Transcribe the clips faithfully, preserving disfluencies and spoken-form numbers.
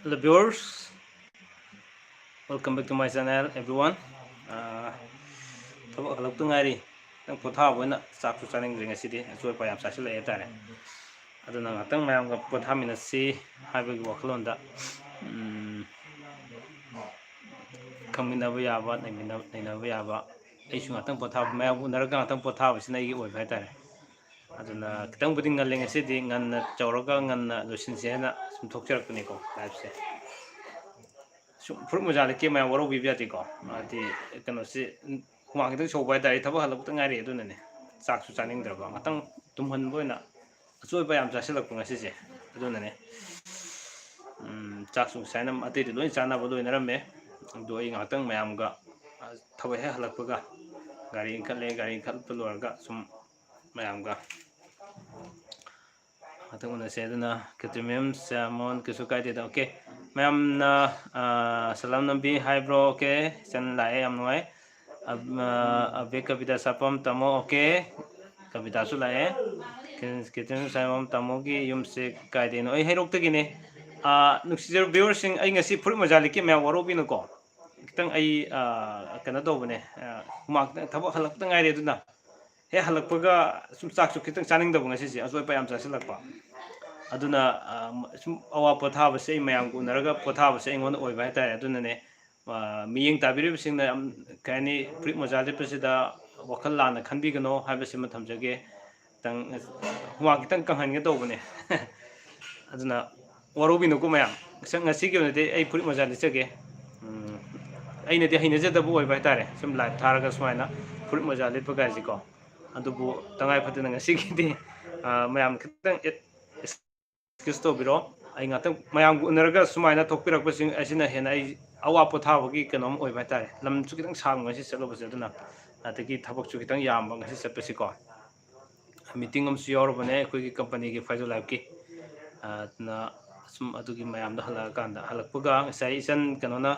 Hello viewers, welcome back to my channel everyone. ꯑꯥ, ꯊꯕꯛ ꯍꯜꯂꯛꯇ ꯉꯥꯏꯔꯤ, ꯈꯤꯇꯪ ꯄꯣꯊꯥꯕ ꯑꯣꯏꯅ ꯆꯥꯛꯁꯨ ꯆꯥꯅꯤꯡꯗ꯭ꯔꯦ ꯉꯁꯤꯗꯤ, ꯑꯆꯣꯏ ꯑꯄꯥ ꯌꯥꯝ ꯆꯥꯁꯤꯜꯂꯛꯑꯦ ꯍꯥꯏꯇꯥꯔꯦ꯫ ꯑꯗꯨꯅ ꯉꯥꯛꯇꯪ ꯃꯌꯥꯝꯒ ꯄꯣꯊꯥꯃꯤꯟꯅꯁꯤ ꯍꯥꯏꯕꯒꯤ ꯋꯥꯈꯜꯂꯣꯟꯗ, ꯎꯝ, ꯈꯪꯃꯤꯟꯅꯕ ꯌꯥꯕ, ꯅꯩꯃꯤꯟꯅ-, ꯅꯩꯅꯕ ꯌꯥꯕ, ꯑꯩꯁꯨ ꯉꯥꯛꯇꯪ ꯄꯣꯊꯥꯕ, ꯃꯌꯥꯝ ꯎꯅꯔꯒ ꯉꯥꯛꯇꯪ ꯄꯣꯊꯥꯕꯁꯤꯅ ꯑꯩꯒꯤ ꯑꯣꯏꯕ ꯍꯥꯏꯇꯥꯔꯦ꯫ ꯑꯗꯨꯅ ꯈꯤꯇꯪꯕꯨꯗꯤ ꯉꯜꯂꯦ ꯉꯁꯤꯗꯤ, ꯉꯟꯅ ꯇꯧꯔꯒ ꯉꯟꯅ ꯂꯣꯏꯁꯤꯟꯁꯦ ꯍꯥꯏꯅ ꯁꯨꯝ ꯊꯣꯛꯆꯔꯛꯄꯅꯤꯀꯣ liveꯁꯦ꯫ ꯁꯨꯝ ꯐꯨꯔꯨꯞ ꯃꯣꯖꯥ ꯂꯤꯠꯀꯦ ꯃꯌꯥꯝ ꯋꯥꯔꯧꯕꯤꯕ ꯌꯥꯗꯦꯀꯣ꯫ ꯍꯥꯏꯗꯤ ꯀꯩꯅꯣꯁꯤ, ꯍꯨꯃꯥꯡ ꯈꯤꯇꯪ ꯁꯧꯕ ꯍꯥꯏꯇꯥꯔꯦ, ꯊꯕꯛ ꯍꯜꯂꯛꯄꯗ ꯉꯥꯏꯔꯤ, ꯑꯗꯨꯅꯅꯦ꯫ ꯆꯥꯛꯁꯨ ꯆꯥꯅꯤꯡꯗ꯭ꯔꯕ, ꯉꯥꯛꯇꯪ ꯇꯨꯝꯍꯟꯕ ꯑꯣꯏꯅ ꯑꯆꯣꯏ ꯑꯄꯥ ꯌꯥꯝ ꯆꯥꯁꯤꯜꯂꯛꯄ ꯉꯁꯤꯁꯦ, ꯑꯗꯨꯅꯅꯦ꯫ ꯎꯝ, ꯆꯥꯛꯁꯨ ꯉꯁꯥꯏꯅ ꯑꯇꯩꯗꯤ ꯂꯣꯏ ꯆꯥꯅꯕ ꯂꯣꯏꯅꯔꯝꯃꯦ, ꯑꯗꯣ ꯑꯩ ꯉꯥꯛꯇꯪ ꯃꯌꯥꯝꯒ, ꯑ, ꯊꯕꯛ ꯍꯦꯛ ꯍꯜꯂꯛꯄꯒ ꯒꯥꯔꯤ ꯏꯟꯈꯠꯂꯦ, ꯒꯥꯔꯤ ꯏꯟꯈꯠꯄ ꯂꯣꯏꯔꯒ ꯁꯨꯝ ꯃꯌꯥꯝꯒ ꯉꯥꯛꯇꯪ ꯎꯅꯁꯦ꯫ ꯑꯗꯨꯅ ꯀꯦꯇ꯭ꯔꯤꯃꯦꯝ ꯁꯦꯃꯣꯟ ꯀꯩꯁꯨ ꯀꯥꯏꯗꯦꯗ꯫ OK, ꯃꯌꯥꯝꯅ, ꯑ, ꯁꯂꯥꯝ ꯅꯝꯕꯤ ꯍꯥꯏꯕ꯭ꯔꯣ? OK, ꯏꯆꯟ ꯂꯥꯛꯑꯦ, ꯌꯥꯝ ꯅꯨꯡꯉꯥꯏ꯫ ꯑꯕ-, ꯑ, ꯑꯕꯦ ꯀꯕꯤꯇꯥ ꯁꯥꯄꯝ ꯇꯥꯃꯣ, OK, ꯀꯕꯤꯇꯥꯁꯨ ꯂꯥꯛꯑꯦ꯫ ꯀꯦ-, ꯀꯦꯇ꯭ꯔꯤꯃꯦꯝ ꯁꯦꯃꯣꯟ ꯇꯥꯃꯣꯒꯤ ꯌꯨꯝꯁꯦ ꯀꯥꯏꯗꯩꯅꯣ? ꯑꯩ ꯍꯩꯔꯣꯛꯇꯒꯤꯅꯦ꯫ ꯑ, ꯅꯨꯡꯁꯤꯖꯔꯕ viewers ꯁꯤꯡ, ꯑꯩ ꯉꯁꯤ ꯐꯨꯔꯤꯠ ꯃꯣꯖꯥ ꯂꯤꯠꯀꯦ, ꯃꯌꯥꯝ ꯋꯥꯔꯧꯕꯤꯅꯨꯀꯣ꯫ ꯈꯤꯇꯪ ꯑꯩ, ꯑ, ꯀꯩꯅꯣ ꯇꯧꯕꯅꯦ, ꯑ, ꯍꯨꯃꯥꯡ ꯈꯤꯇꯪ, ꯊꯕꯛ ꯍꯜꯂꯛꯇ ꯉꯥꯏꯔꯤ, ꯑꯗꯨꯅ ꯍꯦꯛ ꯍꯜꯂꯛꯄꯒ ꯁꯨꯝ ꯆꯥꯛꯁꯨ ꯈꯤꯇꯪ ꯆꯥꯅꯤꯡꯗꯕ ꯉꯁꯤꯁꯦ, ꯑꯆꯣꯏ ꯑꯄꯥ ꯌꯥꯝ ꯆꯥꯁꯤꯜꯂꯛꯄ꯫ ꯑꯗꯨꯅ, ꯑ, ꯁꯨꯝ ꯑꯋꯥ ꯄꯣꯊꯥꯕꯁꯦ ꯑꯩ ꯃꯌꯥꯝꯒ ꯎꯅꯔꯒ ꯄꯣꯊꯥꯕꯁꯦ ꯑꯩꯉꯣꯟꯗ ꯑꯣꯏꯕ ꯍꯥꯏꯇꯥꯔꯦ꯫ ꯑꯗꯨꯅꯅꯦ, ꯑ, ꯃꯤꯠꯌꯦꯡ ꯇꯥꯕꯤꯔꯤꯕꯁꯤꯡꯅ ꯌꯥꯝ, ꯀꯩ ꯍꯥꯏꯅꯤ, ꯐꯨꯔꯤꯠ ꯃꯣꯖꯥ ꯂꯤꯠꯄꯁꯤꯗ ꯋꯥꯈꯜ ꯂꯥꯟꯅ ꯈꯟꯕꯤꯒꯅꯣ ꯍꯥꯏꯕꯁꯤꯃ ꯊꯝꯖꯒꯦ꯫ ꯈꯤꯇꯪ ꯍꯨꯃꯥꯡ ꯈꯤꯇꯪ ꯀꯪꯍꯟꯒꯦ ꯇꯧꯕꯅꯦ꯫ ꯑꯗꯨꯅ ꯋꯥꯔꯧꯕꯤꯅꯨꯀꯣ ꯃꯌꯥꯝ꯫ ꯉꯁ-, ꯉꯁꯤꯒꯤ ꯑꯣꯏꯅꯗꯤ ꯑꯩ ꯐꯨꯔꯤꯠ ꯃꯣꯖꯥ ꯂꯤꯠꯆꯒꯦ꯫ ꯎꯝ, ꯑꯩꯅꯗꯤ ꯍꯩꯅꯖꯗꯕ ꯑꯣꯏꯕ ꯍꯥꯏꯇꯥꯔꯦ, ꯁꯨꯝ live ꯊꯥꯔꯒ ꯁꯨꯃꯥꯏꯅ ꯐꯨꯔꯤꯠ ꯃꯣꯖꯥ ꯂꯤꯠꯄ ꯀꯥꯏꯁꯤꯀꯣ꯫ ꯑꯗꯨꯕꯨ ꯇꯉꯥꯏ ꯐꯗꯅ ꯉꯁꯤꯒꯤꯗꯤ, ꯑ, ꯃꯌꯥꯝ ꯈꯤꯇꯪ ꯑꯦ-, excuse ꯇꯧꯕꯤꯔꯣ꯫ ꯑꯩ ꯉꯥꯛꯇꯪ ꯃꯌꯥꯝꯒ ꯎꯅꯔꯒ ꯁꯨꯃꯥꯏꯅ ꯊꯣꯛꯄꯤꯔꯛꯄꯁꯤꯡ ꯑꯁꯤꯅ ꯍꯦꯟꯅ ꯑꯩ ꯑꯋꯥ ꯄꯣꯊꯥꯕꯒꯤ ꯀꯩꯅꯣꯝ ꯑꯣꯏꯕ ꯍꯥꯏꯇꯥꯔꯦ꯫ ꯂꯝꯁꯨ ꯈꯤꯇꯪ ꯁꯥꯡꯕ ꯉꯁꯤ ꯆꯠꯂꯨꯕꯁꯦ, ꯑꯗꯨꯅ ꯑꯗꯒꯤ ꯊꯕꯛꯁꯨ ꯈꯤꯇꯪ ꯌꯥꯝꯕ ꯉꯁꯤ ꯆꯠꯄꯁꯤꯀꯣ꯫ Meeting ꯑꯃꯁꯨ ꯌꯥꯎꯔꯨꯕꯅꯦ ꯑꯩꯈꯣꯏꯒꯤ company ꯒꯤ ꯐꯥꯏꯖꯣ live ꯀꯤ꯫ ꯑꯗꯨꯅ ꯁꯨꯝ ꯑꯗꯨꯒꯤ ꯃꯌꯥꯝꯗꯣ ꯍꯜꯂꯛꯑꯀꯥꯟꯗ, ꯍꯜꯂꯛꯄꯒ ꯉꯁꯥꯏ ꯏꯆꯟ ꯀꯩꯅꯣꯅ,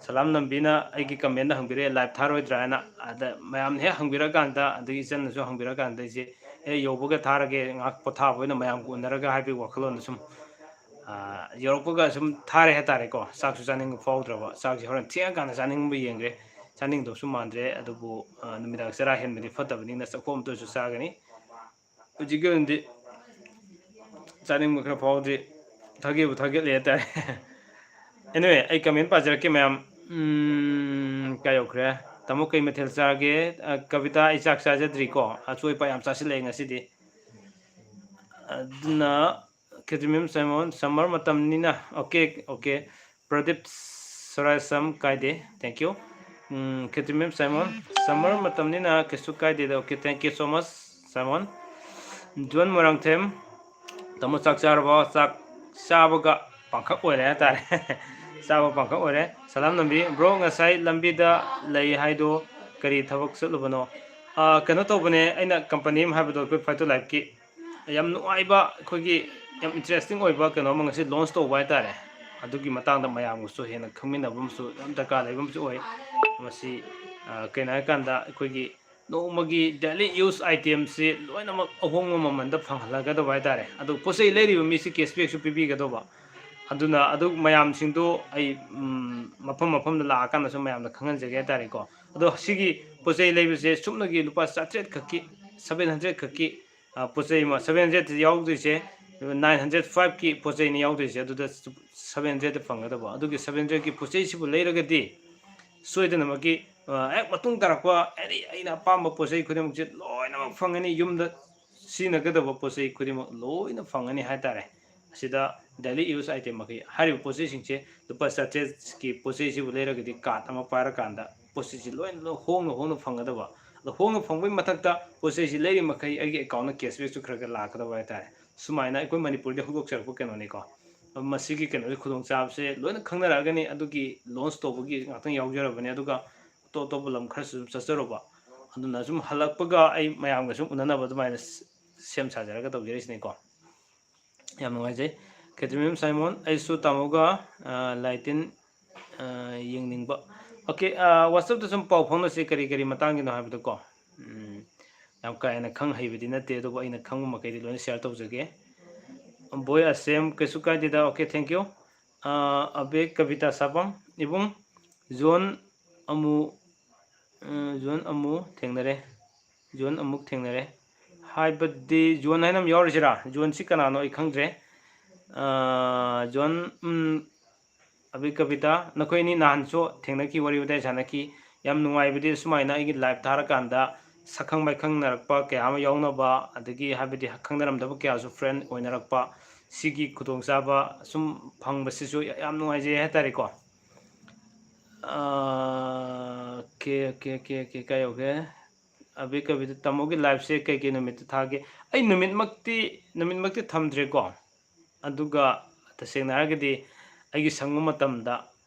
ꯁꯂꯥꯝ ꯅꯝꯕꯤꯅ ꯑꯩꯒꯤ comment ꯗ ꯍꯪꯕꯤꯔꯛꯑꯦ, live ꯊꯥꯔꯣꯏꯗ꯭ꯔꯥ ꯍꯥꯏꯅ꯫ ꯑꯗ ꯃꯌꯥꯝꯅ ꯍꯦꯛ ꯍꯪꯕꯤꯔꯛꯑꯀꯥꯟꯗ, ꯑꯗꯒꯤ ꯏꯆꯟꯅꯁꯨ ꯍꯪꯕꯤꯔꯛꯑꯀꯥꯟꯗ, ꯑꯩꯁꯦ, "ꯑꯦ, ꯌꯧꯕꯒ ꯊꯥꯔꯒꯦ, ꯉꯥꯏꯍꯥꯛ ꯄꯣꯊꯥꯕ ꯑꯣꯏꯅ ꯃꯌꯥꯝꯒ ꯎꯅꯔꯒ" ꯍꯥꯏꯕꯒꯤ ꯋꯥꯈꯜꯂꯣꯟꯗ ꯁꯨꯝ, ꯌꯧꯔꯛꯄꯒ ꯁꯨꯝ ꯊꯥꯔꯦ ꯍꯥꯏꯇꯥꯔꯦꯀꯣ꯫ ꯆꯥꯛꯁꯨ ꯆꯥꯅꯤꯡꯕ ꯐꯥꯎꯗ꯭ꯔꯕ, ꯆꯥꯛꯁꯤ ꯍꯣꯔꯦꯟ ꯊꯦꯡꯉꯀꯥꯟꯗ ꯆꯥꯅꯤꯡꯕ ꯌꯦꯡꯈ꯭ꯔꯦ꯫ ꯆꯥꯅꯤꯡꯗꯧꯁꯨ ꯃꯥꯟꯗ꯭ꯔꯦ꯫ ꯑꯗꯨꯕꯨ ꯅꯨꯃꯤꯗꯥꯡ ꯆꯔꯥ ꯍꯦꯟꯕꯗꯤ ꯐꯠꯇꯕꯅꯤꯅ ꯆꯥꯛꯈꯣꯝ ꯑꯃꯇꯁꯨ ꯆꯥꯒꯅꯤ꯫ ꯍꯧꯖꯤꯛꯀꯤ ꯑꯣꯏꯅꯗꯤ ꯆꯥꯅꯤꯡꯕ ꯈꯔ ꯐꯥꯎꯗ꯭ꯔꯤ꯫ ꯊꯥꯒꯦꯕꯨ ꯊꯥꯒꯦꯠꯂꯦ ꯍꯥꯏꯇꯥꯔꯦ꯫ Anyway, ꯑꯩ comment ꯄꯥꯖꯔꯛꯀꯦ ꯃꯌꯥꯝ꯫ ꯎꯝ, ꯀꯥꯏ ꯌꯧꯈ꯭ꯔꯦ? ꯇꯥꯃꯣ, ꯀꯩ ꯃꯊꯦꯜ ꯆꯥꯔꯒꯦ? ꯑ, ꯀꯕꯤꯇꯥ, ꯑꯩ ꯆꯥꯛ ꯆꯥꯖꯗ꯭ꯔꯤꯀꯣ꯫ ꯑꯆꯣꯏ ꯑꯄꯥ ꯌꯥꯝ ꯆꯥꯁꯤꯜꯂꯛꯑꯦ ꯉꯁꯤꯗꯤ꯫ ꯑꯗꯨꯅ ꯈꯦꯇ꯭ꯔꯤꯃꯌꯨꯝ ꯁꯥꯏꯃꯣꯟ, summer ꯃꯇꯝꯅꯤꯅ꯫ Okay, okay. ꯄ꯭ꯔꯗꯤꯞ ꯁꯔꯥꯏꯁꯝ ꯀꯥꯏꯗꯦ, thank you꯫ Um, Khetrimayum ꯁꯥꯏꯃꯣꯟ, summer ꯃꯇꯝꯅꯤꯅ ꯀꯩꯁꯨ ꯀꯥꯏꯗꯦꯗ꯫ Okay, thank you so much, Simon. John Moirangthem, ꯇꯥꯃꯣ ꯆꯥꯛ ꯆꯥꯔꯕꯣ? ꯆꯥꯛ ꯆꯥꯕꯒ ꯄꯥꯡꯈꯛ ꯑꯣꯏꯔꯦ ꯍꯥꯏꯇꯥꯔꯦ꯫ ꯆꯥꯕ ꯄꯥꯡꯈꯛ ꯑꯣꯏꯔꯦ꯫ ꯁꯂꯥꯝ ꯅꯝꯕꯤ꯫ Bro, ꯉꯁꯥꯏ ꯂꯝꯕꯤꯗ ꯂꯩ ꯍꯥꯏꯗꯣ ꯀꯔꯤ ꯊꯕꯛ ꯆꯠꯂꯨꯕꯅꯣ? ꯑꯥ, ꯀꯩꯅꯣ ꯇꯧꯕꯅꯦ, ꯑꯩꯅ company ꯑꯃ ꯍꯥꯏꯕꯗꯣ, ꯑꯩꯈꯣꯏ Fight to Lifeꯀꯤ꯫ ꯌꯥꯝ ꯅꯨꯡꯉꯥꯏꯕ, ꯑꯩꯈꯣꯏꯒꯤ ꯌꯥꯝ interesting ꯑꯣꯏꯕ ꯀꯩꯅꯣ ꯑꯃ ꯉꯁꯤ launch ꯇꯧꯕ ꯍꯥꯏꯇꯥꯔꯦ꯫ ꯑꯗꯨꯒꯤ ꯃꯇꯥꯡꯗ ꯃꯌꯥꯝꯒꯁꯨ ꯍꯦꯟꯅ ꯈꯪꯃꯤꯟꯅꯕ ꯑꯃꯁꯨ ꯌꯥꯝ ꯗꯔꯀꯥꯔ ꯂꯩꯕ ꯑꯃꯁꯨ ꯑꯣꯏ꯫ ꯃꯁꯤ, ꯑ, ꯀꯩꯅꯣ ꯍꯥꯏꯀꯥꯟꯗ, ꯑꯩꯈꯣꯏꯒꯤ ꯅꯣꯡꯃꯒꯤ daily use itemꯁꯤ ꯂꯣꯏꯅꯃꯛ ꯑꯍꯣꯡꯕ ꯃꯃꯜꯗ ꯐꯪꯍꯜꯂꯒꯗꯧꯕ ꯍꯥꯏꯇꯥꯔꯦ꯫ ꯑꯗꯨ ꯄꯣꯠ ꯆꯩ ꯂꯩꯔꯤꯕ ꯃꯤꯁꯤ cashbackꯁꯨ ꯄꯤꯕꯤꯒꯗꯧꯕ꯫ ꯑꯗꯨꯅ ꯑꯗꯨ ꯃꯌꯥꯝꯁꯤꯡꯗꯣ ꯑꯩ, ꯎꯝ, ꯃꯐꯝ ꯃꯐꯝꯗ ꯂꯥꯛꯑꯀꯥꯟꯗꯁꯨ ꯃꯌꯥꯝꯗ ꯈꯪꯍꯟꯖꯒꯦ ꯍꯥꯏꯇꯥꯔꯦꯀꯣ꯫ ꯑꯗꯣ ꯁꯤꯒꯤ ꯄꯣꯠ ꯆꯩ ꯂꯩꯕꯁꯦ ꯁꯨꯞꯅꯒꯤ ꯂꯨꯄꯥ ꯆꯥꯇ꯭ꯔꯦꯠ ꯈꯛꯀꯤ, seven hundred ꯈꯛꯀꯤ, ꯑ, ꯄꯣꯠ ꯆꯩ ꯑꯃ, seven hundred ꯌꯥꯎꯗꯣꯏꯁꯦ, nine hundred fiveꯀꯤ ꯄꯣꯠ ꯆꯩꯅꯤ ꯌꯥꯎꯗꯣꯏꯁꯦ, ꯑꯗꯨꯗ seven hundredꯇ ꯐꯪꯒꯗꯕ꯫ ꯑꯗꯨꯒꯤ seven hundredꯀꯤ ꯄꯣꯠ ꯆꯩꯁꯤꯕꯨ ꯂꯩꯔꯒꯗꯤ ꯁꯣꯏꯗꯅꯃꯛꯀꯤ, ꯑ, ꯍꯦꯛ ꯃꯇꯨꯡ ꯇꯥꯔꯛꯄ any ꯑꯩꯅ ꯑꯄꯥꯝꯕ ꯄꯣꯠ ꯆꯩ ꯈꯨꯗꯤꯡꯃꯛꯁꯦ ꯂꯣꯏꯅꯃꯛ ꯐꯪꯒꯅꯤ꯫ ꯌꯨꯝꯗ ꯁꯤꯖꯤꯟꯅꯒꯗꯕ ꯄꯣꯠ ꯆꯩ ꯈꯨꯗꯤꯡꯃꯛ ꯂꯣꯏꯅ ꯐꯪꯒꯅꯤ ꯍꯥꯏꯇꯥꯔꯦ꯫ ꯑꯁꯤꯗ daily use item ꯃꯈꯩ ꯍꯥꯏꯔꯤꯕ ꯄꯣꯠ ꯆꯩꯁꯤꯡꯁꯦ ꯂꯨꯄꯥ ꯆꯥꯇ꯭ꯔꯦꯠꯀꯤ ꯄꯣꯠ ꯆꯩꯁꯤꯕꯨ ꯂꯩꯔꯒꯗꯤ card ꯑꯃ ꯄꯥꯏꯔꯀꯥꯟꯗ ꯄꯣꯠ ꯆꯩꯁꯤ ꯂꯣꯏꯅ ꯍꯣꯡꯅ ꯍꯣꯡꯅ ꯐꯪꯒꯗꯕ꯫ ꯑꯗꯣ ꯍꯣꯡꯅ ꯐꯪꯕꯒꯤ ꯃꯊꯛꯇ ꯄꯣꯠ ꯆꯩꯁꯤ ꯂꯩꯔꯤ ꯃꯈꯩ ꯑꯩꯒꯤ accountꯇ cashbackꯁꯨ ꯈꯔ ꯈꯔ ꯂꯥꯛꯀꯗꯕ ꯍꯥꯏꯇꯥꯔꯦ꯫ ꯁꯨꯃꯥꯏꯅ ꯑꯩꯈꯣꯏ ꯃꯅꯤꯄꯨꯔꯗ ꯍꯧꯗꯣꯛꯆꯔꯛꯄ ꯀꯩꯅꯣꯅꯤꯀꯣ꯫ ꯃꯁꯤꯒꯤ ꯀꯩꯅꯣꯁꯦ, ꯈꯨꯗꯣꯡꯆꯥꯕꯁꯦ ꯂꯣꯏꯅ ꯈꯪꯅꯔꯛꯑꯒꯅꯤ꯫ ꯑꯗꯨꯒꯤ launch ꯇꯧꯕꯒꯤ ꯉꯥꯛꯇꯪ ꯌꯥꯎꯖꯔꯕꯅꯦ꯫ ꯑꯗꯨꯒ ꯑꯇꯣꯞ ꯑꯇꯣꯞꯄ ꯂꯝ ꯈꯔꯁꯨ ꯑꯗꯨꯝ ꯆꯠꯆꯔꯨꯕ꯫ ꯑꯗꯨꯅ ꯁꯨꯝ ꯍꯜꯂꯛꯄꯒ ꯑꯩ ꯃꯌꯥꯝꯒ ꯁꯨꯝ ꯎꯅꯅꯕ ꯑꯗꯨꯃꯥꯏꯅ ꯁꯦꯝ ꯁꯥꯖꯔꯒ ꯇꯧꯖꯔꯤꯁꯤꯅꯤꯀꯣ꯫ ꯌꯥꯝ ꯅꯨꯡꯉꯥꯏꯖꯩ꯫ ꯈꯦꯇ꯭ꯔꯤꯃꯌꯨꯝ ꯁꯥꯏꯃꯣꯟ, ꯑꯩꯁꯨ ꯇꯥꯃꯣꯒ, ꯑ, ꯂꯥꯏꯇꯤꯟ, ꯑ, ꯌꯦꯡꯅꯤꯡꯕ꯫ Okay, ꯑ, WhatsAppꯇ ꯁꯨꯝ ꯄꯥꯎ ꯐꯥꯎꯅꯁꯤ, ꯀꯔꯤ ꯀꯔꯤ ꯃꯇꯥꯡꯒꯤꯅꯣ ꯍꯥꯏꯕꯗꯣꯀꯣ꯫ ꯎꯝ, ꯌꯥꯝ ꯀꯥ ꯍꯦꯟꯅ ꯈꯪ ꯍꯩꯕꯗꯤ ꯅꯠꯇꯦ, ꯑꯗꯨꯕꯨ ꯑꯩꯅ ꯈꯪꯕ ꯃꯈꯩꯗꯤ ꯂꯣꯏꯅ share ꯇꯧꯖꯒꯦ꯫ ꯕꯣꯏ ꯑꯁꯦꯝ, ꯀꯩꯁꯨ ꯀꯥꯏꯗꯦꯗ꯫ Okay, thank you꯫ ꯑꯥ, ꯑꯕꯦ ꯀꯕꯤꯇꯥ ꯁꯥꯄꯝ, ꯏꯕꯨꯡ, ꯖꯣꯟ ꯑꯃꯨ, ꯑ, ꯖꯣꯟ ꯑꯃꯨ ꯊꯦꯡꯅꯔꯦ꯫ ꯖꯣꯟ ꯑꯃꯨꯛ ꯊꯦꯡꯅꯔꯦ꯫ ꯍꯥꯏꯕꯗꯤ ꯖꯣꯟ ꯍꯥꯏꯅ ꯑꯃ ꯌꯥꯎꯔꯤꯁꯤꯔꯥ? ꯖꯣꯟꯁꯤ ꯀꯅꯥꯅꯣ ꯑꯩ ꯈꯪꯗ꯭ꯔꯦ꯫ ꯑ, ꯖꯣꯟ, ꯎꯝ, ꯑꯕꯤ ꯀꯕꯤꯇꯥ, ꯅꯈꯣꯏ ꯑꯅꯤ ꯅꯍꯥꯟꯁꯨ ꯊꯦꯡꯅꯈꯤ, ꯋꯥꯔꯤ ꯋꯥꯇꯥꯏ ꯁꯥꯟꯅꯈꯤ꯫ ꯌꯥꯝ ꯅꯨꯡꯉꯥꯏꯕꯗꯤ ꯁꯨꯃꯥꯏꯅ ꯑꯩꯒꯤ live ꯊꯥꯔꯀꯥꯟꯗ ꯁꯛꯈꯪ ꯃꯥꯏꯈꯪꯅꯔꯛꯄ ꯀꯌꯥ ꯑꯃ ꯌꯥꯎꯅꯕ, ꯑꯗꯒꯤ ꯍꯥꯏꯕꯗꯤ ꯈꯪꯅꯔꯝꯗꯕ ꯀꯌꯥꯁꯨ friend ꯑꯣꯏꯅꯔꯛꯄ, ꯁꯤꯒꯤ ꯈꯨꯗꯣꯡꯆꯥꯕ ꯁꯨꯝ ꯐꯪꯕꯁꯤꯁꯨ ꯌꯥꯝ ꯅꯨꯡꯉꯥꯏꯖꯩ ꯍꯥꯏꯇꯥꯔꯦꯀꯣ꯫ ꯑꯥ, okay, okay, okay, okay, ꯀꯥꯏ ꯌꯧꯈ꯭ꯔꯦ? ꯑꯕꯤ ꯀꯕꯤꯇꯥ, ꯇꯥꯃꯣꯒꯤ liveꯁꯦ ꯀꯩꯀꯩ ꯅꯨꯃꯤꯠꯇ ꯊꯥꯒꯦ? ꯑꯩ ꯅꯨꯃꯤꯠꯃꯛꯇꯤ, ꯅꯨꯃꯤꯠꯃꯛꯇꯤ ꯊꯝꯗ꯭ꯔꯦꯀꯣ꯫ ꯑꯗꯨꯒ ꯇꯁꯦꯡꯅ ꯍꯥꯏꯔꯒꯗꯤ ꯑꯩꯒꯤ ꯁꯪꯕ ꯃꯇꯝꯗ,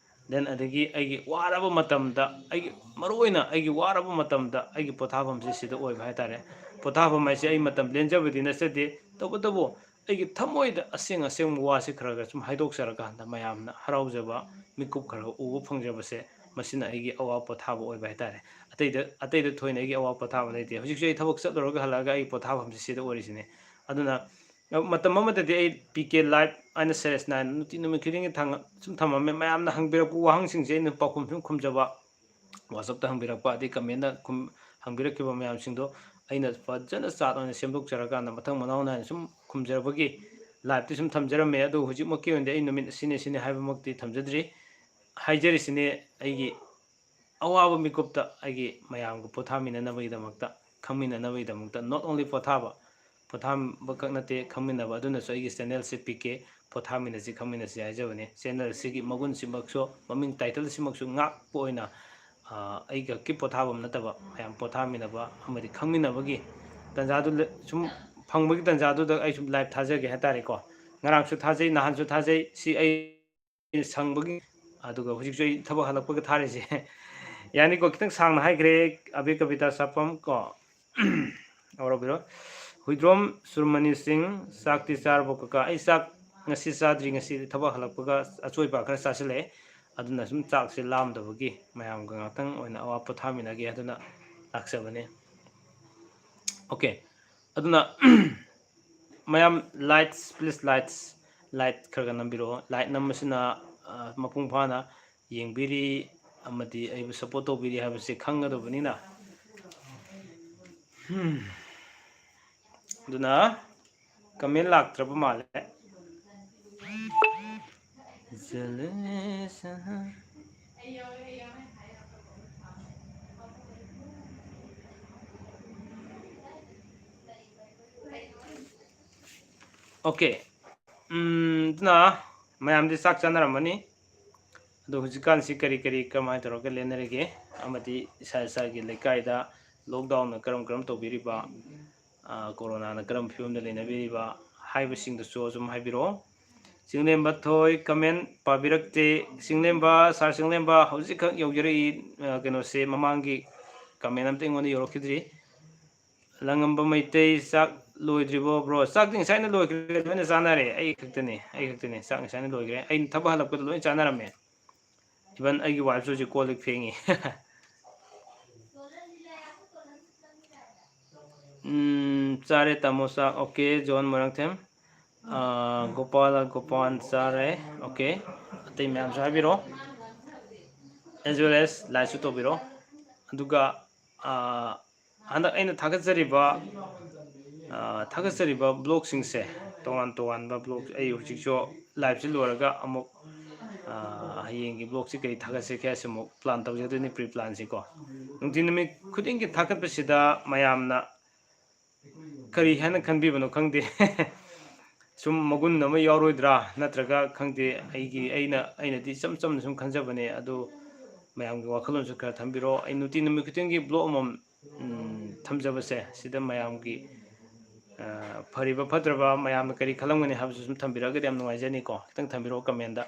then ꯑꯗꯒꯤ ꯑꯩꯒꯤ ꯋꯥꯔꯕ ꯃꯇꯝꯗ, ꯑꯩꯒꯤ, ꯃꯔꯨꯑꯣꯏꯅ ꯑꯩꯒꯤ ꯋꯥꯔꯕ ꯃꯇꯝꯗ ꯑꯩꯒꯤ ꯄꯣꯊꯥꯐꯝꯁꯦ ꯁꯤꯗ ꯑꯣꯏꯕ ꯍꯥꯏꯇꯥꯔꯦ꯫ ꯄꯣꯊꯥꯐꯝ ꯍꯥꯏꯁꯦ ꯑꯩ ꯃꯇꯝ ꯂꯦꯟꯖꯕꯗꯤ ꯅꯠꯆꯗꯦ, ꯇꯧꯕꯇꯕꯨ ꯑꯩꯒꯤ ꯊꯃꯣꯏꯗ ꯑꯁꯦꯡ ꯑꯁꯦꯡꯕ ꯋꯥꯁꯦ ꯈꯔ ꯈꯔ ꯁꯨꯝ ꯍꯥꯏꯗꯣꯛꯆꯔꯀꯥꯟꯗ ꯃꯌꯥꯝꯅ ꯍꯔꯥꯎꯖꯕ, ꯃꯤꯀꯨꯞ ꯈꯔ ꯎꯕ ꯐꯪꯖꯕꯁꯦ, ꯃꯁꯤꯅ ꯑꯩꯒꯤ ꯑꯋꯥ ꯄꯣꯊꯥꯕ ꯑꯣꯏꯕ ꯍꯥꯏꯇꯥꯔꯦ꯫ ꯑꯇꯩꯗ, ꯑꯇꯩꯗ ꯊꯣꯏꯅ ꯑꯩꯒꯤ ꯑꯋꯥ ꯄꯣꯊꯥꯕ ꯂꯩꯇꯦ꯫ ꯍꯧꯖꯤꯛꯁꯨ ꯑꯩ ꯊꯕꯛ ꯆꯠꯂꯨꯔꯒ ꯍꯜꯂꯛꯑꯒ ꯑꯩꯒꯤ ꯄꯣꯊꯥꯐꯝꯁꯦ ꯁꯤꯗ ꯑꯣꯏꯔꯤꯁꯤꯅꯦ꯫ ꯑꯗꯨꯅ ꯃꯇꯝ ꯑꯃꯗꯗꯤ ꯑꯩ ꯄꯤ ꯀꯦ live ꯍꯥꯏꯅ series nine ꯅꯨꯡꯇꯤ ꯅꯨꯃꯤꯠ ꯈꯨꯗꯤꯡꯒꯤ ꯊꯥꯡ-, ꯁꯨꯝ ꯊꯝꯃꯝꯃꯦ꯫ ꯃꯌꯥꯝꯅ ꯍꯪꯕꯤꯔꯛꯄ ꯋꯥꯍꯪꯁꯤꯡꯁꯦ ꯑꯩꯅ ꯄꯥꯎꯈꯨꯝ ꯁꯨꯝ ꯈꯨꯝꯖꯕ, WhatsAppꯇ ꯍꯪꯕꯤꯔꯛꯄ, ꯑꯗꯩ commentꯇ ꯈꯨꯝ-, ꯍꯪꯕꯤꯔꯛꯈꯤꯕ ꯃꯌꯥꯝꯁꯤꯡꯗꯣ ꯑꯩꯅ ꯐꯖꯅ chart ꯑꯣꯏꯅ ꯁꯦꯝꯗꯣꯛꯆꯔꯀꯥꯟꯗ ꯃꯊꯪ ꯃꯅꯥꯎ ꯅꯥꯏꯅ ꯁꯨꯝ ꯈꯨꯝꯖꯔꯛꯄꯒꯤ liveꯇꯤ ꯁꯨꯝ ꯊꯝꯖꯔꯝꯃꯦ꯫ ꯑꯗꯨ ꯍꯧꯖꯤꯛꯃꯛꯀꯤ ꯑꯣꯏꯅꯗꯤ ꯑꯩ ꯅꯨꯃꯤꯠ ꯑꯁꯤꯅꯤ, ꯑꯁꯤꯅꯤ ꯍꯥꯏꯕꯃꯛꯇꯤ ꯊꯝꯖꯗ꯭ꯔꯤ꯫ ꯍꯥꯏꯖꯔꯤꯁꯤꯅꯤ ꯑꯩꯒꯤ ꯑꯋꯥꯕ ꯃꯤꯀꯨꯞꯇ ꯑꯩꯒꯤ ꯃꯌꯥꯝꯒ ꯄꯣꯊꯥꯃꯤꯟꯅꯅꯕꯒꯤꯗꯃꯛꯇ, ꯈꯪꯃꯤꯟꯅꯅꯕꯒꯤꯗꯃꯛꯇ, not only ꯄꯣꯊꯥꯕ, ꯄꯣꯊꯥꯕ ꯈꯛ ꯅꯠꯇꯦ, ꯈꯪꯃꯤꯟꯅꯕ꯫ ꯑꯗꯨꯅꯁꯨ ꯑꯩꯒꯤ channelꯁꯦ ꯄꯤ ꯀꯦ ꯄꯣꯊꯥꯃꯤꯟꯅꯁꯤ, ꯈꯪꯃꯤꯟꯅꯁꯤ ꯍꯥꯏꯖꯕꯅꯤ꯫ Channelꯁꯤꯒꯤ ꯃꯒꯨꯟꯁꯤꯃꯛꯁꯨ, ꯃꯃꯤꯡ titleꯁꯤꯃꯛꯁꯨ ꯉꯥꯛꯄ ꯑꯣꯏꯅ, ꯑ, ꯑꯩꯈꯛꯀꯤ ꯄꯣꯊꯥꯐꯝ ꯅꯠꯇꯕ, ꯃꯌꯥꯝ ꯄꯣꯊꯥꯃꯤꯟꯅꯕ ꯑꯃꯗꯤ ꯈꯪꯃꯤꯟꯅꯕꯒꯤ ꯇꯥꯟꯖꯥꯗꯨ ꯂ-, ꯁꯨꯝ ꯐꯪꯕꯒꯤ ꯇꯥꯟꯖꯥꯗꯨꯗ ꯑꯩ ꯁꯨꯝ live ꯊꯥꯖꯒꯦ ꯍꯥꯏꯇꯥꯔꯦꯀꯣ꯫ ꯉꯔꯥꯡꯁꯨ ꯊꯥꯖꯩ, ꯅꯍꯥꯟꯁꯨ ꯊꯥꯖꯩ꯫ ꯁꯤ ꯑꯩ ꯁꯪꯕꯒꯤ, ꯑꯗꯨꯒ ꯍꯧꯖꯤꯛꯁꯨ ꯑꯩ ꯊꯕꯛ ꯍꯜꯂꯛꯄꯒ ꯊꯥꯔꯤꯁꯦ꯫ ꯌꯥꯅꯤꯀꯣ, ꯈꯤꯇꯪ ꯁꯥꯡꯅ ꯍꯥꯏꯈ꯭ꯔꯦ꯫ ꯑꯕꯤ ꯀꯕꯤꯇꯥ ꯁꯥꯄꯝ ꯀꯣ, ꯂꯧꯔꯕꯤꯔꯣ? ꯍꯨꯏꯗ꯭ꯔꯣꯝ ꯁꯨꯔꯃꯅꯤ ꯁꯤꯡ, ꯆꯥꯛꯇꯤ ꯆꯥꯔꯕꯣ ꯀꯀꯥ? ꯑꯩ ꯆꯥꯛ ꯉꯁꯤ ꯆꯥꯗ꯭ꯔꯤ, ꯉꯁꯤ ꯊꯕꯛ ꯍꯜꯂꯛꯄꯒ ꯑꯆꯣꯏꯄ ꯈꯔ ꯆꯥꯁꯤꯜꯂꯛꯑꯦ, ꯑꯗꯨꯅ ꯁꯨꯝ ꯆꯥꯛꯁꯦ ꯂꯥꯝꯗꯕꯒꯤ ꯃꯌꯥꯝꯒ ꯉꯥꯛꯇꯪ ꯑꯣꯏꯅ ꯑꯋꯥ ꯄꯣꯊꯥꯃꯤꯟꯅꯒꯦ ꯍꯥꯏꯗꯨꯅ ꯂꯥꯛꯆꯕꯅꯦ꯫ Okay, ꯑꯗꯨꯅ ꯃꯌꯥꯝ, likes, please, likes, like ꯈꯔ ꯈꯔ ꯅꯝꯕꯤꯔꯛꯑꯣ꯫ Like ꯅꯝꯕꯁꯤꯅ, ꯑ, ꯃꯄꯨꯡ ꯐꯥꯅ ꯌꯦꯡꯕꯤꯔꯤ ꯑꯃꯗꯤ ꯑꯩꯕꯨ support ꯇꯧꯕꯤꯔꯤ ꯍꯥꯏꯕꯁꯤ ꯈꯪꯒꯗꯧꯕꯅꯤꯅ꯫ ꯎꯝ꯫ ꯑꯗꯨꯅ comment ꯂꯥꯛꯇ꯭ꯔꯕ ꯃꯥꯜꯂꯦ꯫ Okay. ꯎꯝ, ꯑꯗꯨꯅ ꯃꯌꯥꯝꯗꯤ ꯆꯥꯛ ꯆꯥꯅꯔꯝꯃꯅꯤ꯫ ꯑꯗꯣ ꯍꯧꯖꯤꯛꯀꯥꯟꯁꯤ ꯀꯔꯤ ꯀꯔꯤ ꯀꯃꯥꯏꯅ ꯇꯧꯔꯒ ꯂꯦꯟꯅꯔꯤꯒꯦ? ꯑꯃꯗꯤ ꯏꯁꯥ ꯏꯁꯥꯒꯤ ꯂꯩꯀꯥꯏꯗ lockdownꯅ ꯀꯔꯝ ꯀꯔꯝ ꯇꯧꯕꯤꯔꯤꯕ, ꯑ, ꯀꯣꯔꯣꯅꯥꯅ ꯀꯔꯝꯕ ꯐꯤꯕꯝꯗ ꯂꯩꯅꯕꯤꯔꯤꯕ ꯍꯥꯏꯕꯁꯤꯡꯗꯨꯁꯨ ꯑꯗꯨꯝ ꯍꯥꯏꯕꯤꯔꯛꯑꯣ꯫ ꯆꯤꯡꯂꯦꯝꯕ ꯊꯣꯏ comment ꯄꯥꯕꯤꯔꯛꯇꯦ꯫ ꯆꯤꯡꯂꯦꯝꯕ, sir ꯆꯤꯡꯂꯦꯝꯕ ꯍꯧꯖꯤꯛꯈꯛ ꯌꯧꯖꯔꯛꯏ, ꯑ, ꯀꯩꯅꯣꯁꯦ, ꯃꯃꯥꯡꯒꯤ comment ꯑꯝꯇ ꯑꯩꯉꯣꯟꯗ ꯌꯧꯔꯛꯈꯤꯗ꯭ꯔꯤ꯫ ꯂꯪꯉꯝꯕ ꯃꯩꯇꯩ, ꯆꯥꯛ ꯂꯣꯏꯗ꯭ꯔꯤꯕꯣ bro? ꯆꯥꯛꯇꯤ ꯉꯁꯥꯏꯅ ꯂꯣꯏꯈ꯭ꯔꯦ, ꯂꯣꯏꯅ ꯆꯥꯅꯔꯦ꯫ ꯑꯩ ꯈꯛꯇꯅꯤ, ꯑꯩ ꯈꯛꯇꯅꯤ꯫ ꯆꯥꯛ ꯉꯁꯥꯏꯅ ꯂꯣꯏꯈ꯭ꯔꯦ꯫ ꯑꯩꯅ ꯊꯕꯛ ꯍꯜꯂꯛꯄꯗ ꯂꯣꯏ ꯆꯥꯅꯔꯝꯃꯦ꯫ Even ꯑꯩꯒꯤ wifeꯁꯨ ꯍꯧꯖꯤꯛ ꯀꯣꯜ ꯂꯤꯛ ꯐꯦꯡꯉꯤ꯫ ꯎꯝ, ꯆꯥꯔꯦ ꯇꯥꯃꯣ ꯆꯥꯛ꯫ Okay, John Moirangthem. ꯑꯥ, ꯒꯣꯄꯥꯜ, ꯒꯣꯄꯥꯜ ꯆꯥꯔꯦ꯫ Okay, ꯑꯇꯩ ꯃꯌꯥꯝꯁꯨ ꯍꯥꯏꯕꯤꯔꯣ, as well as likeꯁꯨ ꯇꯧꯕꯤꯔꯣ꯫ ꯑꯗꯨꯒ, ꯑꯥ, ꯍꯟꯗꯛ ꯑꯩꯅ ꯊꯥꯒꯠꯆꯔꯤꯕ, ꯑꯥ, ꯊꯥꯒꯠꯆꯔꯤꯕ vlogꯁꯤꯡꯁꯦ, ꯇꯣꯉꯥꯟ ꯇꯣꯉꯥꯟꯕ vlog, ꯑꯩ ꯍꯧꯖꯤꯛꯁꯨ liveꯁꯤ ꯂꯣꯏꯔꯒ ꯑꯃꯨꯛ, ꯑꯥ, ꯍꯌꯦꯡꯒꯤ vlogꯁꯤ ꯀꯔꯤ ꯊꯥꯒꯠꯁꯤꯒꯦ ꯍꯥꯏꯁꯤ ꯑꯃꯨꯛ plan ꯇꯧꯖꯗꯣꯏꯅꯤ, pre planꯁꯤꯀꯣ꯫ ꯅꯨꯡꯇꯤ ꯅꯨꯃꯤꯠ ꯈꯨꯗꯤꯡꯒꯤ ꯊꯥꯒꯠꯄꯁꯤꯗ ꯃꯌꯥꯝꯅ ꯀꯔꯤ ꯍꯥꯏꯅ ꯈꯟꯕꯤꯕꯅꯣ ꯈꯪꯗꯦ꯫ ꯁꯨꯝ ꯃꯒꯨꯟ ꯑꯃ ꯌꯥꯎꯔꯣꯏꯗ꯭ꯔꯥ, ꯅꯠꯇ꯭ꯔꯒ ꯈꯪꯗꯦ, ꯑꯩꯒꯤ, ꯑꯩꯅ, ꯑꯩꯅꯗꯤ ꯏꯆꯝ ꯆꯝꯅ ꯁꯨꯝ ꯈꯟꯖꯕꯅꯦ꯫ ꯑꯗꯨ ꯃꯌꯥꯝꯒꯤ ꯋꯥꯈꯜꯂꯣꯟꯁꯨ ꯈꯔ ꯊꯝꯕꯤꯔꯣ꯫ ꯑꯩ ꯅꯨꯡꯇꯤ ꯅꯨꯃꯤꯠ ꯈꯨꯗꯤꯡꯒꯤ vlog ꯑꯃꯃꯝ, ꯎꯝ, ꯊꯝꯖꯕꯁꯦ, ꯁꯤꯗ ꯃꯌꯥꯝꯒꯤ, ꯑ, ꯐꯔꯤꯕ ꯐꯠꯇ꯭ꯔꯕ ꯃꯌꯥꯝꯅ ꯀꯔꯤ ꯈꯜꯂꯝꯒꯅꯤ ꯍꯥꯏꯕꯁꯨ ꯁꯨꯝ ꯊꯝꯕꯤꯔꯛꯑꯒꯗꯤ ꯌꯥꯝ ꯅꯨꯡꯉꯥꯏꯖꯅꯤꯀꯣ꯫ ꯈꯤꯇꯪ ꯊꯝꯕꯤꯔꯛꯑꯣ commentꯗ꯫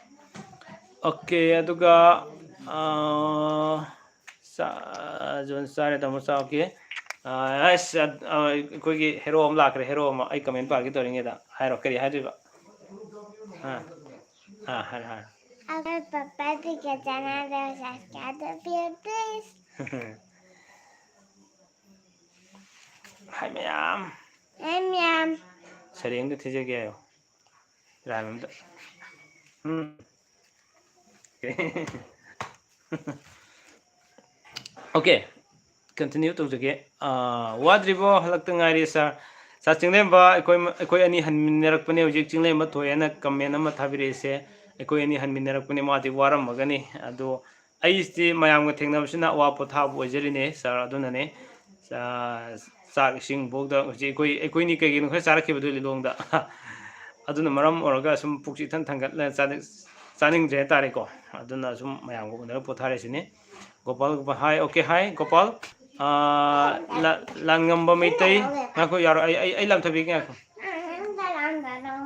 Okay, ꯑꯗꯨꯒ, ꯑ, ꯆꯥ-, ꯖꯣꯟ ꯆꯥꯔꯦ, ꯇꯥꯃꯣ ꯆꯥ, okay꯫ ꯑ, ꯑꯁ, ꯑ, ꯑ, ꯑꯩꯈꯣꯏꯒꯤ hero ꯑꯃ ꯂꯥꯛꯈ꯭ꯔꯦ, hero ꯑꯃ꯫ ꯑꯩ comment ꯄꯥꯒꯦ ꯇꯧꯔꯤꯉꯩꯗ꯫ ꯍꯥꯏꯔꯣ, ꯀꯔꯤ ꯍꯥꯏꯗꯣꯏꯕ? ꯑ, ꯑ, ꯍꯥꯏꯔꯣ, ꯍꯥꯏꯔꯣ꯫ ꯑꯩꯈꯣꯏ ꯄꯄꯥꯗꯤ ꯀꯦꯆꯅꯥꯗ ꯆꯥꯛ ꯆꯥꯗꯕꯤꯌꯨ, please꯫ Hi ꯃꯌꯥꯝ꯫ Hi ꯃꯌꯥꯝ꯫ ꯁꯩꯔꯦꯡꯗ ꯊꯤꯖꯒꯦ ꯍꯥꯏꯌꯣ꯫ ꯔꯥꯏꯝ ꯑꯝꯇ꯫ ꯎꯝ꯫ ꯑꯣꯀꯦ꯫ ꯀꯟꯇꯤꯅ꯭ꯌꯨ ꯇꯧꯖꯒꯦ꯫ ꯑꯥ, ꯋꯥꯗ꯭ꯔꯤꯕꯣ? ꯍꯜꯂꯛꯇ ꯉꯥꯏꯔꯤ, ꯁꯥꯔ꯫ ꯁꯥꯔ ꯆꯤꯡꯂꯦꯝꯕ, ꯑꯩꯈꯣꯏ, ꯑꯩꯈꯣꯏ ꯑꯅꯤ ꯍꯟꯃꯤꯟꯅꯔꯛꯄꯅꯦ ꯍꯧꯖꯤꯛ꯫ ꯆꯤꯡꯂꯦꯝꯕ ꯊꯣꯛꯑꯦꯅ ꯀꯃꯦꯟ ꯑꯃ ꯊꯥꯕꯤꯔꯛꯏꯁꯦ꯫ ꯑꯩꯈꯣꯏ ꯑꯅꯤ ꯍꯟꯃꯤꯟꯅꯔꯛꯄꯅꯦ, ꯃꯥꯗꯤ ꯋꯥꯔꯝꯃꯒꯅꯤ꯫ ꯑꯗꯣ ꯑꯩꯁꯤꯗꯤ ꯃꯌꯥꯝꯒ ꯊꯦꯡꯅꯕꯁꯤꯅ ꯑꯋꯥ ꯄꯣꯊꯥꯕ ꯑꯣꯏꯖꯔꯤꯅꯦ, ꯁꯥꯔ꯫ ꯑꯗꯨꯅꯅꯦ, ꯆꯥ-, ꯆꯥꯛ ꯏꯁꯤꯡꯐꯥꯎꯗ ꯍꯧꯖꯤꯛ ꯑꯩꯈꯣꯏ, ꯑꯩꯈꯣꯏꯅꯤ ꯀꯩꯒꯤꯅꯣ ꯈꯔ ꯆꯥꯔꯛꯈꯤꯕꯗꯣ ꯂꯤꯂꯣꯡꯗ꯫ ꯑꯗꯨꯅ ꯃꯔꯝ ꯑꯣꯏꯔꯒ ꯁꯨꯝ ꯄꯨꯛꯁꯤ ꯏꯊꯟ ꯊꯟꯒꯠꯂ ꯆꯥꯅꯤꯡ-, ꯆꯥꯅꯤꯡꯗ꯭ꯔꯦ ꯍꯥꯏꯇꯥꯔꯦꯀꯣ꯫ ꯑꯗꯨꯅ ꯁꯨꯝ ꯃꯌꯥꯝꯒ ꯎꯅꯔ ꯄꯣꯊꯥꯔꯤꯁꯤꯅꯤ꯫ ꯒꯣꯄꯥꯜ, ꯒꯣꯄꯥꯜ, ꯍꯥꯏ, ꯑꯣꯀꯦ, ꯍꯥꯏ, ꯒꯣꯄꯥꯜ꯫ ꯑꯥ, ꯂꯥ-, ꯂꯥꯟꯉꯝꯕ ꯃꯩꯇꯩ, ꯉꯥꯏꯈꯣ, ꯌꯥꯔꯣꯏ, ꯑꯩ, ꯑꯩ, ꯑꯩ ꯂꯥꯝꯊꯕꯤꯒꯦ, ꯉꯥꯏꯈꯣ꯫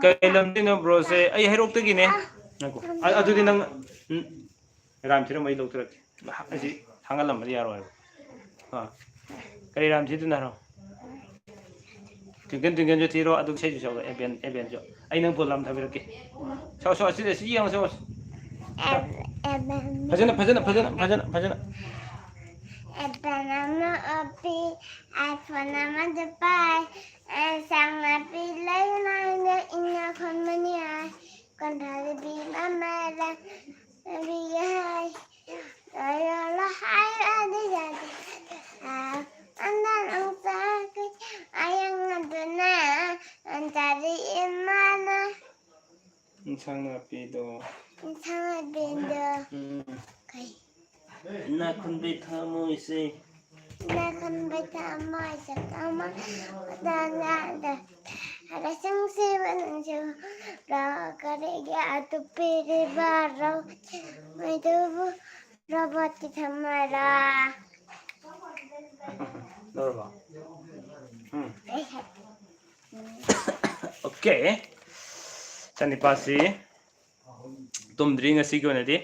ꯀꯩ ꯂꯝꯗꯩꯅꯣ ꯕ꯭ꯔꯣꯁꯦ? ꯑꯩ ꯍꯩꯔꯣꯛꯇꯒꯤꯅꯦ꯫ ꯉꯥꯏꯈꯣ꯫ ꯑ-, ꯑꯗꯨꯗꯤ ꯅꯪ, ꯎꯝ, ꯔꯥꯝ ꯊꯤꯔꯝꯃꯣ, ꯑꯩ ꯂꯧꯊꯣꯔꯛꯀꯦ꯫ ꯑꯁꯤ ꯊꯥꯡꯒꯠꯂꯝꯕꯗꯤ ꯌꯥꯔꯣꯏ ꯍꯥꯏꯕ꯫ ꯑꯥ꯫ ꯀꯔꯤ ꯔꯥꯝ ꯊꯤꯗꯣꯏꯅꯣ ꯍꯥꯏꯔꯣ? ꯇ꯭ꯋꯤꯡꯀꯜ ꯇ꯭ꯋꯤꯡꯀꯜꯁꯨ ꯊꯤꯔꯣ, ꯑꯗꯨꯒ ꯏꯁꯩꯁꯨ ꯁꯛꯂꯛꯑꯣ, ꯑꯦꯕꯦꯟ, ꯑꯦꯕꯦꯟꯁꯨ꯫ ꯑꯩ ꯅꯪ ꯄꯣꯂꯥꯝ ꯊꯥꯕꯤꯔꯛꯀꯦ꯫ ꯁꯛꯑꯣ, ꯁꯛꯑꯣ, ꯑꯁꯤꯗ, ꯑꯁꯤ ꯌꯦꯡꯉꯣ, ꯁꯛꯑꯣ꯫ ꯑꯦꯕꯦꯟ꯫ ꯐꯖꯅ, ꯐꯖꯅ, ꯐꯖꯅ, ꯐꯖꯅ, ꯐꯖꯅ꯫ ꯑꯦꯄꯜ ꯑꯃ ꯑꯣꯄꯤ, ꯑꯥꯏꯐꯣꯟ ꯑꯃꯗ ꯄꯥꯏ, ꯑꯦꯟꯁꯥꯡ ꯅꯥꯄꯤ ꯂꯩ ꯂꯩꯅ ꯏꯅꯥꯛ ꯈꯨꯟꯕꯅꯤ ꯍꯥꯏ, ꯀꯣꯟꯊꯥꯕꯤ ꯃꯃꯥꯗ ꯅꯕꯤꯒ ꯍꯥꯏ, ꯂꯣꯏꯔꯣꯂꯣ ꯍꯥꯏꯔꯗꯤ ꯌꯥꯗꯦ꯫ ꯑꯥ, ꯑꯟꯗ ꯅꯪ ꯆꯥꯛꯀꯤ ꯑꯌꯥꯡ ꯑꯗꯨꯅ, ꯑꯟꯇꯥꯗꯤ ꯏꯃꯥꯅ꯫ ꯏꯟꯁꯥꯡ ꯅꯥꯄꯤꯗꯣ꯫ ꯏꯟꯁꯥꯡ ꯅꯥꯄꯤꯗꯣ꯫ ꯎꯝ꯫ ꯀꯩ? ꯏꯅꯥꯛ ꯈꯨꯟꯕꯤ ꯊꯃꯣꯏꯁꯦ꯫ ꯏꯅꯥꯛ ꯈꯨꯟꯕꯤ ꯊꯃꯣꯏꯁꯦ ꯀꯃꯥꯏ ꯇꯧꯅ ꯍꯔꯁꯤꯡꯁꯤꯕ ꯅꯪꯁꯨ ꯔꯣ ꯀꯔꯤꯒꯤ ꯑꯗꯨ ꯄꯤꯔꯤꯕ ꯔꯣ ꯃꯩꯗꯨꯕꯨ ꯔꯣꯕꯣꯠꯀꯤ ꯊꯝꯃꯔꯥ? ꯂꯧꯔꯕꯣ? ꯎꯝ꯫ ꯑꯩ ꯍꯥꯏ-, ꯎꯝ꯫ ꯑꯣꯀꯦ꯫ ꯏꯆꯥꯅꯤꯄꯥꯁꯤ ꯇꯨꯝꯗ꯭ꯔꯤ ꯉꯁꯤꯒꯤ ꯑꯣꯏꯅꯗꯤ꯫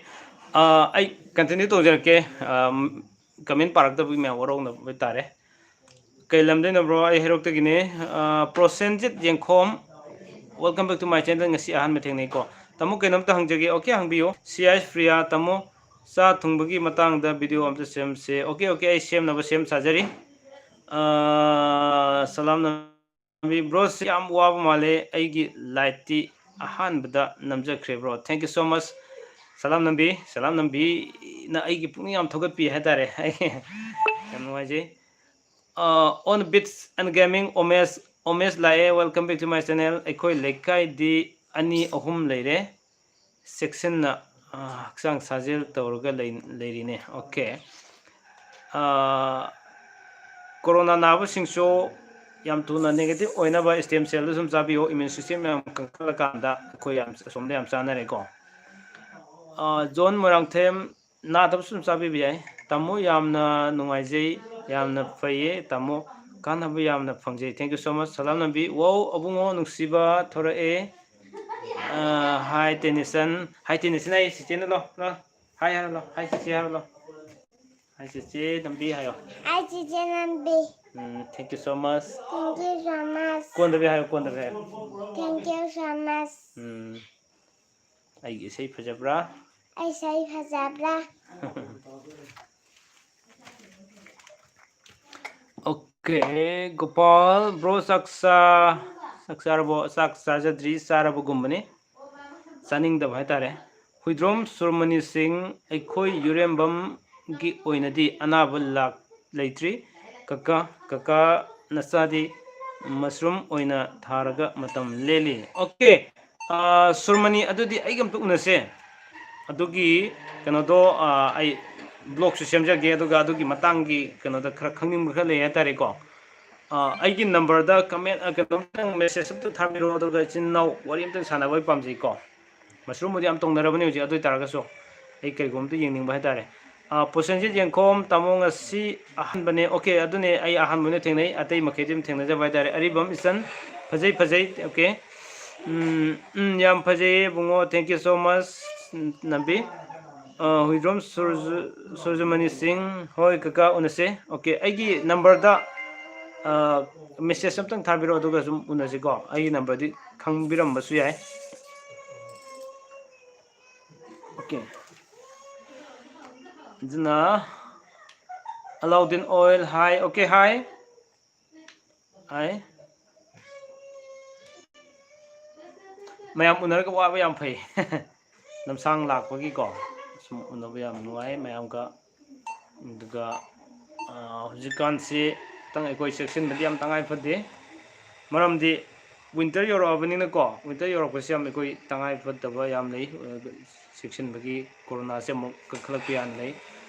ꯑꯥ, ꯑꯩ ꯀꯟꯇꯤꯅ꯭ꯌꯨ ꯇꯧꯖꯔꯛꯀꯦ꯫ ꯑꯥ, ꯀꯃꯦꯟ ꯄꯥꯔꯛꯇꯕꯒꯤ ꯃꯌꯥꯝ ꯋꯥꯔꯧꯅꯕ ꯇꯥꯔꯦ꯫ ꯀꯩ ꯂꯝꯗꯩꯅꯣ ꯕ꯭ꯔꯣ? ꯑꯩ ꯍꯩꯔꯣꯛꯇꯒꯤꯅꯦ꯫ ꯑꯥ, ꯄ꯭ꯔꯣꯁꯦꯟꯖꯤꯠ ꯌꯦꯡꯈꯣꯝ, welcome back to my channel꯫ ꯉꯁꯤ ꯑꯍꯥꯟꯕ ꯊꯦꯡꯅꯩꯀꯣ꯫ ꯇꯥꯃꯣ, ꯀꯩꯅꯣꯝꯇ ꯍꯪꯖꯒꯦ꯫ ꯑꯣꯀꯦ, ꯍꯪꯕꯤꯌꯨ꯫ ꯁꯤ ꯑꯥꯏ ꯄ꯭ꯔꯤꯌꯥ, ꯇꯥꯃꯣ, ꯆꯥ ꯊꯣꯡꯕꯒꯤ ꯃꯇꯥꯡꯗ ꯚꯤꯗꯤꯑꯣ ꯑꯝꯇ ꯁꯦꯝꯁꯦ꯫ ꯑꯣꯀꯦ, ꯑꯣꯀꯦ, ꯑꯩ ꯁꯦꯝꯅꯕ ꯁꯦꯝ ꯁꯥꯖꯔꯤ꯫ ꯑꯥ, ꯁꯂꯥꯝꯅ ꯕ꯭ꯔꯣꯁꯤ ꯌꯥꯝ ꯋꯥꯕ ꯃꯥꯜꯂꯦ, ꯑꯩꯒꯤ ꯂꯥꯏꯠꯇꯤ ꯑꯍꯥꯟꯕꯗ ꯅꯝꯖꯈ꯭ꯔꯦ bro. Thank you so much. ꯁꯂꯥꯝ ꯅꯝꯕꯤ, ꯁꯂꯥꯝ ꯅꯝꯕꯤꯅ ꯑꯩꯒꯤ ꯄꯨꯛꯅꯤꯡ ꯌꯥꯝ ꯊꯧꯒꯠꯄꯤ ꯍꯥꯏꯇꯥꯔꯦ꯫ ꯑꯩ ꯌꯥꯝ ꯅꯨꯡꯉꯥꯏꯖꯩ꯫ On beats and gaming, Omesh, Omesh ꯂꯥꯛꯑꯦ, welcome back to my channel꯫ ꯑꯩꯈꯣꯏ ꯂꯩꯀꯥꯏꯗꯤ ꯑꯅꯤ ꯑꯍꯨꯝ ꯂꯩꯔꯦ, ꯆꯦꯛꯁꯤꯟꯅ ꯍꯛꯆꯥꯡ ꯁꯥꯖꯦꯜ ꯇꯧꯔꯒ ꯂꯩꯔꯤꯅꯦ꯫ ꯑꯣꯀꯦ꯫ ꯀꯣꯔꯣꯅꯥ ꯅꯥꯕꯁꯤꯡꯁꯨ ꯌꯥꯝ ꯊꯨꯅ negative ꯑꯣꯏꯅꯕ stem cellꯗꯨ ꯁꯨꯝ ꯆꯥꯕꯤꯌꯨ꯫ Immune system ꯌꯥꯝ ꯀꯟꯈꯠꯂꯀꯥꯟꯗ ꯑꯩꯈꯣꯏ ꯌꯥꯝ ꯑꯁꯣꯝꯗ ꯌꯥꯝ ꯆꯥꯅꯔꯦꯀꯣ꯫ ꯖꯣꯟ ꯃꯣꯏꯔꯥꯡꯊꯦꯝ, ꯅꯥꯗꯕꯁꯨ ꯑꯗꯨꯝ ꯆꯥꯕꯤꯕ ꯌꯥꯏ꯫ ꯇꯥꯃꯣ, ꯌꯥꯝꯅ ꯅꯨꯡꯉꯥꯏꯖꯩ, ꯌꯥꯝꯅ ꯐꯩꯌꯦ ꯇꯥꯃꯣ, ꯀꯥꯟꯅꯕ ꯌꯥꯝꯅ ꯐꯪꯖꯩ꯫ Thank you so much꯫ ꯁꯂꯥꯝ ꯅꯝꯕꯤ꯫ ꯋꯥꯎ, ꯑꯕꯨꯡꯉꯣ ꯅꯨꯡꯁꯤꯕ ꯊꯣꯔꯛꯑꯦ꯫ ꯍꯥꯏ ꯇꯦꯅꯤꯁꯟ, ꯍꯥꯏ ꯇꯦꯅꯤꯁꯟ, ꯑꯩ ꯆꯤꯆꯦꯅ ꯂꯣ, ꯂꯣ꯫ ꯍꯥꯏ ꯍꯥꯏꯔꯣ, ꯂꯣ꯫ ꯍꯥꯏ ꯆꯤꯆꯦ ꯍꯥꯏꯔꯣ, ꯂꯣ꯫ ꯍꯥꯏ ꯆꯤꯆꯦ ꯅꯝꯕꯤ ꯍꯥꯏꯌꯣ꯫ ꯍꯥꯏ ꯆꯤꯆꯦ ꯅꯝꯕꯤ꯫ ꯎꯝ, thank you so much꯫ Thank you so much꯫ ꯀꯣꯟꯗꯕꯤ ꯍꯥꯏꯌꯣ, ꯀꯣꯟꯗꯕꯤ ꯍꯥꯏꯌꯣ꯫ Thank you so much꯫ ꯎꯝ꯫ ꯑꯩꯒꯤ ꯏꯁꯩ ꯐꯖꯕ꯭ꯔꯥ? ꯑꯩ ꯏꯁꯩ ꯐꯖꯕ꯭ꯔꯥ? ꯑꯣꯀꯦ, ꯒꯣꯄꯥꯜ, ꯕ꯭ꯔꯣ, ꯆꯥꯛ ꯆꯥ-, ꯆꯥꯛ ꯆꯥꯔꯕꯣ? ꯆꯥꯛ ꯆꯥꯖꯗ꯭ꯔꯤ, ꯆꯥꯔꯕꯒꯨꯝꯕꯅꯤ꯫ ꯆꯥꯅꯤꯡꯗꯕ ꯍꯥꯏꯇꯥꯔꯦ꯫ ꯍꯨꯏꯗ꯭ꯔꯣꯝ ꯁꯨꯔꯃꯅꯤ ꯁꯤꯡ, ꯑꯩꯈꯣꯏ ꯌꯨꯔꯦꯝꯕꯝꯒꯤ ꯑꯣꯏꯅꯗꯤ ꯑꯅꯥꯕ ꯂꯥꯛ-, ꯂꯩꯇ꯭ꯔꯤ꯫ ꯀꯀꯥ, ꯀꯀꯥ ꯅꯆꯥꯗꯤ mushroom ꯑꯣꯏꯅ ꯊꯥꯔꯒ ꯃꯇꯝ ꯂꯦꯜꯂꯤ꯫ ꯑꯣꯀꯦ, ꯑꯥ, ꯁꯨꯔꯃꯅꯤ, ꯑꯗꯨꯗꯤ ꯑꯩꯒ ꯑꯝꯇ ꯎꯅꯁꯦ꯫ ꯑꯗꯨꯒꯤ ꯀꯩꯅꯣꯗꯣ, ꯑꯥ, ꯑꯩ vlogꯁꯨ ꯁꯦꯝꯖꯒꯦ, ꯑꯗꯨꯒ ꯑꯗꯨꯒꯤ ꯃꯇꯥꯡꯒꯤ ꯀꯩꯅꯣꯗ ꯈꯔ ꯈꯪꯅꯤꯡꯕ ꯈꯔ ꯂꯩ ꯍꯥꯏꯇꯥꯔꯦꯀꯣ꯫ ꯑꯥ, ꯑꯩꯒꯤ numberꯗ comment, ꯑꯥ, ꯀꯩꯅꯣ, ꯅꯪ message ꯑꯝꯇ ꯊꯥꯕꯤꯔꯛꯑꯣ, ꯑꯗꯨꯒ ꯏꯆꯤꯟ ꯏꯅꯥꯎ ꯋꯥꯔꯤ ꯑꯝꯇꯪ ꯁꯥꯟꯅꯕ ꯑꯩ ꯄꯥꯝꯖꯩꯀꯣ꯫ Mushroomꯕꯨꯗꯤ ꯌꯥꯝ ꯇꯧꯅꯔꯕꯅꯤ ꯍꯧꯖꯤꯛ, ꯑꯗꯨ ꯑꯣꯏ ꯇꯥꯔꯒꯁꯨ ꯑꯩ ꯀꯔꯤꯒꯨꯝꯕ ꯑꯝꯇ ꯌꯦꯡꯅꯤꯡꯕ ꯍꯥꯏꯇꯥꯔꯦ꯫ ꯑꯥ, ꯄ꯭ꯔꯣꯁꯦꯟꯖꯤꯠ ꯌꯦꯡꯈꯣꯝ, ꯇꯥꯃꯣ ꯉꯁꯤ ꯑꯍꯥꯟꯕꯅꯦ꯫ ꯑꯣꯀꯦ, ꯑꯗꯨꯅꯦ ꯑꯩ ꯑꯍꯥꯟꯕ ꯑꯣꯏꯅ ꯊꯦꯡꯅꯩ, ꯑꯇꯩ ꯃꯈꯩꯗꯤ ꯑꯗꯨꯝ ꯊꯦꯡꯅꯖꯕ ꯍꯥꯏꯇꯥꯔꯦ꯫ ꯑꯔꯤꯕꯝ ꯏꯆꯟ, ꯐꯖꯩ, ꯐꯖꯩ꯫ ꯑꯣꯀꯦ꯫ ꯎꯝ, ꯎꯝ, ꯌꯥꯝ ꯐꯖꯩꯌꯦ ꯏꯕꯨꯡꯉꯣ, thank you so much꯫ ꯎꯝ, ꯅꯝꯕꯤ꯫ ꯑꯥ, ꯍꯨꯏꯗ꯭ꯔꯣꯝ ꯁꯨꯔꯖ-, ꯁꯨꯔꯖꯃꯅꯤ ꯁꯤꯡ, ꯍꯣꯏ ꯀꯀꯥ, ꯎꯅꯁꯦ꯫ ꯑꯣꯀꯦ, ꯑꯩꯒꯤ numberꯗ, ꯑꯥ, message ꯑꯝꯇꯪ ꯊꯥꯕꯤꯔꯛꯑꯣ, ꯑꯗꯨꯒ ꯁꯨꯝ ꯎꯅꯁꯤꯀꯣ꯫ ꯑꯩꯒꯤ numberꯗꯤ ꯈꯪꯕꯤꯔꯝꯕꯁꯨ ꯌꯥꯏ꯫ ꯑꯣꯀꯦ꯫ ꯑꯗꯨꯅ ꯑꯂꯥꯎꯗꯤꯟ ꯑꯣꯏꯜ, ꯍꯥꯏ, ꯑꯣꯀꯦ, ꯍꯥꯏ꯫ ꯍꯥꯏ꯫ ꯃꯌꯥꯝ ꯎꯅꯔꯒ ꯋꯥꯕ ꯌꯥꯝ ꯐꯩ꯫ ꯂꯝꯁꯥꯡ ꯂꯥꯛꯄꯒꯤꯀꯣ, ꯁꯨꯝ ꯎꯅꯕ ꯌꯥꯝ ꯅꯨꯡꯉꯥꯏ ꯃꯌꯥꯝꯒ꯫ ꯑꯗꯨꯒ, ꯑꯥ, ꯍꯧꯖꯤꯛꯀꯥꯟꯁꯤ ꯈꯤꯇꯪ ꯑꯩꯈꯣꯏ ꯆꯦꯛꯁꯤꯟꯕꯗꯤ ꯌꯥꯝ ꯇꯉꯥꯏ ꯐꯗꯦ꯫ ꯃꯔꯝꯗꯤ winter ꯌꯧꯔꯛꯑꯕꯅꯤꯅꯀꯣ, winter ꯌꯧꯔꯛꯄꯁꯤ ꯌꯥꯝ ꯑꯩꯈꯣꯏ ꯇꯉꯥꯏ ꯐꯗꯕ ꯌꯥꯝ ꯂꯩ꯫ ꯑꯥ, ꯆꯦꯛꯁꯤꯟꯕꯒꯤ ꯀꯣꯔꯣꯅꯥꯁꯦ ꯑꯃꯨꯛ ꯀꯟꯈꯠꯂꯛꯄ ꯌꯥꯅ ꯂꯩ꯫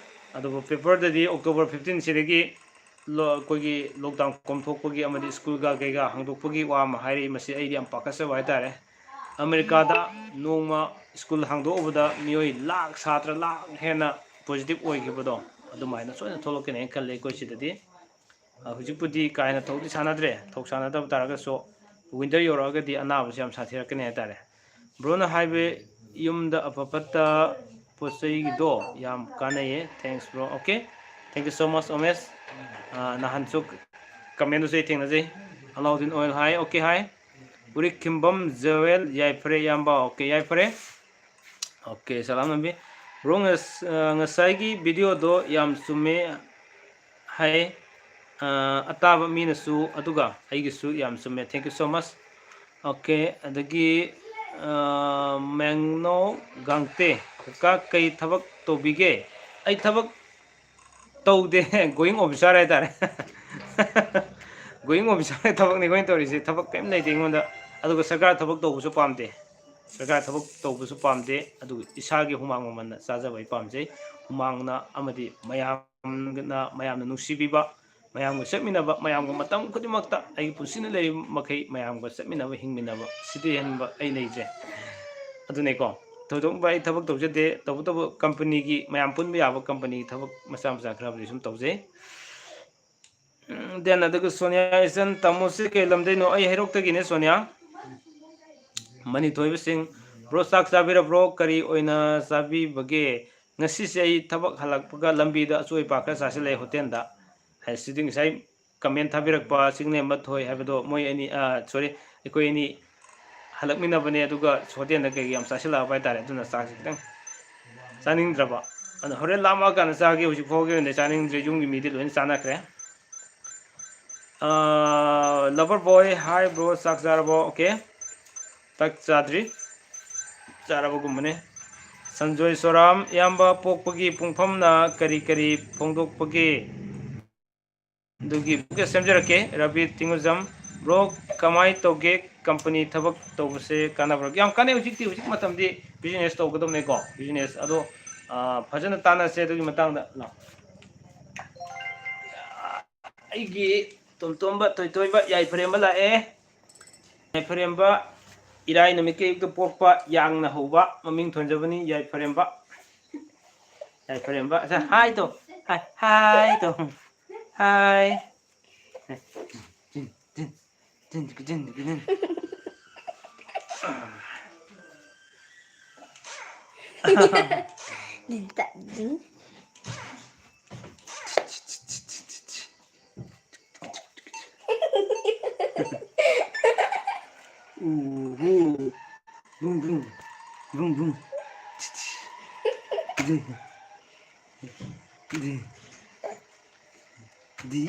ꯑꯗꯨꯕꯨ paperꯗꯗꯤ October fifteenꯁꯤꯗꯒꯤ ꯂꯣ-, ꯑꯩꯈꯣꯏꯒꯤ lockdown ꯀꯣꯝꯊꯣꯛꯄꯒꯤ ꯑꯃꯗꯤ ꯁ꯭ꯀꯨꯜꯒ ꯀꯩꯒ ꯍꯥꯡꯗꯣꯛꯄꯒꯤ ꯋꯥ ꯑꯃ ꯍꯥꯏꯔꯛꯏ꯫ ꯃꯁꯤ ꯑꯩꯗꯤ ꯌꯥꯝ ꯄꯥꯈꯠꯆꯕ ꯍꯥꯏꯇꯥꯔꯦ꯫ ꯑꯃꯦꯔꯤꯀꯥꯗ ꯅꯣꯡꯃ ꯁ꯭ꯀꯨꯜ ꯍꯥꯡꯗꯣꯛꯎꯕꯗ ꯃꯤꯑꯣꯏ ꯂꯥꯈ, ꯁꯥꯇ꯭ꯔ ꯂꯥꯈ ꯍꯦꯟꯅ positive ꯑꯣꯏꯈꯤꯕꯗꯣ, ꯑꯗꯨꯃꯥꯏꯅ ꯁꯣꯏꯗꯅ ꯊꯣꯛꯂꯛꯀꯅꯤ ꯍꯥꯏꯅ ꯈꯜꯂꯦ ꯑꯩꯈꯣꯏ ꯁꯤꯗꯗꯤ꯫ ꯑ, ꯍꯧꯖꯤꯛꯄꯨꯗꯤ ꯀꯥ ꯍꯦꯟꯅ ꯊꯧꯗꯤ ꯁꯥꯟꯅꯗ꯭ꯔꯦ꯫ ꯊꯧ ꯁꯥꯟꯅꯗꯕ ꯇꯥꯔꯒꯁꯨ winter ꯌꯧꯔꯛꯑꯒꯗꯤ ꯑꯅꯥꯕꯁꯤ ꯌꯥꯝ ꯁꯥꯊꯤꯔꯛꯀꯅꯤ ꯍꯥꯏꯇꯥꯔꯦ꯫ Broꯅ ꯍꯥꯏꯕ ꯌꯨꯝꯗ ꯑꯐ ꯐꯠꯇ ꯄꯣꯠ ꯆꯩꯒꯤꯗꯣ ꯌꯥꯝ ꯀꯥꯟꯅꯩꯌꯦ꯫ Thanks bro. Okay, thank you so much, Umesh. ꯑ, ꯅꯍꯥꯟꯁꯨ commentꯗꯨꯁꯨ ꯑꯩ ꯊꯦꯡꯅꯖꯩ꯫ ꯑꯂꯥꯎꯗꯤꯟ oil ꯍꯥꯏ, okay ꯍꯥꯏ꯫ ꯎꯔꯤꯛꯈꯤꯝꯕꯝ ꯖꯣꯌꯦꯜ, ꯌꯥꯏꯐꯔꯦ ꯏꯌꯥꯝꯕ꯫ Okay, ꯌꯥꯏꯐꯔꯦ꯫ Okay, ꯁꯂꯥꯝ ꯅꯝꯕꯤ꯫ Bro, ꯉꯁ-, ꯑ, ꯉꯁꯥꯏꯒꯤ videoꯗꯣ ꯌꯥꯝ ꯆꯨꯝꯃꯦ ꯍꯥꯏ, ꯑ, ꯑꯇꯥꯕ ꯃꯤꯅꯁꯨ, ꯑꯗꯨꯒ ꯑꯩꯒꯤꯁꯨ ꯌꯥꯝ ꯆꯨꯝꯃꯦ꯫ Thank you so much. Okay, ꯑꯗꯒꯤ, ꯑ, ꯃꯦꯡꯅꯣ ꯒꯥꯡꯇꯦ, "ꯀꯀꯥ ꯀꯩ ꯊꯕꯛ ꯇꯧꯕꯤꯒꯦ?" ꯑꯩ ꯊꯕꯛ ꯇꯧꯗꯦ, going officer ꯍꯥꯏꯇꯥꯔꯦ꯫ Going officer ꯊꯕꯛꯅꯤ ꯑꯩꯈꯣꯏꯅ ꯇꯧꯔꯤꯁꯦ, ꯊꯕꯛ ꯀꯔꯤꯝ ꯂꯩꯇꯦ ꯑꯩꯉꯣꯟꯗ꯫ ꯑꯗꯨꯒ ꯁꯔꯀꯥꯔ ꯊꯕꯛ ꯇꯧꯕꯁꯨ ꯄꯥꯝꯗꯦ꯫ ꯁꯔꯀꯥꯔ ꯊꯕꯛ ꯇꯧꯕꯁꯨ ꯄꯥꯝꯗꯦ, ꯑꯗꯨꯒ ꯏꯁꯥꯒꯤ ꯍꯨꯃꯥꯡ ꯃꯃꯜꯅ ꯆꯥꯖꯕ ꯑꯩ ꯄꯥꯝꯖꯩ꯫ ꯍꯨꯃꯥꯡꯅ ꯑꯃꯗꯤ ꯃꯌꯥꯝꯅ, ꯃꯌꯥꯝꯅ ꯅꯨꯡꯁꯤꯕꯤꯕ, ꯃꯌꯥꯝꯒ ꯆꯠꯃꯤꯟꯅꯕ, ꯃꯌꯥꯝꯒ ꯃꯇꯝ ꯈꯨꯗꯤꯡꯃꯛꯇ ꯑꯩꯒꯤ ꯄꯨꯟꯁꯤꯅ ꯂꯩꯔꯤꯕ ꯃꯈꯩ ꯃꯌꯥꯝꯒ ꯆꯠꯃꯤꯟꯅꯕ, ꯍꯤꯡꯃꯤꯟꯅꯕ, ꯁꯤꯗꯤ ꯍꯦꯟꯕ ꯑꯩ ꯂꯩꯖꯩ꯫ ꯑꯗꯨꯅꯤꯀꯣ, ꯊꯣꯏꯗꯣꯛꯄ ꯑꯩ ꯊꯕꯛ ꯇꯧꯖꯗꯦ, ꯇꯧꯕꯇꯕꯨ companyꯒꯤ ꯃꯌꯥꯝ ꯄꯨꯟꯕ ꯌꯥꯕ companyꯒꯤ ꯊꯕꯛ ꯃꯆꯥ ꯃꯆꯥ ꯈꯔꯕꯨꯗꯤ ꯁꯨꯝ ꯇꯧꯖꯩ꯫ ꯎꯝ, then ꯑꯗꯨꯒ ꯁꯣꯅꯤꯌꯥ ꯏꯆꯟ, "ꯇꯥꯃꯣꯁꯦ ꯀꯩ ꯂꯝꯗꯩꯅꯣ?" ꯑꯩ ꯍꯩꯔꯣꯛꯇꯒꯤꯅꯦ ꯁꯣꯅꯤꯌꯥ꯫ ꯃꯅꯤꯊꯣꯏꯕ ꯁꯤꯡ, "Bro, ꯆꯥꯛ ꯆꯥꯕꯤꯔꯕ꯭ꯔꯣ? ꯀꯔꯤ ꯑꯣꯏꯅ ꯆꯥꯕꯤꯕꯒꯦ?" ꯉꯁꯤꯁꯦ ꯑꯩ ꯊꯕꯛ ꯍꯜꯂꯛꯄꯒ ꯂꯝꯕꯤꯗ ꯑꯆꯣꯏ ꯑꯄꯥ ꯈꯔ ꯆꯥꯁꯤꯜꯂꯛꯑꯦ hotelꯗ꯫ ꯍꯥꯏ, ꯁꯤꯗꯤ ꯉꯁꯥꯏ comment ꯊꯥꯕꯤꯔꯛꯄ ꯆꯤꯡꯂꯦꯝꯕ ꯊꯣꯏ ꯍꯥꯏꯕꯗꯣ, ꯃꯣꯏ ꯑꯅꯤ, ꯑ, sorry, ꯑꯩꯈꯣꯏ ꯑꯅꯤ ꯍꯜꯂꯛꯃꯤꯟꯅꯕꯅꯦ, ꯑꯗꯨꯒ hotelꯗ ꯀꯩꯀꯩ ꯌꯥꯝ ꯆꯥꯁꯤꯜꯂꯛꯑꯕ ꯍꯥꯏꯇꯥꯔꯦ, ꯑꯗꯨꯅ ꯆꯥꯛꯁꯦ ꯈꯤꯇꯪ ꯆꯥꯅꯤꯡꯗ꯭ꯔꯕ꯫ ꯑꯗꯣ ꯍꯣꯔꯦꯟ ꯂꯥꯝꯃꯛꯑꯀꯥꯟꯗ ꯆꯥꯒꯦ, ꯍꯧꯖꯤꯛ ꯐꯥꯎꯒꯤ ꯑꯣꯏꯅꯗꯤ ꯆꯥꯅꯤꯡꯗ꯭ꯔꯦ, ꯌꯨꯝꯒꯤ ꯃꯤꯗꯤ ꯂꯣꯏꯅ ꯆꯥꯅꯈ꯭ꯔꯦ꯫ ꯑ, lover boy, hi bro, ꯆꯥꯛ ꯆꯥꯔꯕꯣ? Okay. ꯆꯥꯛ ꯆꯥꯗ꯭ꯔꯤ꯫ ꯆꯥꯔꯕꯒꯨꯝꯕꯅꯦ꯫ ꯁꯟꯖꯣꯏ ꯁꯣꯔꯥꯝ, ꯏꯌꯥꯝꯕ ꯄꯣꯛꯄꯒꯤ ꯄꯨꯡꯐꯝꯅ ꯀꯔꯤ ꯀꯔꯤ ꯐꯣꯡꯗꯣꯛꯄꯒꯦ? ꯑꯗꯨꯒꯤ ꯕꯨꯛꯀꯦ ꯁꯦꯝꯖꯔꯛꯀꯦ꯫ ꯔꯕꯤ ꯇꯤꯡꯉꯨꯖꯝ, ꯕ꯭ꯔꯣ, ꯀꯃꯥꯏ ꯇꯧꯒꯦ? ꯀꯝꯄꯅꯤ ꯊꯕꯛ ꯇꯧꯕꯁꯦ ꯀꯥꯟꯅꯕ꯭ꯔꯥ? ꯌꯥꯝ ꯀꯥꯟꯅꯩ꯫ ꯍꯧꯖꯤꯛꯇꯤ, ꯍꯧꯖꯤꯛ ꯃꯇꯝꯗꯤ ꯕꯤꯖꯤꯅꯦꯁ ꯇꯧꯒꯗꯕꯅꯦꯀꯣ꯫ ꯕꯤꯖꯤꯅꯦꯁ ꯑꯗꯣ, ꯑ, ꯐꯖꯅ ꯇꯥꯟꯅꯁꯦ ꯑꯗꯨꯒꯤ ꯃꯇꯥꯡꯗ꯫ ꯂꯥꯎ꯫ ꯑꯩꯒꯤ ꯇꯣꯝꯇꯣꯝꯕ, ꯊꯣꯏꯊꯣꯏꯕ, ꯌꯥꯏꯐꯔꯦꯝꯕ ꯂꯥꯛꯑꯦ꯫ ꯌꯥꯏꯐꯔꯦꯝꯕ, ꯏꯔꯥꯏ ꯅꯨꯃꯤꯠꯀꯤ ꯑꯌꯨꯛꯇ ꯄꯣꯛꯄ, ꯌꯥꯡꯅ ꯍꯧꯕ, ꯃꯃꯤꯡ ꯊꯣꯟꯖꯕꯅꯤ, ꯌꯥꯏꯐꯔꯦꯝꯕ꯫ ꯌꯥꯏꯐꯔꯦꯝꯕ, ꯑꯁ, ꯍꯥꯏ ꯇꯣ, ꯍꯥꯏ, ꯍꯥꯏ ꯇꯣ, ꯍꯥꯏ꯫ Uhum. Bum, bum. Bum, bum. Di. Di. Di.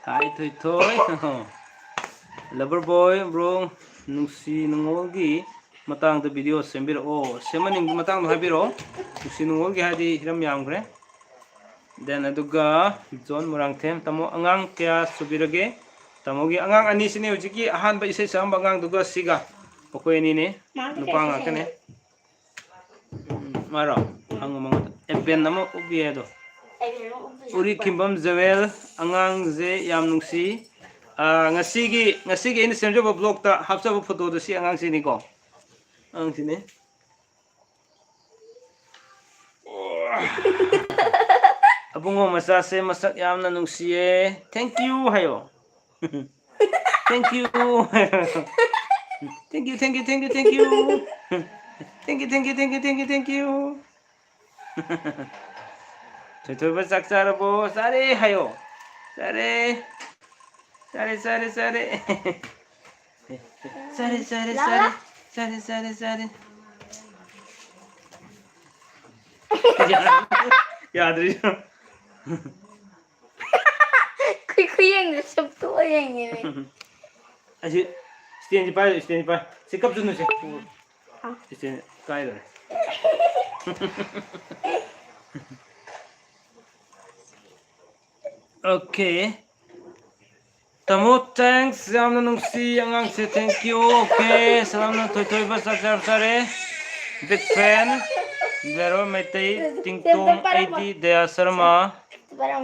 Hi, Thoy Thoy. Lover boy, bro, ꯅꯨꯡꯁꯤ ꯅꯨꯡꯉꯣꯜꯒꯤ ꯃꯇꯥꯡꯗ ꯚꯤꯗꯤꯑꯣ ꯁꯦꯝꯕꯤꯔꯛꯑꯣ꯫ ꯁꯦꯝꯍꯟꯅꯤꯡꯕ ꯃꯇꯥꯡꯗꯣ ꯍꯥꯏꯕꯤꯔꯛꯑꯣ꯫ ꯅꯨꯡꯁꯤ ꯅꯨꯡꯉꯣꯜꯒꯤ ꯍꯥꯏꯗꯤ ꯍꯤꯔꯝ ꯌꯥꯝꯈ꯭ꯔꯦ꯫ Then ꯑꯗꯨꯒ ꯖꯣꯟ ꯃꯣꯏꯔꯥꯡꯊꯦꯝ, ꯇꯥꯃꯣ ꯑꯉꯥꯡ ꯀꯌꯥ ꯁꯨꯕꯤꯔꯒꯦ? ꯇꯥꯃꯣꯒꯤ ꯑꯉꯥꯡ ꯑꯅꯤꯁꯤꯅꯦ, ꯍꯧꯖꯤꯛꯀꯤ ꯑꯍꯥꯟꯕ ꯏꯁꯩ ꯁꯛꯑꯝꯕ ꯑꯉꯥꯡꯗꯨꯒ ꯁꯤꯒ꯫ ꯃꯈꯣꯏ ꯑꯅꯤꯅꯦ, ꯅꯨꯄꯥ ꯉꯥꯛꯇꯅꯦ꯫ ꯎꯝ, ꯃꯥꯔꯣ? ꯍꯪꯉꯨ ꯃꯉꯣꯟꯗ꯫ ꯑꯦꯕꯦꯟ ꯑꯃ ꯎꯞꯄꯤ ꯍꯥꯏꯗꯣ꯫ ꯎꯔꯤ ꯈꯤꯝꯕꯝ ꯖꯋꯦꯜ, ꯑꯉꯥꯡꯁꯦ ꯌꯥꯝ ꯅꯨꯡꯁꯤ꯫ ꯑꯥ, ꯉꯁꯤꯒꯤ, ꯉꯁꯤꯒꯤ ꯑꯩꯅ ꯁꯦꯝꯖꯕ ꯕ꯭ꯂꯣꯛꯇ ꯍꯥꯞꯆꯕ ꯐꯣꯇꯣꯗꯣ ꯁꯤ ꯑꯉꯥꯡꯁꯤꯅꯤꯀꯣ꯫ ꯑꯉꯥꯡꯁꯤꯅꯤ꯫ ꯑꯕꯨꯡꯉꯣ ꯃꯆꯥꯁꯦ ꯃꯁꯛ ꯌꯥꯝꯅ ꯅꯨꯡꯁꯤꯌꯦ꯫ Thank you ꯍꯥꯏꯌꯣ꯫ Thank you꯫ Thank you, thank you, thank you, thank you꯫ Thank you, thank you, thank you, thank you, thank you꯫ ꯊꯣꯏꯊꯣꯏꯕ ꯆꯥꯛ ꯆꯥꯔꯕꯣ? ꯆꯥꯔꯦ ꯍꯥꯏꯌꯣ꯫ ꯆꯥꯔꯦ꯫ ꯆꯥꯔꯦ, ꯆꯥꯔꯦ, ꯆꯥꯔꯦ꯫ ꯆꯥꯔꯦ, ꯆꯥꯔꯦ, ꯆꯥꯔꯦ꯫ ꯆꯥꯔꯦ, ꯆꯥꯔꯦ, ꯆꯥꯔꯦ꯫ ꯌꯥꯗ꯭ꯔꯤ꯫ ꯈꯨꯏ ꯈꯨꯏ ꯌꯦꯡꯗ꯭ꯔꯦ, ꯁꯨꯝ ꯇꯣꯛꯑ ꯌꯦꯡꯉꯦ꯫ ꯑꯁꯤ stand ꯁꯤ ꯄꯥꯏ, stand ꯁꯤ ꯄꯥꯏ꯫ ꯁꯤ ꯀꯞꯁꯅꯨ ꯁꯦ꯫ Stand ꯀꯥꯏꯗꯅ꯫ Okay꯫ ꯇꯥꯃꯣ, thanks꯫ ꯌꯥꯝꯅ ꯅꯨꯡꯁꯤ ꯑꯉꯥꯡꯁꯦ꯫ Thank you꯫ Okay꯫ ꯁꯂꯥꯝꯅ ꯊꯣꯏꯊꯣꯏꯕ ꯆꯥꯛ ꯆꯥꯔ ꯆꯥꯔꯦ꯫ Big fan꯫ ꯂꯦꯔꯣꯏ ꯃꯩꯇꯩ꯫ ꯇꯤꯡꯇꯣꯡ꯫ ꯑꯩꯗꯤ ꯗꯌꯥ ꯁꯔꯃ꯫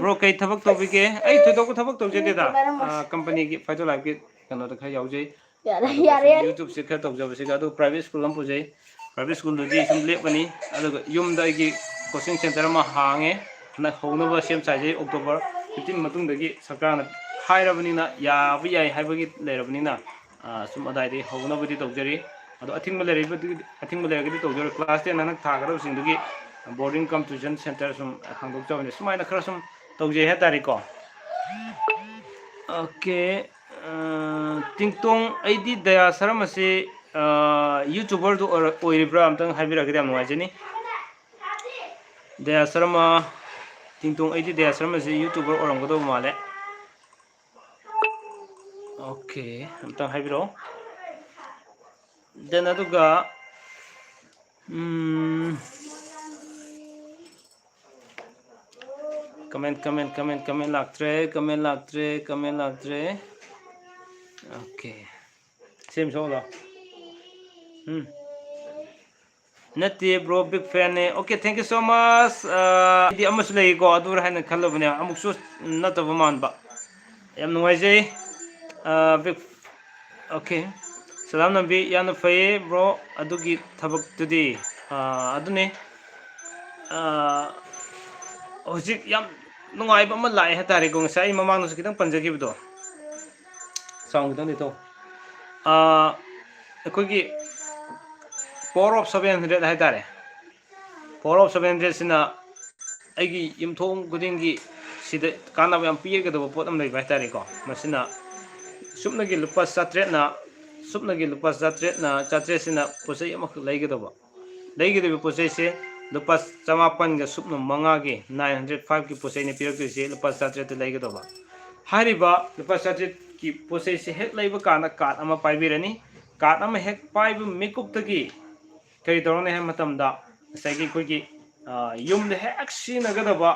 Bro, ꯀꯩ ꯊꯕꯛ ꯇꯧꯕꯤꯒꯦ? ꯑꯩ ꯊꯣꯏꯗꯣꯛꯄ ꯊꯕꯛ ꯇꯧꯖꯗꯦꯗ꯫ ꯑ, company ꯒꯤ Fighter Life ꯀꯤ ꯀꯩꯅꯣꯗ ꯈꯔ ꯌꯥꯎꯖꯩ꯫ ꯌꯥꯔꯦ, ꯑꯗꯨꯒ ꯌꯥꯔꯦ꯫ YouTube ꯁꯦ ꯈꯔ ꯇꯧꯖꯕꯁꯤꯒ, ꯑꯗꯨ private school ꯑꯃ ꯄꯨꯖꯩ꯫ Private school ꯗꯨꯗꯤ ꯁꯨꯝ ꯂꯦꯞꯀꯅꯤ꯫ ꯑꯗꯨꯒ ꯌꯨꯝꯗ ꯑꯩꯒꯤ coaching center ꯑꯃ ꯍꯥꯡꯉꯦ꯫ ꯍꯟꯗꯛ ꯍꯧꯅꯕ ꯁꯦꯝ ꯁꯥꯖꯩ꯫ October fifteen ꯃꯇꯨꯡꯗꯒꯤ ꯁꯔꯀꯥꯔꯅ ꯍꯥꯏꯔꯕꯅꯤꯅ, ꯌꯥꯕ ꯌꯥꯏ ꯍꯥꯏꯕꯒꯤ ꯂꯩꯔꯕꯅꯤꯅ, ꯑ, ꯁꯨꯝ ꯑꯗꯥꯏꯗꯒꯤ ꯍꯧꯅꯕꯗꯤ ꯇꯧꯖꯔꯤ꯫ ꯑꯗꯣ ꯑꯊꯤꯡꯕ ꯂꯩꯔꯒꯗꯤ, ꯑꯊꯤꯡꯕ ꯂꯩꯔꯒꯗꯤ ꯇꯧꯖꯔꯣꯏ꯫ Class ten ꯍꯟꯗꯛ ꯊꯥꯒꯗꯕꯁꯤꯡꯗꯨꯒꯤ boarding cum tuition center ꯁꯨꯝ ꯍꯥꯡꯗꯣꯛꯆꯕꯅꯤ꯫ ꯁꯨꯃꯥꯏꯅ ꯈꯔ ꯁꯨꯝ ꯇꯧꯖꯩ ꯍꯥꯏꯇꯥꯔꯦꯀꯣ꯫ Okay꯫ ꯑ, ꯇꯤꯡꯇꯣꯡ, ꯑꯩꯗꯤ ꯗꯌꯥ ꯁꯔꯝ ꯑꯁꯤ, ꯑ, YouTuber ꯗꯨ ꯑꯣꯏꯔ-, ꯑꯣꯏꯔꯤꯕ꯭ꯔꯥ ꯑꯝꯇꯪ ꯍꯥꯏꯕꯤꯔꯛꯑꯒꯗꯤ ꯌꯥꯝ ꯅꯨꯡꯉꯥꯏꯖꯅꯤ꯫ ꯗꯌꯥ ꯁꯔꯃ, ꯇꯤꯡꯇꯣꯡ, ꯑꯩꯗꯤ ꯗꯌꯥ ꯁꯔꯃꯁꯤ YouTuber ꯑꯣꯏꯔꯝꯒꯗꯧꯕ ꯃꯥꯜꯂꯦ꯫ Okay, ꯑꯝꯇꯪ ꯍꯥꯏꯕꯤꯔꯛꯑꯣ꯫ Then ꯑꯗꯨꯒ, ꯎꯝ, comment, comment, comment, comment ꯂꯥꯛꯇ꯭ꯔꯦ, comment ꯂꯥꯛꯇ꯭ꯔꯦ, comment ꯂꯥꯛꯇ꯭ꯔꯦ꯫ Okay꯫ ꯁꯦꯝ ꯁꯣꯛꯂꯣ꯫ ꯎꯝ꯫ ꯅꯠꯇꯦ bro, big fan ꯅꯦ꯫ Okay, thank you so much꯫ ꯑ, ꯑꯩꯗꯤ ꯑꯃꯁꯨ ꯂꯩꯀꯣ, ꯑꯗꯨꯔ ꯍꯥꯏꯅ ꯈꯜꯂꯨꯕꯅꯦ, ꯑꯃꯨꯛꯁꯨ ꯅꯠꯇꯕ ꯃꯥꯟꯕ꯫ ꯌꯥꯝ ꯅꯨꯡꯉꯥꯏꯖꯩ꯫ ꯑ, big, okay꯫ ꯁꯂꯥꯝ ꯅꯝꯕꯤ, ꯌꯥꯝꯅ ꯐꯩꯌꯦ bro, ꯑꯗꯨꯒꯤ ꯊꯕꯛꯇꯨꯗꯤ꯫ ꯑ, ꯑꯗꯨꯅꯤ꯫ ꯑ, ꯍꯧꯖꯤꯛ ꯌꯥꯝ ꯅꯨꯡꯉꯥꯏꯕ ꯑꯃ ꯂꯥꯛꯑꯦ ꯍꯥꯏꯇꯥꯔꯦꯀꯣ, ꯉꯁꯥꯏ ꯑꯩ ꯃꯃꯥꯡꯗꯁꯨ ꯈꯤꯇꯪ ꯄꯟꯖꯈꯤꯕꯗꯣ꯫ Sound ꯈꯤꯇꯪ ꯂꯩꯊꯧ꯫ ꯑ, ꯑꯩꯈꯣꯏꯒꯤ power of seven hundred ꯍꯥꯏꯇꯥꯔꯦ꯫ Power of seven hundred ꯁꯤꯅ ꯑꯩꯒꯤ ꯌꯨꯝꯊꯣꯡ ꯈꯨꯗꯤꯡꯒꯤ ꯁꯤꯗ ꯀꯥꯟꯅꯕ ꯌꯥꯝ ꯄꯤꯒꯗꯕ ꯄꯣꯠ ꯑꯃ ꯂꯩꯕ ꯍꯥꯏꯇꯥꯔꯦꯀꯣ꯫ ꯃꯁꯤꯅ ꯁꯨꯞꯅꯒꯤ ꯂꯨꯄꯥ ꯆꯥꯇ꯭ꯔꯦꯠꯅ, ꯁꯨꯞꯅꯒꯤ ꯂꯨꯄꯥ ꯆꯥꯇ꯭ꯔꯦꯠꯅ, ꯆꯥꯇ꯭ꯔꯦꯠꯁꯤꯅ ꯄꯣꯠ ꯆꯩ ꯑꯃꯈꯛ ꯂꯩꯒꯗꯕ꯫ ꯂꯩꯒꯗꯕ ꯄꯣꯠ ꯆꯩꯁꯦ ꯂꯨꯄꯥ ꯆꯃꯥꯄꯟꯒ ꯁꯨꯞꯅ ꯃꯉꯥꯒꯤ, ꯅꯥꯏꯟ ꯍꯟꯗ꯭ꯔꯦꯠ ꯐꯥꯏꯚꯀꯤ ꯄꯣꯠ ꯆꯩꯅꯤ ꯄꯤꯔꯛꯇꯣꯏꯁꯦ, ꯂꯨꯄꯥ ꯆꯥꯇ꯭ꯔꯦꯠꯇ ꯂꯩꯒꯗꯧꯕ꯫ ꯍꯥꯏꯔꯤꯕ ꯂꯨꯄꯥ ꯆꯥꯇ꯭ꯔꯦꯠꯀꯤ ꯄꯣꯠ ꯆꯩꯁꯦ ꯍꯦꯛ ꯂꯩꯕ ꯀꯥꯟꯗ ꯀꯥꯔꯠ ꯑꯃ ꯄꯥꯏꯕꯤꯔꯅꯤ꯫ ꯀꯥꯔꯠ ꯑꯃ ꯍꯦꯛ ꯄꯥꯏꯕ ꯃꯤꯀꯨꯞꯇꯒꯤ ꯀꯔꯤ ꯇꯧꯔꯅꯤ ꯍꯥꯏꯕ ꯃꯇꯝꯗ, ꯉꯁꯥꯏꯒꯤ ꯑꯩꯈꯣꯏꯒꯤ, ꯑ, ꯌꯨꯝꯗ ꯍꯦꯛ ꯁꯤꯖꯤꯟꯅꯒꯗꯕ,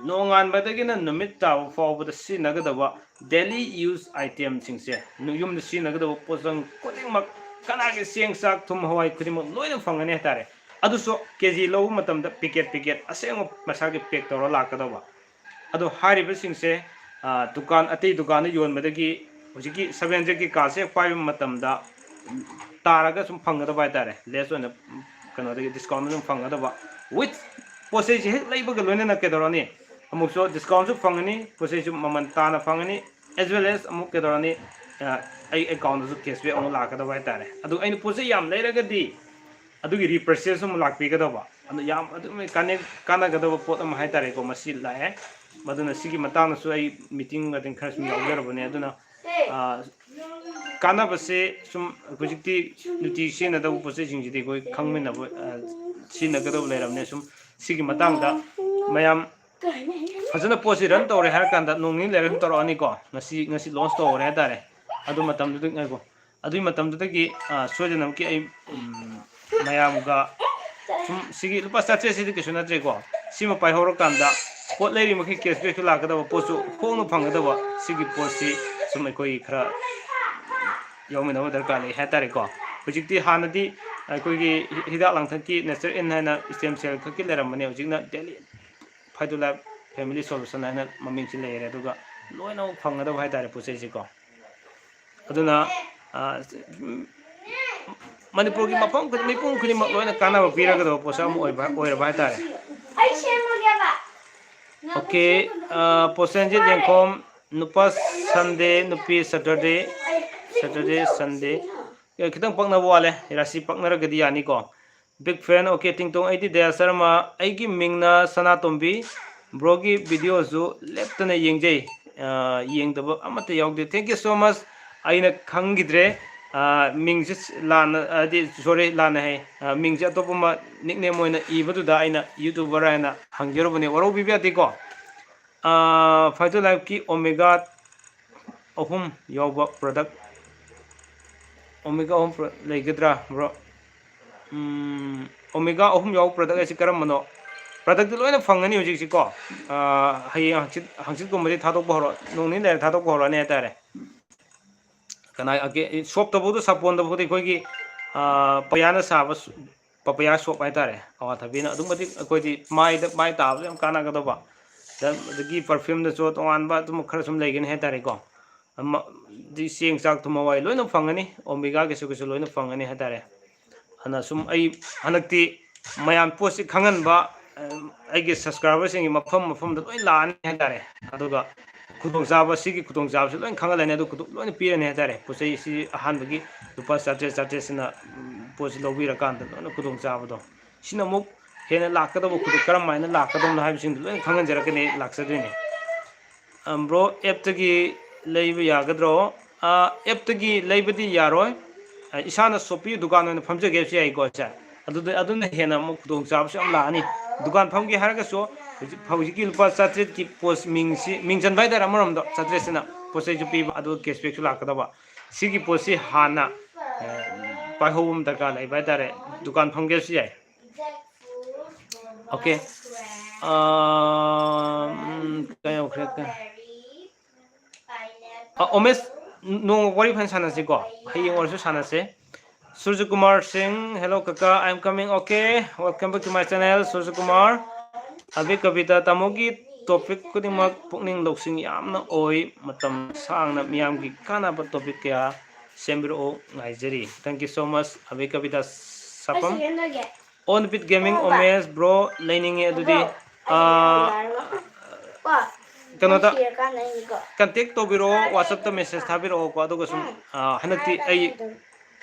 ꯅꯣꯡꯉꯥꯟꯕꯗꯒꯤꯅ ꯅꯨꯃꯤꯠ ꯇꯥꯕ ꯐꯥꯎꯕꯗ ꯁꯤꯖꯤꯟꯅꯒꯗꯕ daily use itemꯁꯤꯡꯁꯦ, ꯅꯨ-, ꯌꯨꯝꯗ ꯁꯤꯖꯤꯟꯅꯒꯗꯕ ꯄꯣꯠꯆꯪ ꯈꯨꯗꯤꯡꯃꯛ, ꯀꯅꯥꯒꯤ ꯆꯦꯡ, ꯆꯥꯛ, ꯊꯨꯝ, ꯍꯋꯥꯏ ꯈꯨꯗꯤꯡꯃꯛ ꯂꯣꯏꯅ ꯐꯪꯒꯅꯤ ꯍꯥꯏꯇꯥꯔꯦ꯫ ꯑꯗꯨꯁꯨ ꯀꯦ ꯖꯤ ꯂꯧꯕ ꯃꯇꯝꯗ ꯄꯤꯀꯦꯠ ꯄꯤꯀꯦꯠ ꯑꯁꯦꯡꯕ ꯃꯁꯥꯒꯤ ꯄꯦꯛ ꯇꯧꯔ ꯂꯥꯛꯀꯗꯧꯕ꯫ ꯑꯗꯣ ꯍꯥꯏꯔꯤꯕꯁꯤꯡꯁꯦ, ꯑ, ꯗꯨꯀꯥꯟ, ꯑꯇꯩ ꯗꯨꯀꯥꯟꯗ ꯌꯣꯟꯕꯗꯒꯤ ꯍꯧꯖꯤꯛꯀꯤ seven hundredꯀꯤ cardꯁꯦ ꯍꯦꯛ ꯄꯥꯏꯕ ꯃꯇꯝꯗ ꯇꯥꯔꯒ ꯁꯨꯝ ꯐꯪꯒꯗꯕ ꯍꯥꯏꯇꯥꯔꯦ, less ꯑꯣꯏꯅ, ꯎꯝ, ꯀꯩꯅꯣꯗꯒꯤ discount ꯑꯗꯨꯝ ꯐꯪꯒꯗꯕ꯫ With ꯄꯣꯠ ꯆꯩꯁꯦ ꯍꯦꯛ ꯂꯩꯕꯒ ꯂꯣꯏꯅꯅ ꯀꯩꯗꯧꯔꯅꯤ, ꯑꯃꯨꯛꯁꯨ discountꯁꯨ ꯐꯪꯒꯅꯤ, ꯄꯣꯠ ꯆꯩꯁꯨ ꯃꯃꯜ ꯇꯥꯅ ꯐꯪꯒꯅꯤ, as well as ꯑꯃꯨꯛ ꯀꯩꯗꯧꯔꯅꯤ, ꯑ, ꯑꯩ accountꯗꯁꯨ cashback ꯑꯃꯨꯛ ꯂꯥꯛꯀꯗꯕ ꯍꯥꯏꯇꯥꯔꯦ꯫ ꯑꯗꯨ ꯑꯩꯅ ꯄꯣꯠ ꯆꯩ ꯌꯥꯝ ꯂꯩꯔꯒꯗꯤ ꯑꯗꯨꯒꯤ repurchase ꯑꯃꯨꯛ ꯂꯥꯛꯄꯤꯒꯗꯕ꯫ ꯑꯗꯨ ꯌꯥꯝ ꯑꯗꯨꯝ ꯀꯥꯟꯅ-, ꯀꯥꯟꯅꯒꯗꯕ ꯄꯣꯠ ꯑꯃ ꯍꯥꯏꯇꯥꯔꯦꯀꯣ, ꯃꯁꯤ ꯂꯥꯛꯑꯦ꯫ ꯃꯗꯨꯅ ꯁꯤꯒꯤ ꯃꯇꯥꯡꯗꯁꯨ ꯑꯩ meeting meeting ꯈꯔ ꯁꯨꯝ ꯌꯥꯎꯖꯔꯕꯅꯦ꯫ ꯑꯗꯨꯅ, ꯑ, ꯀꯥꯟꯅꯕꯁꯦ ꯁꯨꯝ ꯍꯧꯖꯤꯛꯇꯤ ꯅꯨꯡꯇꯤ ꯁꯤꯖꯤꯟꯅꯗꯕ ꯄꯣꯠ ꯆꯩꯁꯤꯡꯁꯤꯗꯤ ꯑꯩꯈꯣꯏ ꯈꯪꯃꯤꯟꯅꯕ, ꯑ, ꯁꯤꯖꯤꯟꯅꯒꯗꯕ ꯂꯩꯔꯕꯅꯦ꯫ ꯁꯨꯝ ꯁꯤꯒꯤ ꯃꯇꯥꯡꯗ ꯃꯌꯥꯝ ꯐꯖꯅ ꯄꯣꯠꯁꯤ run ꯇꯧꯔꯦ ꯍꯥꯏꯔ ꯀꯥꯟꯗ ꯅꯣꯡ ꯅꯤꯅꯤ ꯂꯩꯔꯒ ꯁꯨꯝ ꯇꯧꯔꯛꯑꯅꯤꯀꯣ꯫ ꯉꯁꯤ, ꯉꯁꯤ launch ꯇꯧꯔꯦ ꯍꯥꯏꯇꯥꯔꯦ꯫ ꯑꯗꯨ ꯃꯇꯝꯗꯨꯗ ꯉꯥꯏꯈꯣ꯫ ꯑꯗꯨꯒꯤ ꯃꯇꯝꯗꯨꯗꯒꯤ, ꯑ, ꯁꯣꯏꯗꯅꯃꯛꯀꯤ ꯑꯩ, ꯎꯝ, ꯃꯌꯥꯝꯒ ꯁꯨꯝ ꯁꯤꯒꯤ ꯂꯨꯄꯥ ꯆꯥꯇ꯭ꯔꯦꯠꯁꯤꯗꯤ ꯀꯩꯁꯨ ꯅꯠꯇ꯭ꯔꯦꯀꯣ꯫ ꯁꯤꯃ ꯄꯥꯏꯍꯧꯔꯀꯥꯟꯗ ꯄꯣꯠ ꯂꯩꯔꯤ ꯃꯈꯩ cashbackꯁꯨ ꯂꯥꯛꯀꯗꯕ, ꯄꯣꯠꯁꯨ ꯍꯣꯡꯅ ꯐꯪꯒꯗꯕ, ꯁꯤꯒꯤ ꯄꯣꯠꯁꯤ ꯁꯨꯝ ꯑꯩꯈꯣꯏ ꯈꯔ ꯌꯥꯎꯃꯤꯟꯅꯕ ꯗꯔꯀꯥꯔ ꯂꯩ ꯍꯥꯏꯇꯥꯔꯦꯀꯣ꯫ ꯍꯧꯖꯤꯛꯇꯤ, ꯍꯥꯟꯅꯗꯤ ꯑꯩꯈꯣꯏꯒꯤ ꯍꯤꯗꯥꯛ ꯂꯥꯡꯊꯛꯀꯤ Nature Inn ꯍꯥꯏꯅ stem cell ꯈꯛꯀꯤ ꯂꯩꯔꯝꯕꯅꯦ, ꯍꯧꯖꯤꯛꯅ Daily Five to Life Family Solution ꯍꯥꯏꯅ ꯃꯃꯤꯡꯁꯤ ꯂꯩꯔꯦ꯫ ꯑꯗꯨꯒ ꯂꯣꯏꯅꯃꯛ ꯐꯪꯒꯗꯕ ꯍꯥꯏꯇꯥꯔꯦ ꯄꯣꯠ ꯆꯩꯁꯤꯀꯣ꯫ ꯑꯗꯨꯅ, ꯑ, ꯎꯝ, ꯃꯅꯤꯄꯨꯔꯒꯤ ꯃꯐꯝ ꯈꯨꯗꯤꯡ, ꯃꯤꯄꯨꯝ ꯈꯨꯗꯤꯡꯃꯛ ꯂꯣꯏꯅ ꯀꯥꯟꯅꯕ ꯄꯤꯔꯒꯗꯕ ꯄꯣꯠꯁꯛ ꯑꯃ ꯑꯣꯏꯕ, ꯑꯣꯏꯔꯕ ꯍꯥꯏꯇꯥꯔꯦ꯫ ꯑꯩ ꯁꯦꯝꯃꯒꯦꯕ꯫ OK, ꯑ, ꯄꯣꯠꯁꯦꯟꯖꯤꯠ ꯌꯦꯡꯈꯣꯝ, ꯅꯨꯄꯥ Sunday, ꯅꯨꯄꯤ Saturday, Saturday, Sunday꯫ ꯑꯦ, ꯈꯤꯇꯪ ꯄꯛꯅꯕ ꯋꯥꯠꯂꯦ, ꯔꯥꯁꯤ ꯄꯛꯅꯔꯒꯗꯤ ꯌꯥꯅꯤꯀꯣ꯫ Big fan, OK, ꯇꯤꯡꯇꯣꯡ ꯑꯩꯠꯇꯤ, ꯗꯌꯥ ꯁꯔꯃ, ꯑꯩꯒꯤ ꯃꯤꯡꯅ ꯁꯅꯥꯇꯣꯝꯕꯤ, broꯒꯤ videoꯁꯨ ꯂꯦꯞꯇꯅ ꯌꯦꯡꯖꯩ, ꯑ, ꯌꯦꯡꯗꯕ ꯑꯃꯠꯇ ꯌꯥꯎꯗꯦ꯫ Thank you so much꯫ ꯑꯩꯅ ꯈꯪꯈꯤꯗ꯭ꯔꯦ, ꯃꯤꯡꯁꯦ ꯂꯥꯟꯅ, ꯍꯥꯏꯗꯤ, ꯁꯣꯔꯤ, ꯂꯥꯟꯅ ꯍꯥꯏ, ꯃꯤꯡꯁꯦ ꯑꯇꯣꯞꯄ ꯑꯃ, ꯅꯤꯛꯅꯦꯝ ꯑꯣꯏꯅ ꯏꯕꯗꯨꯗ ꯑꯩꯅ YouTuber ꯍꯥꯏꯅ ꯍꯪꯖꯔꯨꯕꯅꯦ, ꯋꯥꯔꯧꯕꯤꯕ ꯌꯥꯗꯦꯀꯣ꯫ ꯐꯥꯏꯇꯣ ꯂꯥꯏꯐꯀꯤ ꯑꯣꯃꯦꯒꯥ ꯑꯍꯨꯝ ꯌꯥꯎꯕ ꯄ꯭ꯔꯗꯛ, ꯑꯣꯃꯦꯒꯥ ꯑꯍꯨꯝ ꯂꯩꯒꯗ꯭ꯔꯥ, ꯕ꯭ꯔꯣ? ꯑꯣꯃꯦꯒꯥ ꯑꯍꯨꯝ ꯌꯥꯎꯕ ꯄ꯭ꯔꯗꯛ ꯑꯁꯤ ꯀꯔꯝꯕꯅꯣ? ꯄ꯭ꯔꯗꯛꯇꯤ ꯂꯣꯏꯅ ꯐꯪꯒꯅꯤ ꯍꯧꯖꯤꯛꯁꯤꯀꯣ꯫ ꯍꯌꯦꯡ ꯍꯪꯆꯤꯠ, ꯍꯪꯆꯤꯠꯀꯨꯝꯕꯗꯤ ꯊꯥꯗꯣꯛꯄ ꯍꯧꯔꯣ, ꯅꯣꯡ ꯅꯤꯅꯤ ꯂꯩꯔ ꯊꯥꯗꯣꯛꯄ ꯍꯧꯔꯛꯑꯅꯤ ꯍꯥꯏꯇꯥꯔꯦ꯫ ꯀꯅꯥ, ꯁꯣꯞꯇꯐꯥꯎꯗ, ꯁꯥꯄꯣꯟꯗꯐꯥꯎꯗ ꯑꯩꯈꯣꯏꯒꯤ ꯄꯄꯌꯥꯅ ꯁꯥꯕ, ꯄꯄꯌꯥ ꯁꯣꯞ ꯍꯥꯏꯇꯥꯔꯦ, ꯑꯋꯥꯊꯕꯤꯅ ꯑꯗꯨꯛ ꯃꯇꯤꯛ ꯑꯩꯈꯣꯏꯗꯤ ꯃꯥꯏꯗ, ꯃꯥꯏ ꯇꯥꯕꯗ ꯌꯥꯝ ꯀꯥꯟꯅꯒꯗꯧꯕ꯫ ꯑꯗꯒꯤ perfumeꯗꯁꯨ ꯇꯣꯉꯥꯟꯕ ꯑꯗꯨꯝ ꯈꯔ ꯁꯨꯝ ꯂꯩꯒꯅꯤ ꯍꯥꯏꯇꯥꯔꯦꯀꯣ꯫ ꯆꯦꯡ, ꯆꯥꯛ, ꯊꯨꯝ, ꯍꯋꯥꯏ ꯂꯣꯏꯅ ꯐꯪꯒꯅꯤ, ꯑꯣꯃꯦꯒꯥꯒꯤꯁꯨ ꯀꯩꯁꯨ ꯂꯣꯏꯅ ꯐꯪꯒꯅꯤ ꯍꯥꯏꯇꯥꯔꯦ꯫ ꯑꯗꯨꯅ ꯁꯨꯝ ꯑꯩ ꯍꯟꯗꯛꯇꯤ ꯃꯌꯥꯝ ꯄꯣꯠꯁꯤ ꯈꯪꯍꯟꯕ, ꯑꯩꯒꯤ subscriberꯁꯤꯡꯒꯤ ꯃꯐꯝ ꯃꯐꯝꯗ ꯂꯣꯏ ꯂꯥꯛꯑꯅꯤ ꯍꯥꯏꯇꯥꯔꯦ꯫ ꯑꯗꯨꯒ ꯈꯨꯗꯣꯡꯆꯥꯕ, ꯁꯤꯒꯤ ꯈꯨꯗꯣꯡꯆꯥꯕꯁꯤ ꯂꯣꯏ ꯈꯪꯍꯜꯂꯅꯤ, ꯑꯗꯨ ꯈꯨꯗꯣꯡ-, ꯂꯣꯏꯅ ꯄꯤꯔꯅꯤ ꯍꯥꯏꯇꯥꯔꯦ꯫ ꯄꯣꯠ ꯆꯩ ꯁꯤ ꯑꯍꯥꯟꯕꯒꯤ ꯂꯨꯄꯥ ꯆꯥꯇ꯭ꯔꯦꯠ, ꯆꯥꯇ꯭ꯔꯦꯠꯁꯤꯅ, ꯎꯝ, ꯄꯣꯠꯁꯤ ꯂꯧꯕꯤꯔꯀꯥꯟꯗ ꯂꯣꯏꯅ ꯈꯨꯗꯣꯡꯆꯥꯕꯗꯣ, ꯁꯤꯅ ꯑꯃꯨꯛ ꯍꯦꯟꯅ ꯂꯥꯛꯀꯗꯕ ꯈꯨꯗꯣꯡ-, ꯀꯔꯝ ꯍꯥꯏꯅ ꯂꯥꯛꯀꯗꯕꯅꯣ ꯍꯥꯏꯕꯁꯤꯡꯗꯣ ꯂꯣꯏꯅ ꯈꯪꯍꯟꯖꯔꯛꯀꯅꯤ, ꯑꯩ ꯂꯥꯛꯆꯗꯣꯏꯅꯦ꯫ ꯑꯝ, ꯕ꯭ꯔꯣ, ꯑꯦꯞꯇꯒꯤ ꯂꯩꯕ ꯌꯥꯒꯗ꯭ꯔꯣ? ꯑꯥ, ꯑꯦꯞꯇꯒꯤ ꯂꯩꯕꯗꯤ ꯌꯥꯔꯣꯏ꯫ ꯑꯥ, ꯏꯁꯥꯅ ꯁꯣꯞꯄꯤ ꯗꯨꯀꯥꯟ ꯑꯣꯏꯅ ꯐꯝꯖꯒꯦ ꯍꯥꯏꯕꯁꯨ ꯌꯥꯏꯀꯣ, ꯁꯦ꯫ ꯑꯗꯨꯗ, ꯑꯗꯨꯅ ꯍꯦꯟꯅ ꯑꯃꯨꯛ ꯈꯨꯗꯣꯡꯆꯥꯕꯁꯨ ꯌꯥꯝ ꯂꯥꯛꯑꯅꯤ꯫ ꯗꯨꯀꯥꯟ ꯐꯝꯒꯦ ꯍꯥꯏꯔꯒꯁꯨ ꯍꯧꯖꯤꯛ, ꯍꯧꯖꯤꯛꯀꯤ ꯂꯨꯄꯥ ꯆꯥꯇ꯭ꯔꯦꯠꯀꯤ ꯄꯣꯠ ꯃꯤꯡꯁꯤ, ꯃꯤꯡ ꯆꯟꯕ ꯍꯥꯏꯇꯥꯔꯦ, ꯑꯃꯔꯣꯝꯗ ꯆꯥꯇ꯭ꯔꯦꯠꯁꯤꯅ ꯄꯣꯠ ꯆꯩꯁꯨ ꯄꯤꯕ, ꯑꯗꯨꯒ cashbackꯁꯨ ꯂꯥꯛꯀꯗꯕ꯫ ꯁꯤꯒꯤ ꯄꯣꯠꯁꯤ ꯍꯥꯟꯅ, ꯑ, ꯄꯥꯏꯍꯧꯕ ꯑꯃ ꯗꯔꯀꯥꯔ ꯂꯩꯕ ꯍꯥꯏꯇꯥꯔꯦ꯫ ꯗꯨꯀꯥꯟ ꯐꯝꯒꯦꯁꯨ ꯌꯥꯏ꯫ Okay꯫ ꯑ, ꯎꯝ, ꯀꯩ ꯌꯧꯈ꯭ꯔꯦ? ꯑ, ꯑꯣꯃꯦꯁ, ꯅꯣꯡꯃ ꯋꯥꯔꯤ ꯐꯖꯅ ꯁꯥꯟꯅꯁꯤꯀꯣ꯫ ꯍꯌꯦꯡ ꯑꯣꯏꯔꯁꯨ ꯁꯥꯟꯅꯁꯦ꯫ ꯁꯨꯔꯖ ꯀꯨꯃꯥꯔ ꯁꯤꯡ, hello ꯀꯀꯥ, I am coming, okay, welcome back to my channel, Suraj Kumar. ꯑꯕꯤ Kavita, ꯇꯥꯃꯣꯒꯤ topic ꯈꯨꯗꯤꯡꯃꯛ ꯄꯨꯛꯅꯤꯡ ꯂꯧꯁꯤꯡ ꯌꯥꯝꯅ ꯑꯣꯏ, ꯃꯇꯝ ꯁꯥꯡꯅ ꯃꯤꯌꯥꯝꯒꯤ ꯀꯥꯟꯅꯕ topic ꯀꯌꯥ ꯁꯦꯝꯕꯤꯔꯛꯑꯣ, ꯉꯥꯏꯖꯔꯤ꯫ Thank you so much, ꯑꯕꯤ Kavita ꯁꯥꯄꯝ꯫ On Beat Gaming, Omesh, bro, ꯂꯩꯅꯤꯡꯉꯦ ꯑꯗꯨꯗꯤ꯫ ꯑ, ꯀꯩꯅꯣꯗ contact ꯇꯧꯕꯤꯔꯛꯑꯣ, WhatsAppꯇ message ꯊꯥꯕꯤꯔꯛꯑꯣꯀꯣ, ꯑꯗꯨꯒ ꯁꯨꯝ, ꯑ, ꯍꯟꯗꯛꯇꯤ ꯑꯩ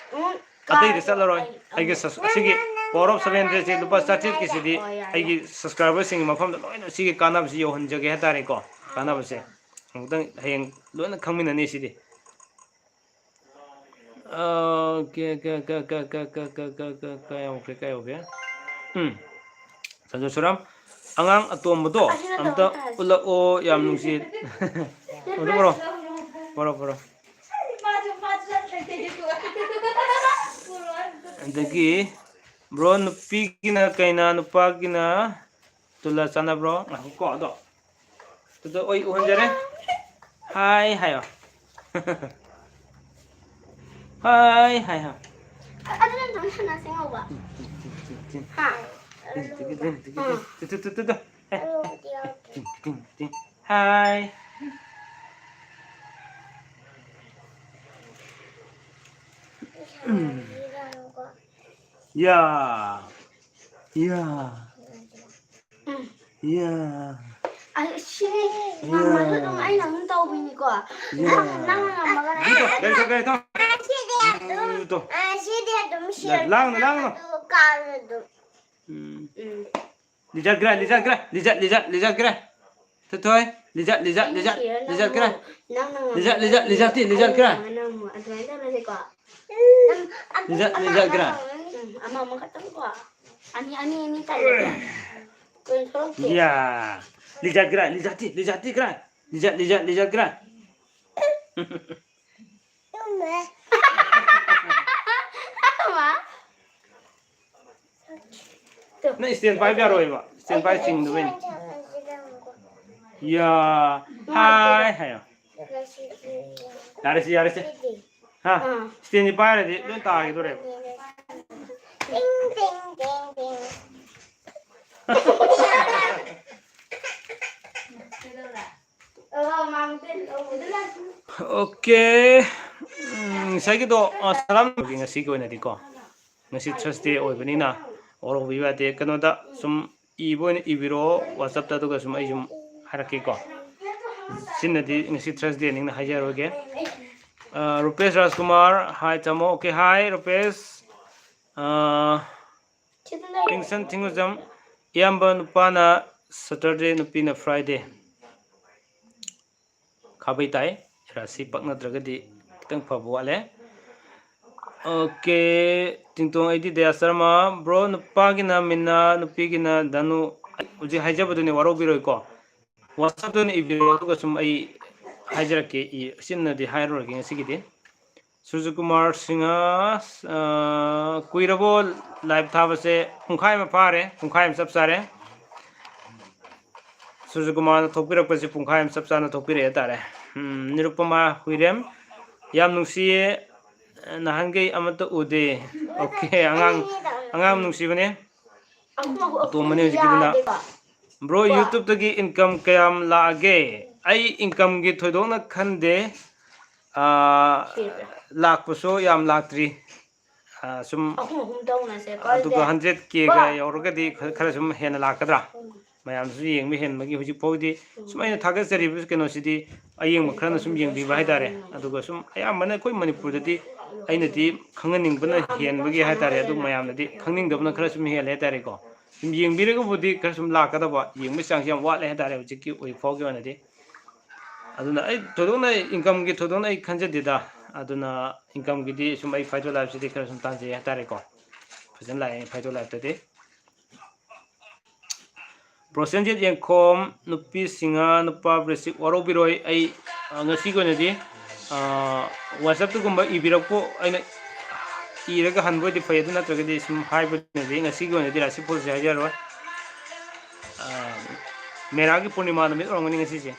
ꯑꯇꯩꯗ ꯆꯠꯂꯔꯣꯏ꯫ ꯑꯩꯒꯤ ꯁꯁ-, ꯑꯁꯤꯒꯤ Power of Seven Hundredꯁꯦ ꯂꯨꯄꯥ ꯆꯥꯇ꯭ꯔꯦꯠꯀꯤꯁꯤꯗꯤ ꯑꯩꯒꯤ subscriberꯁꯤꯡꯒꯤ ꯃꯐꯝꯗ ꯂꯣꯏꯅ ꯁꯤꯒꯤ ꯀꯥꯟꯅꯕꯁꯤ ꯌꯧꯍꯟꯖꯒꯦ ꯍꯥꯏꯇꯥꯔꯦꯀꯣ꯫ ꯀꯥꯟꯅꯕꯁꯦ ꯑꯃꯨꯛꯇꯪ ꯍꯌꯦꯡ ꯂꯣꯏꯅ ꯈꯪꯃꯤꯟꯅꯅꯤ ꯁꯤꯗꯤ꯫ ꯑꯣꯀꯦ, ꯀ-, ꯀ-, ꯀ-, ꯀ-, ꯀ-, ꯀ-, ꯀ-, ꯀ-, ꯀ-, ꯀꯥꯏ ꯌꯧꯈ꯭ꯔꯦ, ꯀꯥꯏ ꯌꯧꯈ꯭ꯔꯦ? ꯎꯝ꯫ ꯁꯟꯖꯨ ꯁꯨꯔꯝ, ꯑꯉꯥꯡ ꯑꯇꯣꯝꯕꯗꯣ ꯑꯁꯤꯅ ꯑꯝꯇ ꯇꯧꯕ ꯇꯥꯔꯦ꯫ ꯎꯠꯂꯛꯑꯣ, ꯌꯥꯝ ꯅꯨꯡꯁꯤ꯫ ꯄꯨꯔꯣ, ꯄꯨꯔꯣ꯫ ꯄꯨꯔꯣ, ꯄꯨꯔꯣ꯫ ꯑꯗꯒꯤ, ꯕ꯭ꯔꯣ, ꯅꯨꯄꯤꯒꯤꯅ ꯀꯩꯅ, ꯅꯨꯄꯥꯒꯤꯅ ꯇꯨꯂꯥ ꯆꯥꯟꯅꯕ꯭ꯔꯣ? ꯉꯥꯏꯈꯣꯀꯣ, ꯑꯗꯣ꯫ ꯑꯗꯨꯗ ꯑꯩ ꯎꯍꯟꯖꯔꯦ꯫ ꯍꯥꯏ ꯍꯥꯏꯌꯣ꯫ ꯍꯥꯏ ꯍꯥꯏꯌꯣ꯫ ꯑꯗꯨ ꯅꯠꯇ꯭ꯔꯣ ꯁꯅꯥ ꯁꯦꯡꯍꯧꯕ? ꯍꯥ? ꯇꯤꯡ, ꯇꯤꯡ, ꯇꯤꯡ, ꯇꯤꯡ, ꯇꯤꯡ, ꯇꯤꯡ, ꯇꯤꯡ, ꯇꯤꯡ, ꯇꯤꯡ, ꯇꯤꯡ꯫ ꯍꯦ꯫ ꯑꯗꯨꯕꯨꯗꯤ ꯌꯥꯎꯗꯦ꯫ ꯇꯤꯡ, ꯇꯤꯡ, ꯇꯤꯡ꯫ ꯍꯥꯏ꯫ ꯎꯝ꯫ ꯌꯥ꯫ ꯌꯥ꯫ ꯎꯝ꯫ ꯌꯥ꯫ ꯑꯩ ꯁꯤꯅꯤ ꯌꯥ꯫ ꯉꯝꯃꯁꯨ ꯑꯗꯨꯝ ꯑꯩꯅ ꯑꯗꯨꯝ ꯇꯧꯕꯤꯅꯤꯀꯣ꯫ ꯌꯥ꯫ ꯅꯪ, ꯅꯪꯅ ꯉꯝꯃꯒꯅ ꯒꯥꯔꯤ ꯊꯧ, ꯒꯥꯔꯤ ꯊꯧ, ꯒꯥꯔꯤ ꯊꯧ꯫ ꯁꯤꯗꯤ ꯑꯗꯨꯝ, ꯇꯨ꯫ ꯑ, ꯁꯤꯗꯤ ꯑꯗꯨꯝ ꯁꯤꯔꯅꯤ꯫ ꯂꯥꯡꯅꯨ, ꯂꯥꯡꯅꯨ꯫ ꯑꯗꯨ ꯀꯥꯔꯁꯨ ꯑꯗꯨꯝ꯫ ꯎꯝ꯫ ꯎꯝ꯫ ꯂꯤꯖꯠ ꯒ꯭ꯔꯥ, ꯂꯤꯖꯠ ꯒ꯭ꯔꯥ, ꯂꯤꯖꯠ, ꯂꯤꯖꯠ, ꯂꯤꯖꯠ ꯒ꯭ꯔꯥ꯫ ꯊꯣꯏꯊꯣꯏ, ꯂꯤꯖꯠ, ꯂꯤꯖꯠ, ꯑꯩꯅ ꯂꯤꯖꯠ, ꯁꯤꯔ ꯂꯤꯖꯠ ꯅꯪ ꯒ꯭ꯔꯥ꯫ ꯑꯃꯨꯛ, ꯅꯪꯅ ꯂꯤꯖꯠ, ꯉꯝꯃꯒ ꯂꯤꯖꯠ, ꯂꯤꯖꯠ, ꯂꯤꯖꯠ ꯒ꯭ꯔꯥ꯫ ꯑꯩꯅ ꯉꯝꯃꯒ ꯅꯪ ꯑꯃꯨꯛ ꯑꯗꯨꯃꯥꯏꯅ ꯇꯧꯔꯁꯤꯀꯣ꯫ ꯂꯤꯖꯠ, ꯑꯃ, ꯂꯤꯖꯠ ꯒ꯭ꯔꯥ꯫ ꯑꯃ, ꯎꯝ, ꯑꯃ, ꯑꯃꯈꯛꯇꯪꯀꯣ꯫ ꯑꯅꯤ, ꯑꯅꯤ, ꯑꯅꯤ ꯇꯧꯔꯁꯤꯀꯣ꯫ ꯀꯩꯅꯣ ꯊꯣꯛꯂꯛꯇꯦ꯫ ꯌꯥ꯫ ꯂꯤꯖꯠ ꯒ꯭ꯔꯥ, ꯂꯤꯖꯠꯇꯤ, ꯂꯤꯖꯠꯇꯤ ꯒ꯭ꯔꯥ꯫ ꯂꯤꯖꯠ, ꯂꯤꯖꯠ, ꯂꯤꯖꯠ ꯒ꯭ꯔꯥ꯫ ꯅꯪ stand ꯄꯥꯏꯕ ꯌꯥꯔꯣꯏꯕ꯫ Stand ꯄꯥꯏ ꯆꯤꯡꯗꯕꯩꯅꯦ꯫ ꯌꯥ꯫ ꯍꯥꯏ ꯍꯥꯏꯌꯣ꯫ ꯌꯥꯔꯦꯁꯦ, ꯌꯥꯔꯦꯁꯦ꯫ ꯍꯥ? ꯑꯥ꯫ Standꯁꯦ ꯄꯥꯏꯔꯗꯤ ꯂꯣꯏ ꯇꯥꯈꯤꯗꯣꯔꯦꯕ꯫ ꯇꯤꯡ, ꯇꯤꯡ, ꯇꯤꯡ, ꯇꯤꯡ꯫ ꯑꯣꯀꯦ꯫ ꯎꯝ, ꯉꯁꯥꯏꯒꯤꯗꯣ, ꯑ, ꯁꯂꯥꯝ ꯇꯧꯒꯦ ꯉꯁꯤꯒꯤ ꯑꯣꯏꯅꯗꯤꯀꯣ꯫ ꯉꯁꯤ Thursday ꯑꯣꯏꯕꯅꯤꯅ ꯋꯥꯔꯧꯕꯤꯕ ꯌꯥꯗꯦ꯫ ꯀꯩꯅꯣꯗ ꯁꯨꯝ ꯏꯕ ꯑꯣꯏꯅ ꯏꯕꯤꯔꯛꯑꯣ WhatsAppꯇ, ꯑꯗꯨꯒ ꯁꯨꯝ ꯑꯩ ꯁꯨꯝ ꯍꯥꯏꯔꯛꯀꯦꯀꯣ꯫ ꯁꯤꯅꯗꯤ ꯉꯁꯤ Thursdayꯅꯤꯅ ꯍꯥꯏꯖꯔꯣꯏꯒꯦ꯫ ꯑ, ꯔꯨꯄꯦꯁ ꯔꯥꯖꯀꯨꯃꯥꯔ, hi ꯇꯥꯃꯣ꯫ Okay, hi ꯔꯨꯄꯦꯁ꯫ ꯑ, ꯄꯤꯡꯁꯟ ꯊꯤꯡꯒꯨꯖꯝ, ꯏꯌꯥꯝꯕ ꯅꯨꯄꯥꯅ Saturday, ꯅꯨꯄꯤꯅ Friday꯫ ꯈꯥꯕꯩ ꯇꯥꯏ꯫ ꯔꯥꯁꯤ ꯄꯛꯅꯗ꯭ꯔꯒꯗꯤ ꯈꯤꯇꯪ ꯐꯕ ꯋꯥꯠꯂꯦ꯫ ꯑꯣꯀꯦ, ꯇꯤꯡꯇꯣꯡ ꯑꯩꯗꯤ ꯗꯌꯥ ꯁꯔꯃ꯫ ꯕ꯭ꯔꯣ, ꯅꯨꯄꯥꯒꯤꯅ ꯃꯤꯅꯥ, ꯅꯨꯄꯤꯒꯤꯅ ꯙꯅꯨ꯫ ꯍꯧꯖꯤꯛ ꯍꯥꯏꯖꯕꯗꯨꯅꯤ, ꯋꯥꯔꯧꯕꯤꯔꯣꯏꯀꯣ꯫ WhatsApp-ꯇ ꯑꯣꯏꯅ ꯏꯕꯤꯔꯣ, ꯑꯗꯨꯒ ꯁꯨꯝ ꯑꯩ ꯍꯥꯏꯖꯔꯛꯀꯦ꯫ ꯏ-, ꯆꯤꯟꯅꯗꯤ ꯍꯥꯏꯔꯨꯔꯒꯦ ꯉꯁꯤꯒꯤꯗꯤ꯫ ꯁꯨꯔꯖꯀꯨꯃꯥꯔ ꯁꯤꯡꯍ, ꯑ, ꯀꯨꯏꯔꯕꯣ live ꯊꯥꯕꯁꯦ? ꯄꯨꯡꯈꯥꯏ ꯑꯃ ꯐꯥꯔꯦ, ꯄꯨꯡꯈꯥꯏ ꯑꯃ ꯆꯞ ꯆꯥꯔꯦ꯫ ꯁꯨꯔꯖꯀꯨꯃꯥꯔꯅ ꯊꯣꯛꯄꯤꯔꯛꯄꯁꯦ ꯄꯨꯡꯈꯥꯏ ꯑꯃ ꯆꯞ ꯆꯥꯅ ꯊꯣꯛꯄꯤꯔꯛꯑꯦ ꯍꯥꯏꯇꯥꯔꯦ꯫ ꯎꯝ, ꯅꯤꯔꯨꯄꯃꯥ ꯍꯨꯏꯔꯦꯝ, ꯌꯥꯝ ꯅꯨꯡꯁꯤꯌꯦ꯫ ꯅꯍꯥꯟꯈꯩ ꯑꯃꯠꯇ ꯎꯗꯦ꯫ ꯑꯣꯀꯦ, ꯑꯉꯥꯡ, ꯑꯉꯥꯡ ꯅꯨꯡꯁꯤꯕꯅꯦ꯫ ꯑꯇꯣꯝꯕꯅꯦ ꯍꯧꯖꯤꯛꯀꯤꯗꯨꯅ꯫ ꯕ꯭ꯔꯣ, YouTube-ꯇꯒꯤ income ꯀꯌꯥꯝ ꯂꯥꯛꯑꯒꯦ? ꯑꯩ income-ꯒꯤ ꯊꯣꯏꯗꯣꯛꯅ ꯈꯟꯗꯦ꯫ ꯑꯥ, ꯂꯥꯛꯄꯁꯨ ꯌꯥꯝ ꯂꯥꯛꯇ꯭ꯔꯤ꯫ ꯑꯥ, ꯁꯨꯝ ꯑꯍꯨꯝ ꯑꯍꯨꯝ ꯇꯧꯅꯁꯦ꯫ ꯑꯗꯨꯒ hundred K-ꯒ ꯌꯧꯔꯒꯗꯤ ꯈꯔ, ꯈꯔ ꯁꯨꯝ ꯍꯦꯟꯅ ꯂꯥꯛꯀꯗ꯭ꯔꯥ? ꯃꯌꯥꯝꯁꯨ ꯌꯦꯡꯕ ꯍꯦꯟꯕꯒꯤ ꯍꯧꯖꯤꯛ ꯐꯥꯎꯗꯤ ꯁꯨꯝ ꯑꯩꯅ ꯊꯥꯒꯠꯆꯔꯤꯕ ꯀꯩꯅꯣꯁꯤꯗꯤ ꯑꯌꯦꯡꯕ ꯈꯔꯅ ꯁꯨꯝ ꯌꯦꯡꯕꯤꯕ ꯍꯥꯏꯇꯥꯔꯦ꯫ ꯑꯗꯨꯒ ꯁꯨꯝ ꯑꯌꯥꯝꯕꯅ ꯑꯩꯈꯣꯏ ꯃꯅꯤꯄꯨꯔꯗꯗꯤ ꯑꯩꯅꯗꯤ ꯈꯪꯍꯟꯅꯤꯡꯕꯅ ꯍꯦꯟꯕꯒꯤ ꯍꯥꯏꯇꯥꯔꯦ, ꯑꯗꯨ ꯃꯌꯥꯝꯅꯗꯤ ꯈꯪꯅꯤꯡꯗꯕꯅ ꯈꯔ ꯁꯨꯝ ꯍꯦꯜꯂꯦ ꯍꯥꯏꯇꯥꯔꯦꯀꯣ꯫ ꯁꯨꯝ ꯌꯦꯡꯕꯤꯔꯒꯕꯨꯗꯤ ꯈꯔ ꯁꯨꯝ ꯂꯥꯛꯀꯗꯕ, ꯌꯦꯡꯕꯒꯤ ꯆꯥꯡꯁꯦ ꯌꯥꯝ ꯋꯥꯠꯂꯦ ꯍꯥꯏꯇꯥꯔꯦ ꯍꯧꯖꯤꯛꯀꯤ ꯑꯣꯏ ꯐꯥꯎꯒꯤ ꯑꯣꯏꯅꯗꯤ꯫ ꯑꯗꯨꯅ ꯑꯩ ꯊꯣꯏꯗꯣꯛꯅ income-ꯒꯤ ꯊꯣꯏꯗꯣꯛꯅ ꯑꯩ ꯈꯟꯖꯗꯦꯗ꯫ ꯑꯗꯨꯅ income-ꯒꯤꯗꯤ ꯁꯨꯝ ꯑꯩ ꯐꯥꯏꯇꯣ live-ꯁꯤꯗꯤ ꯈꯔ ꯁꯨꯝ ꯇꯥꯟꯖꯩ ꯍꯥꯏꯇꯥꯔꯦꯀꯣ꯫ ꯐꯖꯅ ꯂꯥꯛꯑꯦ ꯐꯥꯏꯇꯣ live-ꯇꯗꯤ꯫ ꯕ꯭ꯔꯣꯁꯦꯟꯖꯤꯠ ꯌꯦꯡꯈꯣꯝ, ꯅꯨꯄꯤ ꯁꯤꯡꯍ, ꯅꯨꯄꯥ ꯕ꯭ꯔꯦꯁꯤꯛ, ꯋꯥꯔꯧꯕꯤꯔꯣꯏ꯫ ꯑꯩ, ꯑ, ꯉꯁꯤꯒꯤ ꯑꯣꯏꯅꯗꯤ, ꯑ, WhatsApp-ꯇꯒꯨꯝꯕ ꯏꯕꯤꯔꯛꯄ ꯑꯩꯅ ꯏꯔꯒ ꯍꯟꯕ ꯑꯣꯏꯗꯤ ꯐꯩ, ꯑꯗꯨ ꯅꯠꯇ꯭ꯔꯒꯗꯤ ꯁꯨꯝ ꯍꯥꯏꯕꯅꯗꯤ ꯉꯁꯤꯒꯤ ꯑꯣꯏꯅꯗꯤ ꯔꯥꯁꯤꯐꯣꯜꯁꯦ ꯍꯥꯏꯖꯔꯣꯏ꯫ ꯑ, ꯃꯦꯔꯥꯒꯤ ꯄꯨꯔꯅꯤꯃꯥ ꯅꯨꯃꯤꯠ ꯑꯣꯏꯔꯝꯒꯅꯤ ꯉꯁꯤꯁꯦ꯫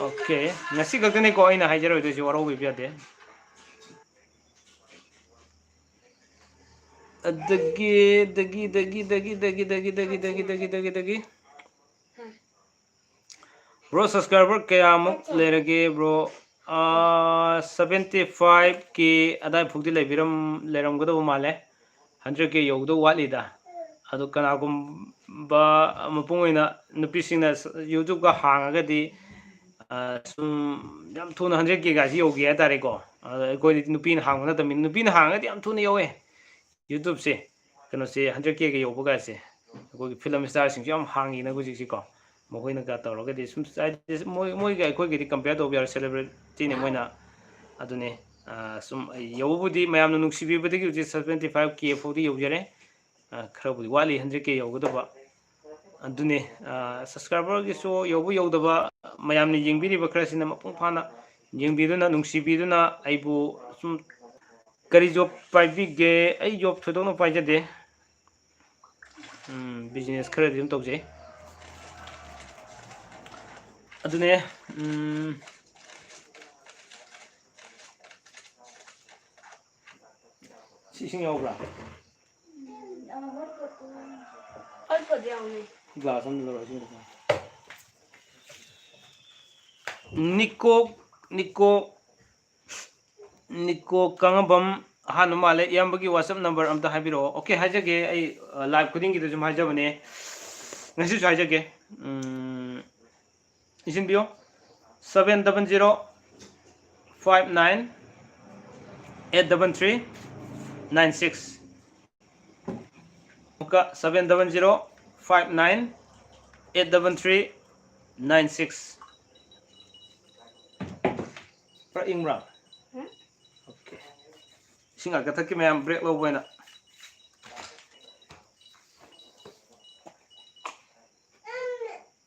ꯑꯣꯀꯦ, ꯉꯁꯤ ꯈꯛꯇꯅꯤꯀꯣ ꯑꯩꯅ ꯍꯥꯏꯖꯔꯣꯏꯗꯣꯏꯁꯦ, ꯋꯥꯔꯧꯕꯤꯕ ꯌꯥꯗꯦ꯫ ꯑꯗꯒꯤ, ꯑꯗꯒꯤ, ꯑꯗꯒꯤ, ꯑꯗꯒꯤ, ꯑꯗꯒꯤ, ꯑꯗꯒꯤ, ꯑꯗꯒꯤ, ꯑꯗꯒꯤ, ꯑꯗꯒꯤ, ꯑꯗꯒꯤ, ꯑꯗꯒꯤ꯫ Bro, subscriber ꯀꯌꯥꯃꯨꯛ ꯂꯩꯔꯒꯦ, bro? ꯑꯥ, seventy five K ꯑꯗꯥꯏ ꯐꯥꯎꯗꯤ ꯂꯩꯕꯤꯔꯝ-, ꯂꯩꯔꯝꯒꯗꯧꯕ ꯃꯥꯜꯂꯦ꯫ Hundred K ꯌꯧꯗꯧ ꯋꯥꯠꯂꯤꯗ꯫ ꯑꯗꯣ ꯀꯅꯥꯒꯨꯝꯕ ꯃꯄꯨꯡ ꯑꯣꯏꯅ ꯅꯨꯄꯤꯁꯤꯡꯅ ꯁ-, YouTube-ꯀ ꯍꯥꯡꯉꯒꯗꯤ, ꯑꯥ, ꯁꯨꯝ ꯌꯥꯝ ꯊꯨꯅ hundred K ꯒꯥꯁꯤ ꯌꯧꯒꯦ ꯍꯥꯏꯇꯥꯔꯦꯀꯣ꯫ ꯑꯗꯣ ꯑꯩꯈꯣꯏꯗꯤ ꯅꯨꯄꯤꯅ ꯍꯥꯡꯕ ꯅꯠꯇꯕꯅꯤꯅ, ꯅꯨꯄꯤꯅ ꯍꯥꯡꯉꯒꯗꯤ ꯌꯥꯝ ꯊꯨꯅ ꯌꯧꯋꯦ꯫ YouTube-ꯁꯦ, ꯀꯩꯅꯣꯁꯦ, hundred K-ꯒ ꯌꯧꯕꯒꯁꯦ, ꯑꯩꯈꯣꯏꯒꯤ film star-ꯁꯤꯡꯁꯨ ꯌꯥꯝ ꯍꯥꯡꯉꯤꯅ ꯍꯧꯖꯤꯛꯁꯤꯀꯣ꯫ ꯃꯈꯣꯏꯅꯒ ꯇꯧꯔꯒꯗꯤ ꯁꯨꯝ ꯍꯥꯏꯗꯤ ꯃꯣꯏ ꯃꯣꯏꯒ ꯑꯩꯈꯣꯏꯒꯗꯤ compare ꯇꯧꯕ ꯌꯥꯔꯣꯏ, celebrityꯅꯤ ꯃꯣꯏꯅ꯫ ꯑꯗꯨꯅꯦ, ꯑ, ꯁꯨꯝ ꯌꯧꯕꯕꯨꯗꯤ ꯃꯌꯥꯝꯅ ꯅꯨꯡꯁꯤꯕꯤꯕꯗꯒꯤ ꯍꯧꯖꯤꯛ seventy five K ꯐꯥꯎꯗꯤ ꯌꯧꯖꯔꯦ꯫ ꯑ, ꯈꯔꯕꯨꯗꯤ ꯋꯥꯠꯂꯤ hundred K ꯌꯧꯒꯗꯕ꯫ ꯑꯗꯨꯅꯦ, ꯑ, subscriberꯒꯤꯁꯨ ꯌꯧꯕ ꯌꯧꯗꯕ ꯃꯌꯥꯝꯅ ꯌꯦꯡꯕꯤꯔꯤꯕ ꯈꯔꯁꯤꯅ ꯃꯄꯨꯡ ꯐꯥꯅ ꯌꯦꯡꯕꯤꯗꯨꯅ, ꯅꯨꯡꯁꯤꯕꯤꯗꯨꯅ ꯑꯩꯕꯨ ꯁꯨꯝ ꯀꯔꯤ job ꯄꯥꯏꯕꯤꯒꯦ? ꯑꯩ job ꯊꯣꯏꯗꯣꯛꯅ ꯄꯥꯏꯖꯗꯦ꯫ ꯎꯝ, business ꯈꯔꯗꯤ ꯑꯗꯨꯝ ꯇꯧꯖꯩ꯫ ꯑꯗꯨꯅꯦ, ꯎꯝ, ꯁꯤ ꯏꯁꯤꯡ ꯌꯥꯎꯕ꯭ꯔꯥ? ꯍꯣꯠꯄꯗꯤ ꯌꯥꯎꯅꯤ꯫ Glass ꯑꯃ ꯂꯧꯔꯛꯑꯣ, ꯏꯁꯤꯡ ꯈꯤꯇꯪ꯫ ꯅꯤꯀꯣ, ꯅꯤꯀꯣ, ꯅꯤꯀꯣ ꯀꯥꯡꯉꯝꯕꯝ ꯑꯍꯥꯟꯕ ꯃꯥꯜꯂꯦ꯫ ꯏꯌꯥꯝꯕꯒꯤ WhatsApp number ꯑꯝꯇ ꯍꯥꯏꯕꯤꯔꯛꯑꯣ꯫ Okay, ꯍꯥꯏꯖꯒꯦ꯫ ꯑꯩ, ꯑ, live ꯈꯨꯗꯤꯡꯒꯤꯗ ꯁꯨꯝ ꯍꯥꯏꯖꯕꯅꯦ, ꯉꯁꯤꯁꯨ ꯍꯥꯏꯖꯒꯦ꯫ ꯎꯝ, ꯏꯁꯤꯟꯕꯤꯌꯣ꯫ Seven double zero five nine eight double three nine six꯫ ꯑꯃꯨꯛꯀ seven double zero five nine eight double three nine six꯫ ꯈꯔ ꯏꯪꯕ꯭ꯔꯥ? ꯎꯝ꯫ Okay꯫ ꯏꯁꯤꯡ ꯉꯥꯛꯇ ꯊꯛꯀꯦ ꯃꯌꯥꯝ, break ꯂꯧꯕ ꯑꯣꯏꯅ꯫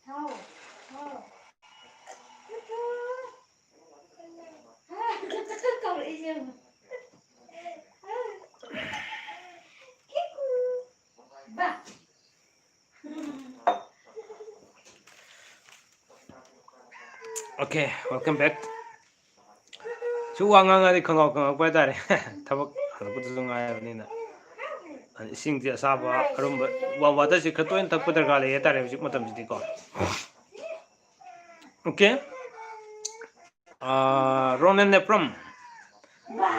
ꯊꯥꯎ, ꯊꯥꯎ꯫ ꯀꯧꯔꯛꯏꯁꯦ ꯌꯦꯡꯉꯨ꯫ ꯀꯤꯀꯨ꯫ ꯕꯥ꯫ Okay, welcome back꯫ ꯁꯨꯝ ꯋꯥ ꯉꯥꯡꯉꯗꯤ ꯈꯪꯒꯥꯎ ꯀꯪꯉꯛꯄ ꯍꯥꯏꯇꯥꯔꯦ꯫ ꯊꯕꯛ ꯍꯜꯂꯛꯄꯗꯁꯨ ꯉꯥꯏꯔꯕꯅꯤꯅ꯫ ꯑꯗ ꯏꯁꯤꯡꯁꯦ ꯑꯁꯥꯕ, ꯑꯔꯨꯝꯕ, warm waterꯁꯦ ꯈꯔ ꯇꯣꯏꯅ ꯊꯛꯄ ꯗꯔꯀꯥꯔ ꯂꯩ ꯍꯥꯏꯇꯥꯔꯦ ꯍꯧꯖꯤꯛ ꯃꯇꯝꯁꯤꯗꯤꯀꯣ꯫ Okay꯫ ꯑꯥ, ꯔꯣꯅꯦꯟ ꯅꯦꯄ꯭ꯔꯝ꯫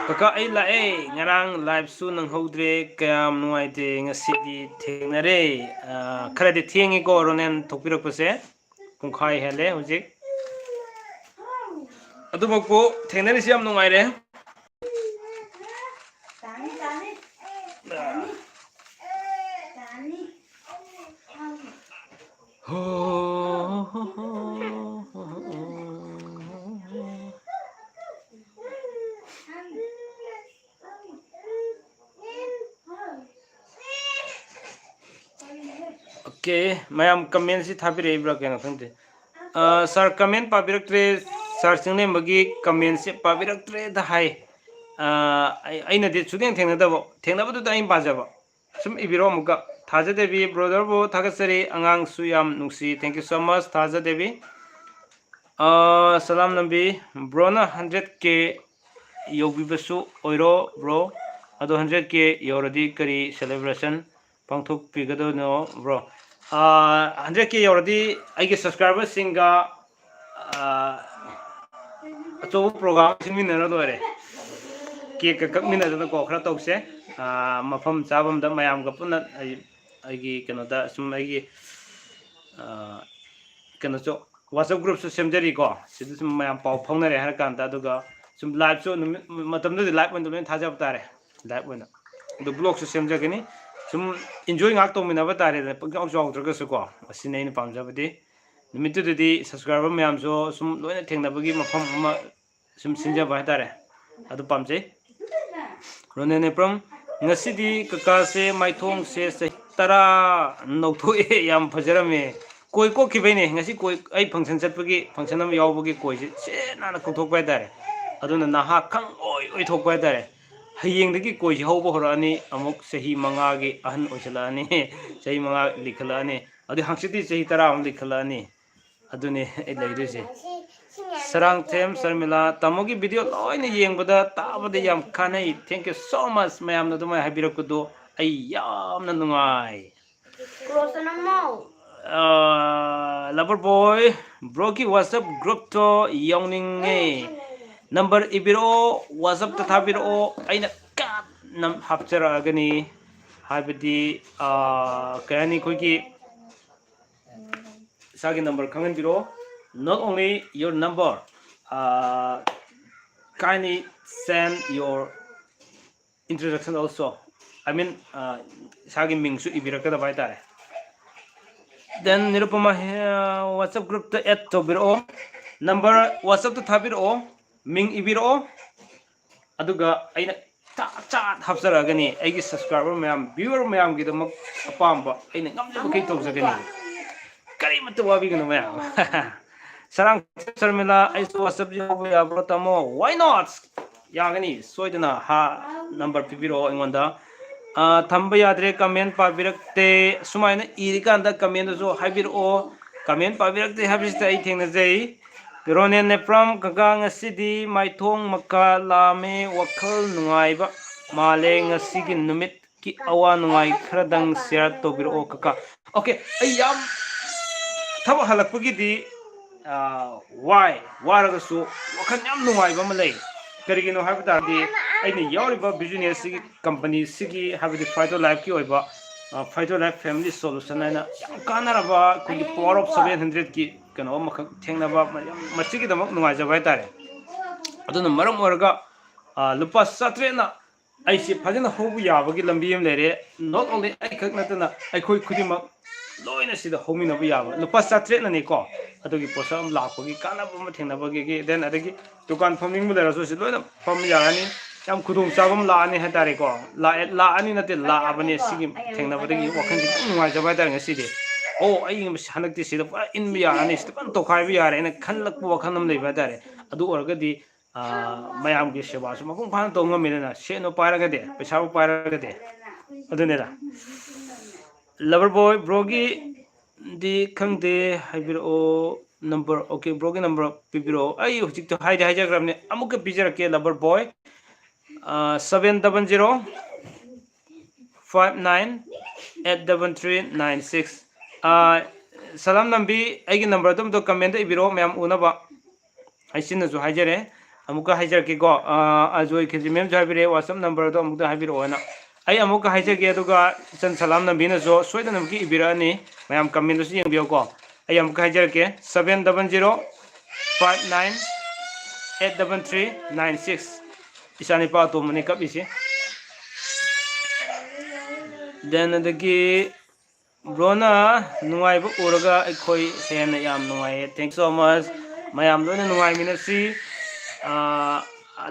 ꯀꯀꯥ, ꯑꯩ ꯂꯥꯛꯑꯦ꯫ ꯉꯔꯥꯡ liveꯁꯨ ꯅꯪꯍꯧꯗ꯭ꯔꯦ꯫ ꯀꯌꯥꯝ ꯅꯨꯡꯉꯥꯏꯇꯦ꯫ ꯉꯁꯤꯗꯤ ꯊꯦꯡꯅꯔꯦ꯫ ꯑꯥ, ꯈꯔꯗꯤ ꯊꯦꯡꯉꯤꯀꯣ ꯔꯣꯅꯦꯟ ꯊꯣꯛꯄꯤꯔꯛꯄꯁꯦ꯫ ꯄꯨꯡꯈꯥꯏ ꯍꯦꯜꯂꯦ ꯍꯧꯖꯤꯛ꯫ ꯑꯗꯨꯃꯛꯄꯨ ꯊꯦꯡꯅꯔꯤꯁꯤ ꯌꯥꯝ ꯅꯨꯡꯉꯥꯏꯔꯦ꯫ ꯇꯥꯅꯤ, ꯇꯥꯅꯤ꯫ ꯇꯥꯅꯤ꯫ ꯇꯥꯅꯤ꯫ ꯍꯣ꯫ Okay, ꯃꯌꯥꯝ comment ꯁꯤ ꯊꯥꯕꯤꯔꯛꯏꯕ꯭ꯔꯥ ꯀꯩꯅꯣ ꯈꯪꯗꯦ꯫ ꯑ, sir comment ꯄꯥꯕꯤꯔꯛꯇ꯭ꯔꯦ꯫ Sir ꯆꯤꯡꯂꯦꯝꯕꯒꯤ comment ꯁꯦ ꯄꯥꯕꯤꯔꯛꯇ꯭ꯔꯦꯗ ꯍꯥꯏ꯫ ꯑ, ꯑꯩ-, ꯑꯩꯅꯗꯤ ꯁꯨꯛꯊꯦꯡ ꯊꯦꯡꯅꯗꯕ, ꯊꯦꯡꯅꯕꯗꯨꯗ ꯑꯩꯅ ꯄꯥꯖꯕ꯫ ꯁꯨꯝ ꯏꯕꯤꯔꯣ ꯑꯃꯨꯛꯀ꯫ ꯊꯥꯖꯗꯦꯕꯤ brother ꯕꯨ ꯊꯥꯒꯠꯆꯔꯤ, ꯑꯉꯥꯡꯁꯨ ꯌꯥꯝ ꯅꯨꯡꯁꯤ, thank you so much ꯊꯥꯖꯗꯦꯕꯤ꯫ ꯑ, ꯁꯂꯥꯝ ꯅꯝꯕꯤ꯫ Bro ꯅ hundred K ꯌꯧꯕꯤꯕꯁꯨ ꯑꯣꯏꯔꯣ bro꯫ ꯑꯗꯣ hundred K ꯌꯧꯔꯗꯤ ꯀꯔꯤ celebration ꯄꯥꯡꯊꯣꯛꯄꯤꯒꯗꯣꯏꯅꯣ bro? ꯑ, hundred K ꯌꯧꯔꯗꯤ ꯑꯩꯒꯤ subscriber ꯁꯤꯡꯒ, ꯑ, ꯑꯆꯧꯕ program ꯁꯤꯟꯃꯤꯟꯅꯔ ꯂꯣꯏꯔꯦ꯫ Cake ꯀ ꯀꯛꯃꯤꯟꯅꯗꯅꯀꯣ ꯈꯔ ꯇꯧꯁꯦ꯫ ꯑ, ꯃꯐꯝ ꯆꯥꯕ ꯑꯃꯗ ꯃꯌꯥꯝꯒ ꯄꯨꯟꯅ ꯑꯩ, ꯑꯩꯒꯤ ꯀꯩꯅꯣꯗ ꯁꯨꯝ ꯑꯩꯒꯤ, ꯑ, ꯀꯩꯅꯣꯁꯨ WhatsApp group ꯁꯨ ꯁꯦꯝꯖꯔꯤꯀꯣ꯫ ꯁꯤꯗ ꯁꯨꯝ ꯃꯌꯥꯝ ꯄꯥꯎ ꯐꯥꯎꯅꯔꯦ ꯍꯥꯏꯔ ꯀꯥꯟꯗ, ꯑꯗꯨꯒ ꯁꯨꯝ live ꯁꯨ ꯅꯨꯃꯤꯠ ꯃꯇꯝꯗꯨꯗꯤ live ꯑꯣꯏꯅ ꯂꯣꯏꯅ ꯊꯥꯖꯕ ꯇꯥꯔꯦ꯫ Live ꯑꯣꯏꯅ꯫ ꯑꯗꯨ vlog ꯁꯨ ꯁꯦꯝꯖꯒꯅꯤ꯫ ꯁꯨꯝ enjoy ꯉꯥꯏꯍꯥꯛ ꯇꯧꯃꯤꯟꯅꯕ ꯇꯥꯔꯦꯗꯅ, ꯄꯪꯆꯥꯎ ꯆꯥꯎꯗ꯭ꯔꯒꯁꯨꯀꯣ꯫ ꯑꯁꯤꯅꯤ ꯑꯩꯅ ꯄꯥꯝꯖꯕꯗꯤ꯫ ꯅꯨꯃꯤꯠꯇꯨꯗꯗꯤ subscriber ꯃꯌꯥꯝꯁꯨ ꯁꯨꯝ ꯂꯣꯏꯅ ꯊꯦꯡꯅꯕꯒꯤ ꯃꯐꯝ ꯑꯃ ꯁꯨꯝ ꯁꯤꯟꯖꯕ ꯍꯥꯏꯇꯥꯔꯦ꯫ ꯑꯗꯨ ꯄꯥꯝꯖꯩ꯫ ꯔꯣꯅꯦꯟ ꯅꯦꯄ꯭ꯔꯝ, ꯉꯁꯤꯗꯤ ꯀꯀꯥꯁꯦ ꯃꯥꯏꯊꯣꯡꯁꯦ ꯆꯍꯤ ꯇꯔꯥ ꯅꯧꯊꯣꯛꯑꯦ, ꯌꯥꯝ ꯐꯖꯔꯝꯃꯦ꯫ ꯀꯣꯏ ꯀꯣꯛꯈꯤꯕꯩꯅꯦ꯫ ꯉꯁꯤ ꯀꯣꯏ, ꯑꯩ function ꯆꯠꯄꯒꯤ, function ꯑꯃ ꯌꯥꯎꯕꯒꯤ ꯀꯣꯏꯁꯦ ꯁꯦꯠ ꯅꯥꯟꯅ ꯀꯣꯛꯊꯣꯛꯄ ꯍꯥꯏꯇꯥꯔꯦ꯫ ꯑꯗꯨꯅ ꯅꯍꯥ ꯈꯪ ꯑꯣꯏ ꯑꯣꯏꯊꯣꯛꯄ ꯍꯥꯏꯇꯥꯔꯦ꯫ ꯍꯌꯦꯡꯗꯒꯤ ꯀꯣꯏꯁꯦ ꯍꯧꯕ ꯍꯧꯔꯛꯑꯅꯤ꯫ ꯑꯃꯨꯛ ꯆꯍꯤ ꯃꯉꯥꯒꯤ ꯑꯍꯟ ꯑꯣꯏꯁꯤꯜꯂꯛꯑꯅꯤ꯫ ꯆꯍꯤ ꯃꯉꯥ ꯂꯤꯈꯠꯂꯛꯑꯅꯤ꯫ ꯑꯗꯨꯗꯤ ꯍꯪꯆꯤꯠꯇꯤ ꯆꯍꯤ ꯇꯔꯥꯃꯨꯛ ꯂꯤꯈꯠꯂꯛꯑꯅꯤ꯫ ꯑꯗꯨꯅꯦ ꯑꯩ ꯂꯩꯗꯣꯏꯁꯦ꯫ ꯁꯔꯥꯡꯊꯦꯝ ꯁꯔꯃꯤꯂꯥ, ꯇꯥꯃꯣꯒꯤ video ꯂꯣꯏꯅ ꯌꯦꯡꯕꯗ, ꯇꯥꯕꯗ ꯌꯥꯝ ꯀꯥꯟꯅꯩ꯫ Thank you so much ꯃꯌꯥꯝꯅ ꯑꯗꯨꯃꯥꯏꯅ ꯍꯥꯏꯕꯤꯔꯛꯄꯗꯣ, ꯑꯩ ꯌꯥꯝꯅ ꯅꯨꯡꯉꯥꯏ꯫ Close ꯅꯝꯃꯣ꯫ ꯑꯥ, lover boy, bro ꯒꯤ WhatsApp group ꯇꯣ ꯌꯥꯎꯅꯤꯡꯉꯦ꯫ Number ꯏꯕꯤꯔꯛꯑꯣ, WhatsApp ꯇ ꯊꯥꯕꯤꯔꯛꯑꯣ, ꯑꯩꯅ ꯀꯟꯅ ꯍꯥꯞꯆꯔꯛꯑꯒꯅꯤ꯫ ꯍꯥꯏꯕꯗꯤ, ꯑꯥ, ꯀꯩ ꯍꯥꯏꯅꯤ, ꯑꯩꯈꯣꯏꯒꯤ ꯏꯁꯥꯒꯤ number ꯈꯪꯍꯟꯕꯤꯔꯛꯑꯣ꯫ Not only your number, uh, kindly send your introduction also. I mean, uh, ꯏꯁꯥꯒꯤ ꯃꯤꯡꯁꯨ ꯏꯕꯤꯔꯛꯀꯗꯕ ꯍꯥꯏꯇꯥꯔꯦ꯫ Then ꯅꯤꯔꯨꯄꯃꯥ, ꯍꯦ, WhatsApp groupꯇ add ꯇꯧꯕꯤꯔꯛꯑꯣ, number WhatsAppꯇ ꯊꯥꯕꯤꯔꯛꯑꯣ, ꯃꯤꯡ ꯏꯕꯤꯔꯛꯑꯣ, ꯑꯗꯨꯒ ꯑꯩꯅ ꯆꯥꯠ ꯆꯥꯠ ꯍꯥꯞꯆꯔꯛꯑꯒꯅꯤ꯫ ꯑꯩꯒꯤ subscriber ꯃꯌꯥꯝ, viewer ꯃꯌꯥꯝꯒꯤꯗꯃꯛ ꯑꯄꯥꯝꯕ ꯑꯩꯅ ꯉꯝꯖꯕꯈꯩ ꯇꯧꯖꯒꯅꯤ꯫ ꯀꯔꯤꯃꯠꯇ ꯋꯥꯕꯤꯒꯅꯨ ꯃꯌꯥꯝ꯫ ꯁꯔꯥꯡ ꯁꯔꯃꯤꯂꯥ, ꯑꯩꯁꯨ WhatsApp ꯌꯥꯎꯕ ꯌꯥꯕ꯭ꯔꯣ ꯇꯥꯃꯣ? Why not? ꯌꯥꯒꯅꯤ, ꯁꯣꯏꯗꯅ ꯍꯥ, number ꯄꯤꯕꯤꯔꯛꯑꯣ ꯑꯩꯉꯣꯟꯗ꯫ ꯑꯥ, ꯊꯝꯕ ꯌꯥꯗ꯭ꯔꯦ, comment ꯄꯥꯕꯤꯔꯛꯇꯦ꯫ ꯁꯨꯃꯥꯏꯅ ꯏꯔꯤꯀꯥꯟꯗ commentꯇꯁꯨ ꯍꯥꯏꯕꯤꯔꯛꯑꯣ꯫ Comment ꯄꯥꯕꯤꯔꯛꯇꯦ ꯍꯥꯏꯕꯁꯤꯗ ꯑꯩ ꯊꯦꯡꯅꯖꯩ꯫ ꯔꯣꯅꯦꯟ ꯅꯦꯄ꯭ꯔꯝ, ꯀꯀꯥ ꯉꯁꯤꯗꯤ ꯃꯥꯏꯊꯣꯡ ꯃꯀꯥ ꯂꯥꯝꯃꯦ, ꯋꯥꯈꯜ ꯅꯨꯡꯉꯥꯏꯕ ꯃꯥꯜꯂꯦ ꯉꯁꯤꯒꯤ ꯅꯨꯃꯤꯠꯀꯤ ꯑꯋꯥ ꯅꯨꯡꯉꯥꯏ ꯈꯔꯗꯪ share ꯇꯧꯕꯤꯔꯛꯑꯣ ꯀꯀꯥ꯫ Okay, ꯑꯩ ꯌꯥꯝ ꯊꯕꯛ ꯍꯜꯂꯛꯄꯒꯤꯗꯤ, ꯑꯥ, ꯋꯥꯏ, ꯋꯥꯔꯒꯁꯨ ꯋꯥꯈꯜ ꯌꯥꯝ ꯅꯨꯡꯉꯥꯏꯕ ꯑꯃ ꯂꯩ꯫ ꯀꯔꯤꯒꯤꯅꯣ ꯍꯥꯏꯕ ꯇꯥꯔꯗꯤ ꯑꯩꯅ ꯌꯥꯎꯔꯤꯕ businessꯁꯤꯒꯤ, companyꯁꯤꯒꯤ, ꯍꯥꯏꯕꯗꯤ Fighter Lifeꯀꯤ ꯑꯣꯏꯕ, ꯑꯥ, Fighter Life Family Solution ꯍꯥꯏꯅ ꯌꯥꯝ ꯀꯥꯟꯅꯔꯕ ꯑꯩꯈꯣꯏꯒꯤ Power of seven hundredꯀꯤ ꯀꯩꯅꯣ ꯑꯃꯈꯛ ꯊꯦꯡꯅꯕ, ꯃꯌꯥꯝ ꯃꯁꯤꯒꯤꯗꯃꯛ ꯅꯨꯡꯉꯥꯏꯖꯕ ꯍꯥꯏꯇꯥꯔꯦ꯫ ꯑꯗꯨꯅ ꯃꯔꯝ ꯑꯣꯏꯔꯒ, ꯑꯥ, ꯂꯨꯄꯥ ꯆꯥꯇ꯭ꯔꯦꯠꯅ ꯑꯩꯁꯦ ꯐꯖꯅ ꯍꯧꯕ ꯌꯥꯕꯒꯤ ꯂꯝꯕꯤ ꯑꯃ ꯂꯩꯔꯦ꯫ Not only ꯑꯩꯈꯛ ꯅꯠꯇꯅ ꯑꯩꯈꯣꯏ ꯈꯨꯗꯤꯡꯃꯛ ꯂꯣꯏꯅ ꯁꯤꯗ ꯍꯧꯃꯤꯟꯅꯕ ꯌꯥꯕ꯫ ꯂꯨꯄꯥ ꯆꯥꯇ꯭ꯔꯦꯠꯅꯅꯤꯀꯣ, ꯑꯗꯨꯒꯤ ꯄꯣꯠꯁꯛ ꯑꯃ ꯂꯥꯛꯄꯒꯤ ꯀꯥꯟꯅꯕ ꯑꯃ ꯊꯦꯡꯅꯕꯒꯤ, then ꯑꯗꯒꯤ ꯗꯨꯀꯥꯟ ꯐꯝꯅꯤꯡꯕ ꯂꯩꯔꯁꯨ ꯁꯤ ꯂꯣꯏꯅ ꯐꯝꯕ ꯌꯥꯔꯅꯤ꯫ ꯌꯥꯝ ꯈꯨꯗꯣꯡꯆꯥꯕ ꯑꯃ ꯂꯥꯛꯑꯅꯤ ꯍꯥꯏꯇꯥꯔꯦꯀꯣ꯫ ꯂꯥꯛꯑꯦ, ꯂꯥꯛꯑꯅꯤ ꯅꯠꯇꯦ, ꯂꯥꯛꯑꯕꯅꯦ꯫ ꯁꯤꯒꯤ ꯊꯦꯡꯅꯕꯗꯒꯤ ꯋꯥꯈꯜꯁꯦ ꯌꯥꯝ ꯅꯨꯡꯉꯥꯏꯖꯕ ꯍꯥꯏꯇꯥꯔꯦ ꯉꯁꯤꯗꯤ꯫ ꯑꯣ, ꯑꯩ ꯍꯟꯗꯛꯇꯤ ꯁꯤꯗ ꯄꯨꯔꯥ ꯏꯟꯕ ꯌꯥꯔꯅꯤ, ꯁꯤꯗ ꯐꯖꯅ ꯇꯧꯈꯥꯏꯕ ꯌꯥꯔꯦ ꯍꯥꯏꯅ ꯈꯜꯂꯛꯄ ꯋꯥꯈꯜ ꯑꯃ ꯂꯩꯕ ꯍꯥꯏꯇꯥꯔꯦ꯫ ꯑꯗꯨ ꯑꯣꯏꯔꯒꯗꯤ, ꯑꯥ, ꯃꯌꯥꯝꯒꯤ ꯁꯦꯕꯥꯁꯨ ꯃꯄꯨꯡ ꯐꯥꯅ ꯇꯧꯕ ꯉꯝꯃꯤꯗꯅ, ꯁꯦꯟꯗꯣ ꯄꯥꯏꯔꯒꯗꯤ, ꯄꯩꯁꯥꯕꯨ ꯄꯥꯏꯔꯒꯗꯤ꯫ ꯑꯗꯨꯅꯤꯗ꯫ Lover boy, broꯒꯤꯗꯤ ꯈꯪꯗꯦ, ꯍꯥꯏꯕꯤꯔꯛꯑꯣ number꯫ Okay, broꯒꯤ number ꯄꯤꯕꯤꯔꯛꯑꯣ꯫ ꯑꯩ ꯍꯧꯖꯤꯛꯇ ꯍꯥꯏꯗꯤ ꯍꯥꯏꯖꯈ꯭ꯔꯕꯅꯤ, ꯑꯃꯨꯛꯀ ꯄꯤꯖꯔꯛꯀꯦ, lover boy꯫ ꯑꯥ, seven double zero five nine eight double three nine six꯫ ꯑꯥ, ꯁꯂꯥꯝ ꯅꯝꯕꯤ, ꯑꯩꯒꯤ numberꯗꯣ ꯑꯝꯇ commentꯇ ꯏꯕꯤꯔꯛꯑꯣ, ꯃꯌꯥꯝ ꯎꯅꯕ꯫ ꯑꯩ ꯆꯤꯟꯅꯁꯨ ꯍꯥꯏꯖꯔꯦ, ꯑꯃꯨꯛꯀ ꯍꯥꯏꯖꯔꯛꯀꯦꯀꯣ꯫ ꯑꯥ, ꯑꯖꯣꯏ ꯈꯦꯖꯤꯃꯦꯝꯁꯨ ꯍꯥꯏꯕꯤꯔꯛꯑꯦ, WhatsApp numberꯗꯣ ꯑꯃꯨꯛꯇ ꯍꯥꯏꯕꯤꯔꯛꯑꯣꯅ꯫ ꯑꯩ ꯑꯃꯨꯛꯀ ꯍꯥꯏꯖꯒꯦ, ꯑꯗꯨꯒ ꯏꯆꯟ ꯁꯂꯥꯝ ꯅꯝꯕꯤꯅꯁꯨ ꯁꯣꯏꯗꯅꯃꯛꯀꯤ ꯏꯕꯤꯔꯛꯑꯅꯤ꯫ ꯃꯌꯥꯝ commentꯇꯁꯨ ꯌꯦꯡꯕꯤꯌꯨꯀꯣ꯫ ꯑꯩ ꯑꯃꯨꯛꯀ ꯍꯥꯏꯖꯔꯛꯀꯦ, seven double zero five nine eight double three nine six꯫ ꯏꯆꯥ ꯅꯤꯄꯥ ꯑꯇꯣꯝꯕꯅꯤ ꯀꯞꯄꯤꯁꯦ꯫ Then ꯑꯗꯒꯤ ꯕ꯭ꯔꯣꯅ ꯅꯨꯡꯉꯥꯏꯕ ꯎꯔꯒ ꯑꯩꯈꯣꯏ ꯍꯦꯟꯅ ꯌꯥꯝ ꯅꯨꯡꯉꯥꯏꯌꯦ꯫ Thank you so much. ꯃꯌꯥꯝ ꯂꯣꯏꯅ ꯅꯨꯡꯉꯥꯏꯃꯤꯟꯅꯁꯤ꯫ ꯑꯥ,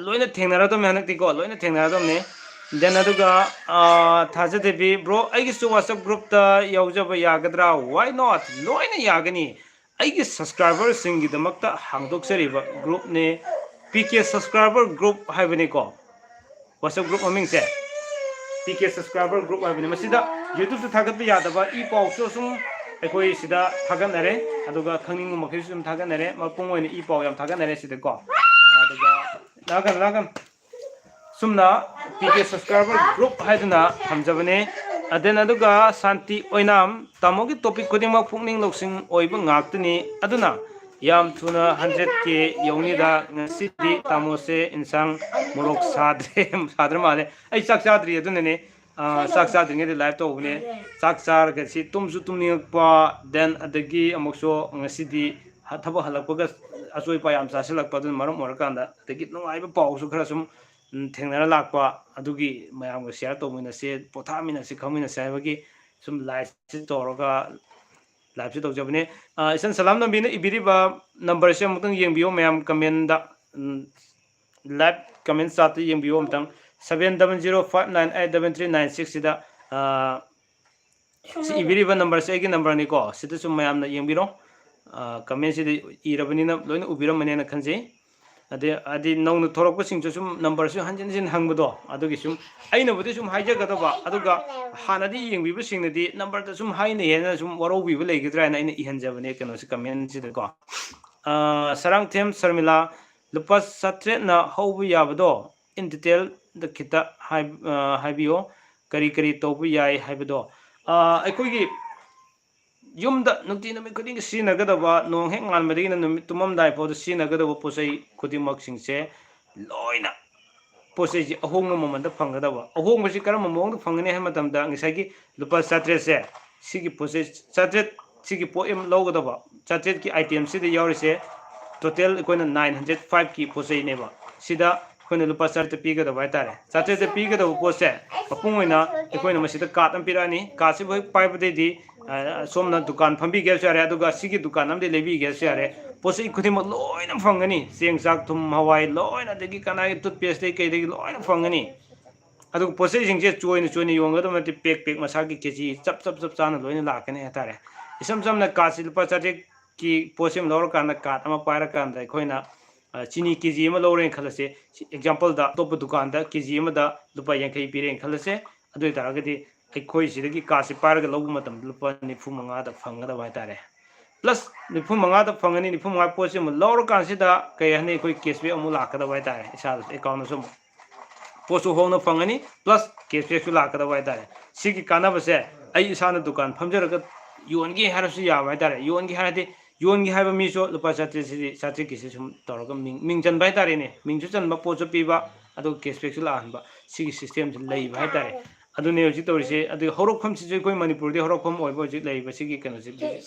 ꯂꯣꯏꯅ ꯊꯦꯡꯅꯔꯗꯕꯅꯤ ꯍꯟꯗꯛꯇꯤꯀꯣ, ꯂꯣꯏꯅ ꯊꯦꯡꯅꯔꯗꯕꯅꯤ꯫ Then ꯑꯗꯨꯒ, ꯑꯥ, ꯊꯥꯖꯗꯦꯕꯤ, ꯕ꯭ꯔꯣ, ꯑꯩꯒꯤꯁꯨ WhatsApp groupꯇ ꯌꯥꯎꯖꯕ ꯌꯥꯒꯗ꯭ꯔꯥ? Why not? ꯂꯣꯏꯅ ꯌꯥꯒꯅꯤ꯫ ꯑꯩꯒꯤ subscriberꯁꯤꯡꯒꯤꯗꯃꯛꯇ ꯍꯥꯡꯗꯣꯛꯆꯔꯤꯕ groupꯅꯤ, ꯄꯤ ꯀꯦ subscriber group ꯍꯥꯏꯕꯅꯤꯀꯣ꯫ WhatsApp group ꯃꯃꯤꯡꯁꯦ P K subscriber group ꯍꯥꯏꯕꯅꯤ꯫ ꯃꯁꯤꯗ YouTubeꯇ ꯊꯥꯒꯠꯄ ꯌꯥꯗꯕ ꯏ ꯄꯥꯎꯁꯨ ꯁꯨꯝ ꯑꯩꯈꯣꯏ ꯁꯤꯗ ꯊꯥꯒꯠꯅꯔꯦ, ꯑꯗꯨꯒ ꯈꯪꯅꯤꯡꯕ ꯃꯈꯩꯁꯨ ꯁꯨꯝ ꯊꯥꯒꯠꯅꯔꯦ, ꯃꯄꯨꯡ ꯑꯣꯏꯅ ꯏ ꯄꯥꯎ ꯌꯥꯝ ꯊꯥꯒꯠꯅꯔꯦ ꯁꯤꯗꯀꯣ꯫ ꯑꯗꯨꯒ ꯂꯥꯛꯀꯅꯨ, ꯂꯥꯛꯀꯅꯨ꯫ ꯁꯨꯝꯅ ꯄꯤ ꯀꯦ subscriber group ꯍꯥꯏꯗꯨꯅ ꯊꯝꯖꯕꯅꯦ꯫ ꯑꯗꯦꯟ ꯑꯗꯨꯒ ꯁꯥꯟꯇꯤ ꯑꯣꯏꯅꯥꯝ, ꯇꯥꯃꯣꯒꯤ topic ꯈꯨꯗꯤꯡꯃꯛ ꯄꯨꯛꯅꯤꯡ ꯂꯧꯁꯤꯡ ꯑꯣꯏꯕ ꯉꯥꯛꯇꯅꯤ, ꯑꯗꯨꯅ ꯌꯥꯝ ꯊꯨꯅ hundred K ꯌꯧꯅꯤꯗ꯫ ꯉꯁꯤꯗꯤ ꯇꯥꯃꯣꯁꯦ ꯏꯟꯁꯥꯡ ꯃꯣꯔꯣꯛ ꯁꯥꯗ꯭ꯔꯦ, ꯁꯥꯗ꯭ꯔ ꯃꯥꯜꯂꯦ꯫ ꯑꯩ ꯆꯥꯛ ꯆꯥꯗ꯭ꯔꯤ, ꯑꯗꯨꯅꯅꯦ꯫ ꯑꯥ, ꯆꯥꯛ ꯆꯥꯗ꯭ꯔꯤꯉꯩꯗ live ꯇꯧꯕꯅꯦ꯫ ꯆꯥꯛ ꯆꯥꯔꯒ ꯁꯤ ꯇꯨꯝꯁꯨ ꯇꯨꯝꯅꯤꯡꯉꯛꯄ, then ꯑꯗꯒꯤ ꯑꯃꯨꯛꯁꯨ ꯉꯁꯤꯗꯤ ꯍ-, ꯊꯕꯛ ꯍꯜꯂꯛꯄꯒ ꯑꯆꯣꯏ ꯑꯄꯥ ꯌꯥꯝ ꯆꯥꯁꯤꯜꯂꯛꯄ, ꯑꯗꯨꯅ ꯃꯔꯝ ꯑꯣꯏꯔꯀꯥꯟꯗ, ꯑꯗꯒꯤ ꯅꯨꯡꯉꯥꯏꯕ ꯄꯥꯎꯁꯨ ꯈꯔ ꯁꯨꯝ, ꯎꯝ, ꯊꯦꯡꯅꯔ ꯂꯥꯛꯄ, ꯑꯗꯨꯒꯤ ꯃꯌꯥꯝꯒ share ꯇꯧꯃꯤꯟꯅꯁꯦ, ꯄꯣꯊꯥꯃꯤꯟꯅꯁꯦ, ꯈꯪꯃꯤꯟꯅꯁꯦ ꯍꯥꯏꯕꯒꯤ ꯁꯨꯝ liveꯁꯤ ꯇꯧꯔꯒ liveꯁꯤ ꯇꯧꯖꯕꯅꯦ꯫ ꯑꯥ, ꯏꯆꯟ ꯁꯂꯥꯝ ꯅꯝꯕꯤꯅ ꯏꯕꯤꯔꯤꯕ numberꯁꯦ ꯑꯃꯨꯛꯇꯪ ꯌꯦꯡꯕꯤꯌꯨ ꯃꯌꯥꯝ, commentꯗ, ꯎꯝ, live comment chatꯇ ꯌꯦꯡꯕꯤꯌꯨ ꯑꯃꯨꯛꯇꯪ꯫ Seven double zero five nine eight double three nine six ꯁꯤꯗ, ꯑꯥ, ꯁꯤ ꯏꯕꯤꯔꯤꯕ numberꯁꯦ ꯑꯩꯒꯤ numberꯅꯤꯀꯣ꯫ ꯁꯤꯗꯁꯨ ꯃꯌꯥꯝꯅ ꯌꯦꯡꯕꯤꯔꯣ꯫ ꯑꯥ, commentꯁꯤꯗ ꯏꯔꯕꯅꯤꯅ ꯂꯣꯏꯅ ꯎꯕꯤꯔꯝꯃꯅꯦꯅ ꯈꯟꯖꯩ꯫ ꯑꯗꯩ, ꯍꯥꯏꯗꯤ ꯅꯧꯅ ꯊꯣꯛꯂꯛꯄꯁꯤꯡꯁꯨ ꯁꯨꯝ numberꯁꯨ ꯍꯟꯖꯤꯟ ꯍꯟꯖꯤꯟ ꯍꯪꯕꯗꯣ, ꯑꯗꯨꯒꯤ ꯁꯨꯝ ꯑꯩꯅꯕꯨꯗꯤ ꯁꯨꯝ ꯍꯥꯏꯖꯒꯗꯕ, ꯑꯗꯨꯒ ꯍꯥꯟꯅꯗꯤ ꯌꯦꯡꯕꯤꯕꯁꯤꯡꯅꯗꯤ numberꯗ ꯁꯨꯝ ꯍꯥꯏꯅꯩ ꯍꯥꯏꯅ ꯁꯨꯝ ꯋꯥꯔꯧꯕꯤꯕ ꯂꯩꯒꯗ꯭ꯔꯥ ꯍꯥꯏꯅ ꯑꯩꯅ ꯏꯍꯟꯖꯕꯅꯦ ꯀꯩꯅꯣꯁꯦ, commentꯁꯤꯗꯀꯣ꯫ ꯑꯥ, ꯁꯔꯥꯡꯊꯦꯝ ꯁꯔꯃꯤꯂꯥ, ꯂꯨꯄꯥ ꯆꯥꯇ꯭ꯔꯦꯠꯅ ꯍꯧꯕ ꯌꯥꯕꯗꯣ in detailꯗ ꯈꯤꯇ ꯍꯥꯏ-, ꯑꯥ, ꯍꯥꯏꯕꯤꯌꯣ, ꯀꯔꯤ ꯀꯔꯤ ꯇꯧꯕ ꯌꯥꯏ ꯍꯥꯏꯕꯗꯣ꯫ ꯑꯥ, ꯑꯩꯈꯣꯏꯒꯤ ꯌꯨꯝꯗ ꯅꯨꯡꯇꯤ ꯅꯨꯃꯤꯠ ꯈꯨꯗꯤꯡꯒꯤ ꯁꯤꯖꯤꯟꯅꯒꯗꯕ, ꯅꯣꯡ ꯍꯦꯛ ꯉꯥꯟꯕꯗꯒꯤꯅ ꯅꯨꯃꯤꯠ ꯇꯨꯝꯃꯝꯗꯥꯏ ꯐꯥꯎꯗ ꯁꯤꯖꯤꯟꯅꯒꯗꯕ ꯄꯣꯠ ꯆꯩ ꯈꯨꯗꯤꯡꯃꯛꯁꯤꯡꯁꯦ ꯂꯣꯏꯅ, ꯄꯣꯠ ꯆꯩꯁꯦ ꯑꯍꯣꯡꯕ ꯃꯃꯜꯗ ꯐꯪꯒꯗꯕ꯫ ꯑꯍꯣꯡꯕꯁꯤ ꯀꯔꯝꯕ ꯃꯑꯣꯡꯗ ꯐꯪꯒꯅꯤ ꯍꯥꯏꯕ ꯃꯇꯝꯗ, ꯉꯁꯥꯏꯒꯤ ꯂꯨꯄꯥ ꯆꯥꯇ꯭ꯔꯦꯠꯁꯦ, ꯁꯤꯒꯤ ꯄꯣꯠ ꯆꯩ ꯆꯥꯇ꯭ꯔꯦꯠ, ꯁꯤꯒꯤ ꯄꯣꯠ ꯑꯃ ꯂꯧꯒꯗꯕ, ꯆꯥꯇ꯭ꯔꯦꯠꯀꯤ itemꯁꯤꯗ ꯌꯥꯎꯔꯤꯁꯦ total ꯑꯩꯈꯣꯏꯅ nine hundred fiveꯀꯤ ꯄꯣꯠ ꯆꯩꯅꯦꯕ꯫ ꯁꯤꯗ ꯑꯩꯈꯣꯏꯅ ꯂꯨꯄꯥ ꯆꯥꯇ꯭ꯔꯦꯠꯇ ꯄꯤꯒꯗꯕ ꯍꯥꯏꯇꯥꯔꯦ꯫ ꯆꯥꯇ꯭ꯔꯦꯠꯇ ꯄꯤꯒꯗꯕ ꯄꯣꯠꯁꯦ ꯃꯄꯨꯡ ꯑꯣꯏꯅ ꯑꯩꯈꯣꯏꯅ ꯃꯁꯤꯗ ꯀꯥꯔꯠ ꯑꯃ ꯄꯤꯔꯛꯑꯅꯤ꯫ ꯀꯥꯔꯠꯁꯤꯕꯨ ꯍꯦꯛ ꯄꯥꯏꯕꯗꯩꯗꯤ, ꯑ, ꯁꯣꯝꯅ ꯗꯨꯀꯥꯟ ꯐꯝꯕꯤꯒꯦ ꯍꯥꯏꯔꯁꯨ ꯌꯥꯔꯦ, ꯑꯗꯨꯒ ꯁꯤꯒꯤ ꯗꯨꯀꯥꯟ ꯑꯃꯗꯤ ꯂꯩꯕꯤꯒꯦ ꯍꯥꯏꯔꯁꯨ ꯌꯥꯔꯦ꯫ ꯄꯣꯠ ꯆꯩ ꯈꯨꯗꯤꯡꯃꯛ ꯂꯣꯏꯅ ꯐꯪꯒꯅꯤ꯫ ꯆꯦꯡ, ꯆꯥꯛ, ꯊꯨꯝ, ꯍꯋꯥꯏ, ꯂꯣꯏꯅ, ꯑꯗꯒꯤ ꯀꯅꯥꯒꯤ toothpasteꯇꯩ ꯀꯩꯗꯒꯤ ꯂꯣꯏꯅ ꯐꯪꯒꯅꯤ꯫ ꯑꯗꯨꯒ ꯄꯣꯠ ꯆꯩꯁꯤꯡꯁꯦ ꯆꯣꯏꯅ ꯆꯣꯏꯅ ꯌꯣꯟꯒꯗꯕ ꯅꯠꯇꯦ, ꯄꯦꯛ ꯄꯦꯛ ꯃꯁꯥꯒꯤ ꯀꯦ ꯖꯤ ꯆꯞ ꯆꯞ ꯆꯞ ꯆꯥꯅ ꯂꯣꯏꯅ ꯂꯥꯛꯀꯅꯤ ꯍꯥꯏꯇꯥꯔꯦ꯫ ꯏꯁꯝ ꯁꯝꯅ ꯀꯥꯔꯠꯁꯤ ꯂꯨꯄꯥ ꯆꯥꯇ꯭ꯔꯦꯠꯀꯤ ꯄꯣꯠꯁꯤ ꯑꯃ ꯂꯧꯔꯀꯥꯟꯗ, ꯀꯥꯔꯠ ꯑꯃ ꯄꯥꯏꯔꯀꯥꯟꯗ ꯑꯩꯈꯣꯏꯅ, ꯑ, ꯆꯤꯅꯤ ꯀꯦ ꯖꯤ ꯑꯃ ꯂꯧꯔꯦꯅ ꯈꯜꯂꯁꯦ꯫ ꯑꯦꯛꯖꯥꯝꯄꯜꯗ, ꯑꯇꯣꯞꯄ ꯗꯨꯀꯥꯟꯗ ꯀꯦ ꯖꯤ ꯑꯃꯗ ꯂꯨꯄꯥ ꯌꯥꯡꯈꯩ ꯄꯤꯔꯦꯅ ꯈꯜꯂꯁꯦ꯫ ꯑꯗꯨ ꯑꯣꯏꯇꯥꯔꯒꯗꯤ ꯑꯩꯈꯣꯏ ꯁꯤꯗꯒꯤ ꯀꯥꯔꯠꯁꯤ ꯄꯥꯏꯔꯒ ꯂꯧꯕ ꯃꯇꯝꯗ ꯂꯨꯄꯥ ꯅꯤꯐꯨ ꯃꯉꯥꯗ ꯐꯪꯒꯗꯕ ꯍꯥꯏꯇꯥꯔꯦ꯫ ꯄ꯭ꯂꯁ ꯅꯤꯐꯨ ꯃꯉꯥꯗ ꯐꯪꯒꯅꯤ, ꯅꯤꯐꯨ ꯃꯉꯥ ꯄꯣꯠꯁꯤ ꯑꯃꯨꯛ ꯂꯧꯔꯀꯥꯟꯁꯤꯗ ꯀꯩ ꯍꯥꯏꯅꯤ, ꯑꯩꯈꯣꯏ ꯀꯦꯁꯕꯦꯛ ꯑꯃꯨꯛ ꯂꯥꯛꯀꯗꯕ ꯍꯥꯏꯇꯥꯔꯦ, ꯏꯁꯥꯗꯁꯨ, ꯑꯦꯀꯥꯎꯟꯗꯁꯨ ꯑꯃꯨꯛ꯫ ꯄꯣꯠꯁꯨ ꯍꯣꯡꯅ ꯐꯪꯒꯅꯤ, ꯄ꯭ꯂꯁ ꯀꯦꯁꯕꯦꯛꯁꯨ ꯂꯥꯛꯀꯗꯕ ꯍꯥꯏꯇꯥꯔꯦ꯫ ꯁꯤꯒꯤ ꯀꯥꯟꯅꯕꯁꯦ ꯑꯩ ꯏꯁꯥꯅ ꯗꯨꯀꯥꯟ ꯐꯝꯖꯔꯒ ꯌꯣꯟꯒꯦ ꯍꯥꯏꯔꯁꯨ ꯌꯥꯕ ꯍꯥꯏꯇꯥꯔꯦ꯫ ꯌꯣꯟꯒꯦ ꯍꯥꯏꯔꯗꯤ, ꯌꯣꯟꯒꯦ ꯍꯥꯏꯕ ꯃꯤꯁꯨ ꯂꯨꯄꯥ ꯆꯥꯇ꯭ꯔꯦꯠꯁꯤꯗꯤ, ꯆꯥꯇ꯭ꯔꯦꯠꯀꯤꯁꯤ ꯁꯨꯝ ꯇꯧꯔꯒ ꯃꯤꯡ, ꯃꯤꯡ ꯆꯟꯕ ꯍꯥꯏꯇꯥꯔꯦꯅꯦ꯫ ꯃꯤꯡꯁꯨ ꯆꯟꯕ, ꯄꯣꯠꯁꯨ ꯄꯤꯕ, ꯑꯗꯨꯒ ꯀꯦꯁꯕꯦꯛꯁꯨ ꯂꯥꯛꯍꯟꯕ, ꯁꯤꯒꯤ ꯁꯤꯁꯇꯦꯝꯁꯤ ꯂꯩꯕ ꯍꯥꯏꯇꯥꯔꯦ꯫ ꯑꯗꯨꯅꯦ ꯍꯧꯖꯤꯛ ꯇꯧꯔꯤꯁꯦ꯫ ꯑꯗꯨꯒ ꯍꯧꯔꯛꯐꯝꯁꯤꯁꯨ ꯑꯩꯈꯣꯏ ꯃꯅꯤꯄꯨꯔꯗꯤ ꯍꯧꯔꯛꯐꯝ ꯑꯣꯏꯕ ꯍꯧꯖꯤꯛ ꯂꯩꯔꯤꯕ ꯁꯤꯒꯤ ꯀꯩꯅꯣꯁꯦ,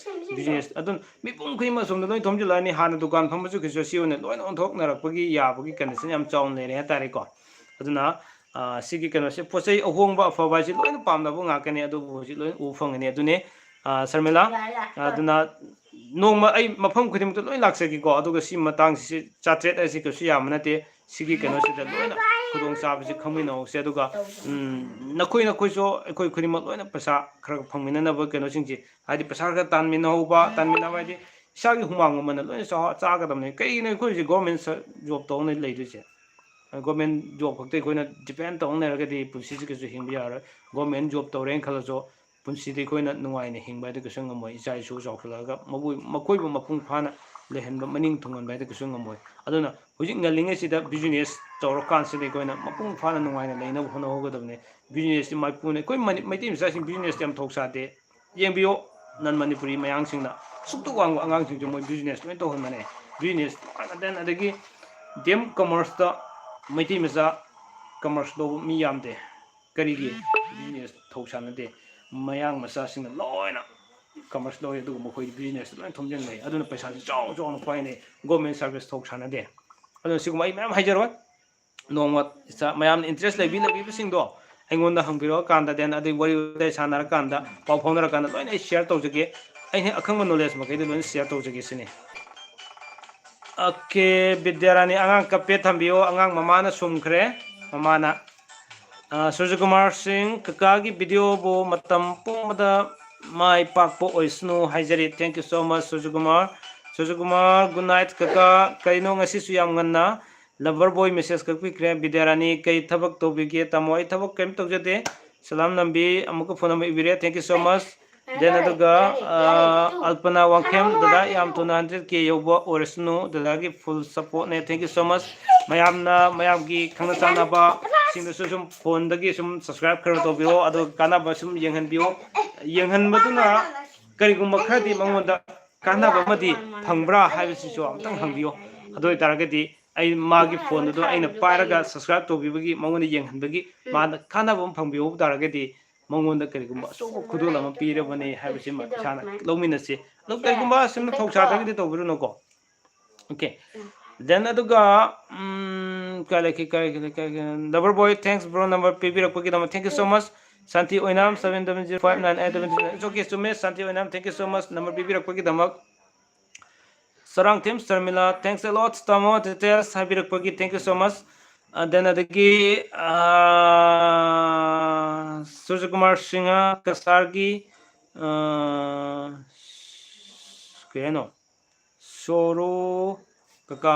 ꯕꯤꯖꯤꯅꯦꯁ꯫ ꯑꯗꯨꯅ ꯃꯤꯄꯨꯝ ꯈꯨꯗꯤꯡꯃꯛ ꯑꯁꯣꯝꯗ ꯂꯣꯏ ꯊꯣꯝꯖꯤꯜꯂꯛꯑꯅꯤ꯫ ꯍꯥꯟꯅ ꯗꯨꯀꯥꯟ ꯐꯝꯕꯁꯨ ꯀꯩꯁꯨ ꯁꯤ ꯑꯣꯏꯅ ꯂꯣꯏꯅ ꯑꯣꯟꯊꯣꯛꯅꯔꯛꯄꯒꯤ ꯌꯥꯕꯒꯤ ꯀꯟꯗꯤꯁꯟ ꯌꯥꯝ ꯆꯥꯎꯅ ꯂꯩꯔꯦ ꯍꯥꯏꯇꯥꯔꯦꯀꯣ꯫ ꯑꯗꯨꯅ, ꯑ, ꯁꯤꯒꯤ ꯀꯩꯅꯣꯁꯦ, ꯄꯣꯠ ꯆꯩ ꯑꯍꯣꯡꯕ ꯑꯐꯕ ꯍꯥꯏꯁꯦ ꯂꯣꯏꯅ ꯄꯥꯝꯅꯕ ꯉꯥꯛꯀꯅꯤ, ꯑꯗꯨꯕꯨ ꯍꯧꯖꯤꯛ ꯂꯣꯏꯅ ꯎꯕ ꯐꯪꯒꯅꯤ꯫ ꯑꯗꯨꯅꯦ, ꯑ, ꯁꯔꯃꯤꯂꯥ, ꯑꯗꯨꯅ ꯅꯣꯡꯃ ꯑꯩ ꯃꯐꯝ ꯈꯨꯗꯤꯡꯃꯛꯇ ꯂꯣꯏ ꯂꯥꯛꯆꯒꯦꯀꯣ꯫ ꯑꯗꯨꯒ ꯁꯤ ꯃꯇꯥꯡꯁꯤꯁꯨ, ꯆꯥꯇ꯭ꯔꯦꯠ ꯍꯥꯏꯁꯤ ꯀꯩꯁꯨ ꯌꯥꯝꯕ ꯅꯠꯇꯦ꯫ ꯁꯤꯒꯤ ꯀꯩꯅꯣꯁꯤꯗ ꯂꯣꯏꯅ ꯈꯨꯗꯣꯡꯆꯥꯕꯁꯤ ꯈꯪꯃꯤꯟꯅꯍꯧꯁꯦ꯫ ꯑꯗꯨꯒ, ꯎꯝ, ꯅꯈꯣꯏ, ꯅꯈꯣꯏꯁꯨ ꯑꯩꯈꯣꯏ ꯈꯨꯗꯤꯡꯃꯛ ꯂꯣꯏꯅ ꯄꯩꯁꯥ ꯈꯔ ꯐꯪꯃꯤꯟꯅꯅꯕ ꯀꯩꯅꯣꯁꯤꯡꯁꯦ, ꯍꯥꯏꯗꯤ ꯄꯩꯁꯥ ꯈꯔ ꯇꯥꯟꯃꯤꯟꯅꯍꯧꯕ, ꯇꯥꯟꯃꯤꯟꯅꯕ ꯍꯥꯏꯗꯤ ꯏꯁꯥꯒꯤ ꯍꯨꯃꯥꯡ ꯃꯃꯜꯅ ꯂꯣꯏꯅ ꯆꯥ-, ꯆꯥꯒꯗꯕꯅꯤ꯫ ꯀꯩꯒꯤꯅꯣ ꯑꯩꯈꯣꯏ ꯍꯧꯖꯤꯛ ꯒꯣꯔꯃꯦꯟ ꯖꯣꯕ ꯇꯧꯅ ꯂꯩꯗꯣꯏꯁꯦ? ꯒꯣꯔꯃꯦꯟ ꯖꯣꯕ ꯈꯛꯇ ꯑꯩꯈꯣꯏꯅ ꯗꯤꯄꯦꯟ ꯇꯧꯅ ꯂꯩꯔꯒꯗꯤ ꯄꯨꯟꯁꯤꯁꯤ ꯀꯩꯁꯨ ꯍꯤꯡꯕ ꯌꯥꯔꯣꯏ꯫ ꯒꯣꯔꯃꯦꯟ ꯖꯣꯕ ꯇꯧꯔꯦꯅ ꯈꯜꯂꯁꯨ, ꯄꯨꯟꯁꯤꯗꯤ ꯑꯩꯈꯣꯏꯅ ꯅꯨꯡꯉꯥꯏꯅ ꯍꯤꯡꯕ ꯍꯥꯏꯗꯨ ꯀꯩꯁꯨ ꯉꯝꯃꯣꯏ꯫ ꯏꯆꯥ ꯏꯁꯨ ꯆꯥꯎꯈꯠꯂꯛꯑꯒ ꯃꯈꯣꯏ, ꯃꯈꯣꯏꯕꯨ ꯃꯄꯨꯡ ꯐꯥꯅ ꯂꯩꯍꯟꯕ, ꯃꯅꯤꯡ ꯊꯨꯡꯍꯟꯕ ꯍꯥꯏꯗꯨ ꯀꯩꯁꯨ ꯉꯝꯃꯣꯏ꯫ ꯑꯗꯨꯅ ꯍꯧꯖꯤꯛ ꯉꯜꯂꯤꯉꯩꯁꯤꯗ ꯕꯤꯖꯤꯅꯦꯁ ꯇꯧꯔꯀꯥꯟꯁꯤꯗ ꯑꯩꯈꯣꯏꯅ ꯃꯄꯨꯡ ꯐꯥꯅ ꯅꯨꯡꯉꯥꯏꯅ ꯂꯩꯅꯕ ꯍꯣꯠꯅꯍꯧꯒꯗꯕꯅꯤ꯫ ꯕꯤꯖꯤꯅꯦꯁꯁꯤ ꯃꯥꯏꯄꯨꯅ, ꯑꯩꯈꯣꯏ ꯃꯅꯤ-, ꯃꯩꯇꯩ ꯃꯆꯥꯁꯤꯡ ꯕꯤꯖꯤꯅꯦꯁꯇꯤ ꯌꯥꯝ ꯊꯧꯁꯥꯗꯦ꯫ ꯌꯦꯡꯕꯤꯌꯣ, ꯅꯟ ꯃꯅꯤꯄꯨꯔꯤ ꯃꯌꯥꯡꯁꯤꯡꯅ ꯑꯁꯨꯛꯇ ꯋꯥꯡꯕ ꯑꯉꯥꯡꯁꯤꯡꯁꯦ ꯃꯣꯏ ꯕꯤꯖꯤꯅꯦꯁ ꯂꯣꯏ ꯇꯧꯍꯟꯕꯅꯦ꯫ ꯕꯤꯖꯤꯅꯦꯁ ꯗꯦꯝ ꯀꯃꯔꯁꯇ ꯃꯩꯇꯩ ꯃꯆꯥ ꯀꯃꯔꯁ ꯂꯧꯕ ꯃꯤ ꯌꯥꯝꯗꯦ꯫ ꯀꯔꯤꯒꯤ? ꯕꯤꯖꯤꯅꯦꯁ ꯊꯧꯁꯥꯅꯗꯦ꯫ ꯃꯌꯥꯡ ꯃꯆꯥꯁꯤꯡꯅ ꯂꯣꯏꯅ ꯀꯃꯔꯁ ꯂꯧꯋꯤ, ꯑꯗꯨꯒ ꯃꯈꯣꯏꯗꯤ ꯕꯤꯖꯤꯅꯦꯁꯇ ꯂꯣꯏꯅ ꯊꯣꯝꯖꯤꯟꯅꯩ꯫ ꯑꯗꯨꯅ ꯄꯩꯁꯥꯁꯤ ꯆꯥꯎ ꯆꯥꯎꯅ ꯄꯥꯏꯅꯩ꯫ Government service ꯊꯧꯁꯥꯅꯗꯦ꯫ ꯑꯗꯨꯅ ꯁꯤꯒꯨꯝꯕ ꯑꯩ ꯃꯌꯥꯝ ꯍꯥꯏꯖꯔꯣꯏ꯫ ꯅꯣꯡꯃ ꯃꯌꯥꯝꯅ interest ꯂꯩꯕꯤ ꯂꯩꯕꯤꯕꯁꯤꯡꯗꯣ ꯑꯩꯉꯣꯟꯗ ꯍꯪꯕꯤꯔꯛꯑꯀꯥꯟꯗ, then ꯑꯗꯩ ꯋꯥꯔꯤ ꯋꯥꯇꯥꯏ ꯁꯥꯟꯅꯔꯀꯥꯟꯗ, ꯄꯥꯎ ꯐꯥꯎꯅꯔꯀꯥꯟꯗ ꯂꯣꯏꯅ ꯑꯩ share ꯇꯧꯖꯒꯦ꯫ ꯑꯩꯅ ꯑꯈꯪꯕ knowledge ꯃꯈꯩꯗꯣ ꯂꯣꯏꯅ share ꯇꯧꯖꯒꯦ ꯁꯤꯅꯤ꯫ Okay, ꯕꯤꯗ꯭ꯌꯥꯔꯥꯅꯤ, ꯑꯉꯥꯡ ꯀꯞꯄꯦ ꯊꯝꯕꯤꯌꯣ, ꯑꯉꯥꯡ ꯃꯃꯥꯅ ꯁꯨꯝꯈ꯭ꯔꯦ, ꯃꯃꯥꯅ꯫ ꯑ, ꯁꯨꯔꯖꯀꯨꯃꯥꯔ ꯁꯤꯡ, ꯀꯀꯥꯒꯤ videoꯕꯨ ꯃꯇꯝ ꯄꯨꯝꯕꯗ ꯃꯥꯏ ꯄꯥꯛꯄ ꯑꯣꯏꯁꯅꯨ ꯍꯥꯏꯖꯔꯤ꯫ Thank you so much, ꯁꯨꯔꯖꯀꯨꯃꯥꯔ꯫ ꯁꯨꯔꯖꯀꯨꯃꯥꯔ, good night ꯀꯀꯥ꯫ ꯀꯩꯅꯣ ꯉꯁꯤꯁꯨ ꯌꯥꯝ ꯉꯟꯅ lover boy message ꯀꯛꯄꯤꯈ꯭ꯔꯦ꯫ ꯕꯤꯗ꯭ꯌꯥꯔꯥꯅꯤ, ꯀꯩ ꯊꯕꯛ ꯇꯧꯕꯤꯒꯦ? ꯇꯥꯃꯣ, ꯑꯩ ꯊꯕꯛ ꯀꯔꯤꯝ ꯇꯧꯖꯗꯦ꯫ ꯁꯂꯥꯝ ꯅꯝꯕꯤ, ꯑꯃꯨꯛꯀ phone number ꯏꯕꯤꯔꯦ꯫ Thank you so much꯫ Then ꯑꯗꯨꯒ, ꯑ, ꯑꯜꯄꯅꯥ ꯋꯥꯡꯈꯦꯝ, ꯗꯗꯥ ꯌꯥꯝ ꯊꯨꯅ hundred K ꯌꯧꯕ ꯑꯣꯏꯔꯁꯅꯨ, ꯗꯗꯥꯒꯤ full supportꯅꯦ꯫ Thank you so much꯫ ꯃꯌꯥꯝꯅ, ꯃꯌꯥꯝꯒꯤ ꯈꯪꯅ ꯆꯥꯟꯅꯕ ꯁꯤꯡꯗꯁꯨ ꯁꯨꯝ phoneꯗꯒꯤ ꯁꯨꯝ subscribe ꯈꯔ ꯇꯧꯕꯤꯔꯣ, ꯑꯗꯨꯒ ꯀꯥꯟꯅꯕ ꯁꯨꯝ ꯌꯦꯡꯍꯟꯕꯤꯌꯣ꯫ ꯌꯦꯡꯍꯟꯕꯗꯨꯅ ꯀꯔꯤꯒꯨꯝꯕ ꯈꯔꯗꯤ ꯃꯉꯣꯟꯗ ꯀꯥꯟꯅꯕ ꯑꯃꯗꯤ ꯐꯪꯕ꯭ꯔꯥ ꯍꯥꯏꯕꯁꯤꯁꯨ ꯑꯝꯇꯪ ꯍꯪꯕꯤꯌꯣ꯫ ꯑꯗꯨ ꯑꯣꯏꯇꯥꯔꯒꯗꯤ ꯑꯩ ꯃꯥꯒꯤ phoneꯗꯨꯗꯣ ꯑꯩꯅ ꯄꯥꯏꯔꯒ subscribe ꯇꯧꯕꯤꯕꯒꯤ, ꯃꯉꯣꯟꯗ ꯌꯦꯡꯍꯟꯕꯒꯤ ꯃꯥꯅ ꯀꯥꯟꯅꯕ ꯑꯃ ꯐꯪꯕꯤꯍꯧꯕ ꯇꯥꯔꯒꯗꯤ ꯃꯉꯣꯟꯗ ꯀꯔꯤꯒꯨꯝꯕ ꯑꯆꯧꯕ ꯈꯨꯗꯣꯜ ꯑꯃ ꯄꯤꯔꯕꯅꯦ ꯍꯥꯏꯕꯁꯤꯃ ꯏꯁꯥꯅ ꯂꯧꯃꯤꯟꯅꯁꯤ꯫ ꯑꯗꯨ ꯀꯔꯤꯒꯨꯝꯕ ꯑꯁꯨꯝꯅ ꯊꯧꯁꯥꯗ꯭ꯔꯒꯗꯤ ꯇꯧꯕꯤꯔꯨꯅꯨꯀꯣ꯫ Okay꯫ Then ꯑꯗꯨꯒ, ꯎꯝ, ꯀꯥꯏ ꯂꯩꯈꯤ, ꯀꯥꯏ ꯂꯩꯈꯤ, ꯀꯥꯏ ꯂꯩꯈꯤ? Lover boy, thanks bro, number ꯄꯤꯕꯤꯔꯛꯄꯒꯤꯗꯃꯛ, thank you so much꯫ Shanti Oinam, seven double zero five nine eight double zero nine. It's okay, ꯆꯨꯝꯃꯦ, ꯁꯥꯟꯇꯤ ꯑꯣꯏꯅꯥꯝ, thank you so much, number ꯄꯤꯕꯤꯔꯛꯄꯒꯤꯗꯃꯛ꯫ ꯆꯔꯥꯡꯊꯦꯝ Sharmila, thanks a lot ꯇꯥꯃꯣ, details ꯍꯥꯏꯕꯤꯔꯛꯄꯒꯤ, thank you so much꯫ And then ꯑꯗꯒꯤ, ꯑꯥ, ꯁꯨꯔꯖꯀꯨꯃꯥꯔ ꯁꯤꯡꯍ, ꯀꯁꯥꯔꯒꯤ, ꯑꯥ, ꯀꯩ ꯍꯥꯏꯅꯣ? ꯁꯣꯔꯣ ꯀꯀꯥ꯫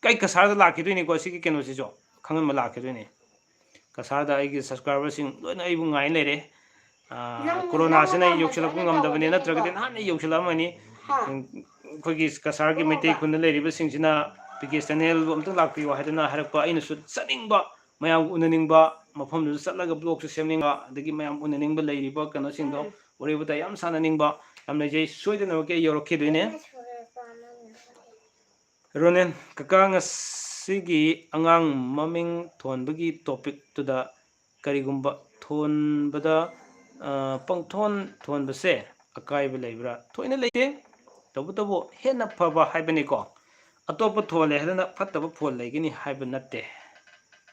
ꯀꯩ ꯀꯁꯥꯔꯗ ꯂꯥꯛꯈꯤꯗꯣꯏꯅꯤꯀꯣ, ꯁꯤꯒꯤ ꯀꯩꯅꯣꯁꯤꯁꯨ ꯈꯪꯍꯟꯕ ꯂꯥꯛꯈꯤꯗꯣꯏꯅꯤ꯫ ꯀꯁꯥꯔꯗ ꯑꯩꯒꯤ subscriberꯁꯤꯡ ꯂꯣꯏꯅ ꯑꯩꯕꯨ ꯉꯥꯏ ꯂꯩꯔꯦ꯫ ꯑꯥ, ꯅꯪ, ꯀꯣꯔꯣꯅꯥꯁꯤꯅ ꯅꯪ ꯌꯧꯁꯤꯜꯂꯛꯄ ꯅꯪ ꯉꯝꯗꯕꯅꯤ, ꯅꯠꯇ꯭ꯔꯒꯗꯤ ꯅꯍꯥꯟꯅ ꯌꯧꯁꯤꯜꯂꯛꯑꯃꯅꯤ꯫ ꯍꯥ? ꯑꯩꯈꯣꯏꯒꯤ ꯀꯁꯥꯔꯒꯤ ꯃꯩꯇꯩ ꯈꯨꯟꯗ ꯂꯩꯔꯤꯕꯁꯤꯡꯁꯤꯅ ꯄꯤ ꯀꯦ channelꯕꯨ ꯑꯝꯇꯪ ꯂꯥꯛꯄꯤꯌꯨ ꯍꯥꯏꯗꯅ ꯍꯥꯏꯔꯛꯄ, ꯑꯩꯅꯁꯨ ꯆꯠꯅꯤꯡꯕ, ꯃꯌꯥꯝꯒ ꯎꯅꯅꯤꯡꯕ, ꯃꯐꯝꯗꯨꯗ ꯆꯠꯂꯒ vlogꯁꯨ ꯁꯦꯝꯅꯤꯡꯕ, ꯑꯗꯒꯤ ꯃꯌꯥꯝ ꯎꯅꯅꯤꯡꯕ ꯂꯩꯔꯤꯕ ꯀꯩꯅꯣꯁꯤꯡꯗꯣ, ꯎꯝ꯫ ꯋꯥꯔꯤ ꯋꯥꯇꯥꯏ ꯌꯥꯝ ꯁꯥꯟꯅꯅꯤꯡꯕ ꯌꯥꯝ ꯂꯩꯖꯩ꯫ ꯁꯣꯏꯗꯅꯃꯛꯀꯤ ꯑꯩ ꯌꯧꯔꯛꯈꯤꯗꯣꯏꯅꯦ꯫ ꯔꯣꯅꯦꯟ, ꯀꯀꯥ, ꯉꯁꯤꯒꯤ ꯑꯉꯥꯡ ꯃꯃꯤꯡ ꯊꯣꯟꯕꯒꯤ topicꯇꯨꯗ ꯀꯔꯤꯒꯨꯝꯕ ꯊꯣꯟꯕꯗ, ꯑ, ꯄꯪꯊꯣꯟ ꯊꯣꯟꯕꯁꯦ ꯑꯀꯥꯏꯕ ꯂꯩꯕ꯭ꯔꯥ? ꯊꯣꯏꯅ ꯂꯩꯇꯦ꯫ ꯇꯧꯕꯇꯕꯨ ꯍꯦꯟꯅ ꯐꯕ ꯍꯥꯏꯕꯅꯤꯀꯣ꯫ ꯑꯇꯣꯞꯄ ꯊꯣꯜꯂꯦ ꯍꯥꯏꯗꯅ ꯐꯠꯇꯕ ꯐꯣꯜ ꯂꯩꯒꯅꯤ ꯍꯥꯏꯕ ꯅꯠꯇꯦ꯫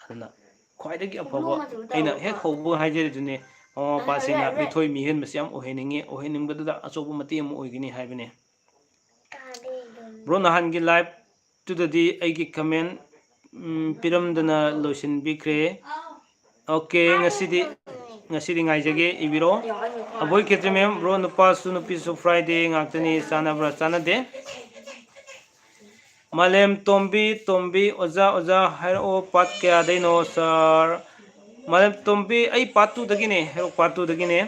ꯑꯗꯨꯅ ꯈ꯭ꯋꯥꯏꯗꯒꯤ ꯑꯐꯕ, ꯑꯩꯅ ꯍꯦꯛ ꯍꯧꯕ ꯍꯥꯏꯖꯔꯤꯗꯨꯅꯤ, ꯃꯃꯥ ꯃꯄꯥꯁꯤꯡꯅ ꯃꯤꯊꯣꯏ ꯃꯤꯍꯦꯟꯕꯁꯤ ꯌꯥꯝ ꯑꯣꯏꯍꯟꯅꯤꯡꯉꯤ, ꯑꯣꯏꯍꯟꯅꯤꯡꯕꯗꯨꯗ ꯑꯆꯧꯕ ꯃꯇꯦꯡ ꯑꯃ ꯑꯣꯏꯒꯅꯤ ꯍꯥꯏꯕꯅꯤ꯫ ꯕ꯭ꯔꯣ, ꯅꯍꯥꯟꯒꯤ ꯂꯥꯏꯞꯇꯨꯗꯗꯤ ꯑꯩꯒꯤ ꯀꯃꯦꯟ, ꯎꯝ, ꯄꯤꯔꯝꯗꯅ ꯂꯣꯏꯁꯤꯟꯕꯤꯈ꯭ꯔꯦ꯫ ꯑꯣꯀꯦ, ꯉꯁꯤꯗꯤ, ꯉꯁꯤꯗꯤ ꯉꯥꯏꯖꯒꯦ, ꯏꯕꯤꯔꯣ꯫ ꯑꯕꯣꯏ ꯈꯦꯇ꯭ꯔꯤ ꯃꯦꯝ, ꯕ꯭ꯔꯣ, ꯅꯨꯄꯥꯁꯨ ꯅꯨꯄꯤꯁꯨ ꯐ꯭ꯔꯥꯏꯗꯦ ꯉꯥꯛꯇꯅꯤ, ꯆꯥꯟꯅꯕ꯭ꯔꯥ? ꯆꯥꯟꯅꯗꯦ꯫ ꯃꯥꯂꯦꯝ ꯇꯣꯝꯕꯤ, ꯇꯣꯝꯕꯤ, ꯑꯣꯖꯥ, ꯑꯣꯖꯥ, ꯍꯥꯏꯔꯛꯑꯣ, ꯄꯥꯔꯠ ꯀꯌꯥꯗꯩꯅꯣ, ꯁꯥꯔ? ꯃꯥꯂꯦꯝ ꯇꯣꯝꯕꯤ, ꯑꯩ ꯄꯥꯔꯠ ꯇꯨꯗꯒꯤꯅꯦ, ꯍꯥꯏꯔꯛꯑꯣ, ꯄꯥꯔꯠ ꯇꯨꯗꯒꯤꯅꯦ꯫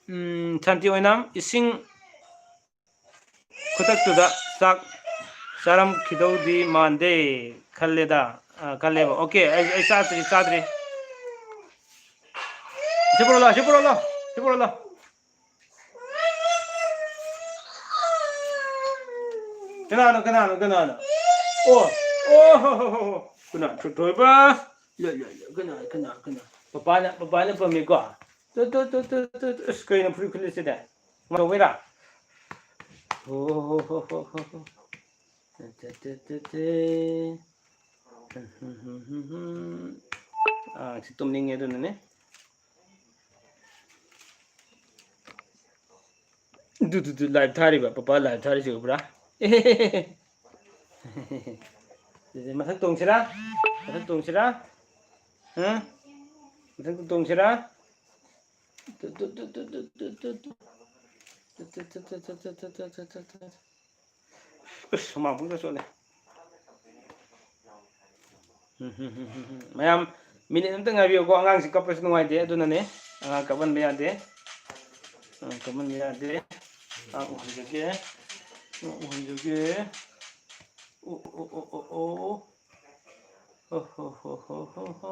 ꯎꯝ, ꯁꯥꯟꯇꯤ ꯑꯣꯏꯅꯥꯝ, ꯏꯁꯤꯡ ꯈꯨꯗꯛꯇꯨꯗ ꯆꯥꯛ ꯆꯥꯔꯝꯈꯤꯗꯧꯗꯤ ꯃꯥꯟꯗꯦ ꯈꯜꯂꯦꯗ꯫ ꯑ, ꯈꯜꯂꯦꯕ꯫ ꯑꯣꯀꯦ, ꯑꯩ, ꯑꯩ ꯆꯥꯗ꯭ꯔꯤ, ꯆꯥꯗ꯭ꯔꯤ꯫ ꯁꯤ ꯄꯨꯔꯛꯑꯣ ꯂꯥꯎ, ꯁꯤ ꯄꯨꯔꯛꯑꯣ ꯂꯥꯎ, ꯁꯤ ꯄꯨꯔꯛꯑꯣ ꯂꯥꯎ꯫ ꯀꯅꯥꯅꯣ, ꯀꯅꯥꯅꯣ, ꯀꯅꯥꯅꯣ? ꯑꯣ, ꯑꯣ, ꯍꯣ, ꯍꯣ, ꯍꯣ, ꯍꯣ꯫ ꯀꯅꯥ? ꯊꯣꯏ-, ꯊꯣꯏꯕ? ꯂꯣ, ꯂꯣ, ꯂꯣ, ꯀꯅꯥ, ꯀꯅꯥ, ꯀꯅꯥ? ꯄꯄꯥꯅ, ꯄꯄꯥꯅ ꯄꯝꯃꯤꯀꯣ? ꯇꯨ, ꯇꯨ, ꯇꯨ, ꯇꯨ, ꯇꯨ, ꯇꯨ꯫ ꯑꯁ, ꯀꯩꯅꯣ ꯐꯨꯔꯤꯠ ꯈꯨꯂꯤꯠꯁꯤꯗꯤ? ꯀꯃꯥꯏ ꯇꯧꯕꯩꯔꯥ? ꯍꯣ, ꯍꯣ, ꯍꯣ꯫ ꯇꯦ, ꯇꯦ, ꯇꯦ, ꯇꯦ꯫ ꯑꯉꯥꯡꯁꯤ ꯇꯨꯝꯅꯤꯡꯉꯦ ꯑꯗꯨꯅꯅꯦ꯫ ꯗꯨ, ꯗꯨ, ꯗꯨ, ꯂꯥꯏꯚ ꯊꯥꯔꯤꯕ, ꯄꯄꯥ ꯂꯥꯏꯚ ꯊꯥꯔꯤꯁꯤ ꯎꯕ꯭ꯔꯥ? ꯑꯗꯨꯗꯤ ꯃꯊꯛ ꯇꯣꯡꯁꯤꯔꯥ? ꯃꯊꯛ ꯇꯣꯡꯁꯤꯔꯥ? ꯍꯥ? ꯃꯊꯛꯇ ꯇꯣꯡꯁꯤꯔꯥ? ꯇꯨ, ꯇꯨ, ꯇꯨ꯫ ꯑꯁ, ꯍꯨꯃꯥꯡ ꯄꯨꯡꯆꯣꯠ ꯆꯣꯠꯂꯦ꯫ ꯃꯌꯥꯝ, ꯃꯤꯅꯤꯠ ꯑꯝꯇ ꯉꯥꯏꯕꯤꯌꯨꯀꯣ, ꯑꯉꯥꯡꯁꯤ ꯀꯞꯄꯁꯨ ꯅꯨꯡꯉꯥꯏꯇꯦ, ꯑꯗꯨꯅꯅꯦ꯫ ꯑꯉꯥꯡ ꯀꯞꯍꯟꯕ ꯌꯥꯗꯦ꯫ ꯑꯉꯥꯡ ꯀꯞꯍꯟꯕ ꯌꯥꯗꯦ꯫ ꯑꯉꯥꯡ ꯎꯍꯟꯖꯒꯦ꯫ ꯑꯉꯥꯡ ꯎꯍꯟꯖꯒꯦ꯫ ꯑꯣ, ꯑꯣ, ꯑꯣ, ꯑꯣ, ꯑꯣ꯫ ꯍꯣ, ꯍꯣ, ꯍꯣ꯫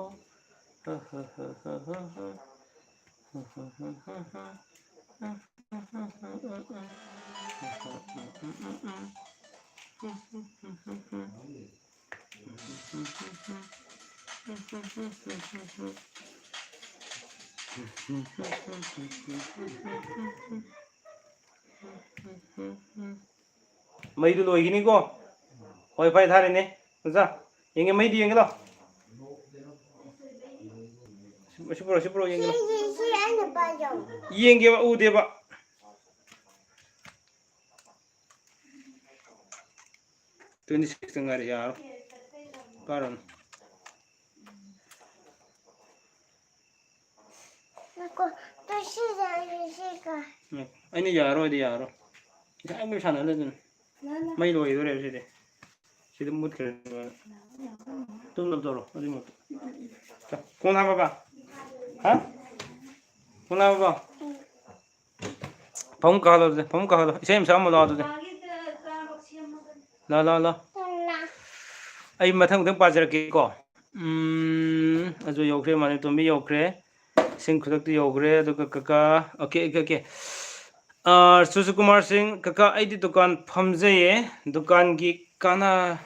ꯃꯩꯗꯨ ꯂꯣꯏꯒꯤꯅꯤꯀꯣ꯫ ꯍꯣꯏ, ꯐꯔꯦ, ꯊꯥꯔꯦꯅꯦ꯫ ꯑꯣꯖꯥ, ꯌꯦꯡꯒꯦ, ꯃꯩꯗꯤ ꯌꯦꯡꯒꯦ ꯂꯥꯎ꯫ ꯁꯤ ꯄꯨꯔꯛꯑꯣ, ꯁꯤ ꯄꯨꯔꯛꯑꯣ, ꯌꯦꯡꯒꯦ ꯂꯥꯎ꯫ ꯌꯦꯡꯒꯦꯕ, ꯎꯗꯦꯕ꯫ Twenty six ꯇ ꯉꯥꯏꯔꯦ, ꯌꯥꯔꯣꯏ꯫ ꯄꯥꯔꯣꯅꯦ꯫ ꯉꯥꯏꯈꯣ, ꯇꯨ ꯁꯤꯗ ꯑꯩ ꯁꯤ ꯀ- ꯎꯝ, ꯑꯩꯅ ꯌꯥꯔꯣꯏꯗꯤ ꯌꯥꯔꯣꯏ꯫ ꯉꯁꯥꯏ ꯑꯩꯈꯣꯏ ꯁꯥꯟꯅ ꯂꯩꯗꯨꯅ꯫ ꯃꯩ ꯂꯣꯏꯗꯣꯔꯦꯕ ꯁꯤꯗꯤ꯫ ꯁꯤꯗ ꯃꯨꯠꯈ꯭ꯔꯦ꯫ ꯇꯨꯝꯅꯕ ꯇꯧꯔꯣ, ꯑꯗꯨꯏ ꯃꯨꯠꯇꯣ꯫ ꯀꯣꯟ ꯍꯥꯞꯄꯕ? ꯍꯥ? ꯀꯣꯟ ꯍꯥꯞꯄꯕ? ꯐꯃꯨꯡ ꯀꯥꯈꯠꯂꯣ ꯑꯗꯨꯗꯤ, ꯐꯃꯨꯡ ꯀꯥꯈꯠꯂꯣ꯫ ꯏꯁꯩ ꯑꯃ ꯁꯛꯑꯝꯃꯣ ꯂꯥꯎ ꯑꯗꯨꯗꯤ꯫ ꯂꯥꯎ, ꯂꯥꯎ, ꯂꯥꯎ꯫ ꯑꯩ ꯃꯊꯪ ꯃꯊꯪ ꯄꯥꯖꯔꯛꯀꯦꯀꯣ꯫ ꯎꯝ, ꯑꯗꯨ ꯌꯧꯈ꯭ꯔꯦ, ꯃꯥꯅꯦ, ꯇꯣꯝꯕꯤ ꯌꯧꯈ꯭ꯔꯦ꯫ ꯏꯁꯤꯡ ꯈꯨꯗꯛꯇ ꯌꯧꯈ꯭ꯔꯦ꯫ ꯑꯗꯨꯒ ꯀꯀꯥ, ꯑꯣꯀꯦ, ꯑꯣꯀꯦ, ꯑꯣꯀꯦ꯫ ꯑꯥ, ꯁꯨꯁꯤꯀꯨꯃꯥꯔ ꯁꯤꯡ, ꯀꯀꯥ, ꯑꯩꯗꯤ ꯗꯨꯀꯥꯟ ꯐꯝꯖꯩꯌꯦ, ꯗꯨꯀꯥꯟꯒꯤ ꯀꯥꯟꯅ-,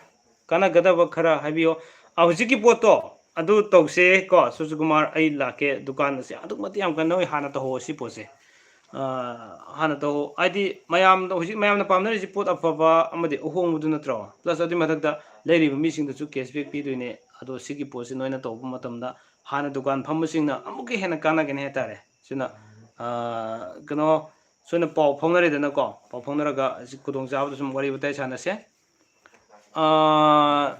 ꯀꯥꯟꯅꯒꯗꯕ ꯈꯔ ꯍꯥꯏꯕꯤꯌꯣ꯫ ꯑꯥ, ꯍꯧꯖꯤꯛꯀꯤ ꯄꯣꯠꯇꯣ ꯑꯗꯨ ꯇꯧꯁꯦ ꯀꯣ, ꯁꯨꯁꯤꯀꯨꯃꯥꯔ, ꯑꯩ ꯂꯥꯛꯀꯦ꯫ ꯗꯨꯀꯥꯟ ꯑꯁꯦ ꯑꯗꯨꯛ ꯃꯇꯤꯛ ꯌꯥꯝ ꯀꯟꯅ, ꯅꯣꯏ ꯍꯥꯟꯅ ꯇꯧꯍꯧꯑꯣ ꯁꯤ ꯄꯣꯠꯁꯦ꯫ ꯑꯥ, ꯍꯥꯟꯅ ꯇꯧꯍꯧ-, ꯍꯥꯏꯗꯤ ꯃꯌꯥꯝꯗ, ꯍꯧꯖꯤꯛ ꯃꯌꯥꯝꯅ ꯄꯥꯝꯅꯔꯤꯁꯤ ꯄꯣꯠ ꯑꯐꯕ ꯑꯃꯗꯤ ꯑꯍꯣꯡꯕꯗꯨ ꯅꯠꯇ꯭ꯔꯣ? Plus ꯑꯗꯨꯏ ꯃꯊꯛꯇ ꯂꯩꯔꯤꯕ ꯃꯤꯁꯤꯡꯗꯁꯨ cashback ꯄꯤꯗꯣꯏꯅꯦ꯫ ꯑꯗꯣ ꯁꯤꯒꯤ ꯄꯣꯠꯁꯤ ꯅꯣꯏꯅ ꯇꯧꯕ ꯃꯇꯝꯗ ꯍꯥꯟꯅ ꯗꯨꯀꯥꯟ ꯐꯝꯕꯁꯤꯡꯅ ꯑꯃꯨꯛꯀ ꯍꯦꯟꯅ ꯀꯥꯟꯅꯒꯅꯤ ꯍꯥꯏꯇꯥꯔꯦ꯫ ꯁꯤꯅ, ꯑꯥ, ꯀꯩꯅꯣ, ꯁꯣꯏꯅ ꯄꯥꯎ ꯐꯥꯎꯅꯔꯦꯗꯅꯀꯣ, ꯄꯥꯎ ꯐꯥꯎꯅꯔꯒ ꯁꯤ ꯈꯨꯗꯣꯡꯆꯥꯕꯗ ꯁꯨꯝ ꯋꯥꯔꯤ ꯋꯥꯇꯥꯏ ꯁꯥꯟꯅꯁꯦ꯫ ꯑꯥ,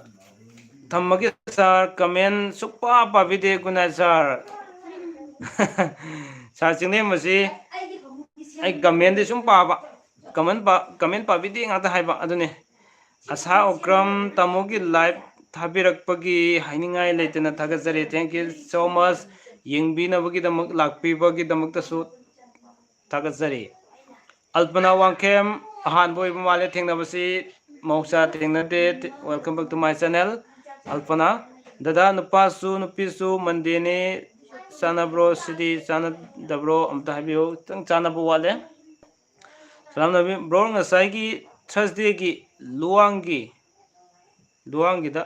ꯊꯝꯃꯒꯦ sir, comment ꯁꯨꯛꯄꯥ ꯄꯥꯕꯤꯗꯦ꯫ Good night sir꯫ Sir ꯆꯤꯡꯂꯦꯝꯕꯁꯤ ꯑꯩ commentꯗꯤ ꯁꯨꯝ ꯄꯥꯕ, comment ꯄꯥ-, comment ꯄꯥꯕꯤꯗꯦ ꯉꯥꯛꯇ ꯍꯥꯏꯕ ꯑꯗꯨꯅꯤ꯫ ꯑꯁꯥ ꯑꯣꯀ꯭ꯔꯝ, ꯇꯥꯃꯣꯒꯤ live ꯊꯥꯕꯤꯔꯛꯄꯒꯤ ꯍꯥꯏꯅꯤꯡꯉꯥꯏ ꯂꯩꯇꯅ ꯊꯥꯒꯠꯆꯔꯤ꯫ Thank you so much꯫ ꯌꯦꯡꯕꯤꯅꯕꯒꯤꯗꯃꯛ, ꯂꯥꯛꯄꯤꯕꯒꯤꯗꯃꯛꯇꯁꯨ ꯊꯥꯒꯠꯆꯔꯤ꯫ ꯑꯜꯄꯅꯥ ꯋꯥꯡꯈꯦꯝ, ꯑꯍꯥꯟꯕ ꯑꯣꯏꯕ ꯃꯥꯜꯂꯦ ꯊꯦꯡꯅꯕꯁꯤ, ꯃꯍꯧꯁꯥ ꯊꯦꯡꯅꯗꯦ꯫ Welcome back to my channel, ꯑꯜꯄꯅꯥ꯫ ꯗꯗꯥ, ꯅꯨꯄꯥꯁꯨ ꯅꯨꯄꯤꯁꯨ Mondayꯅꯤ, ꯆꯥꯟꯅꯕ꯭ꯔꯣ? ꯁꯤꯗꯤ ꯆꯥꯟꯅꯗꯕ꯭ꯔꯣ? ꯑꯝꯇ ꯍꯥꯏꯕꯤꯌꯨ, ꯈꯤꯇꯪ ꯆꯥꯟꯅꯕ ꯋꯥꯠꯂꯦ꯫ ꯁꯂꯥꯝ ꯅꯕꯤ꯫ Bro, ꯉꯁꯥꯏꯒꯤ Thursdayꯒꯤ ꯂꯨꯋꯥꯡꯒꯤ, ꯂꯨꯋꯥꯡꯒꯤꯗ,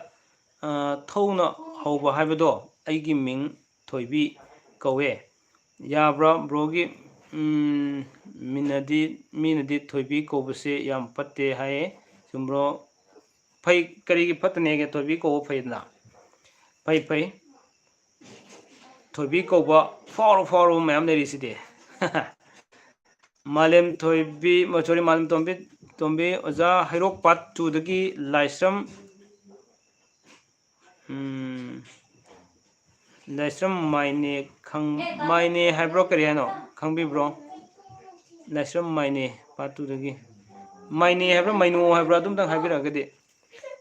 ꯑ, ꯊꯧꯅ ꯍꯧꯕ ꯍꯥꯏꯕꯗꯣ ꯑꯩꯒꯤ ꯃꯤꯡ ꯊꯣꯏꯕꯤ ꯀꯧꯋꯦ꯫ ꯌꯥꯕ꯭ꯔꯥ broꯒꯤ, ꯎꯝ, ꯃꯤꯅꯠ ꯃꯤꯅꯗꯤ ꯃꯤꯅꯗꯤ ꯊꯣꯏꯕꯤ ꯀꯧꯕꯁꯦ ꯌꯥꯝ ꯐꯠꯇꯦ ꯍꯥꯏꯌꯦ꯫ ꯆꯨꯝꯕ꯭ꯔꯣ? ꯐꯩ, ꯀꯔꯤꯒꯤ ꯐꯠꯇꯅꯦꯒꯦ? ꯊꯣꯏꯕꯤ ꯀꯧꯕ ꯐꯩꯗꯅ꯫ ꯐꯩ, ꯐꯩ꯫ ꯊꯣꯏꯕꯤ ꯀꯧꯕ ꯐꯥꯎꯔ ꯐꯥꯎꯔꯕ ꯃꯌꯥꯝ ꯂꯩꯔꯤꯁꯤꯗꯤ꯫ ꯃꯥꯂꯦꯝ ꯊꯣꯏꯕꯤ, ꯁꯣꯔꯤ, ꯃꯥꯂꯦꯝ ꯇꯣꯝꯕꯤ, ꯇꯣꯝꯕꯤ ꯑꯣꯖꯥ ꯍꯩꯔꯣꯛ ꯄꯥꯔꯠ ꯇꯨꯗꯒꯤ ꯂꯥꯏꯁ꯭ꯔꯝ, ꯎꯝ, ꯂꯥꯏꯁ꯭ꯔꯝ ꯃꯥꯏꯅꯦ ꯈꯪ-, ꯃꯥꯏꯅꯦ ꯍꯥꯏꯕ꯭ꯔꯣ, ꯀꯔꯤ ꯍꯥꯏꯅꯣ? ꯈꯪꯕꯤꯕ꯭ꯔꯣ? ꯂꯥꯏꯁ꯭ꯔꯝ ꯃꯥꯏꯅꯦ ꯄꯥꯔꯠ ꯇꯨꯗꯒꯤ꯫ ꯃꯥꯏꯅꯦ ꯍꯥꯏꯕ꯭ꯔꯥ, ꯃꯩꯅꯣ ꯍꯥꯏꯕ꯭ꯔꯥ? ꯑꯗꯨꯝꯇꯪ ꯍꯥꯏꯕꯤꯔꯛꯑꯒꯗꯤ꯫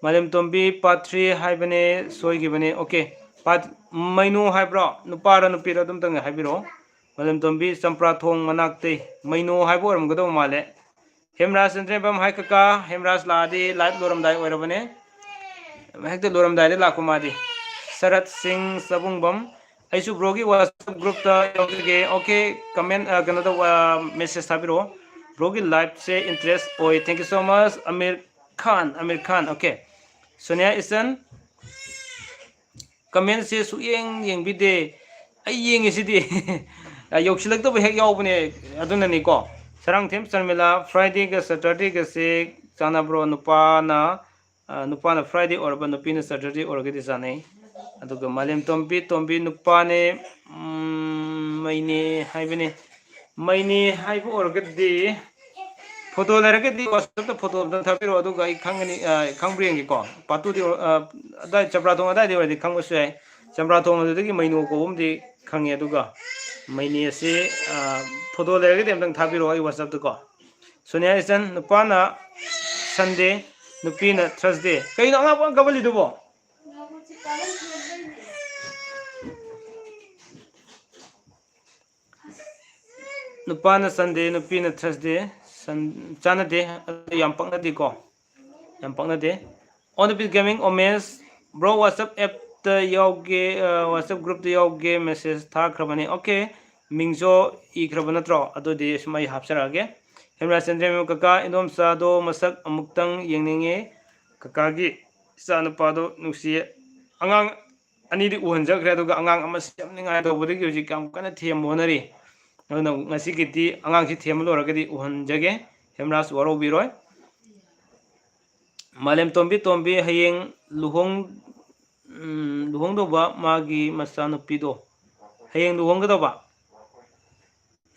ꯃꯥꯂꯦꯝ ꯇꯣꯝꯕꯤ ꯄꯥꯔꯠ ꯊ꯭ꯔꯤ ꯍꯥꯏꯕꯅꯦ, ꯁꯣꯏꯈꯤꯕꯅꯦ꯫ ꯑꯣꯀꯦ, ꯄꯥꯔꯠ, ꯃꯩꯅꯣ ꯍꯥꯏꯕ꯭ꯔꯣ? ꯅꯨꯄꯥꯔ ꯅꯨꯄꯤꯔ? ꯑꯗꯨꯝꯇꯪ ꯍꯥꯏꯕꯤꯔꯛꯑꯣ꯫ ꯃꯥꯂꯦꯝ ꯇꯣꯝꯕꯤ ꯆꯝꯄ꯭ꯔꯥ ꯊꯣꯡ ꯃꯅꯥꯛꯇꯩ꯫ ꯃꯩꯅꯣ ꯍꯥꯏꯕ ꯑꯣꯏꯔꯝꯒꯗꯧꯕ ꯃꯥꯜꯂꯦ꯫ ꯍꯦꯝꯔꯥꯖ ꯆꯟꯗ꯭ꯔꯦꯝꯕꯝ, ꯍꯥꯏ ꯀꯀꯥ꯫ ꯍꯦꯝꯔꯥꯖ ꯂꯥꯛꯑꯗꯤ ꯂꯥꯏꯚ ꯂꯣꯏꯔꯝꯗꯥꯏ ꯑꯣꯏꯔꯕꯅꯦ꯫ ꯍꯦꯛꯇ ꯂꯣꯏꯔꯝꯗꯥꯏꯗ ꯂꯥꯛꯄ ꯃꯥꯗꯤ꯫ ꯁꯔꯠ ꯁꯤꯡ ꯆꯕꯨꯡꯕꯝ, ꯑꯩꯁꯨ ꯕ꯭ꯔꯣꯒꯤ WhatsApp ꯒ꯭ꯔꯨꯞꯇ ꯌꯥꯎꯖꯒꯦ꯫ ꯑꯣꯀꯦ, ꯀꯃꯦꯟ, ꯑ, ꯀꯩꯅꯣ ꯇꯧꯕ, ꯑ, ꯃꯦꯁꯦꯖ ꯊꯥꯕꯤꯔꯛꯑꯣ꯫ ꯕ꯭ꯔꯣꯒꯤ ꯂꯥꯏꯐꯁꯦ ꯏꯟꯇꯔꯦꯁ ꯑꯣꯏ꯫ Thank you so much, Aamir Khan, Aamir Khan. Okay, Sonia ꯏꯆꯟ, ꯀꯃꯦꯟꯁꯦ ꯁꯨꯛꯌꯦꯡ ꯌꯦꯡꯕꯤꯗꯦ꯫ ꯑꯩ ꯌꯦꯡꯉꯤꯁꯤꯗꯤ꯫ ꯑ, ꯌꯧꯁꯤꯜꯂꯛꯇꯕ ꯍꯦꯛ ꯌꯥꯎꯕꯅꯦ, ꯑꯗꯨꯅꯅꯤꯀꯣ꯫ ꯁꯔꯥꯡꯊꯦꯝ ꯆꯔꯃꯤꯂꯥ, ꯐ꯭ꯔꯥꯏꯗꯦꯒ ꯁꯇꯔꯗꯦꯒꯁꯦ ꯆꯥꯟꯅꯕ꯭ꯔꯣ? ꯅꯨꯄꯥꯅ, ꯑ, ꯅꯨꯄꯥꯅ ꯐ꯭ꯔꯥꯏꯗꯦ ꯑꯣꯏꯔꯕ, ꯅꯨꯄꯤꯅ ꯁꯇꯔꯗꯦ ꯑꯣꯏꯔꯒꯗꯤ ꯆꯥꯟꯅꯩ꯫ ꯑꯗꯨꯒ ꯃꯥꯂꯦꯝ ꯇꯣꯝꯕꯤ, ꯇꯣꯝꯕꯤ ꯅꯨꯄꯥꯅꯦ, ꯎꯝ, ꯃꯩꯅꯦ ꯍꯥꯏꯕꯅꯦ꯫ ꯃꯩꯅꯦ ꯍꯥꯏꯕ ꯑꯣꯏꯔꯒꯗꯤ, ꯐꯣꯇꯣ ꯂꯩꯔꯒꯗꯤ WhatsApp-ꯇ ꯐꯣꯇꯣ ꯑꯝꯇꯪ ꯊꯥꯕꯤꯔꯛꯑꯣ, ꯑꯗꯨꯒ ꯑꯩ ꯈꯪꯒꯅꯤ, ꯑ, ꯈꯪꯕ꯭ꯔꯥ ꯌꯦꯡꯒꯦꯀꯣ꯫ ꯄꯥꯠꯇꯨꯗꯤ, ꯑ, ꯑꯗꯥꯏ ꯆꯝꯄ꯭ꯔꯥ ꯊꯣꯡ ꯑꯗꯥꯏꯗꯩ ꯑꯣꯏꯔꯗꯤ ꯈꯪꯕꯁꯨ ꯌꯥꯏ꯫ ꯆꯝꯄ꯭ꯔꯥ ꯊꯣꯡ ꯑꯗꯨꯗꯒꯤ ꯃꯩꯅꯣ ꯀꯧꯕ ꯑꯃꯗꯤ ꯈꯪꯉꯦ, ꯑꯗꯨꯒ ꯃꯩꯅꯦ ꯑꯁꯤ, ꯑ, ꯐꯣꯇꯣ ꯂꯩꯔꯒꯗꯤ ꯑꯝꯇꯪ ꯊꯥꯕꯤꯔꯛꯑꯣ ꯑꯩ WhatsApp-ꯇꯀꯣ꯫ ꯁꯣꯅꯤꯌꯥ ꯏꯆꯟ, ꯅꯨꯄꯥꯅ ꯁꯟꯗꯦ, ꯅꯨꯄꯤꯅ ꯊꯔꯁꯗꯦ꯫ ꯀꯩꯅꯣ ꯑꯉꯥꯡ ꯄꯪꯀꯞ ꯀꯞꯍꯜꯂꯤꯗꯨꯕꯣ? ꯅꯨꯄꯥꯅ ꯁꯟꯗꯦ, ꯅꯨꯄꯤꯅ ꯊꯔꯁꯗꯦ꯫ ꯁꯟ-, ꯆꯥꯟꯅꯗꯦ꯫ ꯑꯗꯨ ꯌꯥꯝ ꯄꯛꯅꯗꯦꯀꯣ꯫ ꯌꯥꯝ ꯄꯛꯅꯗꯦ꯫ On the Gaming, Omesh, bro, WhatsApp app-ꯇ ꯌꯥꯎꯒꯦ, ꯑ, WhatsApp group-ꯇ ꯌꯥꯎꯒꯦ, ꯃꯦꯁꯦꯖ ꯊꯥꯈ꯭ꯔꯕꯅꯦ꯫ ꯑꯣꯀꯦ, ꯃꯤꯡꯁꯨ ꯏꯈ꯭ꯔꯕ ꯅꯠꯇ꯭ꯔꯣ? ꯑꯗꯨꯗꯤ ꯁꯨꯝ ꯑꯩ ꯍꯥꯞꯆꯔꯛꯑꯒꯦ꯫ ꯍꯦꯝꯔꯥꯖ ꯆꯟꯗ꯭ꯔꯦꯝꯕꯝ ꯀꯀꯥ, ꯏꯟꯗꯣꯝꯆꯥꯗꯣ ꯃꯁꯛ ꯑꯃꯨꯛꯇꯪ ꯌꯦꯡꯅꯤꯡꯉꯦ꯫ ꯀꯀꯥꯒꯤ ꯏꯆꯥꯅꯨꯄꯥꯗꯣ ꯅꯨꯡꯁꯤꯌꯦ꯫ ꯑꯉꯥꯡ ꯑꯅꯤꯗꯤ ꯎꯍꯟꯖꯈ꯭ꯔꯦ, ꯑꯗꯨꯒ ꯑꯉꯥꯡ ꯑꯃꯁꯤ ꯌꯥꯝ ꯅꯤꯡꯉꯥꯏ ꯇꯧꯕꯗꯒꯤ ꯍꯧꯖꯤꯛ ꯌꯥꯝ ꯀꯟꯅ ꯊꯦꯝꯕ ꯍꯣꯠꯅꯔꯤ꯫ ꯑꯗꯨꯅ ꯉꯁꯤꯒꯤꯗꯤ ꯑꯉꯥꯡꯁꯤ ꯊꯦꯝꯕ ꯂꯣꯏꯔꯒꯗꯤ ꯎꯍꯟꯖꯒꯦ, ꯍꯦꯝꯔꯥꯖ ꯋꯥꯔꯧꯕꯤꯔꯣꯏ꯫ ꯃꯥꯂꯦꯝ ꯇꯣꯝꯕꯤ, ꯇꯣꯝꯕꯤ ꯍꯌꯦꯡ ꯂꯨꯍꯣꯡ-, ꯎꯝ, ꯂꯨꯍꯣꯡꯗꯧꯕ ꯃꯥꯒꯤ ꯃꯆꯥꯅꯨꯄꯤꯗꯣ, ꯍꯌꯦꯡ ꯂꯨꯍꯣꯡꯒꯗꯧꯕ,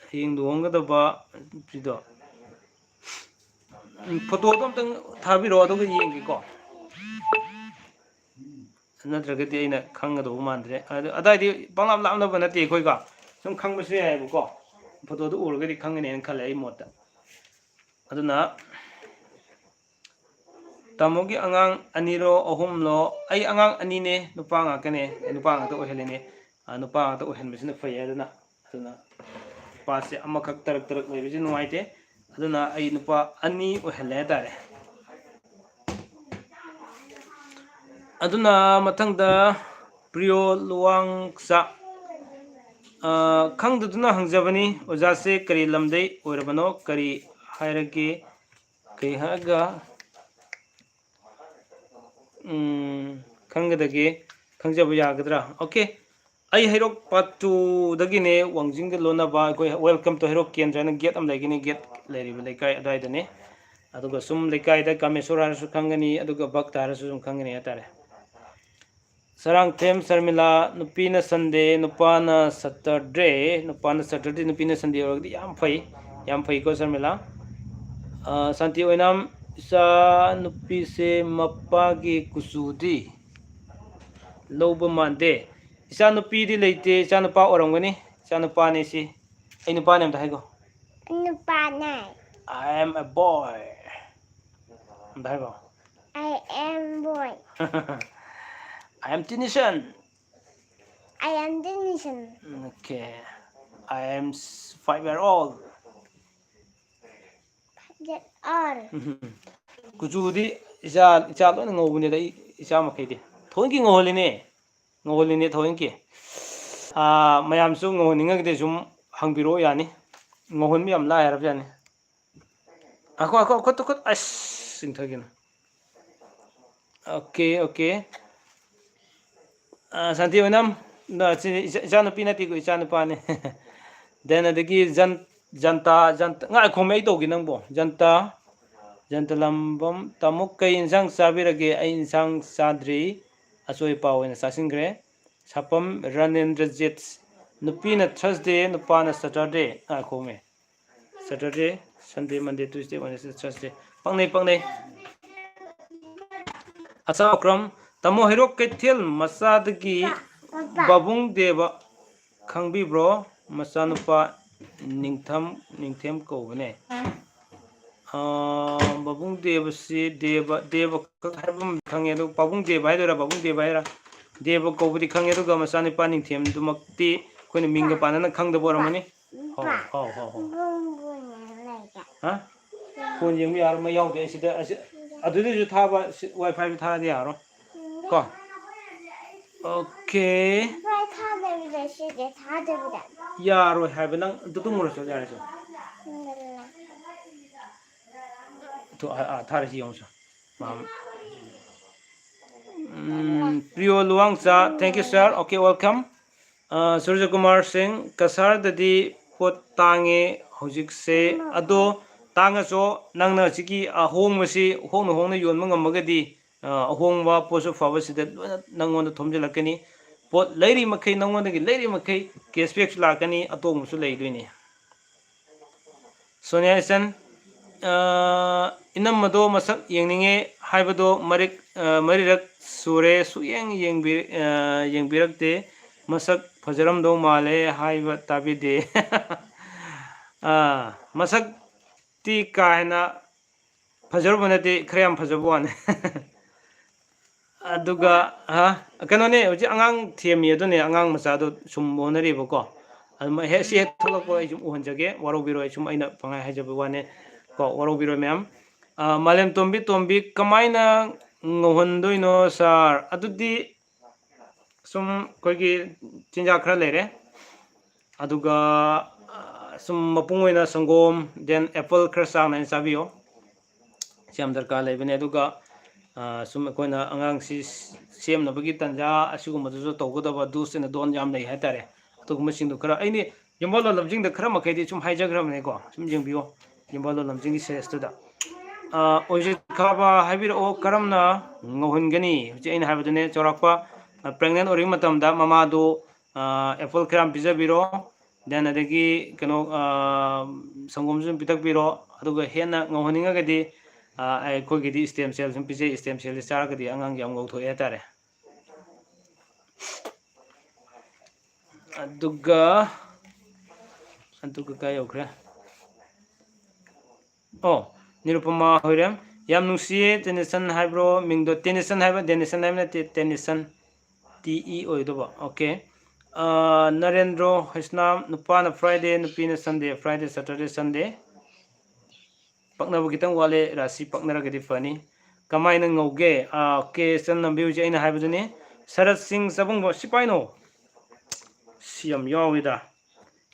ꯍꯌꯦꯡ ꯂꯨꯍꯣꯡꯒꯗꯧꯕ ꯅꯨꯄꯤꯗꯣ, ꯎꯝ, ꯐꯣꯇꯣꯗꯣ ꯑꯝꯇꯪ ꯊꯥꯕꯤꯔꯛꯑꯣ, ꯑꯗꯨꯒ ꯌꯦꯡꯒꯦꯀꯣ꯫ ꯅꯠꯇ꯭ꯔꯒꯗꯤ ꯑꯩꯅ ꯈꯪꯒꯗꯧꯕ ꯃꯥꯟꯗ꯭ꯔꯦ꯫ ꯑꯗꯨ, ꯑꯗꯥꯏꯗꯤ ꯄꯪꯂꯥꯞ ꯂꯥꯞꯅꯕ ꯅꯠꯇꯦ ꯑꯩꯈꯣꯏꯒ, ꯁꯨꯝ ꯈꯪꯕꯁꯨ ꯌꯥꯏꯑꯕꯀꯣ꯫ ꯐꯣꯇꯣꯗꯨ ꯎꯔꯒꯗꯤ ꯈꯪꯒꯅꯦꯅ ꯈꯜꯂꯦ ꯑꯩ ꯃꯣꯠꯇ꯫ ꯑꯗꯨꯅ ꯇꯥꯃꯣꯒꯤ ꯑꯉꯥꯡ ꯑꯅꯤꯔꯣ ꯑꯍꯨꯝꯂꯣ? ꯑꯩ ꯑꯉꯥꯡ ꯑꯅꯤꯅꯦ, ꯅꯨꯄꯥ ꯉꯥꯛꯇꯅꯦ꯫ ꯑꯩ ꯅꯨꯄꯥ ꯉꯥꯛꯇ ꯑꯣꯏꯍꯜꯂꯤꯅꯦ꯫ ꯑ, ꯅꯨꯄꯥ ꯉꯥꯛꯇ ꯑꯣꯏꯍꯟꯕꯁꯤꯅ ꯐꯩ꯫ ꯑꯗꯨꯅ, ꯑꯗꯨꯅ ꯅꯨꯄꯥꯁꯦ ꯑꯃꯈꯛ ꯇꯔꯛ ꯇꯔꯛ ꯂꯩꯕꯁꯦ ꯅꯨꯡꯉꯥꯏꯇꯦ꯫ ꯑꯗꯨꯅ ꯑꯩ ꯅꯨꯄꯥ ꯑꯅꯤ ꯑꯣꯏꯍꯜꯂꯦ ꯍꯥꯏꯇꯥꯔꯦ꯫ ꯑꯗꯨꯅ ꯃꯊꯪꯗ ꯄ꯭ꯔꯤꯌꯣ ꯂꯨꯋꯥꯡꯆꯥ, ꯑ, ꯈꯪꯗꯗꯨꯅ ꯍꯪꯖꯕꯅꯤ, ꯑꯣꯖꯥꯁꯦ ꯀꯔꯤ ꯂꯝꯗꯩ ꯑꯣꯏꯔꯕꯅꯣ? ꯀꯔꯤ ꯍꯥꯏꯔꯒꯦ? ꯀꯩ ꯍꯥꯏꯔꯒ, ꯎꯝ, ꯈꯪꯒꯗꯒꯦ? ꯈꯪꯖꯕ ꯌꯥꯒꯗ꯭ꯔꯥ? ꯑꯣꯀꯦ꯫ ꯑꯩ ꯍꯩꯔꯣꯛ part two ꯗꯒꯤꯅꯦ, ꯋꯥꯡꯖꯤꯡꯒ ꯂꯣꯟꯅꯕ ꯑꯩꯈꯣꯏ Welcome to ꯍꯩꯔꯣꯛ ꯀꯦꯟꯗ꯭ꯔ ꯍꯥꯏꯅ gate ꯑꯃ ꯂꯩꯒꯅꯤ, gate ꯂꯩꯔꯤꯕ ꯂꯩꯀꯥꯏ ꯑꯗꯨꯋꯥꯏꯗꯅꯦ꯫ ꯑꯗꯨꯒ ꯁꯨꯝ ꯂꯩꯀꯥꯏꯗ ꯀꯥꯃꯦꯁꯣꯔ ꯍꯥꯏꯔꯁꯨ ꯈꯪꯒꯅꯤ, ꯑꯗꯨꯒ ꯚꯛꯇ ꯍꯥꯏꯔꯁꯨ ꯑꯗꯨꯝ ꯈꯪꯒꯅꯤ ꯍꯥꯏꯇꯥꯔꯦ꯫ ꯁꯔꯥꯡꯊꯦꯝ ꯁꯔꯃꯤꯂꯥ, ꯅꯨꯄꯤꯅ Sunday, ꯅꯨꯄꯥꯅ Saturday, ꯅꯨꯄꯥꯅ Saturday, ꯅꯨꯄꯤꯅ Sunday ꯑꯣꯏꯔꯒꯗꯤ ꯌꯥꯝ ꯐꯩ, ꯌꯥꯝ ꯐꯩꯀꯣ ꯁꯔꯃꯤꯂꯥ꯫ ꯑ, ꯁꯥꯟꯇꯤ ꯑꯣꯏꯅꯥꯝ, ꯏꯆꯥ ꯅꯨꯄꯤꯁꯦ ꯃꯄꯥꯒꯤ ꯀꯨꯆꯨꯗꯤ ꯂꯧꯕ ꯃꯥꯟꯗꯦ꯫ ꯏꯆꯥ ꯅꯨꯄꯤꯗꯤ ꯂꯩꯇꯦ, ꯏꯆꯥ ꯅꯨꯄꯥ ꯑꯣꯏꯔꯝꯒꯅꯤ꯫ ꯏꯆꯥ ꯅꯨꯄꯥꯅꯦ ꯁꯤ꯫ ꯑꯩ ꯅꯨꯄꯥꯅꯦ ꯑꯝꯇ ꯍꯥꯏꯒꯣ꯫ ꯅꯨꯄꯥꯅꯦ꯫ I am a boy. ꯑꯝꯇ ꯍꯥꯏꯒꯣ꯫ I am boy. I am Tinison. I am Tinison. Okay. I am s-, five year old. Five year old. ꯎꯝ꯫ ꯀꯨꯆꯨꯗꯤ ꯏꯆꯥ, ꯏꯆꯥ ꯂꯣꯏꯅ ꯉꯧꯕꯅꯤꯗ, ꯑꯩ ꯏꯆꯥ ꯃꯈꯩꯗꯤ꯫ ꯊꯑꯣꯏꯀꯤ ꯉꯧꯍꯜꯂꯤꯅꯦ꯫ ꯉꯧꯍꯜꯂꯤꯅꯦ ꯊꯑꯣꯏꯀꯤ꯫ ꯑꯥ, ꯃꯌꯥꯝꯁꯨ ꯉꯧꯍꯟꯅꯤꯡꯉꯒꯗꯤ ꯁꯨꯝ ꯍꯪꯕꯤꯔꯛꯑꯣ ꯌꯥꯅꯤ꯫ ꯉꯧꯍꯟꯕ ꯌꯥꯝ ꯂꯥꯏꯔꯕ ꯖꯥꯠꯅꯤ꯫ ꯉꯥꯏꯈꯣ, ꯉꯥꯏꯈꯣ, ꯈꯨꯠꯇꯨ, ꯈꯨꯠ, ꯑꯁ, ꯆꯤꯡꯊꯈꯤꯅ꯫ Okay, okay. ꯑꯥ, ꯁꯥꯟꯇꯤ ꯑꯣꯏꯅꯥꯝ, ꯅ-, ꯁꯤ ꯏꯆꯥ-, ꯏꯆꯥꯅꯨꯄꯤ ꯅꯠꯇꯦꯀꯣ, ꯏꯆꯥꯅꯨꯄꯥꯅꯤ꯫ Then ꯑꯗꯒꯤ ꯖꯟ ꯖꯟꯇꯥ ꯖꯟꯇ ꯉꯥꯏꯈꯣꯃꯦ, ꯑꯩ ꯇꯧꯒꯦ ꯅꯪꯕꯣ꯫ ꯖꯟꯇꯥ ꯖꯟꯇꯂꯝꯕꯝ, ꯇꯥꯃꯣ ꯀꯩ ꯏꯟꯁꯥꯡ ꯆꯥꯕꯤꯔꯒꯦ? ꯑꯩ ꯏꯟꯁꯥꯡ ꯆꯥꯗ꯭ꯔꯤ, ꯑꯆꯣꯏ ꯑꯄꯥ ꯑꯣꯏꯅ ꯆꯥꯁꯤꯟꯈ꯭ꯔꯦ꯫ ꯁꯥꯄꯝ ꯔꯥꯅꯦꯟꯗ꯭ꯔꯖꯤꯠ, ꯅꯨꯄꯤꯅ ꯊꯔꯁꯗꯦ, ꯅꯨꯄꯥꯅ ꯁꯇꯔꯗꯦ꯫ ꯉꯥꯏꯈꯣꯃꯦ, ꯁꯇꯔꯗꯦ, ꯁꯟꯗꯦ, ꯃꯟꯗꯦ, ꯇꯨꯏꯁꯗꯦ, ꯋꯦꯅꯁꯗꯦ, ꯊꯔꯁꯗꯦ꯫ ꯄꯛꯅꯩ, ꯄꯛꯅꯩ꯫ ꯑꯆꯥꯎꯈ꯭ꯔꯝ, ꯇꯥꯃꯣ ꯍꯩꯔꯣꯛ ꯀꯩꯊꯦꯜ ꯃꯆꯥꯗꯒꯤ ꯕꯥꯕꯨꯡ ꯗꯦꯕ ꯈꯪꯕꯤꯕ꯭ꯔꯣ? ꯃꯆꯥꯅꯨꯄꯥ ꯅꯤꯡꯊꯝ, ꯅꯤꯡꯊꯦꯝ ꯀꯧꯕꯅꯦ꯫ ꯑꯥ, ꯕꯥꯕꯨꯡ ꯗꯦꯕꯁꯤ ꯗꯦꯕ, ꯗꯦꯕ ꯈꯛ ꯍꯥꯏꯕ ꯑꯃ ꯈꯪꯉꯦ, ꯑꯗꯣ ꯄꯥꯕꯨꯡ ꯗꯦꯕ ꯍꯥꯏꯗꯣꯏꯔꯥ, ꯕꯥꯕꯨꯡ ꯗꯦꯕ ꯍꯥꯏꯔꯥ? ꯗꯦꯕ ꯀꯧꯕꯗꯤ ꯈꯪꯉꯦ, ꯑꯗꯨꯒ ꯃꯆꯥꯅꯨꯄꯥ ꯅꯤꯡꯊꯦꯝꯗꯨꯃꯛꯇꯤ ꯑꯩꯈꯣꯏꯅ ꯃꯤꯡꯒ ꯄꯥꯟꯅꯅ ꯈꯪꯗꯕ ꯑꯣꯏꯔꯝꯃꯅꯤ꯫ ꯍꯣ, ꯍꯣ, ꯍꯣ, ꯍꯣ꯫ ꯕꯨꯡ ꯕꯨꯡ ꯂꯩꯔꯦ꯫ ꯍꯥ? ꯐꯣꯟ ꯌꯦꯡꯕ ꯌꯥꯔꯣꯏ, ꯃꯩ ꯌꯥꯎꯗꯦ ꯁꯤꯗ꯫ ꯑꯁꯤ, ꯑꯗꯨꯗꯩꯁꯨ ꯊꯥꯕ, ꯁꯤ, ꯋꯥꯏ ꯐꯥꯏꯁꯨ ꯊꯥꯗꯤ ꯌꯥꯔꯣꯏ꯫ ꯀꯣ? ꯑꯣꯀꯦ꯫ ꯋꯥꯏ ꯐꯥꯏ ꯊꯥꯗꯕꯤꯗ ꯁꯤꯗ ꯊꯥꯗꯕꯤꯗ꯫ ꯌꯥꯔꯣꯏ ꯍꯥꯏꯕ, ꯅꯪ ꯑꯗꯨ ꯇꯨꯝꯃꯨꯔꯣ ꯆꯣ, ꯌꯥꯔꯦ ꯆꯣ꯫ ꯎꯝ, ꯂꯩ꯫ ꯊꯣ-, ꯑ, ꯑ, ꯊꯥꯔꯁꯤ ꯌꯦꯡꯉꯨ ꯆꯣ꯫ ꯃꯥꯝ-, ꯎꯝ, ꯄ꯭ꯔꯤꯌꯣ ꯂꯨꯋꯥꯡꯆꯥ, thank you, sir. Okay, welcome. ꯑ, ꯁꯨꯔꯖꯀꯨꯃꯥꯔ ꯁꯤꯡ, ꯀꯁꯥꯔꯗꯗꯤ ꯄꯣꯠ ꯇꯥꯡꯉꯦ ꯍꯧꯖꯤꯛꯁꯦ, ꯑꯗꯣ ꯇꯥꯡꯉꯁꯨ ꯅꯪꯅ ꯍꯧꯖꯤꯛꯀꯤ ꯑꯍꯣꯡꯕꯁꯤ ꯍꯣꯡꯅ ꯍꯣꯡꯅ ꯌꯣꯟꯕ ꯉꯝꯃꯒꯗꯤ, ꯑ, ꯑꯍꯣꯡꯕ ꯄꯣꯠꯁꯨ ꯐꯕꯁꯤꯗ ꯂꯣꯏꯅ ꯅꯪꯉꯣꯟꯗ ꯊꯣꯝꯖꯤꯜꯂꯛꯀꯅꯤ꯫ ꯄꯣꯠ ꯂꯩꯔꯤ ꯃꯈꯩ, ꯅꯪꯉꯣꯟꯗꯒꯤ ꯂꯩꯔꯤ ꯃꯈꯩ cashbackꯁꯨ ꯂꯥꯛꯀꯅꯤ, ꯑꯇꯣꯡꯕꯁꯨ ꯂꯩꯗꯣꯏꯅꯤ꯫ ꯁꯣꯅꯤꯌꯥ ꯏꯆꯟ, ꯑ, ꯏꯅꯝꯃꯗꯣ ꯃꯁꯛ ꯌꯦꯡꯅꯤꯡꯉꯦ ꯍꯥꯏꯕꯗꯣ ꯃꯔꯤꯛ-, ꯑ, ꯃꯔꯤꯔꯛ ꯁꯨꯔꯦ, ꯁꯨꯛꯌꯦꯡ ꯌꯦꯡꯕꯤ-, ꯑ, ꯌꯦꯡꯕꯤꯔꯛꯇꯦ꯫ ꯃꯁꯛ ꯐꯖꯔꯝꯗꯧ ꯃꯥꯜꯂꯦ ꯍꯥꯏꯕ ꯇꯥꯕꯤꯗꯦ꯫ ꯑ, ꯃꯁꯛꯇꯤ ꯀꯥ ꯍꯦꯟꯅ ꯐꯖꯔꯨꯕ ꯅꯠꯇꯦ, ꯈꯔ ꯌꯥꯝ ꯐꯖꯕ ꯋꯥꯅꯤ꯫ ꯑꯗꯨꯒ, ꯍꯥ? ꯀꯩꯅꯣꯅꯦ, ꯍꯧꯖꯤꯛ ꯑꯉꯥꯡ ꯊꯦꯝꯃꯤ ꯑꯗꯨꯅꯦ, ꯑꯉꯥꯡ ꯃꯆꯥꯗꯣ ꯁꯨꯝ ꯍꯣꯠꯅꯔꯤꯕꯀꯣ꯫ ꯑꯗꯨ ꯃ-, ꯍꯦꯛ ꯁꯤ ꯍꯦꯛ ꯊꯣꯛꯂꯛꯄ ꯑꯩ ꯁꯨꯝ ꯎꯍꯟꯖꯒꯦ, ꯋꯥꯔꯧꯕꯤꯔꯣꯏ, ꯁꯨꯝ ꯑꯩꯅ ꯄꯪꯍꯥꯏ ꯍꯥꯏꯖꯕ ꯋꯥꯅꯦ ꯀꯣ, ꯋꯥꯔꯧꯕꯤꯔꯣꯏ ꯃꯌꯥꯝ꯫ ꯑ, ꯃꯥꯂꯦꯝꯇꯣꯝꯕꯤ ꯇꯣꯝꯕꯤ, ꯀꯃꯥꯏꯅ ꯉꯧꯍꯟꯗꯣꯏꯅꯣ sir? ꯑꯗꯨꯗꯤ ꯁꯨꯝ ꯑꯩꯈꯣꯏꯒꯤ ꯆꯤꯟꯖꯥꯛ ꯈꯔ ꯂꯩꯔꯦ, ꯑꯗꯨꯒ, ꯑ, ꯁꯨꯝ ꯃꯄꯨꯡ ꯑꯣꯏꯅ ꯁꯪꯒꯣꯝ, then apple ꯈꯔ ꯆꯥꯡ ꯅꯥꯏꯅ ꯆꯥꯕꯤꯌꯣ꯫ ꯁꯤ ꯌꯥꯝ ꯗꯔꯀꯥꯔ ꯂꯩꯕꯅꯦ꯫ ꯑꯗꯨꯒ, ꯑ, ꯁꯨꯝ ꯑꯩꯈꯣꯏꯅ ꯑꯉꯥꯡꯁꯤ ꯁꯦꯝꯅꯕꯒꯤ ꯇꯥꯟꯖꯥ ꯑꯁꯤꯒꯨꯝꯕꯗꯁꯨ ꯇꯧꯒꯗꯕ do's and don't ꯌꯥꯝ ꯂꯩ ꯍꯥꯏꯇꯥꯔꯦ꯫ ꯑꯗꯨꯒꯨꯝꯕꯁꯤꯡꯗꯣ ꯈꯔ ꯑꯩꯅ ꯌꯨꯝꯕꯥꯜ ꯂꯣꯂꯝꯁꯤꯡꯗ ꯈꯔ ꯃꯈꯩꯗꯤ ꯁꯨꯝ ꯍꯥꯏꯖꯈ꯭ꯔꯕꯅꯤꯀꯣ, ꯁꯨꯝ ꯌꯦꯡꯕꯤꯌꯣ ꯌꯨꯝꯕꯥꯜ ꯂꯣꯂꯝꯁꯤꯡꯒꯤ ꯁꯦꯔꯤꯁꯇꯨꯗ꯫ ꯑ, ꯑꯣꯏꯖꯤꯠ ꯈꯥꯕ ꯍꯥꯏꯕꯤꯔꯛꯑꯣ, ꯀꯔꯝꯅ ꯉꯧꯍꯟꯒꯅꯤ? ꯍꯧꯖꯤꯛ ꯑꯩꯅ ꯍꯥꯏꯕꯗꯨꯅꯦ, ꯆꯥꯎꯔꯥꯛꯄ, ꯑ, pregnant ꯑꯣꯏꯔꯤꯉꯩ ꯃꯇꯝꯗ ꯃꯃꯥꯗꯨ, ꯑ, apple ꯈꯔ ꯌꯥꯝ ꯄꯤꯖꯕꯤꯔꯣ, then ꯑꯗꯒꯤ ꯀꯩꯅꯣ, ꯑ, ꯁꯪꯒꯣꯝꯁꯨ ꯑꯗꯨꯝ ꯄꯤꯊꯛꯄꯤꯔꯣ꯫ ꯑꯗꯨꯒ ꯍꯦꯟꯅ ꯉꯧꯍꯟꯅꯤꯡꯉꯒꯗꯤ, ꯑ, ꯑꯩꯈꯣꯏꯒꯤꯗꯤ stem cell ꯁꯨꯝ ꯄꯤꯖꯩ, stem cellꯁꯦ ꯆꯥꯔꯒꯗꯤ ꯑꯉꯥꯡꯁꯦ ꯌꯥꯝ ꯉꯧꯊꯣꯛꯑꯦ ꯍꯥꯏꯇꯥꯔꯦ꯫ ꯑꯗꯨꯒ, ꯑꯗꯨꯒ ꯀꯥꯏ ꯌꯧꯈ꯭ꯔꯦ? ꯑꯣ, ꯅꯤꯔꯨꯄꯃꯥ ꯍꯣꯏꯔꯦꯝ, ꯌꯥꯝ ꯅꯨꯡꯁꯤꯌꯦ꯫ ꯇꯦꯅꯤꯁꯟ ꯍꯥꯏꯕ꯭ꯔꯣ ꯃꯤꯡꯗꯣ? ꯇꯦꯅꯤꯁꯟ ꯍꯥꯏꯕ, ꯗꯦꯅꯤꯁꯟ ꯍꯥꯏꯕ ꯅꯠꯇꯦ, ꯇꯦꯅꯤꯁꯟ, T E ꯑꯣꯏꯗꯧꯕ꯫ Okay꯫ ꯑꯥ, ꯅꯔꯦꯟꯗ꯭ꯔꯣ ꯍꯩꯁꯅꯥꯝ, ꯅꯨꯄꯥꯅ Friday, ꯅꯨꯄꯤꯅ Sunday, Friday, Saturday, Sunday꯫ ꯄꯛꯅꯕ ꯈꯤꯇꯪ ꯋꯥꯠꯂꯦ, ꯔꯥꯁꯤ ꯄꯛꯅꯔꯒꯗꯤ ꯐꯅꯤ꯫ ꯀꯃꯥꯏꯅ ꯉꯧꯒꯦ? ꯑꯥ, ꯀꯦ ꯆꯟ ꯅꯝꯕꯤꯌꯨꯁꯦ ꯑꯩꯅ ꯍꯥꯏꯕꯗꯨꯅꯤ꯫ ꯁꯔꯠ ꯁꯤꯡ ꯆꯕꯨꯡꯕ, ꯁꯤꯄꯥꯏꯅꯣ? ꯁꯤ ꯌꯥꯝ ꯌꯥꯎꯋꯤꯗ꯫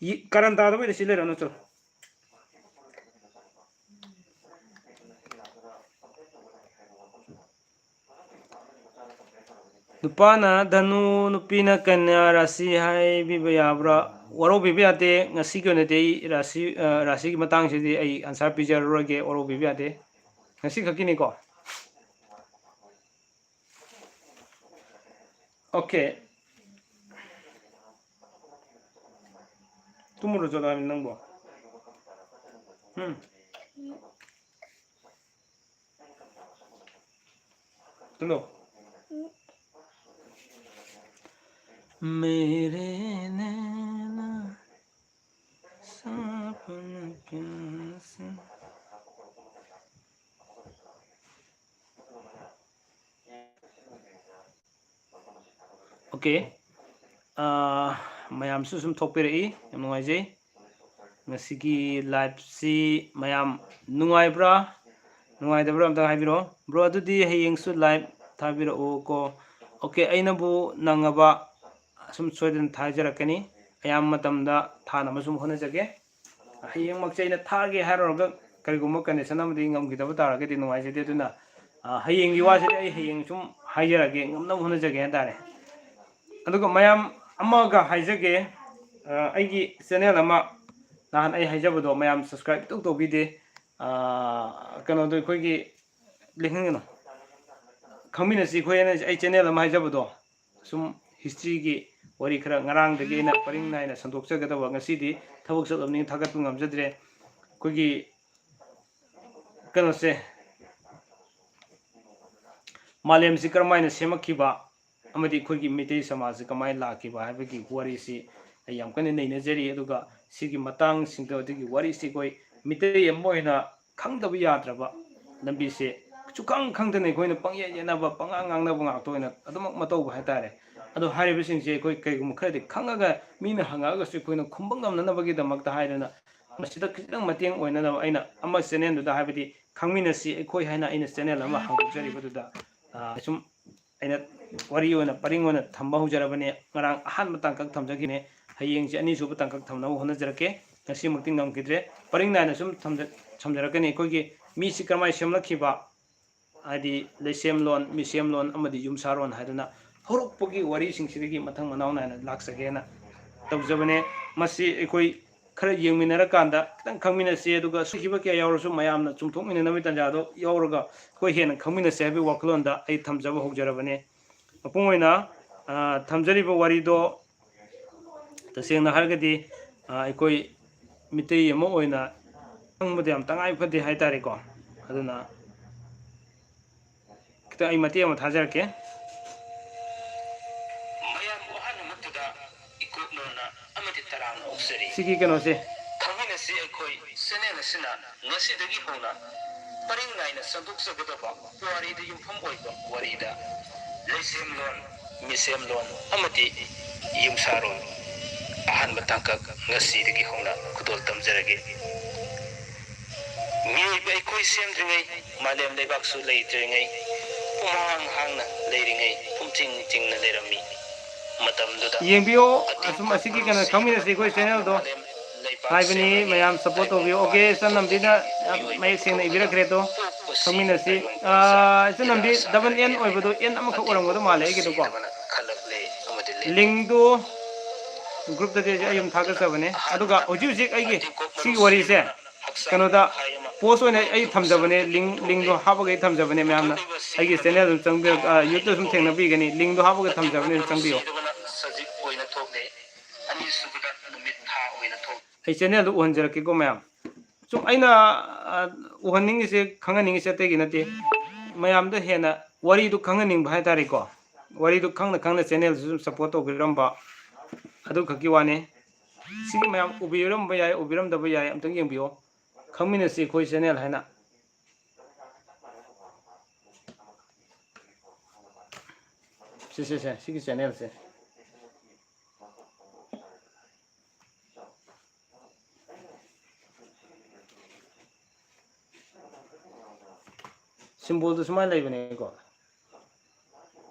ꯌꯦ-, ꯀꯔꯟ ꯇꯥꯗꯕꯩꯗ ꯁꯤ ꯂꯩꯔꯅꯨ, ꯆꯠꯂꯣ꯫ ꯅꯨꯄꯥꯅ ꯙꯅꯨ, ꯅꯨꯄꯤꯅ ꯀꯟꯌꯥ꯫ ꯔꯥꯁꯤ ꯍꯥꯏꯕꯤꯕ ꯌꯥꯕ꯭ꯔꯥ? ꯋꯥꯔꯧꯕꯤꯕ ꯌꯥꯗꯦ꯫ ꯉꯁꯤꯒꯤ ꯑꯣꯏꯅꯗꯤ ꯑꯩ ꯔꯥꯁꯤ, ꯑ, ꯔꯥꯁꯤꯒꯤ ꯃꯇꯥꯡꯁꯤꯗꯤ ꯑꯩ answer ꯄꯤꯖꯔꯔꯣꯏꯒꯦ, ꯋꯥꯔꯧꯕꯤꯕ ꯌꯥꯗꯦ꯫ ꯉꯁꯤ ꯈꯛꯀꯤꯅꯤꯀꯣ꯫ Okay꯫ ꯇꯨꯝꯃꯨꯔꯣ ꯆꯠꯂꯣ ꯍꯥꯏꯕꯅꯤ ꯅꯪꯕꯣ꯫ ꯎꯝ꯫ ꯇꯨꯝꯃꯣ꯫ मेरे नैना सपन प्यासे। Okay꯫ ꯑꯥ, ꯃꯌꯥꯝꯁꯨ ꯁꯨꯝ ꯊꯣꯛꯄꯤꯔꯛꯏ, ꯌꯥꯝ ꯅꯨꯡꯉꯥꯏꯖꯩ꯫ ꯉꯁꯤꯒꯤ liveꯁꯤ ꯃꯌꯥꯝ ꯅꯨꯡꯉꯥꯏꯕ꯭ꯔꯥ, ꯅꯨꯡꯉꯥꯏꯇꯕ꯭ꯔꯥ ꯑꯝꯇ ꯍꯥꯏꯕꯤꯔꯛꯑꯣ꯫ Bro, ꯑꯗꯨꯗꯤ ꯍꯌꯦꯡꯁꯨ live ꯊꯥꯕꯤꯔꯛꯎꯀꯣ꯫ Okay, ꯑꯩꯅꯕꯨ ꯅꯪꯉꯕ ꯁꯨꯝ ꯁꯣꯏꯗꯅ ꯊꯥꯖꯔꯛꯀꯅꯤ꯫ ꯑꯌꯥꯝꯕ ꯃꯇꯝꯗ ꯊꯥꯅꯕ ꯁꯨꯝ ꯍꯣꯠꯅꯖꯒꯦ꯫ ꯍꯌꯦꯡꯃꯛꯁꯦ ꯑꯩꯅ ꯊꯥꯒꯦ ꯍꯥꯏꯔꯨꯔꯒ ꯀꯔꯤꯒꯨꯝꯕ condition ꯑꯃꯗꯤ ꯉꯝꯈꯤꯗꯕ ꯇꯥꯔꯒꯗꯤ ꯅꯨꯡꯉꯥꯏꯖꯗꯦ꯫ ꯑꯗꯨꯅ, ꯑ, ꯍꯌꯦꯡꯒꯤ ꯋꯥꯁꯤꯗꯤ ꯑꯩ ꯍꯌꯦꯡ ꯁꯨꯝ ꯍꯥꯏꯖꯔꯛꯑꯒꯦ, ꯉꯝꯅꯕ ꯍꯣꯠꯅꯖꯒꯦ ꯍꯥꯏꯇꯥꯔꯦ꯫ ꯑꯗꯨꯒ ꯃꯌꯥꯝ ꯑꯃꯒ ꯍꯥꯏꯖꯒꯦ, ꯑ, ꯑꯩꯒꯤ ꯆꯦꯅꯦꯜ ꯑꯃ ꯅꯍꯥꯟ ꯑꯩ ꯍꯥꯏꯖꯕꯗꯣ ꯃꯌꯥꯝ ꯁꯕꯁꯀ꯭ꯔꯥꯏꯕ ꯏꯇꯧ ꯇꯧꯕꯤꯗꯦ꯫ ꯑ, ꯀꯩꯅꯣꯗꯣ ꯑꯩꯈꯣꯏꯒꯤ ꯂꯤꯡꯍꯟꯒꯅꯨ꯫ ꯈꯪꯃꯤꯟꯅꯁꯤ ꯑꯩꯈꯣꯏ ꯑꯩꯅ ꯑꯩ ꯆꯦꯅꯦꯜ ꯑꯃ ꯍꯥꯏꯖꯕꯗꯣ ꯁꯨꯝ ꯍꯤꯁꯇ꯭ꯔꯤꯒꯤ ꯋꯥꯔꯤ ꯈꯔ ꯉꯔꯥꯡꯗꯒꯤ ꯑꯩꯅ ꯄꯔꯤꯡ ꯅꯥꯏꯅ ꯁꯟꯗꯣꯛꯆꯒꯗꯕ ꯉꯁꯤꯗꯤ ꯊꯕꯛ ꯆꯠꯂꯕꯅꯤꯅ ꯊꯥꯒꯠꯄ ꯉꯝꯖꯗ꯭ꯔꯦ꯫ ꯑꯩꯈꯣꯏꯒꯤ ꯀꯩꯅꯣꯁꯦ ꯃꯥꯂꯦꯝꯁꯤ ꯀꯔꯝꯍꯥꯏꯅ ꯁꯦꯝꯃꯛꯈꯤꯕ ꯑꯃꯗꯤ ꯑꯩꯈꯣꯏꯒꯤ ꯃꯤꯇꯩ ꯁꯃꯥꯖꯁꯤ ꯀꯃꯥꯏꯅ ꯂꯥꯛꯈꯤꯕ ꯍꯥꯏꯕꯒꯤ ꯋꯥꯔꯤꯁꯤ ꯑꯩ ꯌꯥꯝ ꯀꯟꯅ ꯅꯩꯅꯖꯔꯤ꯫ ꯑꯗꯨꯒ ꯁꯤꯒꯤ ꯃꯇꯥꯡꯁꯤꯡꯗꯣ ꯑꯗꯨꯒꯤ ꯋꯥꯔꯤꯁꯤ ꯑꯩꯈꯣꯏ ꯃꯤꯇꯩ ꯑꯃ ꯑꯣꯏꯅ ꯈꯪꯗꯕ ꯌꯥꯗ꯭ꯔꯕ ꯂꯝꯕꯤꯁꯦ ꯁꯨꯈꯪ ꯈꯪꯗꯅ ꯑꯩꯈꯣꯏꯅ ꯄꯪꯌꯦꯠ ꯌꯦꯠꯅꯕ ꯄꯉꯥꯡ ꯉꯥꯡꯅꯕ ꯉꯥꯛꯇ ꯑꯣꯏꯅ ꯑꯗꯨꯃꯛ ꯃꯇꯧꯕ ꯍꯥꯏꯇꯥꯔꯦ꯫ ꯑꯗꯣ ꯍꯥꯏꯔꯤꯕꯁꯤꯡꯁꯦ ꯑꯩꯈꯣꯏ ꯀꯩꯒꯨꯝꯕ ꯈꯔꯗꯤ ꯈꯪꯉꯒ ꯃꯤꯅ ꯍꯪꯉꯛꯑꯒꯁꯨ ꯑꯩꯈꯣꯏꯅ ꯈꯨꯝꯕ ꯉꯝꯅꯅꯕꯒꯤꯗꯃꯛꯇ ꯍꯥꯏꯗꯅ ꯃꯁꯤꯗ ꯈꯤꯇꯪ ꯃꯇꯦꯡ ꯑꯣꯏꯅꯅꯕ ꯑꯩꯅ ꯑꯃ ꯆꯦꯅꯦꯜꯗꯨꯗ ꯍꯥꯏꯕꯗꯤ ꯈꯪꯃꯤꯟꯅꯁꯤ ꯑꯩꯈꯣꯏ ꯍꯥꯏꯅ ꯑꯩꯅ ꯆꯦꯅꯦꯜ ꯑꯃ ꯍꯥꯡꯗꯣꯛꯆꯔꯤꯕꯗꯨꯗ ꯁꯨꯝ ꯑꯩꯅ ꯋꯥꯔꯤ ꯑꯣꯏꯅ ꯄꯔꯤꯡ ꯑꯣꯏꯅ ꯊꯝꯕ ꯍꯧꯖꯔꯕꯅꯦ꯫ ꯉꯔꯥꯡ ꯑꯍꯥꯟꯕ ꯇꯥꯡꯀꯛ ꯊꯝꯖꯈꯤꯕꯅꯦ꯫ ꯍꯌꯦꯡꯁꯦ ꯑꯅꯤꯁꯨꯕ ꯇꯥꯡꯀꯛ ꯊꯝꯅꯕ ꯍꯣꯠꯅꯖꯔꯛꯀꯦ꯫ ꯉꯁꯤꯃꯛꯇꯤ ꯉꯝꯈꯤꯗ꯭ꯔꯦ꯫ ꯄꯔꯤꯡ ꯅꯥꯏꯅ ꯁꯨꯝ ꯊꯝꯖ- ꯊꯝꯖꯔꯛꯀꯅꯤ꯫ ꯑꯩꯈꯣꯏꯒꯤ ꯃꯤꯁꯤ ꯀꯔꯝꯍꯥꯏꯅ ꯁꯦꯝꯂꯛꯈꯤꯕ, ꯍꯥꯏꯗꯤ ꯂꯩꯁꯦꯝꯂꯣꯟ, ꯃꯤꯁꯦꯝꯂꯣꯟ ꯑꯃꯗꯤ ꯌꯨꯝꯁꯥꯔꯣꯟ ꯍꯥꯏꯗꯅ ꯍꯧꯔꯛꯄꯒꯤ ꯋꯥꯔꯤꯁꯤꯡꯁꯤꯗꯒꯤ ꯃꯊꯪ ꯃꯅꯥꯎ ꯅꯥꯏꯅ ꯂꯥꯛꯆꯒꯦꯅ ꯇꯧꯖꯕꯅꯦ꯫ ꯃꯁꯤ ꯑꯩꯈꯣꯏ ꯈꯔ ꯌꯦꯡꯃꯤꯟꯅꯔꯀꯥꯟꯗ ꯈꯤꯇꯪ ꯈꯪꯃꯤꯟꯅꯁꯤ꯫ ꯑꯗꯨꯒ ꯁꯣꯏꯈꯤꯕ ꯀꯌꯥ ꯌꯥꯎꯔꯁꯨ ꯃꯌꯥꯝꯅ ꯆꯨꯝꯊꯣꯛꯃꯤꯟꯅꯅꯕꯒꯤ ꯇꯥꯟꯖꯥꯗꯣ ꯌꯥꯎꯔꯒ ꯑꯩꯈꯣꯏ ꯍꯦꯟꯅ ꯈꯪꯃꯤꯟꯅꯁꯤ ꯍꯥꯏꯕꯒꯤ ꯋꯥꯈꯜꯂꯣꯟꯗ ꯑꯩ ꯊꯝꯖꯕ ꯍꯧꯖꯔꯕꯅꯦ꯫ ꯃꯄꯨꯡ ꯑꯣꯏꯅ, ꯑ, ꯊꯝꯖꯔꯤꯕ ꯋꯥꯔꯤꯗꯣ ꯇꯁꯦꯡꯅ ꯍꯥꯏꯔꯒꯗꯤ, ꯑ, ꯑꯩꯈꯣꯏ ꯃꯤꯇꯩ ꯑꯃ ꯑꯣꯏꯅ ꯈꯪꯕꯗ ꯌꯥꯝ ꯇꯉꯥꯏ ꯐꯗꯦ ꯍꯥꯏꯇꯥꯔꯦꯀꯣ꯫ ꯑꯗꯨꯅ ꯈꯤꯇꯪ ꯑꯩ ꯃꯇꯦꯛ ꯑꯃ ꯊꯥꯖꯔꯛꯀꯦ꯫ ꯃꯌꯥꯝꯕꯨ ꯑꯍꯥꯟꯕꯃꯛꯇꯗ ꯏꯀꯣꯛꯅꯣꯅ ꯑꯃꯗꯤ ꯇꯔꯥꯝꯅ ꯑꯣꯛꯆꯔꯤ꯫ ꯁꯤꯒꯤ ꯀꯩꯅꯣꯁꯦ꯫ ꯈꯪꯃꯤꯟꯅꯁꯤ ꯑꯩꯈꯣꯏ ꯆꯦꯅꯦꯜ ꯑꯁꯤꯅ ꯉꯁꯤꯗꯒꯤ ꯍꯧꯅ ꯄꯔꯤꯡ ꯅꯥꯏꯅ ꯁꯟꯗꯣꯛꯆꯒꯗꯕ ꯄꯨꯋꯥꯔꯤꯗ ꯌꯨꯝꯐꯝ ꯑꯣꯏꯕ ꯋꯥꯔꯤꯗ ꯂꯩꯁꯦꯝꯂꯣꯟ, ꯃꯤꯁꯦꯝꯂꯣꯟ ꯑꯃꯗꯤ ꯌꯨꯝꯁꯥꯔꯣꯟ ꯑꯍꯥꯟꯕ ꯇꯥꯡꯀꯛ ꯉꯁꯤꯗꯒꯤ ꯍꯧꯅ ꯈꯨꯗꯣꯜ ꯇꯝꯖꯔꯒꯦ꯫ ꯃꯤꯑꯣꯏꯕ ꯑꯩꯈꯣꯏ ꯁꯦꯝꯗ꯭ꯔꯤꯉꯩ, ꯃꯥꯂꯦꯝ ꯂꯩꯕꯥꯛꯁꯨ ꯂꯩꯇ꯭ꯔꯤꯉꯩ, ꯄꯨꯝꯍꯥꯡ ꯍꯥꯡꯅ ꯂꯩꯔꯤꯉꯩ, ꯄꯨꯝꯆꯤꯡ ꯆꯤꯡꯅ ꯂꯩꯔꯝꯃꯤ꯫ ꯃꯇꯝꯗꯨꯗ ꯌꯦꯡꯕꯤꯌꯣ, ꯑꯇꯤꯡ ꯑꯁꯨꯝ ꯑꯁꯤꯒꯤ ꯀꯩꯅꯣ ꯈꯪꯃꯤꯟꯅꯁꯤ ꯑꯩꯈꯣꯏ ꯆꯦꯅꯦꯜꯗꯣ꯫ ꯂꯩꯕꯥꯛ ꯍꯥꯏꯕꯅꯤ, ꯁꯦꯝꯂꯝꯃꯤ꯫ ꯃꯌꯥꯝ ꯁꯄꯣꯔꯠ ꯇꯥꯏꯕꯪ ꯇꯧꯕꯤꯌꯨ꯫ ꯑꯣꯀꯦ, ꯄꯥꯟ ꯏꯆꯟ ꯅꯝꯕꯤꯅ ꯄꯨꯝꯕꯒꯤ ꯌꯥꯝ ꯃꯤꯑꯣꯏ ꯃꯌꯦꯛ ꯁꯦꯡꯅ ꯊꯣꯛꯂꯒ ꯏꯕꯤꯔꯛꯈ꯭ꯔꯦ ꯑꯗꯣ꯫ ꯄꯣꯛꯄꯁꯤ ꯈꯪꯃꯤꯟꯅꯁꯤ꯫ ꯇꯥꯏꯕꯪ ꯑꯥ, ꯄꯥꯟꯖ ꯏꯆꯟ ꯅꯝꯕꯤ ꯏꯔꯥ ꯗꯕꯜ ꯑꯦꯟ ꯁꯥꯡꯂꯕꯅꯤ꯫ ꯑꯣꯏꯕꯗꯣ ꯑꯦꯟ ꯑꯃꯈꯛ ꯑꯣꯏꯔꯝꯒꯗꯧ ꯃꯥꯜꯂꯦ ꯑꯇꯤꯡꯕ ꯑꯩꯒꯤꯗꯣꯀꯣ꯫ ꯁꯤꯗꯕꯅ ꯈꯜꯂꯛꯂꯦ ꯑꯃꯗꯤ ꯂꯦꯞꯂꯦ꯫ ꯂꯤꯡꯗꯨ ꯒ꯭ꯔꯨꯞꯇꯗꯤ ꯑꯩ ꯑꯗꯨꯝ ꯊꯥꯒꯠꯆꯕꯅꯦ꯫ ꯑꯗꯨꯒ ꯍꯧꯖꯤꯛ ꯍꯧꯖꯤꯛ ꯑꯩꯒꯤ ꯁꯤꯒꯤ ꯋꯥꯔꯤꯁꯦ ꯀꯩꯅꯣꯗ ꯄꯣꯁ ꯑꯣꯏꯅ ꯑꯩ ꯊꯝꯖꯕꯅꯦ, ꯂꯤꯡ ꯂꯤꯡꯗꯣ ꯍꯥꯞꯄꯒ ꯑꯩ ꯊꯝꯖꯕꯅꯦ꯫ ꯃꯌꯥꯝꯅ ꯑꯩꯒꯤ ꯆꯦꯅꯦꯜ ꯑꯗꯨꯝ ꯆꯪꯕꯤꯔ ꯌꯨꯇ꯭ꯌꯨꯕꯇ ꯁꯨꯝ ꯊꯦꯡꯅꯕꯤꯒꯅꯤ, ꯂꯤꯡꯗꯣ ꯍꯥꯞꯄꯒ ꯊꯝꯖꯕꯅꯦ, ꯑꯗꯨꯝ ꯆꯪꯕꯤꯌꯣ꯫ ꯑꯩ ꯆꯦꯅꯦꯜꯗꯣ ꯎꯍꯟꯖꯔꯛꯀꯦꯀꯣ ꯃꯌꯥꯝ꯫ ꯁꯨꯝ ꯑꯩꯅ ꯎꯍꯟꯅꯤꯡꯉꯤꯁꯦ, ꯈꯪꯍꯟꯅꯤꯡꯉꯤꯁꯦ ꯑꯇꯩꯒꯤ ꯅꯠꯇꯦ, ꯃꯌꯥꯝꯗ ꯍꯦꯟꯅ ꯋꯥꯔꯤꯗꯨ ꯈꯪꯍꯟꯅꯤꯡꯕ ꯍꯥꯏꯇꯥꯔꯦꯀꯣ꯫ ꯋꯥꯔꯤꯗꯨ ꯈꯪꯅ ꯈꯪꯅ ꯆꯦꯅꯦꯜꯁꯨ ꯁꯨꯝ ꯁꯞꯄꯣꯔꯠ ꯇꯧꯕꯤꯔꯝꯕ ꯑꯗꯨꯈꯛꯀꯤ ꯋꯥꯅꯤ꯫ ꯁꯤꯒꯤ ꯃꯌꯥꯝ ꯎꯕꯤꯔꯝꯕ ꯌꯥꯏ, ꯎꯕꯤꯔꯝꯗꯕ ꯌꯥꯏ, ꯑꯝꯇꯪ ꯌꯦꯡꯕꯤꯌꯣ꯫ ꯈꯪꯃꯤꯟꯅꯁꯤ ꯑꯩꯈꯣꯏ ꯆꯦꯅꯦꯜ ꯍꯥꯏꯅ꯫ ꯁꯤꯁꯦ, ꯁꯤꯒꯤ ꯆꯦꯅꯦꯜꯁꯦ꯫ ꯁꯤꯝꯕꯣꯜꯗꯨ ꯁꯨꯃꯥꯏꯅ ꯂꯩꯕꯅꯦꯀꯣ꯫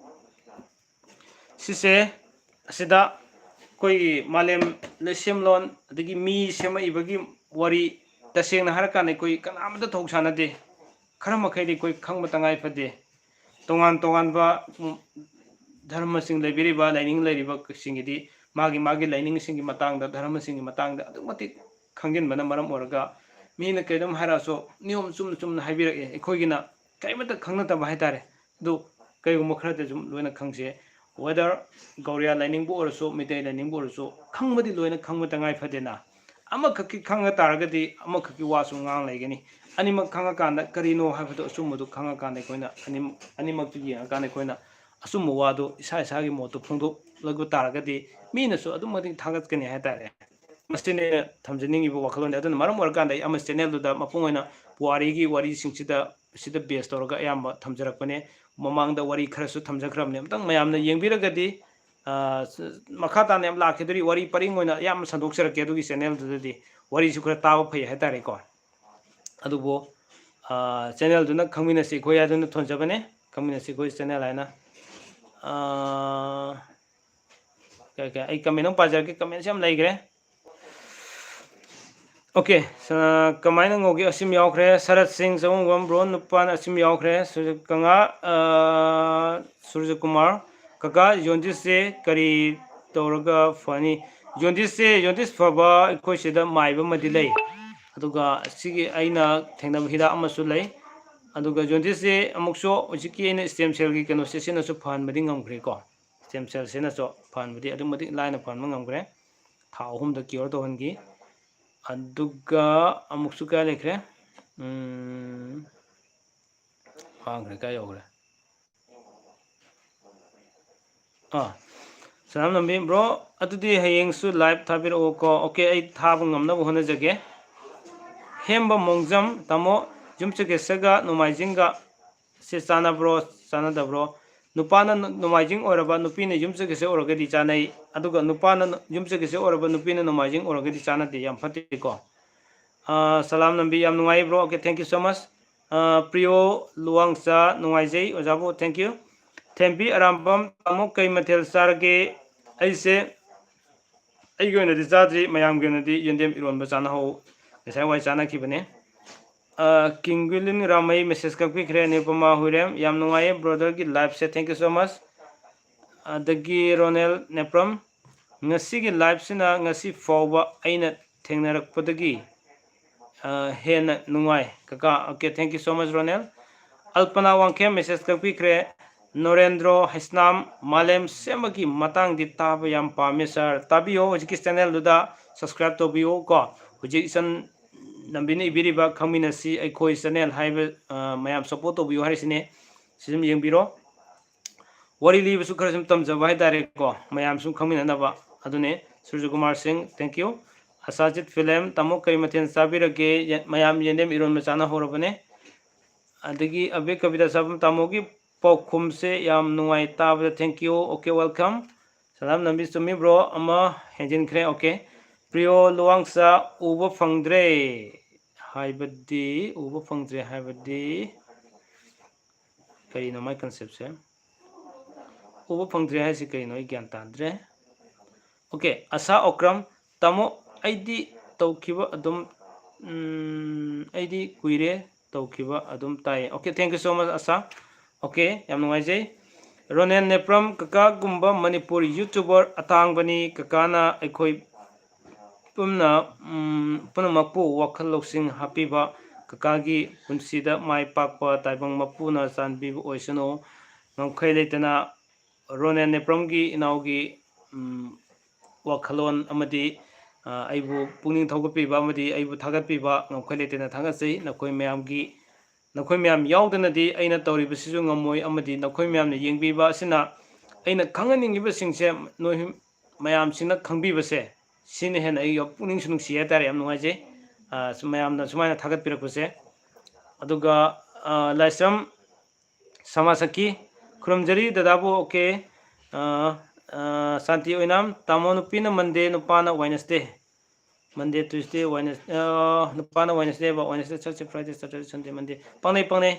ꯁꯤꯁꯦ ꯑꯁꯤꯗ ꯑꯩꯈꯣꯏꯒꯤ ꯃꯥꯂꯦꯝ ꯂꯩꯁꯦꯝꯂꯣꯟ ꯑꯗꯒꯤ ꯃꯤ ꯁꯦꯝꯃꯛꯏꯕꯒꯤ ꯋꯥꯔꯤ, ꯇꯁꯦꯡꯅ ꯍꯥꯏꯔꯀꯥꯟꯗ ꯑꯩꯈꯣꯏ ꯀꯅꯥꯃꯠꯇ ꯊꯧ ꯁꯥꯟꯅꯗꯦ꯫ ꯈꯔ ꯃꯈꯩꯗꯤ ꯑꯩꯈꯣꯏ ꯈꯪꯕ ꯇꯉꯥꯏ ꯐꯗꯦ꯫ ꯇꯣꯉꯥꯟ ꯇꯣꯉꯥꯟꯕ ꯙꯔꯃꯁꯤꯡ ꯂꯩꯕꯤꯔꯤꯕ, ꯂꯥꯏꯅꯤꯡ ꯂꯩꯔꯤꯕꯁꯤꯡꯒꯤꯗꯤ ꯃꯥꯒꯤ ꯃꯥꯒꯤ ꯂꯥꯏꯅꯤꯡꯁꯤꯡꯒꯤ ꯃꯇꯥꯡꯗ, ꯙꯔꯃꯁꯤꯡꯒꯤ ꯃꯇꯥꯡꯗ ꯑꯗꯨꯛ ꯃꯇꯤꯛ ꯈꯪꯖꯤꯟꯕꯅ ꯃꯔꯝ ꯑꯣꯏꯔꯒ ꯃꯤꯅ ꯀꯩꯅꯣꯝ ꯍꯥꯏꯔꯛꯑꯁꯨ ꯅꯤꯌꯣꯝ ꯆꯨꯝꯅ ꯆꯨꯝꯅ ꯍꯥꯏꯕꯤꯔꯛꯑꯦ꯫ ꯑꯩꯈꯣꯏꯒꯤꯅ ꯀꯔꯤꯃꯠꯇ ꯈꯪꯅꯗꯕ ꯍꯥꯏꯇꯥꯔꯦ꯫ ꯑꯗꯨ ꯀꯩꯒꯨꯝꯕ ꯈꯔꯗꯤ ꯁꯨꯝ ꯂꯣꯏꯅ ꯈꯪꯁꯦ꯫ Whether ꯒꯧꯔꯤꯌꯥ ꯂꯥꯏꯅꯤꯡꯕꯨ ꯑꯣꯏꯔꯁꯨ, ꯃꯩꯇꯩ ꯂꯥꯏꯅꯤꯡꯕꯨ ꯑꯣꯏꯔꯁꯨ, ꯈꯪꯕꯗꯤ ꯂꯣꯏꯅ ꯈꯪꯕ ꯇꯉꯥꯏ ꯐꯗꯦꯅ꯫ ꯑꯃꯈꯛꯀꯤ ꯈꯪꯉ ꯇꯥꯔꯒꯗꯤ ꯑꯃꯈꯛꯀꯤ ꯋꯥꯁꯨ ꯉꯥꯡ ꯂꯩꯒꯅꯤ꯫ ꯑꯅꯤꯃꯛ ꯈꯪꯉꯀꯥꯟꯗ ꯀꯔꯤꯅꯣ ꯍꯥꯏꯕꯗꯣ, ꯑꯆꯨꯝꯕꯗꯨ ꯈꯪꯉꯀꯥꯟꯗ ꯑꯩꯈꯣꯏꯅ ꯑꯅꯤꯃꯛ, ꯑꯅꯤꯃꯛꯇꯨ ꯌꯦꯡꯉꯀꯥꯟꯗ ꯑꯩꯈꯣꯏꯅ ꯑꯆꯨꯝꯕ ꯋꯥꯗꯨ ꯏꯁꯥ ꯏꯁꯥꯒꯤ ꯃꯣꯠꯇꯨ ꯐꯣꯡꯗꯣꯛꯂꯛꯄ ꯇꯥꯔꯒꯗꯤ ꯃꯤꯅꯁꯨ ꯑꯗꯨꯛ ꯃꯇꯤꯛ ꯊꯥꯒꯠꯀꯅꯤ ꯍꯥꯏꯇꯥꯔꯦ꯫ ꯃꯁꯤꯅꯤ ꯑꯩꯅ ꯊꯝꯖꯅꯤꯡꯉꯤꯕ ꯋꯥꯈꯜꯂꯣꯟꯗꯤ꯫ ꯑꯗꯨꯅ ꯃꯔꯝ ꯑꯣꯏꯔꯀꯥꯟꯗ ꯑꯩ ꯑꯃ ꯆꯦꯅꯦꯜꯗꯨꯗ ꯃꯄꯨꯡ ꯑꯣꯏꯅ ꯄꯨꯋꯥꯔꯤꯒꯤ ꯋꯥꯔꯤꯁꯤꯡꯁꯤꯗ, ꯁꯤꯗ ꯕꯦꯁ ꯇꯧꯔꯒ ꯑꯌꯥꯝꯕ ꯊꯝꯖꯔꯛꯄꯅꯦ꯫ ꯃꯃꯥꯡꯗ ꯋꯥꯔꯤ ꯈꯔꯁꯨ ꯊꯝꯖꯈ꯭ꯔꯕꯅꯦ꯫ ꯑꯝꯇꯪ ꯃꯌꯥꯝꯅ ꯌꯦꯡꯕꯤꯔꯒꯗꯤ, ꯑ, ꯁ-, ꯃꯈꯥ ꯇꯥꯅ ꯌꯥꯝ ꯂꯥꯛꯈꯤꯗꯣꯔꯤ꯫ ꯋꯥꯔꯤ ꯄꯔꯤꯡ ꯑꯣꯏꯅ ꯌꯥꯝ ꯁꯟꯗꯣꯛꯆꯔꯛꯀꯦ ꯑꯗꯨꯒꯤ ꯆꯦꯅꯦꯜꯗꯨꯗꯗꯤ꯫ ꯋꯥꯔꯤꯁꯨ ꯈꯔ ꯇꯥꯕ ꯐꯩ ꯍꯥꯏꯇꯥꯔꯦꯀꯣ꯫ ꯑꯗꯨꯕꯨ, ꯑ, ꯆꯦꯅꯦꯜꯗꯨꯅ ꯈꯪꯃꯤꯟꯅꯁꯤ ꯑꯩꯈꯣꯏ ꯍꯥꯏꯗꯨꯅ ꯊꯣꯟꯖꯕꯅꯦ꯫ ꯈꯪꯃꯤꯟꯅꯁꯤ ꯑꯩꯈꯣꯏ ꯆꯦꯅꯦꯜ ꯍꯥꯏꯅ꯫ ꯑ, ꯀꯩ, ꯀꯩ, ꯑꯩ ꯀꯃꯦꯟ ꯑꯃ ꯄꯥꯖꯔꯛꯀꯦ꯫ ꯀꯃꯦꯟꯁꯦ ꯌꯥꯝ ꯂꯩꯈ꯭ꯔꯦ꯫ ꯑꯣꯀꯦ, ꯁ-, ꯀꯃꯥꯏꯅ ꯉꯧꯒꯦ? ꯑꯁꯤꯝ ꯌꯥꯎꯈ꯭ꯔꯦ꯫ ꯁꯔꯠ ꯁꯤꯡ, ꯆꯋꯨꯡꯕꯝ ꯕ꯭ꯔꯣꯟ, ꯅꯨꯄꯥꯅ ꯑꯁꯤꯝ ꯌꯥꯎꯈ꯭ꯔꯦ꯫ ꯁꯨꯔꯖ ꯀꯪꯂꯥ, ꯑ, ꯁꯨꯔꯖ ꯀꯨꯃꯥꯔ, ꯀꯀꯥ, ꯖꯣꯟꯗꯤꯁꯁꯦ ꯀꯔꯤ ꯇꯧꯔꯒ ꯐꯅꯤ? ꯖꯣꯟꯗꯤꯁꯁꯦ, ꯖꯣꯟꯗꯤꯁ ꯐꯕ ꯑꯩꯈꯣꯏ ꯁꯤꯗ ꯃꯥꯏꯕ ꯑꯃꯗꯤ ꯂꯩ꯫ ꯑꯗꯨꯒ ꯁꯤꯒꯤ ꯑꯩꯅ ꯊꯦꯡꯅꯕ ꯍꯤꯗꯥꯛ ꯑꯃꯁꯨ ꯂꯩ꯫ ꯑꯗꯨꯒ ꯖꯣꯟꯗꯤꯁꯁꯦ ꯑꯃꯨꯛꯁꯨ ꯍꯧꯖꯤꯛꯀꯤ ꯑꯩꯅ ꯁ꯭ꯇꯦꯝ ꯁꯦꯜꯒꯤ ꯀꯩꯅꯣꯁꯦ ꯁꯤꯅꯁꯨ ꯐꯍꯟꯕꯗꯤ ꯉꯝꯈ꯭ꯔꯦꯀꯣ꯫ ꯁ꯭ꯇꯦꯝ ꯁꯦꯜꯁꯤꯅꯁꯨ ꯐꯍꯟꯕꯗꯤ ꯑꯗꯨꯛ ꯃꯇꯤꯛ ꯂꯥꯏꯅ ꯐꯍꯟꯕ ꯉꯝꯈ꯭ꯔꯦ꯫ ꯊꯥ ꯑꯍꯨꯝꯗ ꯀ꯭ꯌꯣꯔ ꯇꯧꯍꯟꯈꯤ꯫ ꯑꯗꯨꯒ ꯑꯃꯨꯛꯁꯨ ꯀꯥꯏ ꯂꯩꯈ꯭ꯔꯦ? ꯎꯝ, ꯃꯥꯡꯈ꯭ꯔꯦ, ꯀꯥꯏ ꯌꯧꯈ꯭ꯔꯦ? ꯑꯥ, ꯁꯅꯥꯝ ꯂꯝꯕꯤ, ꯕ꯭ꯔꯣ, ꯑꯗꯨꯗꯤ ꯍꯌꯦꯡꯁꯨ ꯂꯥꯏꯚ ꯊꯥꯕꯤꯔꯛꯑꯣꯀꯣ꯫ ꯑꯣꯀꯦ, ꯑꯩ ꯊꯥꯕ ꯉꯝꯅꯕ ꯍꯣꯠꯅꯖꯒꯦ꯫ ꯍꯦꯝꯕ ꯃꯣꯡꯖꯝ, ꯇꯥꯃꯣ, ꯌꯨꯝꯁꯀꯩꯁꯒ ꯅꯣꯡꯃꯥꯏꯖꯤꯡꯒ ꯁꯤ ꯆꯥꯟꯅꯕ꯭ꯔꯣ, ꯆꯥꯟꯅꯗꯕ꯭ꯔꯣ? ꯅꯨꯄꯥꯅ ꯅ-, ꯅꯣꯡꯃꯥꯏꯖꯤꯡ ꯑꯣꯏꯔꯕ, ꯅꯨꯄꯤꯅ ꯌꯨꯝꯁꯀꯩꯁ ꯑꯣꯏꯔꯒꯗꯤ ꯆꯥꯟꯅꯩ, ꯑꯗꯨꯒ ꯅꯨꯄꯥꯅ ꯅ-, ꯌꯨꯝꯁꯀꯩꯁ ꯑꯣꯏꯔꯕ, ꯅꯨꯄꯤꯅ ꯅꯣꯡꯃꯥꯏꯖꯤꯡ ꯑꯣꯏꯔꯒꯗꯤ ꯆꯥꯟꯅꯗꯦ, ꯌꯥꯝ ꯐꯠꯇꯦꯀꯣ꯫ ꯑꯥ, ꯁꯂꯥꯝ ꯅꯝꯕꯤ, ꯌꯥꯝ ꯅꯨꯡꯉꯥꯏ, bro. Okay, thank you so much꯫ ꯑꯥ, ꯄ꯭ꯔꯤꯌꯣ ꯂꯨꯋꯥꯡꯆꯥ, ꯅꯨꯡꯉꯥꯏꯖꯩ, ꯑꯣꯖꯥꯕꯨ, thank you꯫ ꯊꯦꯝꯕꯤ ꯑꯔꯥꯝꯕꯝ, ꯇꯥꯃꯣ, ꯀꯩ ꯃꯊꯦꯜ ꯆꯥꯔꯒꯦ? ꯑꯩꯁꯦ, ꯑꯩꯒꯤ ꯑꯣꯏꯅꯗꯤ ꯆꯥꯗ꯭ꯔꯤ, ꯃꯌꯥꯝꯒꯤ ꯑꯣꯏꯅꯗꯤ ꯌꯦꯟꯗꯦꯝ ꯏꯔꯣꯟꯕ ꯆꯥꯅꯍꯧ, ꯉꯁꯥꯏ ꯋꯥꯏ ꯆꯥꯅꯈꯤꯕꯅꯦ꯫ ꯑꯥ, ꯀꯤꯡꯒꯨꯂꯤꯟ ꯔꯥꯃꯩ ꯃꯦꯁꯦꯖ ꯀꯛꯄꯤꯈ꯭ꯔꯦ, ꯅꯤꯔꯨꯄꯃꯥ ꯍꯨꯏꯔꯦꯝ, ꯌꯥꯝ ꯅꯨꯡꯉꯥꯏꯌꯦ ꯕ꯭ꯔꯣꯗꯔꯒꯤ ꯂꯥꯏꯐꯁꯦ, thank you so much꯫ ꯑꯗꯒꯤ ꯔꯣꯅꯦꯜ ꯅꯦꯄ꯭ꯔꯝ, ꯉꯁꯤꯒꯤ ꯂꯥꯏꯐꯁꯤꯅ ꯉꯁꯤ ꯐꯥꯎꯕ ꯑꯩꯅ ꯊꯦꯡꯅꯔꯛꯄꯗꯒꯤ, ꯑ, ꯍꯦꯟꯅ ꯅꯨꯡꯉꯥꯏ ꯀꯀꯥ꯫ Okay, thank you so much, Ronel. Alpana Wangkhem message ꯀꯛꯄꯤꯈ꯭ꯔꯦ꯫ ꯅꯣꯔꯦꯟꯗ꯭ꯔꯣ ꯍꯩꯁꯅꯥꯝ, ꯃꯥꯂꯦꯝ ꯁꯦꯝꯕꯒꯤ ꯃꯇꯥꯡꯗꯤ ꯇꯥꯕ ꯌꯥꯝ ꯄꯥꯝꯃꯦ ꯁꯥꯔ꯫ ꯇꯥꯕꯤꯌꯣ, ꯍꯧꯖꯤꯛꯀꯤ ꯆꯦꯅꯦꯜꯗꯨꯗ ꯁꯕꯁꯀ꯭ꯔꯥꯏꯕ ꯇꯧꯕꯤꯌꯨ ꯀꯣ꯫ ꯍꯧꯖꯤꯛ ꯏꯆꯟ ꯅꯝꯕꯤꯅ ꯏꯕꯤꯔꯤꯕ ꯈꯪꯃꯤꯟꯅꯁꯤ ꯑꯩꯈꯣꯏ ꯆꯦꯅꯦꯜ ꯍꯥꯏꯕ, ꯑ, ꯃꯌꯥꯝ ꯁꯞꯄꯣꯔꯠ ꯇꯧꯕꯤꯌꯨ ꯍꯥꯏꯔꯤꯁꯤꯅꯦ꯫ ꯁꯤ ꯑꯗꯨꯝ ꯌꯦꯡꯕꯤꯔꯣ꯫ ꯋꯥꯔꯤ ꯂꯤꯕꯁꯨ ꯈꯔ ꯁꯨꯝ ꯇꯝꯖꯕ ꯍꯥꯏꯇꯥꯔꯦꯀꯣ, ꯃꯌꯥꯝ ꯁꯨꯝ ꯈꯪꯃꯤꯟꯅꯅꯕ꯫ ꯑꯗꯨꯅꯦ, ꯁꯨꯔꯖꯀꯨꯃꯥꯔ ꯁꯤꯡ, thank you꯫ ꯑꯁꯥꯖꯤꯠ ꯐꯤꯂꯝ, ꯇꯥꯃꯣ ꯀꯔꯤ ꯃꯊꯦꯜ ꯆꯥꯕꯤꯔꯒꯦ? ꯌꯦ-, ꯃꯌꯥꯝ ꯌꯦꯟꯗꯦꯝ ꯏꯔꯣꯟꯕ ꯆꯥꯅꯍꯧꯔꯕꯅꯦ꯫ ꯑꯗꯒꯤ ꯑꯕꯦ ꯀꯕꯤꯇꯥ ꯆꯥꯐꯝ, ꯇꯥꯃꯣꯒꯤ ꯄꯥꯎꯈꯨꯝꯁꯦ ꯌꯥꯝ ꯅꯨꯡꯉꯥꯏ ꯇꯥꯕꯗ, thank you, okay, welcome꯫ ꯁꯂꯥꯝ ꯅꯝꯕꯤ, ꯆꯨꯝꯃꯤ ꯕ꯭ꯔꯣ, ꯑꯃ ꯍꯦꯟꯖꯤꯟꯈ꯭ꯔꯦ, ꯑꯣꯀꯦ꯫ ꯄ꯭ꯔꯤꯌꯣ ꯂꯨꯋꯥꯡꯆꯥ ꯎꯕ ꯐꯪꯗ꯭ꯔꯦ ꯍꯥꯏꯕꯗꯤ, ꯎꯕ ꯐꯪꯗ꯭ꯔꯦ ꯍꯥꯏꯕꯗꯤ ꯀꯔꯤꯅꯣ ꯃꯥꯏ ꯀꯟꯁꯦꯞꯁꯦ? ꯎꯕ ꯐꯪꯗ꯭ꯔꯦ ꯍꯥꯏꯁꯤ ꯀꯔꯤꯅꯣ? ꯑꯩ ꯒ꯭ꯌꯥꯟ ꯇꯥꯗ꯭ꯔꯦ꯫ ꯑꯣꯀꯦ, ꯑꯁꯥ ꯑꯣꯀ꯭ꯔꯝ, ꯇꯥꯃꯣ, ꯑꯩꯗꯤ ꯇꯧꯈꯤꯕ ꯑꯗꯨꯝ, ꯎꯝ, ꯑꯩꯗꯤ ꯀꯨꯏꯔꯦ ꯇꯧꯈꯤꯕ ꯑꯗꯨꯝ ꯇꯥꯏꯌꯦ꯫ Okay, thank you so much, Asha. Okay, ꯌꯥꯝ ꯅꯨꯡꯉꯥꯏꯖꯩ꯫ ꯔꯣꯅꯦꯟ ꯅꯦꯄ꯭ꯔꯝ, ꯀꯀꯥꯒꯨꯝꯕ ꯃꯅꯤꯄꯨꯔ YouTuber ꯑꯇꯥꯡꯕꯅꯤ꯫ ꯀꯀꯥꯅ ꯑꯩꯈꯣꯏ ꯄꯨꯝꯅ ꯎꯝ, ꯄꯨꯝꯅꯃꯛꯄꯨ ꯋꯥꯈꯜ ꯂꯧꯁꯤꯡ ꯍꯥꯞꯄꯤꯕ ꯀꯀꯥꯒꯤ ꯄꯨꯟꯁꯤꯗ ꯃꯥꯏ ꯄꯥꯛꯄ ꯇꯥꯏꯕꯪ ꯃꯄꯨꯅ ꯆꯥꯟꯕꯤꯕ ꯑꯣꯏꯁꯅꯨ꯫ ꯉꯝꯈꯩ ꯂꯩꯇꯅ ꯔꯣꯅꯦꯟ ꯅꯦꯄ꯭ꯔꯝꯒꯤ ꯏꯅꯥꯎꯒꯤ ꯎꯝ, ꯋꯥꯈꯜꯂꯣꯟ ꯑꯃꯗꯤ ꯑ, ꯑꯩꯕꯨ ꯄꯨꯛꯅꯤꯡ ꯊꯧꯒꯠꯄꯤꯕ ꯑꯃꯗꯤ ꯑꯩꯕꯨ ꯊꯥꯒꯠꯄꯤꯕ ꯉꯝꯈꯩ ꯂꯩꯇꯅ ꯊꯥꯒꯠꯆꯩ꯫ ꯅꯈꯣꯏ ꯃꯌꯥꯝꯒꯤ ꯅꯈꯣꯏ ꯃꯌꯥꯝ ꯌꯥꯎꯗꯅꯗꯤ ꯑꯩꯅ ꯇꯧꯔꯤꯕꯁꯤꯁꯨ ꯉꯝꯃꯣꯏ ꯑꯃꯗꯤ ꯅꯈꯣꯏ ꯃꯌꯥꯝꯅ ꯌꯦꯡꯕꯤꯕ ꯑꯁꯤꯅ ꯑꯩꯅ ꯈꯪꯍꯟꯅꯤꯡꯉꯤꯕꯁꯤꯡꯁꯦ ꯅꯣꯏ ꯃꯌꯥꯝꯁꯤꯅ ꯈꯪꯕꯤꯕꯁꯦ ꯁꯤꯅ ꯍꯦꯟꯅ ꯑꯩ ꯄꯨꯛꯅꯤꯡꯁꯨ ꯅꯨꯡꯁꯤ ꯍꯥꯏꯇꯥꯔꯦ꯫ ꯌꯥꯝ ꯅꯨꯡꯉꯥꯏꯖꯩ꯫ ꯑ, ꯁꯨꯝ ꯃꯌꯥꯝꯅ ꯁꯨꯃꯥꯏꯅ ꯊꯥꯒꯠꯄꯤꯔꯛꯄꯁꯦ꯫ ꯑꯗꯨꯒ ꯑ, ꯂꯥꯏꯁ꯭ꯔꯝ ꯁꯃꯥꯁꯈꯤ, ꯈꯨꯔꯨꯝꯖꯔꯤ ꯗꯗꯥꯕꯨ꯫ ꯑꯣꯀꯦ꯫ ꯑ, ꯑ, ꯁꯥꯟꯇꯤ ꯑꯣꯏꯅꯥꯝ, ꯇꯥꯃꯣ ꯅꯨꯄꯤꯅ ꯃꯟꯗꯦ, ꯅꯨꯄꯥꯅ ꯋꯦꯅꯁꯗꯦ꯫ ꯃꯟꯗꯦ, ꯇ꯭ꯌꯨꯁꯗꯦ, ꯋꯦꯅꯁ-, ꯑ, ꯅꯨꯄꯥꯅ ꯋꯦꯅꯁꯗꯦ ꯍꯥꯏꯕ, ꯋꯦꯅꯁꯗꯦ, ꯊꯔꯁꯗꯦ, ꯐ꯭ꯔꯥꯏꯗꯦ, ꯁꯇꯔꯗꯦ, ꯁꯟꯗꯦ, ꯃꯟꯗꯦ꯫ ꯄꯪꯅꯩ, ꯄꯪꯅꯩ꯫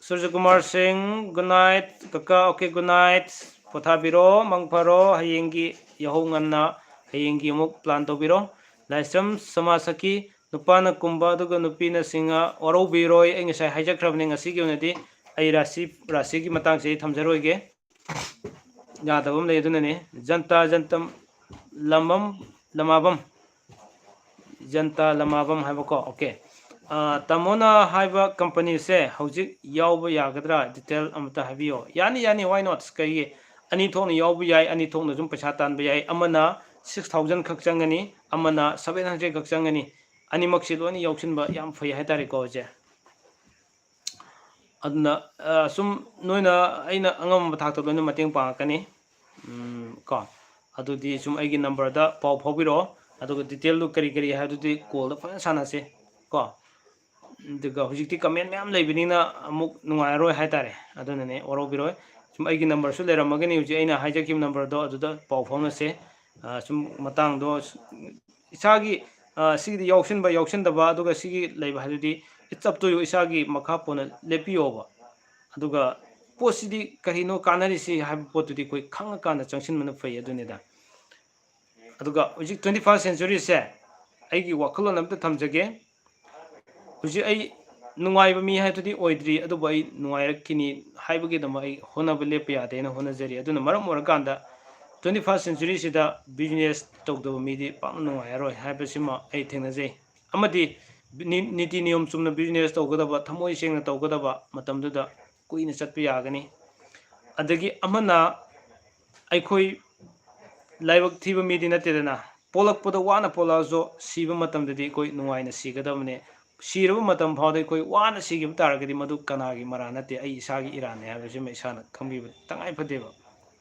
ꯁꯨꯔꯖꯀꯨꯃꯥꯔ ꯁꯤꯡ, good night꯫ ꯀꯀꯥ, ꯑꯣꯀꯦ, good night꯫ ꯄꯣꯊꯥꯕꯤꯔꯣ, ꯃꯪ ꯐꯔꯣ꯫ ꯍꯌꯦꯡꯒꯤ ꯌꯥꯍꯧ ꯉꯟꯅ ꯍꯌꯦꯡꯒꯤ ꯑꯃꯨꯛ plan ꯇꯧꯕꯤꯔꯣ꯫ ꯂꯥꯏꯁ꯭ꯔꯝ ꯁꯃꯥꯁꯈꯤ, ꯅꯨꯄꯥꯅ ꯀꯨꯝꯕ ꯑꯗꯨꯒ ꯅꯨꯄꯤꯅ ꯁꯤꯡꯍ꯫ ꯋꯥꯔꯧꯕꯤꯔꯣꯏ, ꯑꯩ ꯉꯁꯥꯏ ꯍꯥꯏꯖꯈ꯭ꯔꯕꯅꯤ꯫ ꯉꯁꯤꯒꯤ ꯑꯣꯏꯅꯗꯤ ꯑꯩ ꯔꯥꯁꯤ, ꯔꯥꯁꯤꯒꯤ ꯃꯇꯥꯡꯁꯦ ꯑꯩ ꯊꯝꯖꯔꯣꯏꯒꯦ꯫ ꯌꯥꯗꯕ ꯑꯃ ꯂꯩ, ꯑꯗꯨꯅꯅꯦ꯫ ꯖꯟꯇꯥ ꯖꯟꯇꯝ ꯂꯃꯝ, ꯂꯃꯥꯕꯝ, ꯖꯟꯇꯥ ꯂꯃꯥꯕꯝ ꯍꯥꯏꯕꯀꯣ꯫ ꯑꯣꯀꯦ꯫ ꯑ, ꯇꯥꯃꯣꯅ ꯍꯥꯏꯕ companyꯁꯦ ꯍꯧꯖꯤꯛ ꯌꯥꯎꯕ ꯌꯥꯒꯗ꯭ꯔꯥ? Detail ꯑꯃꯇ ꯍꯥꯏꯕꯤꯌꯣ꯫ ꯌꯥꯅꯤ, ꯌꯥꯅꯤ, why not? ꯀꯩꯒꯤ? ꯑꯅꯤ ꯊꯣꯛꯅ ꯌꯥꯎꯕ ꯌꯥꯏ, ꯑꯅꯤ ꯊꯣꯛꯅ ꯁꯨꯝ ꯄꯩꯁꯥ ꯇꯥꯟꯕ ꯌꯥꯏ꯫ ꯑꯃꯅ six thousand ꯈꯛ ꯆꯪꯒꯅꯤ, ꯑꯃꯅ seven hundred ꯈꯛ ꯆꯪꯒꯅꯤ꯫ ꯑꯅꯤꯃꯛꯁꯤ ꯂꯣꯏꯅ ꯌꯥꯎꯁꯤꯟꯕ ꯌꯥꯝ ꯐꯩ ꯍꯥꯏꯇꯥꯔꯦꯀꯣ, ꯏꯆꯦ꯫ ꯑꯗꯨꯅ, ꯑ, ꯁꯨꯝ ꯅꯣꯏꯅ ꯑꯩꯅ ꯑꯉꯝꯕ ꯊꯥꯛꯇ ꯂꯣꯏꯅ ꯃꯇꯦꯡ ꯄꯥꯡꯉꯛꯀꯅꯤ꯫ ꯎꯝ, ꯀꯣ, ꯑꯗꯨꯗꯤ ꯁꯨꯝ ꯑꯩꯒꯤ numberꯗ ꯄꯥꯎ ꯐꯥꯎꯕꯤꯔꯛꯑꯣ꯫ ꯑꯗꯨꯒ detailꯗꯨ ꯀꯔꯤ ꯀꯔꯤ ꯍꯥꯏꯕꯗꯨꯗꯤ callꯗ ꯐꯖꯅ ꯁꯥꯟꯅꯁꯦ, ꯀꯣ꯫ ꯑꯗꯨꯒ ꯍꯧꯖꯤꯛꯇꯤ comment ꯃꯌꯥꯝ ꯂꯩꯕꯅꯤꯅ ꯑꯃꯨꯛ ꯅꯨꯡꯉꯥꯏꯔꯔꯣꯏ ꯍꯥꯏꯇꯥꯔꯦ꯫ ꯑꯗꯨꯅꯅꯦ, ꯋꯥꯔꯧꯕꯤꯔꯣꯏ꯫ ꯁꯨꯝ ꯑꯩꯒꯤ numberꯁꯨ ꯂꯩꯔꯝꯃꯒꯅꯤ, ꯍꯧꯖꯤꯛ ꯑꯩꯅ ꯍꯥꯏꯖꯈꯤꯕ numberꯗꯣ, ꯑꯗꯨꯗ ꯄꯥꯎ ꯐꯥꯎꯅꯁꯦ꯫ ꯑ, ꯁꯨꯝ ꯃꯇꯥꯡꯗꯣ ꯏꯁꯥꯒꯤ, ꯑ, ꯁꯤꯒꯤꯗꯤ ꯌꯥꯎꯁꯤꯟꯕ ꯌꯥꯎꯁꯤꯟꯗꯕ ꯑꯗꯨꯒ ꯁꯤꯒꯤ ꯂꯩꯕ ꯍꯥꯏꯗꯨꯗꯤ it's up to you, ꯏꯁꯥꯒꯤ ꯃꯈꯥ ꯄꯣꯟꯅ ꯂꯦꯞꯄꯤꯌꯣꯕ꯫ ꯑꯗꯨꯒ ꯄꯣꯠꯁꯤꯗꯤ ꯀꯔꯤꯅꯣ ꯀꯥꯟꯅꯔꯤꯁꯤ ꯍꯥꯏꯕ ꯄꯣꯠꯇꯨꯗꯤ ꯑꯩꯈꯣꯏ ꯈꯪꯉꯀꯥꯟꯗ ꯆꯪꯁꯤꯟꯕꯅ ꯐꯩ, ꯑꯗꯨꯅꯤꯗ꯫ ꯑꯗꯨꯒ ꯍꯧꯖꯤꯛ twenty first centuryꯁꯦ ꯑꯩꯒꯤ ꯋꯥꯈꯜꯂꯣꯟ ꯑꯝꯇ ꯊꯝꯖꯒꯦ꯫ ꯍꯧꯖꯤꯛ ꯑꯩ ꯅꯨꯡꯉꯥꯏꯕ ꯃꯤ ꯍꯥꯏꯗꯨꯗꯤ ꯑꯣꯏꯗ꯭ꯔꯤ, ꯑꯗꯨꯕꯨ ꯑꯩ ꯅꯨꯡꯉꯥꯏꯔꯛꯈꯤꯅꯤ ꯍꯥꯏꯕꯒꯤꯗꯃꯛ ꯑꯩ ꯍꯣꯠꯅꯕ ꯂꯦꯞꯄ ꯌꯥꯗꯦꯅ ꯍꯣꯠꯅꯖꯔꯤ꯫ ꯑꯗꯨꯅ ꯃꯔꯝ ꯑꯣꯏꯔꯀꯥꯟꯗ twenty first century ꯁꯤꯗ business ꯇꯧꯗꯕ ꯃꯤꯗꯤ ꯄꯥꯛꯅ ꯅꯨꯡꯉꯥꯏꯔꯔꯣꯏ ꯍꯥꯏꯕꯁꯤꯃ ꯑꯩ ꯊꯦꯡꯅꯖꯩ꯫ ꯑꯃꯗꯤ ꯅꯤ-, ꯅꯤꯇꯤ ꯅꯤꯌꯣꯝ ꯆꯨꯝꯅ business ꯇꯧꯒꯗꯕ, ꯊꯃꯣꯏ ꯁꯦꯡꯅ ꯇꯧꯒꯗꯕ ꯃꯇꯝꯗꯨꯗ ꯀꯨꯏꯅ ꯆꯠꯄ ꯌꯥꯒꯅꯤ꯫ ꯑꯗꯒꯤ ꯑꯃꯅ ꯑꯩꯈꯣꯏ ꯂꯥꯏꯕꯛ ꯊꯤꯕ ꯃꯤꯗꯤ ꯅꯠꯇꯦꯗꯅ, ꯄꯣꯛꯂꯛꯄꯗ ꯋꯥꯅ ꯄꯣꯛꯂꯛꯑꯁꯨ ꯁꯤꯕ ꯃꯇꯝꯗꯗꯤ ꯑꯩꯈꯣꯏ ꯅꯨꯡꯉꯥꯏꯅ ꯁꯤꯒꯗꯕꯅꯦ꯫ ꯁꯤꯔꯕ ꯃꯇꯝ ꯐꯥꯎꯗ ꯑꯩꯈꯣꯏ ꯋꯥꯅ ꯁꯤꯈꯤꯕ ꯇꯥꯔꯒꯗꯤ ꯃꯗꯨ ꯀꯅꯥꯒꯤ ꯃꯔꯥꯟ ꯅꯠꯇꯦ, ꯑꯩ ꯏꯁꯥꯒꯤ ꯏꯔꯥꯟꯅꯦ ꯍꯥꯏꯕꯁꯤꯃ ꯏꯁꯥꯅ ꯈꯪꯕꯤꯕ ꯇꯉꯥꯏ ꯐꯗꯦꯕ꯫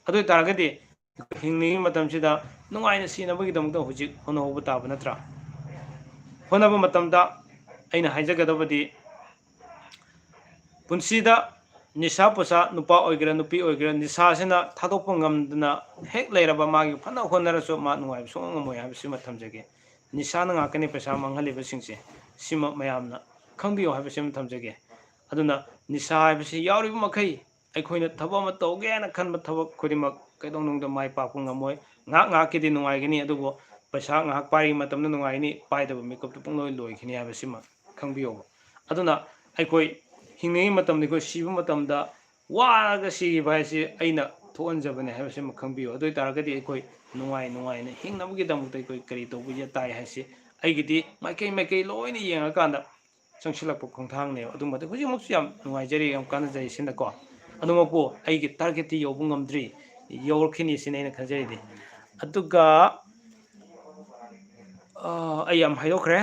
ꯑꯗꯨ ꯑꯣꯏ ꯇꯥꯔꯒꯗꯤ ꯍꯤꯡꯂꯤꯉꯩ ꯃꯇꯝꯁꯤꯗ ꯅꯨꯡꯉꯥꯏꯅ ꯁꯤꯅꯕꯒꯤꯗꯃꯛꯇ ꯍꯧꯖꯤꯛ ꯍꯣꯠꯅꯍꯧꯕ ꯇꯥꯕ ꯅꯠꯇ꯭ꯔꯥ? ꯍꯣꯠꯅꯕ ꯃꯇꯝꯗ ꯑꯩꯅ ꯍꯥꯏꯖꯒꯗꯕꯗꯤ, ꯄꯨꯟꯁꯤꯗ ꯅꯤꯁꯥ ꯄꯨꯁꯥ, ꯅꯨꯄꯥ ꯑꯣꯏꯒꯦꯔꯥ ꯅꯨꯄꯤ ꯑꯣꯏꯒꯦꯔꯥ, ꯅꯤꯁꯥꯁꯤꯅ ꯊꯥꯗꯣꯛꯄ ꯉꯝꯗꯅ ꯍꯦꯛ ꯂꯩꯔꯕ ꯃꯥꯒꯤ ꯐꯅ ꯍꯣꯠꯅꯔꯁꯨ ꯃꯥ ꯅꯨꯡꯉꯥꯏꯕ ꯁꯨꯡꯉꯝ ꯉꯝꯃꯣꯏ ꯍꯥꯏꯕꯁꯤꯃ ꯊꯝꯖꯒꯦ꯫ ꯅꯤꯁꯥꯅ ꯉꯥꯛꯇꯅꯤ ꯄꯩꯁꯥ ꯃꯥꯡꯍꯜꯂꯤꯕꯁꯤꯡꯁꯦ, ꯁꯤꯃ ꯃꯌꯥꯝꯅ ꯈꯪꯕꯤꯌꯨ ꯍꯥꯏꯕꯁꯤꯃ ꯊꯝꯖꯒꯦ꯫ ꯑꯗꯨꯅ ꯅꯤꯁꯥ ꯍꯥꯏꯕꯁꯤ ꯌꯥꯎꯔꯤꯕ ꯃꯈꯩ ꯑꯩꯈꯣꯏꯅ ꯊꯕꯛ ꯑꯃ ꯇꯧꯒꯦꯅ ꯈꯟꯕ ꯊꯕꯛ ꯈꯨꯗꯤꯡꯃꯛ ꯀꯩꯗꯧꯅꯨꯡꯗ ꯃꯥꯏ ꯄꯥꯛꯄ ꯉꯝꯃꯣꯏ꯫ ꯉꯥꯏꯍꯥꯛ ꯉꯥꯏꯍꯥꯛꯀꯤꯗꯤ ꯅꯨꯡꯉꯥꯏꯒꯅꯤ, ꯑꯗꯨꯕꯨ ꯄꯩꯁꯥ ꯉꯥꯏꯍꯥꯛ ꯄꯥꯏꯔꯤꯉꯩ ꯃꯇꯝꯗ ꯅꯨꯡꯉꯥꯏꯒꯅꯤ, ꯄꯥꯏꯗꯕ ꯃꯤꯀꯨꯞꯇ ꯄꯨꯡꯂꯣꯏ ꯂꯣꯏꯈꯤꯅꯤ ꯍꯥꯏꯕꯁꯤꯃ ꯈꯪꯕꯤꯌꯣꯕ꯫ ꯑꯗꯨꯅ ꯑꯩꯈꯣꯏ ꯍꯤꯡꯂꯤꯉꯩ ꯃꯇꯝꯗ ꯑꯩꯈꯣꯏ ꯁꯤꯕ ꯃꯇꯝꯗ ꯋꯥꯔꯒ ꯁꯤꯈꯤꯕ ꯍꯥꯏꯁꯤ ꯑꯩꯅ ꯊꯣꯛꯍꯟꯖꯕꯅꯦ ꯍꯥꯏꯕꯁꯤꯃ ꯈꯪꯕꯤꯌꯨ꯫ ꯑꯗꯨ ꯑꯣꯏ ꯇꯥꯔꯒꯗꯤ ꯑꯩꯈꯣꯏ ꯅꯨꯡꯉꯥꯏ ꯅꯨꯡꯉꯥꯏꯅ ꯍꯤꯡꯅꯕꯒꯤꯗꯃꯛꯇ ꯑꯩꯈꯣꯏ ꯀꯔꯤ ꯇꯧꯕ ꯌꯥ-, ꯇꯥꯏ ꯍꯥꯏꯁꯤ ꯑꯩꯒꯤꯗꯤ ꯃꯥꯏꯀꯩ ꯃꯥꯏꯀꯩ ꯂꯣꯏꯅ ꯌꯦꯡꯉꯀꯥꯟꯗ ꯆꯪꯁꯤꯜꯂꯛꯄ ꯈꯣꯡꯊꯥꯡꯅꯦꯕ꯫ ꯑꯗꯨꯃꯗꯤ ꯍꯧꯖꯤꯛꯃꯛꯁꯨ ꯌꯥꯝ ꯅꯨꯡꯉꯥꯏꯖꯔꯤ, ꯌꯥꯝ ꯀꯥꯟꯅꯖꯔꯤ ꯁꯤꯅꯀꯣ꯫ ꯑꯗꯨꯃꯛꯄꯨ ꯑꯩꯒꯤ target ꯇꯤ ꯌꯧꯕ ꯉꯝꯗ꯭ꯔꯤ, ꯌꯧꯔꯛꯈꯤꯅꯤ ꯁꯤꯅ ꯑꯩꯅ ꯈꯟꯖꯔꯤꯗꯤ꯫ ꯑꯗꯨꯒ, ꯑ, ꯑꯩ ꯌꯥꯝ ꯍꯥꯏꯗꯣꯛꯈ꯭ꯔꯦ꯫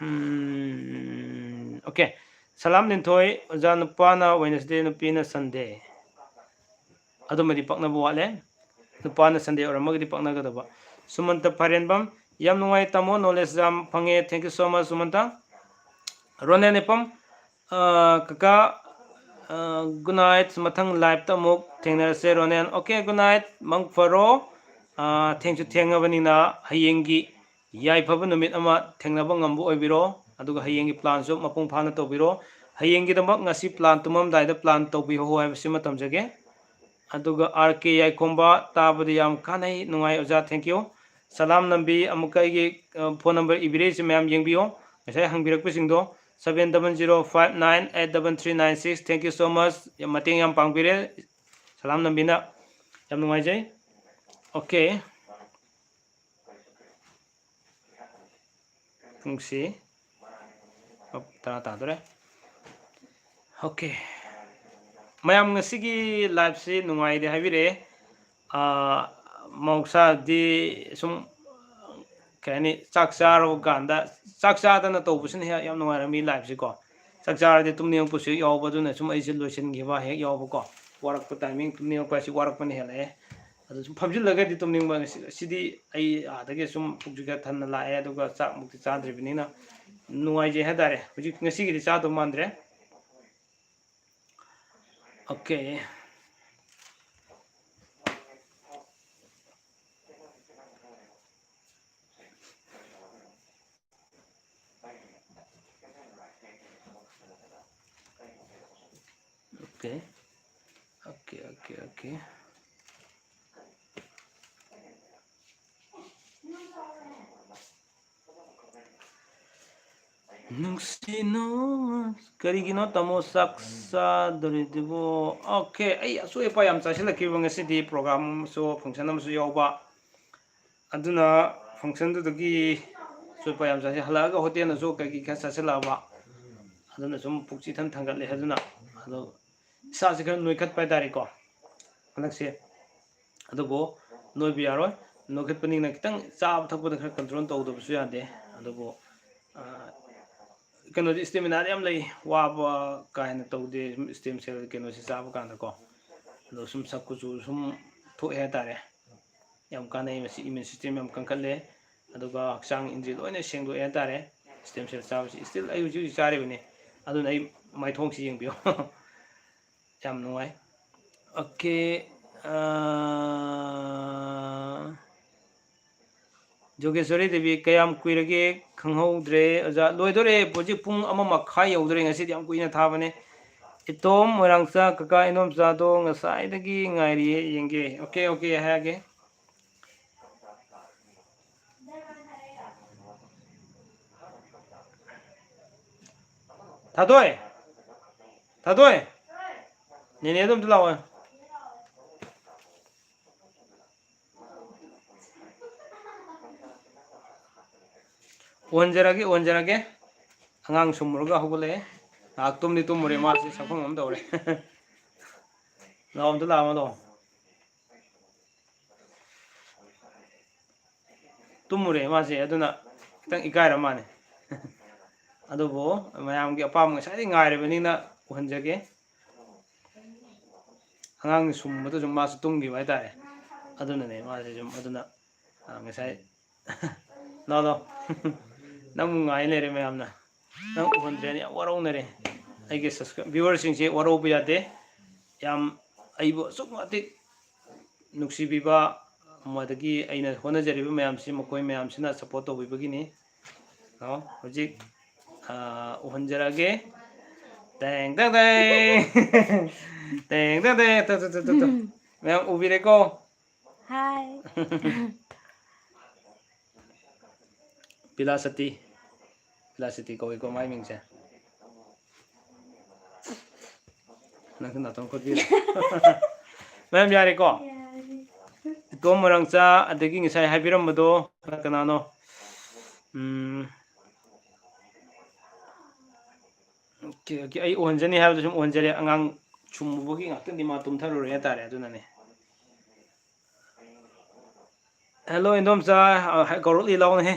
ꯎꯝ, okay꯫ ꯁꯂꯥꯝ ꯂꯤꯟꯊꯣꯏ, ꯑꯣꯖꯥ, ꯅꯨꯄꯥꯅ Wednesday, ꯅꯨꯄꯤꯅ Sunday꯫ ꯑꯗꯨꯃꯗꯤ ꯄꯛꯅꯕ ꯋꯥꯠꯂꯦ꯫ ꯅꯨꯄꯥꯅ Sunday ꯑꯣꯏꯔꯝꯃꯒꯗꯤ ꯄꯛꯅꯒꯗꯕ꯫ ꯁꯨꯃꯟꯇ ꯐꯥꯏꯔꯦꯟꯕꯝ, ꯌꯥꯝ ꯅꯨꯡꯉꯥꯏ ꯇꯥꯃꯣ, knowledge ꯌꯥꯝ ꯐꯪꯉꯦ꯫ Thank you so much, Sumanta. Ronen ꯏꯄꯝ, ꯑ, ꯀꯀꯥ, ꯑ, good night꯫ ꯃꯊꯪ live ꯇ ꯑꯃꯨꯛ ꯊꯦꯡꯅꯔꯁꯦ, ꯔꯣꯅꯦꯟ꯫ Okay, good night꯫ ꯃꯪ ꯐꯔꯣ꯫ ꯑ, ꯊꯦꯡꯁꯨ ꯊꯦꯡꯉꯕꯅꯤꯅ ꯍꯌꯦꯡꯒꯤ ꯌꯥꯏꯐꯕ ꯅꯨꯃꯤꯠ ꯑꯃ ꯊꯦꯡꯅꯕ ꯉꯝꯕ ꯑꯣꯏꯕꯤꯔꯣ꯫ ꯑꯗꯨꯒ ꯍꯌꯦꯡꯒꯤ plan ꯁꯨ ꯃꯄꯨꯡ ꯐꯥꯅ ꯇꯧꯕꯤꯔꯣ꯫ ꯍꯌꯦꯡꯒꯤꯗꯃꯛ ꯉꯁꯤ plan ꯇꯨꯝꯃꯝꯗꯥꯏꯗ plan ꯇꯧꯕꯤꯍꯧ ꯍꯥꯏꯕꯁꯤꯃ ꯊꯝꯖꯒꯦ꯫ ꯑꯗꯨꯒ ꯑꯥꯔ ꯀꯦ ꯌꯥꯏꯈꯣꯝꯕ, ꯇꯥꯕꯗ ꯌꯥꯝ ꯀꯥꯟꯅꯩ, ꯅꯨꯡꯉꯥꯏ ꯑꯣꯖꯥ, thank you꯫ ꯁꯂꯥꯝ ꯅꯝꯕꯤ, ꯑꯃꯨꯛꯀ ꯑꯩꯒꯤ, ꯑ, phone number ꯏꯕꯤꯔꯛꯏꯁꯦ ꯃꯌꯥꯝ ꯌꯦꯡꯕꯤꯌꯣ꯫ ꯉꯁꯥꯏ ꯍꯪꯕꯤꯔꯛꯄꯁꯤꯡꯗꯣ, seven double zero five nine eight double three nine six. Thank you so much. ꯌꯥꯝ ꯃꯇꯦꯡ ꯌꯥꯝ ꯄꯥꯡꯕꯤꯔꯦ ꯁꯂꯥꯝ ꯅꯝꯕꯤꯅ꯫ ꯌꯥꯝ ꯅꯨꯡꯉꯥꯏꯖꯩ꯫ Okay꯫ ꯄꯨꯡꯁꯤ ꯇꯔꯥ ꯇꯥꯗꯣꯔꯦ꯫ Okay꯫ ꯃꯌꯥꯝ ꯉꯁꯤꯒꯤ liveꯁꯤ ꯅꯨꯡꯉꯥꯏꯗꯦ ꯍꯥꯏꯕꯤꯔꯛꯑꯦ꯫ ꯑꯥ, ꯃꯍꯧꯁꯥꯗꯤ ꯁꯨꯝ, ꯀꯩ ꯍꯥꯏꯅꯤ, ꯆꯥꯛ ꯆꯥꯔꯕ ꯀꯥꯟꯗ, ꯆꯥꯛ ꯆꯥꯗꯅ ꯇꯧꯕꯁꯤꯅ ꯍꯦꯛ ꯌꯥꯝ ꯅꯨꯡꯉꯥꯏꯔꯝꯃꯤ liveꯁꯤꯀꯣ꯫ ꯆꯥꯛ ꯆꯥꯔꯗꯤ ꯇꯨꯝꯅꯤꯡꯉꯛꯄꯁꯨ ꯍꯦꯛ ꯌꯥꯎꯕ, ꯑꯗꯨꯅ ꯁꯨꯝ ꯑꯩꯁꯦ ꯂꯣꯏꯁꯤꯟꯈꯤꯕ ꯍꯦꯛ ꯌꯥꯎꯕꯀꯣ꯫ ꯋꯥꯔꯛꯄ timing, ꯇꯨꯝꯅꯤꯡꯉꯛꯄ ꯍꯥꯏꯁꯤ ꯋꯥꯔꯛꯄꯅ ꯍꯦꯜꯂꯛꯑꯦ꯫ ꯑꯗꯨ ꯁꯨꯝ ꯐꯝꯖꯤꯜꯂꯒꯗꯤ ꯇꯨꯝꯅꯤꯡꯕ, ꯉꯁꯤ-, ꯁꯤꯗꯤ ꯑꯩ ꯑꯥꯗꯒꯤ ꯁꯨꯝ ꯄꯨꯛꯁꯨ ꯈꯔ ꯊꯟꯅ ꯂꯥꯛꯑꯦ, ꯑꯗꯨꯒ ꯆꯥꯛꯃꯨꯛꯇꯤ ꯆꯥꯗ꯭ꯔꯤꯕꯅꯤꯅ ꯅꯨꯡꯉꯥꯏꯖꯩ ꯍꯥꯏꯇꯥꯔꯦ꯫ ꯍꯧꯖꯤꯛ ꯉꯁꯤꯒꯤꯗꯤ ꯆꯥꯗꯧ ꯃꯥꯟꯗ꯭ꯔꯦ꯫ Okay꯫ Okay꯫ Okay, okay, okay꯫ ꯅꯨꯡꯁꯤꯅꯣ, ꯀꯔꯤꯒꯤꯅꯣ ꯇꯥꯃꯣ ꯆꯥꯛ ꯆꯥꯗꯣꯔꯤꯗꯨꯕꯨ? Okay, ꯑꯩ ꯑꯆꯣꯏ ꯑꯄꯥ ꯌꯥꯝ ꯆꯥꯁꯤꯜꯂꯛꯈꯤꯕ ꯉꯁꯤꯗꯤ, program ꯑꯃꯁꯨ, function ꯑꯃꯁꯨ ꯌꯥꯎꯕ, ꯑꯗꯨꯅ functionꯗꯨꯗꯒꯤ ꯑꯆꯣꯏ ꯑꯄꯥ ꯌꯥꯝ ꯆꯥꯁꯤꯜ-, ꯍꯜꯂꯛꯑꯒ hotelꯅꯁꯨ ꯀꯩꯀꯩ ꯈꯔ ꯆꯥꯁꯤꯜꯂꯛꯑꯕ, ꯑꯗꯨꯅ ꯁꯨꯝ ꯄꯨꯛꯁꯤ ꯏꯊꯟ ꯊꯟꯒꯠꯂꯦ꯫ ꯑꯗꯨꯅ ꯑꯗꯣ ꯏꯁꯥꯁꯦ ꯈꯔ ꯅꯣꯏꯈꯠꯄ ꯍꯥꯏꯇꯥꯔꯦꯀꯣ ꯍꯟꯗꯛꯁꯦ꯫ ꯑꯗꯨꯕꯨ ꯅꯣꯏꯕ ꯌꯥꯔꯣꯏ, ꯅꯣꯏꯈꯠꯄꯅꯤꯅ ꯈꯤꯇꯪ ꯆꯥꯕ ꯊꯛꯄꯗ ꯈꯔ control ꯇꯧꯗꯕꯁꯨ ꯌꯥꯗꯦ꯫ ꯑꯗꯨꯕꯨ, ꯑ, ꯀꯩꯅꯣꯗꯤ, staminaꯗꯤ ꯌꯥꯝ ꯂꯩ, ꯋꯥꯕ ꯀꯥ ꯍꯦꯟꯅ ꯇꯧꯗꯦ꯫ ꯁꯨꯝ stem cell ꯀꯩꯅꯣꯁꯦ ꯆꯥꯕ ꯀꯥꯟꯗꯀꯣ, ꯑꯗꯣ ꯁꯨꯝ ꯁꯛ ꯀꯨꯆꯨ ꯁꯨꯝ ꯊꯣꯛꯑꯦ ꯍꯥꯏꯇꯥꯔꯦ꯫ ꯌꯥꯝ ꯀꯥꯟꯅꯩ ꯃꯁꯤ, immune system ꯌꯥꯝ ꯀꯟꯈꯠꯂꯦ, ꯑꯗꯨꯒ ꯍꯛꯆꯥꯡ ꯏꯟꯗ꯭ꯔꯤ ꯂꯣꯏꯅ ꯁꯦꯡꯗꯣꯛꯑꯦ ꯍꯥꯏꯇꯥꯔꯦ꯫ Stem cell ꯆꯥꯕꯁꯤ still ꯑꯩ ꯍꯧꯖꯤꯛ ꯍꯧꯖꯤꯛ ꯆꯥꯔꯤꯕꯅꯤ, ꯑꯗꯨꯅ ꯑꯩ ꯃꯥꯏꯊꯣꯡꯁꯤ ꯌꯦꯡꯕꯤꯌꯨ꯫ ꯌꯥꯝ ꯅꯨꯡꯉꯥꯏ꯫ Okay꯫ ꯑꯥ, ꯖꯣꯒꯦꯁꯣꯔꯤ ꯗꯦꯕꯤ, ꯀꯌꯥꯝ ꯀꯨꯏꯔꯒꯦ? ꯈꯪꯍꯧꯗ꯭ꯔꯦ ꯑꯣꯖꯥ꯫ ꯂꯣꯏꯗꯣꯔꯦ, ꯍꯧꯖꯤꯛ ꯄꯨꯡ ꯑꯃ ꯃꯈꯥꯏ ꯌꯧꯗꯣꯔꯦ꯫ ꯉꯁꯤꯗꯤ ꯌꯥꯝ ꯀꯨꯏꯅ ꯊꯥꯕꯅꯦ꯫ ꯏꯇꯣꯝ ꯃꯣꯏꯔꯥꯡꯆꯥ, ꯀꯀꯥ ꯏꯅꯣꯝꯆꯥꯗꯣ ꯉꯁꯥꯏꯗꯒꯤ ꯉꯥꯏꯔꯤꯌꯦ, ꯌꯦꯡꯒꯦ꯫ Okay, okay ꯍꯥꯏꯔꯒꯦ꯫ ꯊꯥꯗꯣꯏ! ꯊꯥꯗꯣꯏ! ꯅꯦꯅꯦꯗꯣ ꯑꯝꯇ ꯂꯥꯛꯑꯣ꯫ ꯑꯣꯟꯖꯔꯒꯦ, ꯑꯣꯟꯖꯔꯒꯦ꯫ ꯑꯉꯥꯡ ꯁꯨꯝꯃꯨꯔꯒ ꯍꯧꯒꯠꯂꯛꯑꯦ꯫ ꯉꯥꯏꯍꯥꯛ ꯇꯨꯝꯗꯤ ꯇꯨꯝꯃꯨꯔꯦ, ꯃꯥꯁꯦ ꯁꯛꯐꯝ ꯑꯃ ꯇꯧꯔꯦ꯫ ꯂꯥꯛꯑꯣ, ꯑꯝꯇ ꯂꯥꯛꯑꯣ, ꯂꯥꯛꯑꯣ꯫ ꯇꯨꯝꯃꯨꯔꯦ ꯃꯥꯁꯦ, ꯑꯗꯨꯅ ꯈꯤꯇꯪ ꯏꯀꯥꯏꯔ ꯃꯥꯜꯂꯦ꯫ ꯑꯗꯨꯕꯨ ꯃꯌꯥꯝꯒꯤ ꯑꯄꯥꯝꯕ ꯉꯁꯥꯏꯗꯒꯤ ꯉꯥꯏꯔꯕꯅꯤꯅ ꯎꯍꯟꯖꯒꯦ꯫ ꯑꯉꯥꯡꯅ ꯁꯨꯝꯕꯗ ꯁꯨꯝ ꯃꯥꯁꯨ ꯇꯨꯝꯈꯤꯕ ꯍꯥꯏꯇꯥꯔꯦ꯫ ꯑꯗꯨꯅꯅꯦ ꯃꯥꯁꯦ ꯁꯨꯝ, ꯑꯗꯨꯅ, ꯑ, ꯉꯁꯥꯏ ꯂꯥꯎ, ꯂꯥꯎ꯫ ꯅꯪꯕꯨ ꯉꯥꯏ ꯂꯩꯔꯦ ꯃꯌꯥꯝꯅ꯫ ꯅꯪ ꯎꯍꯟꯗ꯭ꯔꯦꯅ ꯌꯥꯝ ꯋꯥꯔꯧꯅꯔꯦ꯫ ꯑꯩꯒꯤ subscri-, viewerꯁꯤꯡꯁꯦ ꯋꯥꯔꯧꯕ ꯌꯥꯗꯦ꯫ ꯌꯥꯝ ꯑꯩꯕꯨ ꯑꯁꯨꯛ ꯃꯇꯤꯛ ꯅꯨꯡꯁꯤꯕꯤꯕ, ꯑꯗꯒꯤ ꯑꯩꯅ ꯍꯣꯠꯅꯖꯔꯤꯕ ꯃꯌꯥꯝꯁꯤ ꯃꯈꯣꯏ ꯃꯌꯥꯝꯁꯤꯅ support ꯇꯧꯕꯤꯕꯒꯤꯅꯤ꯫ ꯂꯥꯎ, ꯍꯧꯖꯤꯛ, ꯑ, ꯎꯍꯟꯖꯔꯛꯑꯒꯦ꯫ ꯇꯦꯡ, ꯇꯦꯡ, ꯇꯦꯡ꯫ ꯇꯦꯡ, ꯇꯦꯡ, ꯇꯦꯡ꯫ ꯇꯨ, ꯇꯨ, ꯇꯨ, ꯇꯨ, ꯇꯨ꯫ ꯃꯌꯥꯝ ꯎꯕꯤꯔꯦꯀꯣ? ꯍꯥꯏ꯫ ꯄꯤꯂꯥꯁꯇꯤ꯫ ꯄꯤꯂꯥꯁꯇꯤ ꯀꯧꯏꯀꯣ ꯃꯥꯏ ꯃꯤꯡꯁꯦ꯫ ꯅꯪꯁꯨ ꯅꯥꯇꯣꯟ ꯈꯣꯠꯄꯤꯔꯣ꯫ ꯃꯌꯥꯝ ꯌꯥꯔꯦꯀꯣ? ꯌꯥꯔꯦ꯫ ꯏꯇꯣꯝ ꯃꯣꯏꯔꯥꯡꯆꯥ, ꯑꯗꯒꯤ ꯉꯁꯥꯏ ꯍꯥꯏꯕꯤꯔꯝꯕꯗꯣ ꯀꯅꯥ ꯀꯅꯥꯅꯣ? ꯎꯝ, ꯑꯣꯀꯦ, ꯑꯣꯀꯦ, ꯑꯩ ꯎꯍꯟꯖꯅꯤ ꯍꯥꯏꯕꯗꯨ ꯁꯨꯝ ꯎꯍꯟꯖꯔꯦ꯫ ꯑꯉꯥꯡ ꯁꯨꯝꯃꯨꯕꯒꯤ ꯉꯥꯛꯇꯪꯗꯤ ꯃꯥ ꯇꯨꯝꯊꯔꯨꯔꯦ ꯍꯥꯏꯇꯥꯔꯦ, ꯑꯗꯨꯅꯅꯦ꯫ ꯍꯦꯜꯂꯣ, ꯏꯟꯗꯣꯝꯆꯥ, ꯑ, ꯍꯥꯏ-, ꯀꯧꯔꯛꯂꯤ ꯂꯥꯎꯅꯦꯍꯦ꯫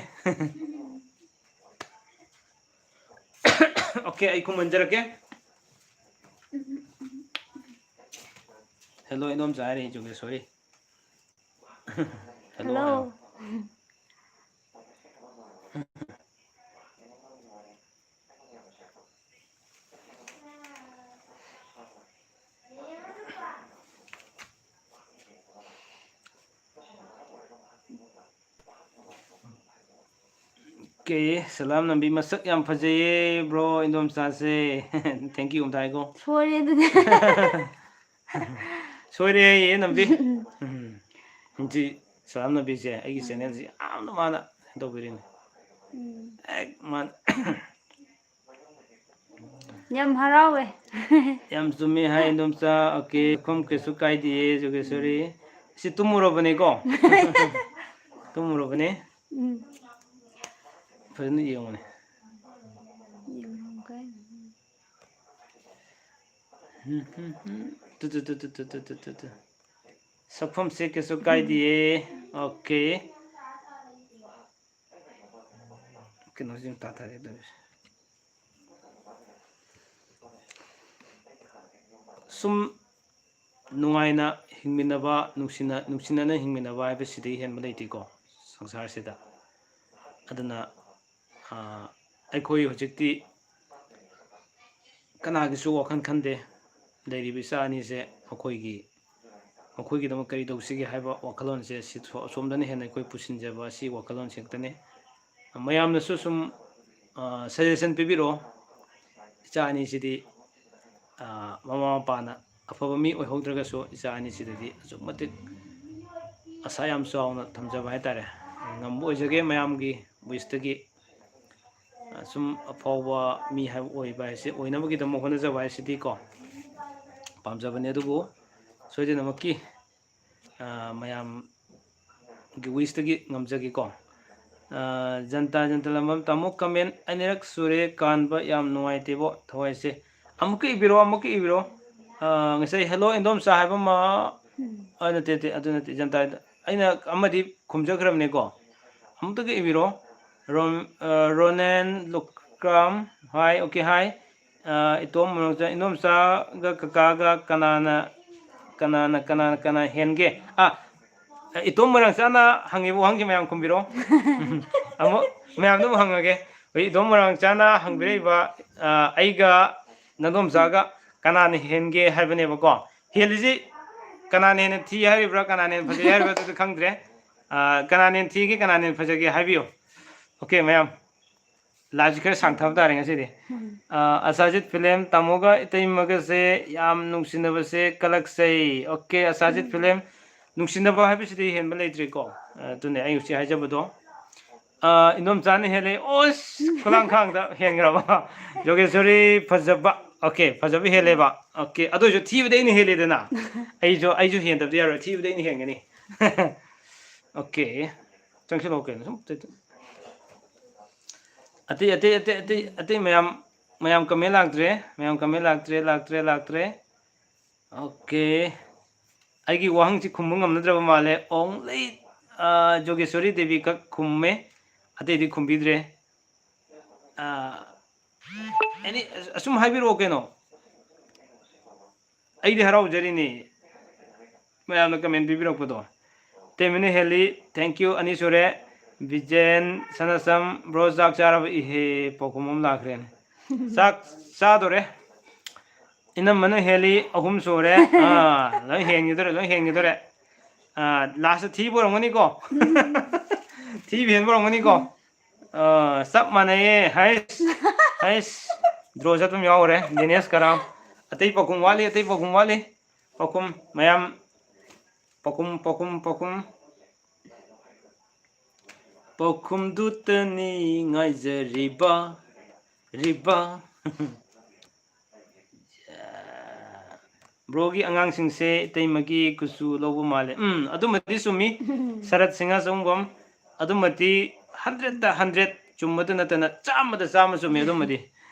ꯑꯣꯀꯦ, ꯑꯩ ꯈꯨꯝꯍꯟꯖꯔꯛꯀꯦ꯫ ꯍꯦꯜꯂꯣ, ꯏꯟꯗꯣꯝꯆꯥ ꯍꯥꯏꯔꯦ, ꯆꯨꯝꯃꯦ, sorry꯫ Hello hello. ꯍꯥꯏꯌꯣ꯫ ꯑꯣꯀꯦ, ꯁꯂꯥꯝ ꯅꯝꯕꯤ ꯃꯁꯛ ꯌꯥꯝ ꯐꯖꯩꯌꯦ bro, ꯏꯟꯗꯣꯝꯆꯥꯁꯦ꯫ Thank you ꯑꯝꯇ ꯍꯥꯏꯀꯣ꯫ ꯁꯣꯏꯔꯦ ꯑꯗꯨꯗꯤ꯫ ꯁꯣꯏꯔꯦ ꯍꯥꯏꯌꯦ ꯅꯝꯕꯤ꯫ ꯎꯝ꯫ ꯎꯝ꯫ ꯍꯧꯖꯤꯛ ꯁꯂꯥꯝ ꯅꯝꯕꯤꯁꯦ ꯑꯩꯒꯤ ꯎꯝ꯫ Channelꯁꯤ ꯌꯥꯝꯅ ꯃꯥꯅ ꯇꯧꯕꯤꯔꯤꯅꯤ꯫ ꯎꯝ꯫ ꯍꯦꯛ ꯃꯥꯅ ꯌꯥꯝ ꯍꯔꯥꯎꯋꯦ꯫ ꯌꯥꯝ ꯆꯨꯝꯃꯤ ꯍꯥꯏ ꯏꯗꯣꯝꯆꯥ꯫ ꯑꯣꯀꯦ, ꯁꯛꯐꯝ ꯀꯩꯁꯨ ꯀꯥꯏꯗꯤꯌꯦ ꯖꯣꯒꯦꯁꯣꯔꯤ꯫ ꯁꯤ ꯇꯨꯝꯃꯨꯔꯕꯅꯤꯀꯣ? ꯇꯨꯝꯃꯨꯔꯕꯅꯤ꯫ ꯎꯝ꯫ ꯐꯖꯅ ꯌꯦꯡꯉꯨꯅꯦ꯫ ꯌꯦꯡꯉꯝꯒꯦ꯫ ꯇꯨ, ꯇꯨ, ꯇꯨ꯫ ꯁꯛꯐꯝꯁꯦ ꯀꯩꯁꯨ ꯀꯥꯏꯗꯤꯌꯦ꯫ ꯑꯣꯀꯦ꯫ ꯀꯩꯅꯣꯁꯤ ꯇꯥꯊꯔꯦ ꯇꯧꯔꯤꯁꯦ꯫ ꯁꯨꯝ ꯅꯨꯡꯉꯥꯏꯅ ꯍꯤꯡꯃꯤꯟꯅꯕ, ꯅꯨꯡꯁꯤꯅ-, ꯅꯨꯡꯁꯤꯅꯅ ꯍꯤꯡꯃꯤꯟꯅꯕ ꯍꯥꯏꯕꯁꯤꯗꯒꯤ ꯍꯦꯟꯕ ꯂꯩꯇꯦꯀꯣ ꯁꯪꯁꯥꯔꯁꯤꯗ꯫ ꯑꯗꯨꯅ, ꯑ, ꯑꯩꯈꯣꯏ ꯍꯧꯖꯤꯛꯇꯤ ꯀꯅꯥꯒꯤꯁꯨ ꯋꯥꯈꯜ ꯈꯟꯗꯦ꯫ ꯂꯩꯔꯤꯕ ꯏꯆꯥ ꯑꯅꯤꯁꯦ ꯃꯈꯣꯏꯒꯤ, ꯃꯈꯣꯏꯒꯤꯗꯃꯛ ꯀꯔꯤ ꯇꯧꯁꯤꯒꯦ ꯍꯥꯏꯕ ꯋꯥꯈꯜꯂꯣꯟꯁꯦ ꯁꯤ ꯁꯣ-, ꯑꯁꯣꯝꯗꯅ ꯍꯦꯟꯅ ꯑꯩꯈꯣꯏ ꯄꯨꯁꯤꯟꯖꯕ ꯑꯁꯤ ꯋꯥꯈꯜꯂꯣꯟꯁꯤ ꯈꯛꯇꯅꯤ꯫ ꯃꯌꯥꯝꯅꯁꯨ ꯁꯨꯝ, ꯑ, suggestion ꯄꯤꯕꯤꯔꯛꯑꯣ꯫ ꯏꯆꯥ ꯑꯅꯤꯁꯤꯗꯤ, ꯑ, ꯃꯃꯥ ꯃꯄꯥꯅ ꯑꯐꯕ ꯃꯤ ꯑꯣꯏꯍꯧꯗ꯭ꯔꯒꯁꯨ ꯏꯆꯥ ꯑꯅꯤꯁꯤꯗꯗꯤ ꯑꯁꯨꯛ ꯃꯇꯤꯛ ꯑꯁꯥ ꯌꯥꯝ ꯆꯥꯎꯅ ꯊꯝꯖꯕ ꯍꯥꯏꯇꯥꯔꯦ꯫ ꯉꯝꯕ ꯑꯣꯏꯖꯒꯦ ꯃꯌꯥꯝꯒꯤ wishꯇꯒꯤ꯫ ꯑ, ꯁꯨꯝ ꯑꯐꯥꯎꯕ ꯃꯤ ꯍꯥꯏꯕ ꯑꯣꯏꯕ ꯍꯥꯏꯁꯦ, ꯑꯣꯏꯅꯕꯒꯤꯗꯃꯛ ꯍꯣꯠꯅꯖꯕ ꯍꯥꯏꯁꯤꯗꯤꯀꯣ ꯄꯥꯝꯖꯕꯅꯤ꯫ ꯑꯗꯨꯕꯨ ꯁꯣꯏꯗꯅꯃꯛꯀꯤ, ꯑ, ꯃꯌꯥꯝꯒꯤ wishꯇꯒꯤ ꯉꯝꯖꯒꯦꯀꯣ꯫ ꯑ, ꯖꯟꯇꯥ ꯖꯟꯇꯥ ꯂꯝꯕꯝ ꯇꯥꯃꯣ, comment ꯑꯅꯤꯔꯛ ꯁꯨꯔꯦ ꯀꯥꯟꯕ, ꯌꯥꯝ ꯅꯨꯡꯉꯥꯏꯇꯦꯕꯣ ꯊꯋꯥꯏꯁꯦ꯫ ꯑꯃꯨꯛꯀ ꯏꯕꯤꯔꯣ, ꯑꯃꯨꯛꯀ ꯏꯕꯤꯔꯣ꯫ ꯑ, ꯉꯁꯥꯏ hello ꯏꯟꯗꯣꯝꯆꯥ ꯍꯥꯏꯕ ꯑꯃ, ꯑ, ꯅꯠꯇꯦ, ꯅꯠꯇꯦ, ꯑꯗꯨ ꯅꯠꯇꯦ, ꯖꯟꯇꯥ, ꯑꯩꯅ ꯑꯃꯗꯤ ꯈꯨꯝꯖꯈ꯭ꯔꯕꯅꯦꯀꯣ꯫ ꯑꯃꯨꯛꯇꯒ ꯏꯕꯤꯔꯣ꯫ ꯔꯣꯟ-, ꯑ, ꯔꯣꯅꯦꯟ ꯂꯨꯀ꯭ꯔꯥꯝ, hi, okay, hi꯫ ꯑ, ꯏꯇꯣꯝ ꯃꯔꯛꯇ ꯏꯟꯗꯣꯝꯆꯥꯒ ꯀꯀꯥꯒ ꯀꯅꯥꯅ, ꯀꯅꯥꯅ, ꯀꯅꯥꯅ, ꯀꯅꯥ ꯍꯦꯟꯒꯦ? ꯑ, ꯏꯇꯣꯝ ꯃꯔꯥꯡ ꯆꯥꯅ ꯍꯪꯉꯤꯕ ꯋꯥꯍꯪꯁꯤ ꯃꯌꯥꯝ ꯈꯨꯝꯕꯤꯔꯣ꯫ ꯑꯃꯨꯛ ꯃꯌꯥꯝꯗ ꯑꯃꯨꯛ ꯍꯪꯉꯒꯦ꯫ ꯑꯩꯈꯣꯏ ꯏꯇꯣꯝ ꯃꯔꯥꯡ ꯆꯥꯅ ꯍꯪꯕꯤꯔꯛꯏꯕ, ꯑ, ꯑꯩꯒ ꯅꯗꯣꯝꯆꯥꯒ ꯀꯅꯥꯅ ꯍꯦꯟꯒꯦ ꯍꯥꯏꯕꯅꯦꯕꯀꯣ꯫ ꯍꯦꯜꯂꯤꯁꯤ ꯀꯅꯥꯅ ꯍꯦꯟꯅ ꯊꯤ ꯍꯥꯏꯔꯤꯕ꯭ꯔꯥ, ꯀꯅꯥꯅ ꯍꯦꯟꯅ ꯐꯖꯩ ꯍꯥꯏꯔꯤꯕ꯭ꯔꯥ, ꯑꯗꯨꯗꯤ ꯈꯪꯗ꯭ꯔꯦ꯫ ꯑ, ꯀꯅꯥꯅ ꯍꯦꯟꯅ ꯊꯤꯒꯦ, ꯀꯅꯥꯅ ꯍꯦꯟꯅ ꯐꯖꯒꯦ ꯍꯥꯏꯕꯤꯌꯨ꯫ Okay, ꯃꯌꯥꯝ꯫ Liveꯁꯤ ꯈꯔ ꯁꯥꯡꯊꯕ ꯇꯥꯔꯦ ꯉꯁꯤꯗꯤ꯫ ꯎꯝ꯫ ꯑ, ꯑꯁꯥꯖꯤꯠ ꯐꯤꯂꯝ, ꯇꯥꯃꯣꯒ ꯏꯇꯩꯃꯒꯁꯦ ꯌꯥꯝ ꯅꯨꯡꯁꯤꯅꯕꯁꯦ ꯀꯂꯛꯆꯩ꯫ Okay, ꯑꯁꯥꯖꯤꯠ ꯎꯝ꯫ ꯐꯤꯂꯝ, ꯅꯨꯡꯁꯤꯅꯕ ꯍꯥꯏꯕꯁꯤꯗꯤ ꯍꯦꯟꯕ ꯂꯩꯇ꯭ꯔꯦꯀꯣ꯫ ꯑ, ꯑꯗꯨꯅꯦ ꯑꯩ ꯍꯧꯖꯤꯛ ꯍꯥꯏꯖꯕꯗꯣ꯫ ꯑ, ꯏꯟꯗꯣꯝꯆꯥꯅ ꯍꯦꯜꯂꯦ꯫ ꯑꯣꯁ, ꯈꯨꯂꯥꯡꯈꯥꯡꯗ ꯍꯦꯟꯈ꯭ꯔꯕ꯫ ꯌꯣꯒꯦꯁꯣꯔꯤ ꯐꯖꯕ꯫ ꯑꯣꯀꯦ, ꯐꯖꯕ ꯍꯦꯜꯂꯦꯕ꯫ ꯑꯣꯀꯦ, ꯑꯗꯨ ꯑꯣꯏꯁꯨ ꯊꯤꯕꯗꯤ ꯑꯩꯅ ꯍꯦꯜꯂꯦꯗꯅ꯫ ꯑꯩꯁꯨ, ꯑꯩꯁꯨ ꯍꯦꯟꯗꯕꯗꯤ ꯌꯥꯔꯣꯏ, ꯊꯤꯕꯗꯤ ꯑꯩꯅ ꯍꯦꯟꯒꯅꯤ꯫ ꯑꯣꯀꯦ, ꯆꯪꯁꯤꯜꯂꯛꯑꯣ ꯀꯩꯅꯣ, ꯁꯨꯝ꯫ ꯑꯇꯩ, ꯑꯇꯩ, ꯑꯇꯩ, ꯑꯇꯩ, ꯑꯇꯩ ꯃꯌꯥꯝ, ꯃꯌꯥꯝ comment ꯂꯥꯛꯇ꯭ꯔꯦ, ꯃꯌꯥꯝ comment ꯂꯥꯛꯇ꯭ꯔꯦ, ꯂꯥꯛꯇ꯭ꯔꯦ, ꯂꯥꯛꯇ꯭ꯔꯦ꯫ ꯑꯣꯀꯦ꯫ ꯑꯩꯒꯤ ꯋꯥꯍꯪꯁꯤ ꯈꯨꯝꯕ ꯉꯝꯅꯗ꯭ꯔꯕ ꯃꯥꯜꯂꯦ꯫ Only, ꯑ, ꯖꯣꯒꯦꯁꯣꯔꯤ ꯗꯦꯕꯤ ꯈꯛ ꯈꯨꯝꯃꯦ꯫ ꯑꯇꯩꯗꯤ ꯈꯨꯝꯕꯤꯗ꯭ꯔꯦ꯫ ꯑ, any, ꯑꯁꯨꯝ ꯍꯥꯏꯕꯤꯔꯛꯑꯣ ꯀꯩꯅꯣ꯫ ꯑꯩꯗꯤ ꯍꯔꯥꯎꯖꯔꯤꯅꯤ ꯃꯌꯥꯝꯅ comment ꯄꯤꯕꯤꯔꯛꯄꯗꯣ꯫ ꯇꯦꯃꯤꯅ ꯍꯦꯜꯂꯤ, thank you, ꯑꯅꯤ ꯁꯨꯔꯦ꯫ ꯕꯤꯖꯦꯟ ꯁꯅꯥꯁꯝ, bro, ꯆꯥꯛ ꯆꯥꯔꯕ? ꯏꯍꯦ, ꯄꯥꯎꯈꯨꯝ ꯑꯃ ꯂꯥꯛꯈ꯭ꯔꯦꯅꯦ꯫ ꯆꯥꯛ ꯆꯥꯗꯣꯔꯦ꯫ ꯏꯅꯝꯃꯅ ꯍꯦꯜꯂꯤ, ꯑꯍꯨꯝ ꯁꯨꯔꯦ꯫ ꯑꯥ, ꯂꯣꯏ ꯍꯦꯟꯈꯤꯗꯣꯔꯦ, ꯂꯣꯏ ꯍꯦꯟꯈꯤꯗꯣꯔꯦ꯫ ꯑꯥ, last ꯊꯤꯕ ꯑꯣꯏꯔꯝꯒꯅꯤꯀꯣ? ꯊꯤꯕ ꯍꯦꯟꯕ ꯑꯣꯏꯔꯝꯒꯅꯤꯀꯣ? ꯑꯥ, ꯆꯞ ꯃꯥꯟꯅꯩꯌꯦ꯫ ꯍꯩꯁ, ꯍꯩꯁ, draw ꯆꯠꯄ ꯑꯃ ꯌꯥꯎꯈ꯭ꯔꯦ꯫ ꯗꯤꯅꯦꯁ ꯀꯔꯥꯝ꯫ ꯑꯇꯩ ꯄꯥꯎꯈꯨꯝ ꯋꯥꯠꯂꯤ, ꯑꯇꯩ ꯄꯥꯎꯈꯨꯝ ꯋꯥꯠꯂꯤ꯫ ꯄꯥꯎꯈꯨꯝ ꯃꯌꯥꯝ, ꯄꯥꯎꯈꯨꯝ, ꯄꯥꯎꯈꯨꯝ, ꯄꯥꯎꯈꯨꯝ꯫ ꯄꯥꯎꯈꯨꯝꯗꯨꯇꯅꯤ ꯉꯥꯏꯖꯔꯤꯕ, ꯔꯤꯕ꯫ Broꯒꯤ ꯑꯉꯥꯡꯁꯤꯡꯁꯦ ꯏꯇꯩꯃꯒꯤ ꯀꯨꯆꯨ ꯂꯧꯕ ꯃꯥꯜꯂꯦ꯫ ꯎꯝ, ꯑꯗꯨꯃꯗꯤ ꯆꯨꯝꯃꯤ꯫ ꯁꯔꯠ ꯁꯤꯡꯍ ꯆꯧꯕꯝ, ꯑꯗꯨꯃꯗꯤ hundredꯇ hundred ꯆꯨꯝꯕꯗ ꯅꯠꯇꯅ ꯆꯥꯝꯃꯗ ꯆꯥꯝꯃ ꯆꯨꯝꯃꯤ ꯑꯗꯨꯃꯗꯤ꯫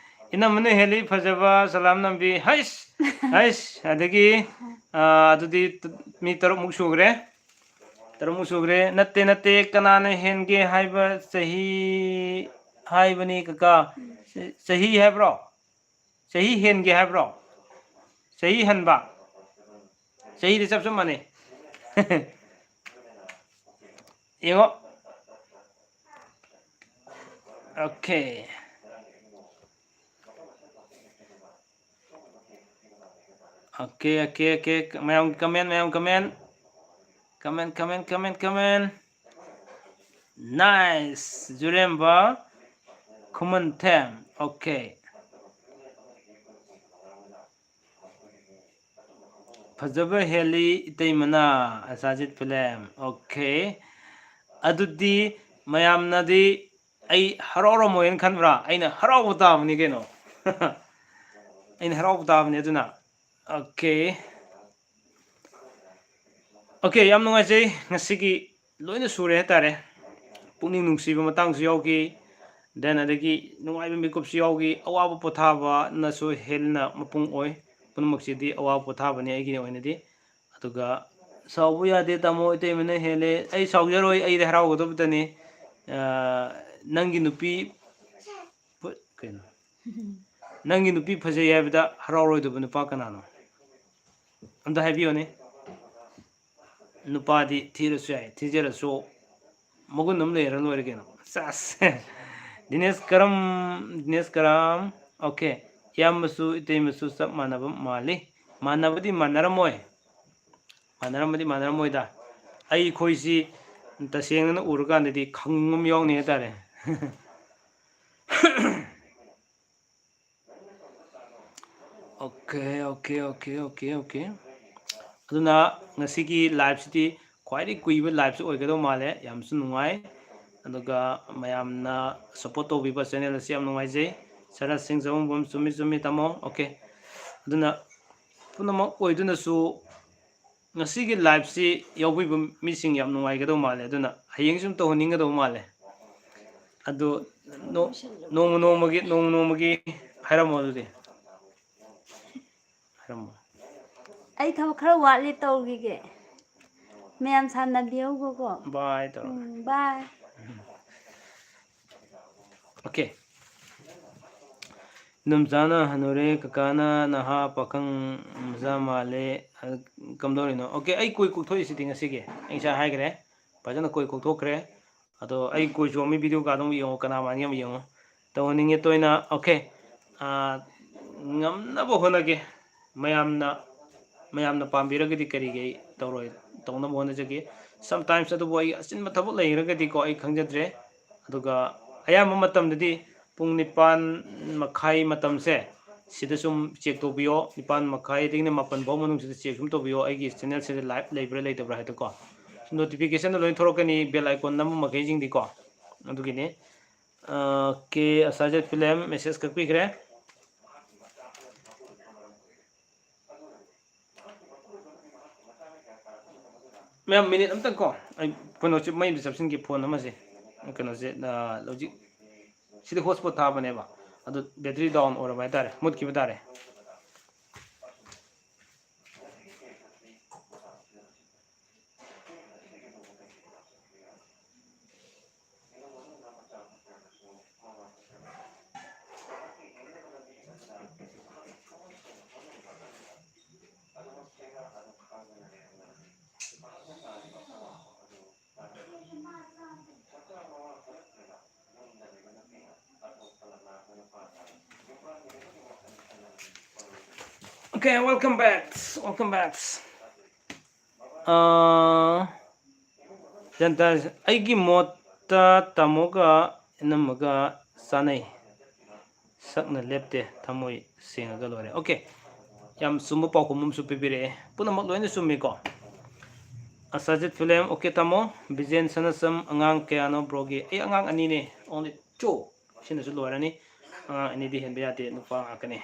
ꯏꯅꯝꯃꯅ ꯍꯦꯜꯂꯤ ꯐꯖꯕ, ꯁꯂꯥꯝ ꯅꯝꯕꯤ꯫ ꯍꯩꯁ! ꯍꯩꯁ! ꯑꯗꯒꯤ, ꯑ, ꯑꯗꯨꯗꯤ ꯇ-, ꯃꯤ ꯇꯔꯨꯛꯃꯨꯛ ꯁꯨꯈ꯭ꯔꯦ꯫ ꯇꯔꯨꯛꯃꯨꯛ ꯁꯨꯈ꯭ꯔꯦ꯫ ꯅꯠꯇꯦ, ꯅꯠꯇꯦ, ꯀꯅꯥꯅ ꯍꯦꯟꯒꯦ ꯍꯥꯏꯕ ꯆꯍꯤ ꯍꯥꯏꯕꯅꯤ, ꯀꯀꯥ꯫ ꯆ-, ꯆꯍꯤ ꯍꯥꯏꯕ꯭ꯔꯣ? ꯆꯍꯤ ꯍꯦꯟꯒꯦ ꯍꯥꯏꯕ꯭ꯔꯣ? ꯆꯍꯤ ꯍꯟꯕ? ꯆꯍꯤꯗꯤ ꯆꯞ ꯆꯞ ꯃꯥꯟꯅꯩ꯫ ꯌꯦꯡꯉꯣ꯫ ꯑꯣꯀꯦ꯫ Okay, okay, okay. ꯃꯌꯥꯝ comment, ꯃꯌꯥꯝ comment꯫ Comment, comment, comment, comment꯫ Nice, ꯖꯨꯔꯦꯝꯕ ꯈꯨꯃꯟꯊꯦꯝ꯫ ꯑꯣꯀꯦ꯫ ꯐꯖꯕ ꯍꯦꯜꯂꯤ ꯏꯇꯩꯃꯅ, ꯑꯁꯥꯖꯤꯠ ꯐꯤꯂꯝ꯫ ꯑꯣꯀꯦ꯫ ꯑꯗꯨꯗꯤ ꯃꯌꯥꯝꯅꯗꯤ ꯑꯩ ꯍꯔꯥꯎꯔꯝꯃꯣꯏꯅ ꯈꯟꯕ꯭ꯔꯥ? ꯑꯩꯅ ꯍꯔꯥꯎꯕ ꯇꯥꯕꯅꯤ ꯀꯩꯅꯣ꯫ ꯑꯩꯅ ꯍꯔꯥꯎꯕ ꯇꯥꯕꯅꯤ꯫ ꯑꯗꯨꯅ, okay, okay, ꯌꯥꯝ ꯅꯨꯡꯉꯥꯏꯖꯩ꯫ ꯉꯁꯤꯒꯤ ꯂꯣꯏꯅ ꯁꯨꯔꯦ ꯍꯥꯏꯇꯥꯔꯦ꯫ ꯄꯨꯛꯅꯤꯡ ꯅꯨꯡꯁꯤꯕ ꯃꯇꯥꯡꯁꯨ ꯌꯥꯎꯈꯤ, then ꯑꯗꯒꯤ ꯅꯨꯡꯉꯥꯏꯕ ꯃꯤꯀꯨꯞꯁꯨ ꯌꯥꯎꯈꯤ꯫ ꯑꯋꯥꯕ ꯄꯣꯊꯥꯕꯅꯁꯨ ꯍꯦꯟꯅ ꯃꯄꯨꯡ ꯑꯣꯏ꯫ ꯄꯨꯝꯅꯃꯛꯁꯤꯗꯤ ꯑꯋꯥꯕ ꯄꯣꯊꯥꯕꯅꯤ ꯑꯩꯒꯤ ꯑꯣꯏꯅꯗꯤ꯫ ꯑꯗꯨꯒ ꯁꯥꯎꯕ ꯌꯥꯗꯦ ꯇꯥꯃꯣ, ꯏꯇꯩꯃꯅ ꯍꯦꯜꯂꯦ꯫ ꯑꯩ ꯁꯥꯎꯖꯔꯣꯏ, ꯑꯩꯗꯤ ꯍꯔꯥꯎꯒꯗꯕꯇꯅꯤ꯫ ꯑ, ꯅꯪꯒꯤ ꯅꯨꯄꯤ ꯐ-, ꯀꯩꯅꯣ? ꯅꯪꯒꯤ ꯅꯨꯄꯤ ꯐꯖꯩ ꯍꯥꯏꯕꯗ ꯍꯔꯥꯎꯔꯣꯏꯗꯕ ꯅꯨꯄꯥ ꯀꯅꯥꯅꯣ? ꯑꯝꯇ ꯍꯥꯏꯕꯤꯌꯨꯅꯦ꯫ ꯅꯨꯄꯥꯗꯤ ꯊꯤꯔꯁꯨ ꯌꯥꯏ, ꯊꯤꯖꯔꯁꯨ ꯃꯒꯨꯟ ꯑꯃ ꯂꯩꯔ ꯂꯣꯏꯔꯦ ꯀꯩꯅꯣ꯫ ꯆꯥꯁ꯫ ꯗꯤꯅꯦꯁ ꯀꯔꯝ, ꯗꯤꯅꯦꯁ ꯀꯔꯝ, okay, ꯏꯌꯥꯝꯕꯁꯨ ꯏꯇꯩꯃꯁꯨ ꯆꯞ ꯃꯥꯟꯅꯕ ꯃꯥꯜꯂꯤ꯫ ꯃꯥꯟꯅꯕꯗꯤ ꯃꯥꯟꯅꯔꯝꯃꯣꯏ, ꯃꯥꯟꯅꯔꯝꯕꯗꯤ ꯃꯥꯟꯅꯔꯝꯃꯣꯏꯗ꯫ ꯑꯩꯈꯣꯏꯁꯤ ꯇꯁꯦꯡꯅꯅ ꯎꯔꯀꯥꯟꯗꯗꯤ ꯈꯪꯅꯤꯡꯕ ꯑꯃ ꯌꯥꯎꯅꯤ ꯍꯥꯏꯇꯥꯔꯦ꯫ Okay, okay, okay, okay, okay. ꯑꯗꯨꯅ ꯉꯁꯤꯒꯤ liveꯁꯤꯗꯤ ꯈ꯭ꯋꯥꯏꯗꯒꯤ ꯀꯨꯏꯕ liveꯁꯨ ꯑꯣꯏꯒꯗꯧ ꯃꯥꯜꯂꯦ꯫ ꯌꯥꯝꯁꯨ ꯅꯨꯡꯉꯥꯏ꯫ ꯑꯗꯨꯒ ꯃꯌꯥꯝꯅ support ꯇꯧꯕꯤꯕ channel ꯑꯁꯤ ꯌꯥꯝ ꯅꯨꯡꯉꯥꯏꯖꯩ꯫ ꯁꯔꯠ ꯁꯤꯡ ꯆꯥꯎꯕꯝꯕꯝ, ꯆꯨꯝꯃꯤ, ꯆꯨꯝꯃꯤ, ꯇꯥꯃꯣ꯫ Okay. ꯑꯗꯨꯅ ꯄꯨꯝꯅꯃꯛ ꯑꯣꯏꯗꯨꯅꯁꯨ ꯉꯁꯤꯒꯤ liveꯁꯤ ꯌꯥꯎꯕꯤꯕ ꯃꯤꯁꯤꯡ ꯌꯥꯝ ꯅꯨꯡꯉꯥꯏꯒꯗꯧ ꯃꯥꯜꯂꯦ꯫ ꯑꯗꯨꯅ ꯍꯌꯦꯡꯁꯨ ꯑꯗꯨꯝ ꯇꯧꯍꯟꯅꯤꯡꯒꯗꯧ ꯃꯥꯜꯂꯦ꯫ ꯑꯗꯨ ꯅꯣ-, ꯅꯣꯡꯃ ꯅꯣꯡꯃꯒꯤ, ꯅꯣꯡꯃ ꯅꯣꯡꯃꯒꯤ ꯍꯥꯏꯔꯝꯃꯣ ꯑꯗꯨꯗꯤ꯫ ꯍꯥꯏꯔꯝꯃꯣ꯫ ꯑꯩ ꯊꯕꯛ ꯈꯔ ꯋꯥꯠꯂꯤ, ꯇꯧꯈꯤꯒꯦ꯫ ꯃꯌꯥꯝ ꯁꯥꯟꯅꯕꯤꯍꯧꯕꯀꯣ꯫ Bye ꯇꯧꯔꯣ꯫ ꯎꯝ, bye꯫ Okay. ꯏꯅꯝꯆꯥꯅ ꯍꯅꯨꯔꯦ, ꯀꯀꯥꯅ ꯅꯍꯥ ꯄꯥꯈꯪ ꯃꯆꯥ ꯃꯥꯜꯂꯦ꯫ ꯑ, ꯀꯝꯗꯧꯔꯤꯅꯣ? Okay, ꯑꯩ ꯀꯣꯏ ꯀꯣꯛꯊꯣꯛꯏꯁꯤꯗꯤ ꯉꯁꯤꯒꯤ꯫ ꯑꯩ ꯉꯁꯥꯏ ꯍꯥꯏꯈ꯭ꯔꯦ, ꯐꯖꯅ ꯀꯣꯏ ꯀꯣꯛꯊꯣꯛꯈ꯭ꯔꯦ꯫ ꯑꯗꯣ ꯑꯩ ꯀꯣꯏ ꯆꯣꯡꯕꯒꯤ video ꯀꯥꯗꯣ ꯑꯃꯨꯛ ꯌꯦꯡꯉꯣ, ꯀꯅꯥ ꯃꯥꯟꯒꯦ ꯑꯃꯨꯛ ꯌꯦꯡꯉꯣ꯫ ꯇꯧꯍꯟꯅꯤꯡꯉꯦ ꯇꯣꯏꯅ꯫ Okay. ꯑ, ꯉꯝꯅꯕ ꯍꯣꯠꯅꯒꯦ꯫ ꯃꯌꯥꯝꯅ, ꯃꯌꯥꯝꯅ ꯄꯥꯝꯕꯤꯔꯒꯗꯤ ꯀꯔꯤꯒꯤ ꯑꯩ ꯇꯧꯔꯣꯏ? ꯇꯧꯅꯕ ꯍꯣꯠꯅꯖꯒꯦ꯫ Sometimes ꯑꯗꯨꯕꯨ ꯑꯩ ꯑꯆꯤꯟꯕ ꯊꯕꯛ ꯂꯩꯔꯒꯗꯤꯀꯣ, ꯑꯩ ꯈꯪꯖꯗ꯭ꯔꯦ꯫ ꯑꯗꯨꯒ ꯑꯌꯥꯝꯕ ꯃꯇꯝꯗꯗꯤ ꯄꯨꯡ ꯅꯤꯄꯥꯟ ꯃꯈꯥꯏ ꯃꯇꯝꯁꯦ ꯁꯤꯗ ꯁꯨꯝ check ꯇꯧꯕꯤꯌꯣ꯫ ꯅꯤꯄꯥꯟ ꯃꯈꯥꯏꯗꯒꯤꯅ ꯃꯥꯄꯟ ꯐꯥꯎ ꯃꯅꯨꯡꯁꯤꯗ check ꯁꯨꯝ ꯇꯧꯕꯤꯌꯣ, ꯑꯩꯒꯤ channelꯁꯤꯗ live ꯂꯩꯕ꯭ꯔꯥ ꯂꯩꯇꯕ꯭ꯔꯥ ꯍꯥꯏꯗꯣꯀꯣ꯫ notificationꯗ ꯂꯣꯏ ꯊꯣꯛꯂꯛꯀꯅꯤ, bell icon ꯅꯝꯕ ꯃꯈꯩꯁꯤꯡꯗꯤꯀꯣ꯫ ꯑꯗꯨꯒꯤꯅꯤ꯫ ꯑꯣꯀꯦ, ꯑꯁꯥꯖꯦꯠ ꯐꯤꯂꯝ message ꯀꯛꯄꯤꯈ꯭ꯔꯦ꯫ ꯃꯌꯥꯝ, ꯃꯤꯅꯤꯠ ꯑꯝꯇꯪ ꯀꯣ, ꯑꯩ ꯀꯩꯅꯣꯁꯦ ꯃꯩ ꯑꯝꯇ ꯆꯞꯁꯤꯟꯒꯦ, ꯐꯣꯟ ꯑꯃꯁꯦ, ꯀꯩꯅꯣꯁꯦ, ꯑ, ꯍꯧꯖꯤꯛ ꯁꯤꯗꯤ hotspot ꯊꯥꯕꯅꯦꯕ, ꯑꯗꯨ battery down ꯑꯣꯏꯔꯕ ꯍꯥꯏꯇꯥꯔꯦ, ꯃꯨꯠꯈꯤꯕ ꯇꯥꯔꯦ꯫ Okay, welcome back. Welcome back. ꯑꯥ, ꯒ꯭ꯌꯥꯟ ꯇꯥꯔꯦ꯫ ꯑꯩꯒꯤ ꯃꯣꯠꯇ ꯇꯥꯃꯣꯒ ꯏꯅꯝꯃꯒ ꯆꯥꯅꯩ꯫ ꯁꯛꯅ ꯂꯦꯞꯇꯦ, ꯊꯃꯣꯏ ꯁꯦꯡꯉꯒ ꯂꯣꯏꯔꯦ꯫ Okay, ꯌꯥꯝ ꯆꯨꯝꯕ ꯄꯥꯎꯈꯨꯝ ꯑꯃꯁꯨ ꯄꯤꯕꯤꯔꯛꯑꯦ꯫ ꯄꯨꯝꯅꯃꯛ ꯂꯣꯏꯅ ꯆꯨꯝꯃꯤꯀꯣ꯫ ꯑꯁꯥꯖꯤꯠ ꯐꯤꯂꯝ, okay ꯇꯥꯃꯣ꯫ ꯕꯤꯖꯦꯟ ꯁꯅꯥꯁꯝ, ꯑꯉꯥꯡ ꯀꯌꯥꯅꯣ ꯕ꯭ꯔꯣꯒꯤ? ꯑꯩ ꯑꯉꯥꯡ ꯑꯅꯤꯅꯦ, only two꯫ ꯁꯤꯅꯁꯨ ꯂꯣꯏꯔꯅꯤ꯫ ꯑꯉꯥꯡ ꯑꯅꯤꯗꯤ ꯍꯦꯟꯕ ꯌꯥꯗꯦ, ꯅꯨꯄꯥ ꯉꯥꯛꯇꯅꯤ꯫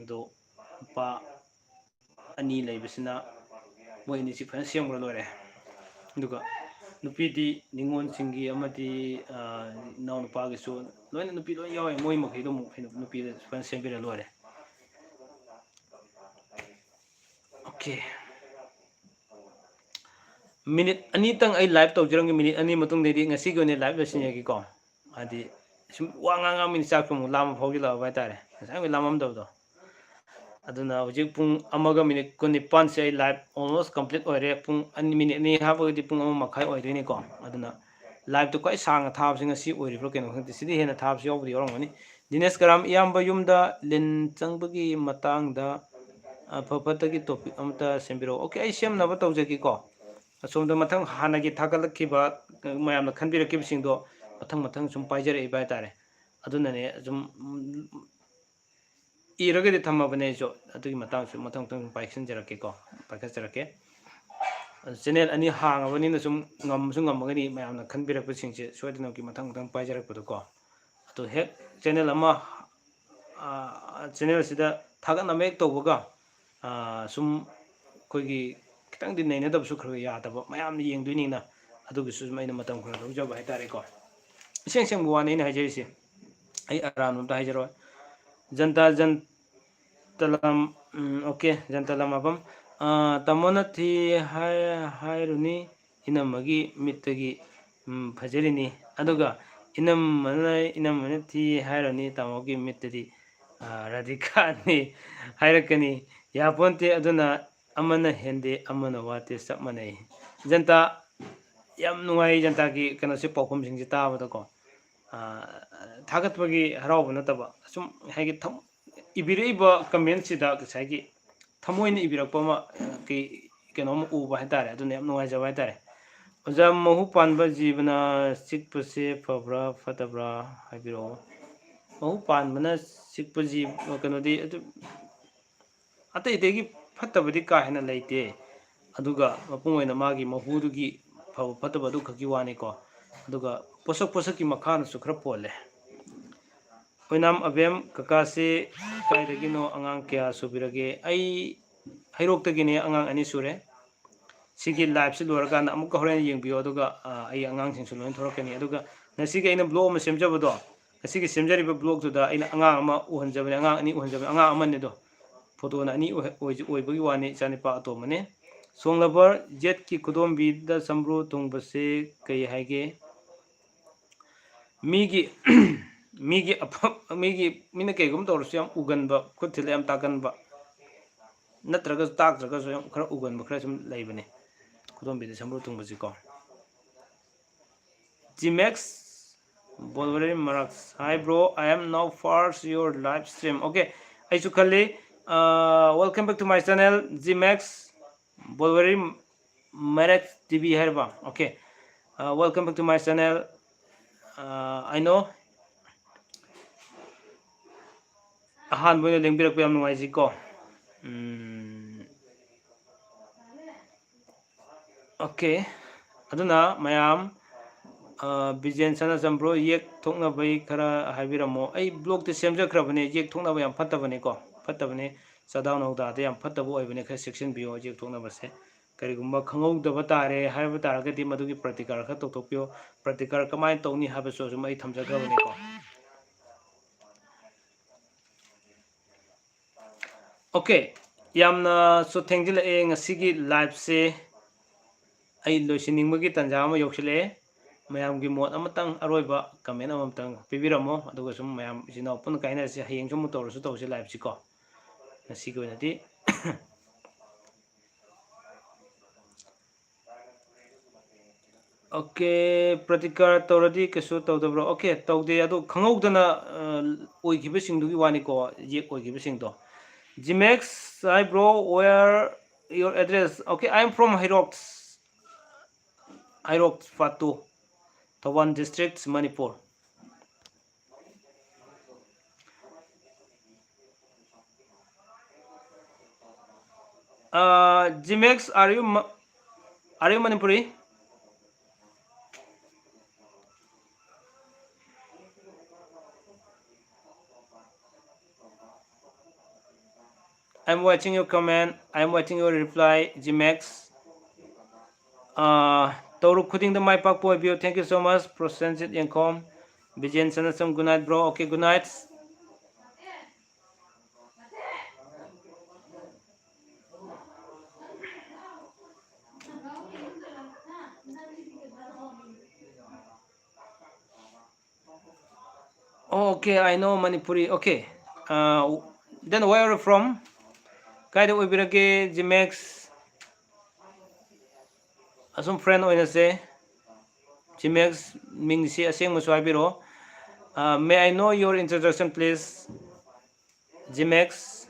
ꯑꯗꯣ ꯅꯨꯄꯥ ꯑꯅꯤ ꯂꯩꯕꯁꯤꯅ ꯃꯣꯏ ꯑꯅꯤꯁꯤ ꯐꯖꯅ ꯁꯦꯝꯈ꯭ꯔ ꯂꯣꯏꯔꯦ꯫ ꯑꯗꯨꯒ ꯅꯨꯄꯤꯗꯤ ꯅꯤꯉꯣꯜꯁꯤꯡꯒꯤ ꯑꯃꯗꯤ, ꯑ, ꯏꯅꯥꯎꯅꯨꯄꯥꯒꯤꯁꯨ ꯂꯣꯏꯅ ꯅꯨꯄꯤ ꯂꯣꯏ ꯌꯥꯎꯋꯦ꯫ ꯃꯣꯏ ꯃꯈꯩꯗꯣ ꯑꯃꯨꯛ ꯍꯦꯟꯅ ꯅꯨꯄꯤꯗ ꯐꯖꯅ ꯁꯦꯝꯕꯤꯔ ꯂꯣꯏꯔꯦ꯫ Okay꯫ ꯃꯤꯅꯤꯠ ꯑꯅꯤꯇꯪ ꯑꯩ live ꯇꯧꯖꯔꯝꯒꯦ꯫ ꯃꯤꯅꯤꯠ ꯑꯅꯤ ꯃꯇꯨꯡꯗꯩꯗꯤ ꯉꯁꯤꯒꯤ ꯑꯣꯏꯅ live ꯂꯣꯏꯁꯤꯟꯖꯔꯒꯦꯀꯣ꯫ ꯍꯥꯏꯗꯤ ꯁꯨꯝ ꯋꯥ ꯉꯥꯡ ꯉꯥꯡꯕꯅꯤꯅ ꯆꯥꯛꯁꯨ ꯑꯃꯨꯛ ꯂꯥꯝꯕ ꯐꯥꯎꯖꯤꯜꯂꯛꯑꯕ ꯍꯥꯏꯇꯥꯔꯦ, ꯉꯁꯥꯏ ꯑꯃꯨꯛ ꯂꯥꯝꯃꯝꯗꯕꯗꯣ꯫ ꯑꯗꯨꯅ ꯍꯧꯖꯤꯛ ꯄꯨꯡ ꯑꯃꯒ ꯃꯤꯅꯤꯠ ꯀꯨꯟꯅꯤꯄꯥꯟꯁꯦ ꯑꯩ live almost complete ꯑꯣꯏꯔꯦ꯫ ꯄꯨꯡ ꯑꯅꯤ, ꯃꯤꯅꯤꯠ ꯑꯅꯤ ꯍꯥꯞꯄꯒꯗꯤ ꯄꯨꯡ ꯑꯃ ꯃꯈꯥꯏ ꯑꯣꯏꯗꯣꯏꯅꯤꯀꯣ꯫ ꯑꯗꯨꯅ liveꯇꯣ ꯈ꯭ꯋꯥꯏ ꯁꯥꯡꯅ ꯊꯥꯕꯁꯤ ꯉꯁꯤ ꯑꯣꯏꯔꯤꯕ꯭ꯔꯥ ꯀꯩꯅꯣ ꯈꯪꯗꯦ꯫ ꯁꯤꯗꯤ ꯍꯦꯟꯅ ꯊꯥꯕꯁꯨ ꯌꯥꯎꯕꯨꯗꯤ ꯌꯥꯎꯔꯝꯒꯅꯤ꯫ ꯗꯤꯅꯦꯁ ꯀꯔꯥꯝ, ꯏꯌꯥꯝꯕ ꯌꯨꯝꯗ ꯂꯤꯟ ꯆꯪꯕꯒꯤ ꯃꯇꯥꯡꯗ ꯑꯐ ꯐꯠꯇꯒꯤ topic ꯑꯃꯇ ꯁꯦꯝꯕꯤꯔꯛꯑꯣ꯫ Okay, ꯑꯩ ꯁꯦꯝꯅꯕ ꯇꯧꯖꯒꯦꯀꯣ꯫ ꯑꯁꯣꯝꯗ ꯃꯊꯪ ꯍꯥꯟꯅꯒꯤ ꯊꯥꯒꯠꯂꯛꯈꯤꯕ, ꯃꯌꯥꯝꯅ ꯈꯟꯕꯤꯔꯛꯈꯤꯕꯁꯤꯡꯗꯣ ꯃꯊꯪ ꯃꯊꯪ ꯁꯨꯝ ꯄꯥꯏꯖꯔꯛꯏꯕ ꯍꯥꯏꯇꯥꯔꯦ꯫ ꯑꯗꯨꯅꯅꯦ ꯁꯨꯝ, ꯎꯝ, ꯏꯔꯒꯗꯤ ꯊꯝꯃꯕꯅꯦ ꯑꯩꯁꯨ꯫ ꯑꯗꯨꯒꯤ ꯃꯇꯥꯡꯁꯨ ꯃꯊꯪ ꯃꯊꯪ ꯁꯨꯝ ꯄꯥꯏꯁꯤꯟꯖꯔꯛꯀꯦꯀꯣ, ꯄꯥꯏꯈꯠꯆꯔꯛꯀꯦ꯫ ꯆꯦꯅꯦꯜ ꯑꯅꯤ ꯍꯥꯡꯉꯕꯅꯤꯅ ꯁꯨꯝ ꯉꯝꯁꯨ ꯉꯝꯃꯒꯅꯤ ꯃꯌꯥꯝꯅ ꯈꯟꯕꯤꯔꯛꯄꯁꯤꯡꯁꯦ ꯁꯣꯏꯗꯅꯃꯛꯀꯤ ꯃꯊꯪ ꯃꯊꯪ ꯄꯥꯏꯖꯔꯛꯄꯗꯀꯣ꯫ ꯑꯗꯣ ꯍꯦꯛ ꯆꯦꯅꯦꯜ ꯑꯃ, ꯑ, ꯆꯦꯅꯦꯜꯁꯤꯗ ꯊꯥꯒꯠꯅꯕ ꯍꯦꯛ ꯇꯧꯕꯒ, ꯑ, ꯁꯨꯝ ꯑꯩꯈꯣꯏꯒꯤ ꯈꯤꯇꯪꯗꯤ ꯅꯩꯅꯗꯕꯁꯨ ꯈꯔ ꯈꯔ ꯌꯥꯗꯕ ꯃꯌꯥꯝꯅ ꯌꯦꯡꯗꯣꯏꯅꯤꯅ ꯑꯗꯨꯒꯤꯁꯨ ꯁꯨꯝ ꯑꯩꯅ ꯃꯇꯝ ꯈꯔ ꯂꯧꯖꯕ ꯍꯥꯏꯇꯥꯔꯦꯀꯣ꯫ ꯏꯁꯦꯡ ꯁꯦꯡꯕ ꯋꯥꯅꯤ ꯑꯩꯅ ꯍꯥꯏꯖꯔꯤꯁꯦ꯫ ꯑꯩ ꯑꯔꯥꯟꯕ ꯑꯝꯇ ꯍꯥꯏꯖꯔꯣꯏ꯫ ꯖꯟꯇꯥ ꯖꯟ ꯇꯂꯝ, ꯎꯝ, OK, ꯖꯟꯇꯂꯝ ꯍꯥꯏꯐꯝ, ꯑ, ꯇꯥꯃꯣꯅ ꯊꯤ ꯍꯥꯏ-, ꯍꯥꯏꯔꯨꯅꯤ, ꯏꯅꯝꯃꯒꯤ ꯃꯤꯠꯇꯒꯤ, ꯎꯝ, ꯐꯖꯔꯤꯅꯤ꯫ ꯑꯗꯨꯒ ꯏꯅꯝꯃꯅ, ꯏꯅꯝꯃꯅ ꯊꯤ ꯍꯥꯏꯔꯨꯅꯤ, ꯇꯥꯃꯣꯒꯤ ꯃꯤꯠꯇꯗꯤ, ꯑ, ꯔꯥꯙꯤꯀꯥꯅꯤ ꯍꯥꯏꯔꯛꯀꯅꯤ꯫ ꯌꯥꯄꯣꯟꯇꯦ, ꯑꯗꯨꯅ ꯑꯃꯅ ꯍꯦꯟꯗꯦ, ꯑꯃꯅ ꯋꯥꯠꯇꯦ, ꯆꯞ ꯃꯥꯟꯅꯩ꯫ ꯖꯟꯇꯥ, ꯌꯥꯝ ꯅꯨꯡꯉꯥꯏ ꯖꯟꯇꯥꯒꯤ ꯀꯩꯅꯣꯁꯦ, ꯄꯥꯎꯈꯨꯝꯁꯤꯡꯁꯦ ꯇꯥꯕꯗꯀꯣ꯫ ꯑ, ꯊꯥꯒꯠꯄꯒꯤ ꯍꯔꯥꯎꯕ ꯅꯠꯇꯕ, ꯁꯨꯝ ꯍꯥꯏꯗꯤ ꯊꯝ-, ꯏꯕꯤꯔꯛꯏꯕ comment-ꯁꯤꯗ ꯉꯁꯥꯏꯒꯤ ꯊꯃꯣꯏꯅ ꯏꯕꯤꯔꯛꯄ ꯑꯃ, ꯑ, ꯀꯩ-, ꯀꯩꯅꯣꯝ ꯎꯕ ꯍꯥꯏꯇꯥꯔꯦ, ꯑꯗꯨꯅ ꯌꯥꯝ ꯅꯨꯡꯉꯥꯏꯖꯕ ꯍꯥꯏꯇꯥꯔꯦ꯫ ꯑꯣꯖꯥ, ꯃꯍꯨ ꯄꯥꯟꯕ ꯖꯤꯕꯅ ꯆꯤꯛꯄꯁꯦ ꯐꯕ꯭ꯔꯥ ꯐꯠꯇꯕ꯭ꯔꯥ ꯍꯥꯏꯕꯤꯔꯛꯑꯣ꯫ ꯃꯍꯨ ꯄꯥꯟꯕꯅ ꯆꯤꯛꯄ ꯖꯤ-, ꯀꯩꯅꯣꯗꯤ ꯑꯗꯨ ꯑꯇꯩ ꯑꯇꯩꯒꯤ ꯐꯠꯇꯕꯗꯤ ꯀꯥ ꯍꯦꯟꯅ ꯂꯩꯇꯦ꯫ ꯑꯗꯨꯒ ꯃꯄꯨꯡ ꯑꯣꯏꯅ ꯃꯥꯒꯤ ꯃꯍꯨꯗꯨꯒꯤ ꯐꯕ ꯐꯠꯇꯕ ꯑꯗꯨ ꯈꯛꯀꯤ ꯋꯥꯅꯤꯀꯣ꯫ ꯑꯗꯨꯒ ꯄꯣꯠꯁꯛ ꯄꯣꯠꯁꯛꯀꯤ ꯃꯈꯥꯗꯁꯨ ꯈꯔ ꯄꯣꯜꯂꯦ꯫ ꯑꯣꯏꯅꯥꯝ ꯑꯕꯦꯝ, ꯀꯀꯥꯁꯤ ꯀꯥꯏꯗꯒꯤꯅꯣ? ꯑꯉꯥꯡ ꯀꯌꯥ ꯁꯨꯕꯤꯔꯒꯦ? ꯑꯩ ꯍꯩꯔꯣꯛꯇꯒꯤꯅꯦ, ꯑꯉꯥꯡ ꯑꯅꯤ ꯁꯨꯔꯦ꯫ ꯁꯤꯒꯤ live-ꯁꯤ ꯂꯣꯏꯔꯀꯥꯟꯗ ꯑꯃꯨꯛꯀ ꯍꯣꯔꯦꯟ ꯌꯦꯡꯕꯤꯌꯣ, ꯑꯗꯨꯒ, ꯑ, ꯑꯩ ꯑꯉꯥꯡꯁꯤꯡꯁꯨ ꯂꯣꯏꯅ ꯊꯣꯔꯛꯀꯅꯤ꯫ ꯑꯗꯨꯒ ꯉꯁꯤꯒꯤ ꯑꯩꯅ vlog ꯑꯃ ꯁꯦꯝꯖꯕꯗꯣ, ꯉꯁꯤꯒꯤ ꯁꯦꯝꯖꯔꯤꯕ vlog-ꯇꯨꯗ ꯑꯩꯅ ꯑꯉꯥꯡ ꯑꯃ ꯎꯍꯟꯖꯕꯅꯦ, ꯑꯉꯥꯡ ꯑꯅꯤ ꯎꯍꯟꯖꯕꯅꯦ, ꯑꯉꯥꯡ ꯑꯃꯅꯤꯗꯣ, photo-ꯅ ꯑꯅꯤ ꯑꯣꯏ-, ꯑꯣꯏ-, ꯑꯣꯏꯕꯒꯤ ꯋꯥꯅꯤ, ꯏꯆꯥꯅꯤꯄꯥ ꯑꯇꯣꯝꯕꯅꯦ꯫ ꯁꯣꯡꯂꯕꯔ ꯖꯦꯠꯀꯤ ꯈꯨꯗꯣꯝꯕꯤꯗ ꯁꯝꯕ꯭ꯔꯨ ꯊꯨꯡꯕꯁꯦ ꯀꯩ ꯍꯥꯏꯒꯦ? ꯃꯤꯒꯤ, ꯃꯤꯒꯤ ꯑꯐ-, ꯃꯤꯒꯤ, ꯃꯤꯅ ꯀꯩꯒꯨꯝꯕ ꯇꯧꯔꯁꯨ ꯌꯥꯝ ꯎꯒꯟꯕ, ꯈꯨꯠ ꯊꯤꯜꯂ ꯌꯥꯝ ꯇꯥꯒꯟꯕ, ꯅꯠꯇ꯭ꯔꯒꯁꯨ ꯇꯥꯛꯇ꯭ꯔꯒꯁꯨ ꯌꯥꯝ ꯈꯔ ꯎꯒꯟꯕ ꯈꯔ ꯁꯨꯝ ꯂꯩꯕꯅꯦ꯫ ꯈꯨꯗꯣꯝꯕꯤꯗ ꯁꯝꯕ꯭ꯔꯨ ꯊꯨꯡꯕꯁꯤꯀꯣ꯫ G Max Bolwari Maraks, hi bro, I am now first your live stream. OK, ꯑꯩꯁꯨ ꯈꯜꯂꯤ꯫ Uh, welcome back to my channel, G Max Bolwari Maraks T V ꯍꯥꯏꯔꯕ? OK, uh, welcome back to my channel. Uh, I know ꯑꯍꯥꯟꯕ ꯑꯣꯏꯅ ꯂꯦꯡꯕꯤꯔꯛꯄ ꯌꯥꯝ ꯅꯨꯡꯉꯥꯏꯖꯩꯀꯣ꯫ ꯎꯝ, okay. ꯑꯗꯨꯅ ꯃꯌꯥꯝ, ꯑ, ꯕꯤꯖꯦꯟ ꯁꯅꯥꯆꯝ bro, ꯌꯦꯛ ꯊꯣꯛꯅꯕꯩ ꯈꯔ ꯍꯥꯏꯕꯤꯔꯝꯃꯣ꯫ ꯑꯩ ꯕ꯭ꯂꯣꯛꯇꯤ ꯁꯦꯝꯖꯈ꯭ꯔꯕꯅꯦ, ꯌꯦꯛ ꯊꯣꯛꯅꯕ ꯌꯥꯝ ꯐꯠꯇꯕꯅꯦꯀꯣ, ꯐꯠꯇꯕꯅꯦ꯫ ꯆꯥꯗꯥꯎ ꯅꯧꯗꯥꯗ ꯌꯥꯝ ꯐꯠꯇꯕ ꯑꯣꯏꯕꯅꯦ, ꯈꯔ ꯆꯦꯛꯁꯤꯟꯕꯤꯌꯣ ꯌꯦꯛ ꯊꯣꯛꯅꯕꯁꯦ꯫ ꯀꯔꯤꯒꯨꯝꯕ ꯈꯪꯍꯧꯗꯕ ꯇꯥꯔꯦ ꯍꯥꯏꯕ ꯇꯥꯔꯒꯗꯤ ꯃꯗꯨꯒꯤ ꯄ꯭ꯔꯇꯤꯀꯥꯔ ꯈꯔ ꯇꯧꯊꯣꯛꯄꯤꯌꯣ꯫ ꯄ꯭ꯔꯇꯤꯀꯥꯔ ꯀꯃꯥꯏꯅ ꯇꯧꯅꯤ ꯍꯥꯏꯕꯁꯨ ꯑꯗꯨꯝ ꯑꯩ ꯊꯝꯖꯈ꯭ꯔꯕꯅꯦꯀꯣ꯫ ꯑꯣꯀꯦ, ꯌꯥꯝꯅꯁꯨ ꯊꯦꯡꯖꯤꯜꯂꯛꯑꯦ ꯉꯁꯤꯒꯤ ꯂꯥꯏꯞꯁꯦ꯫ ꯑꯩ ꯂꯣꯏꯁꯤꯟꯅꯤꯡꯕꯒꯤ ꯇꯥꯟꯖꯥ ꯑꯃ ꯌꯧꯁꯤꯜꯂꯛꯑꯦ꯫ ꯃꯌꯥꯝꯒꯤ ꯃꯣꯠ ꯑꯃꯇꯪ, ꯑꯔꯣꯏꯕ ꯀꯃꯦꯟ ꯑꯃꯃꯝꯇꯪ ꯄꯤꯕꯤꯔꯝꯃꯣ, ꯑꯗꯨꯒ ꯁꯨꯝ ꯃꯌꯥꯝ ꯏꯆꯤꯟ ꯏꯅꯥꯎ ꯄꯨꯟꯅ ꯀꯥꯏꯅꯔꯁꯤ꯫ ꯍꯌꯦꯡꯁꯨ ꯑꯃꯨꯛ ꯇꯧꯔꯁꯨ ꯇꯧꯁꯤ ꯂꯥꯏꯞꯁꯤꯀꯣ꯫ ꯉꯁꯤꯒꯤ ꯑꯣꯏꯅꯗꯤ ꯑꯣꯀꯦ, ꯄ꯭ꯔꯇꯤꯀꯥꯔ ꯇꯧꯔꯗꯤ ꯀꯩꯁꯨ ꯇꯧꯗꯕ꯭ꯔꯣ? ꯑꯣꯀꯦ, ꯇꯧꯗꯦ꯫ ꯑꯗꯣ ꯈꯪꯍꯧꯗꯅ, ꯑ, ꯑꯣꯏꯈꯤꯕꯁꯤꯡꯗꯨꯒꯤ ꯋꯥꯅꯤꯀꯣ, ꯌꯦꯛ ꯑꯣꯏꯈꯤꯕꯁꯤꯡꯗꯣ꯫ Jimex, hi bro, where your address? Okay, I am from Heirok, Heirok Fatu, Thoubal district, Manipur. Uh, Jimex, are you Ma-, are you Manipuri? I'm watching your comment. I'm watching your reply, Jimex. Uh, ꯇꯧꯔꯨ ꯈꯨꯗꯤꯡꯗ ꯃꯥꯏ ꯄꯥꯛꯄ ꯑꯣꯏꯕꯤꯌꯨ꯫ Thank you so much, Prosenjit Yengkhom, Bijen Sanasam. Good night, bro. Okay, good night. Okay, I know Manipuri. Okay. Uh, then where are you from? ꯀꯥꯏꯗ ꯑꯣꯏꯕꯤꯔꯒꯦ, Jimex? ꯑꯁꯨꯝ friend ꯑꯣꯏꯅꯁꯦ꯫ Jimex ꯃꯤꯡꯁꯤ ꯑꯁꯦꯡꯕꯁꯨ ꯍꯥꯏꯕꯤꯔꯛꯑꯣ꯫ Uh, may I know your introduction, please? Jimex,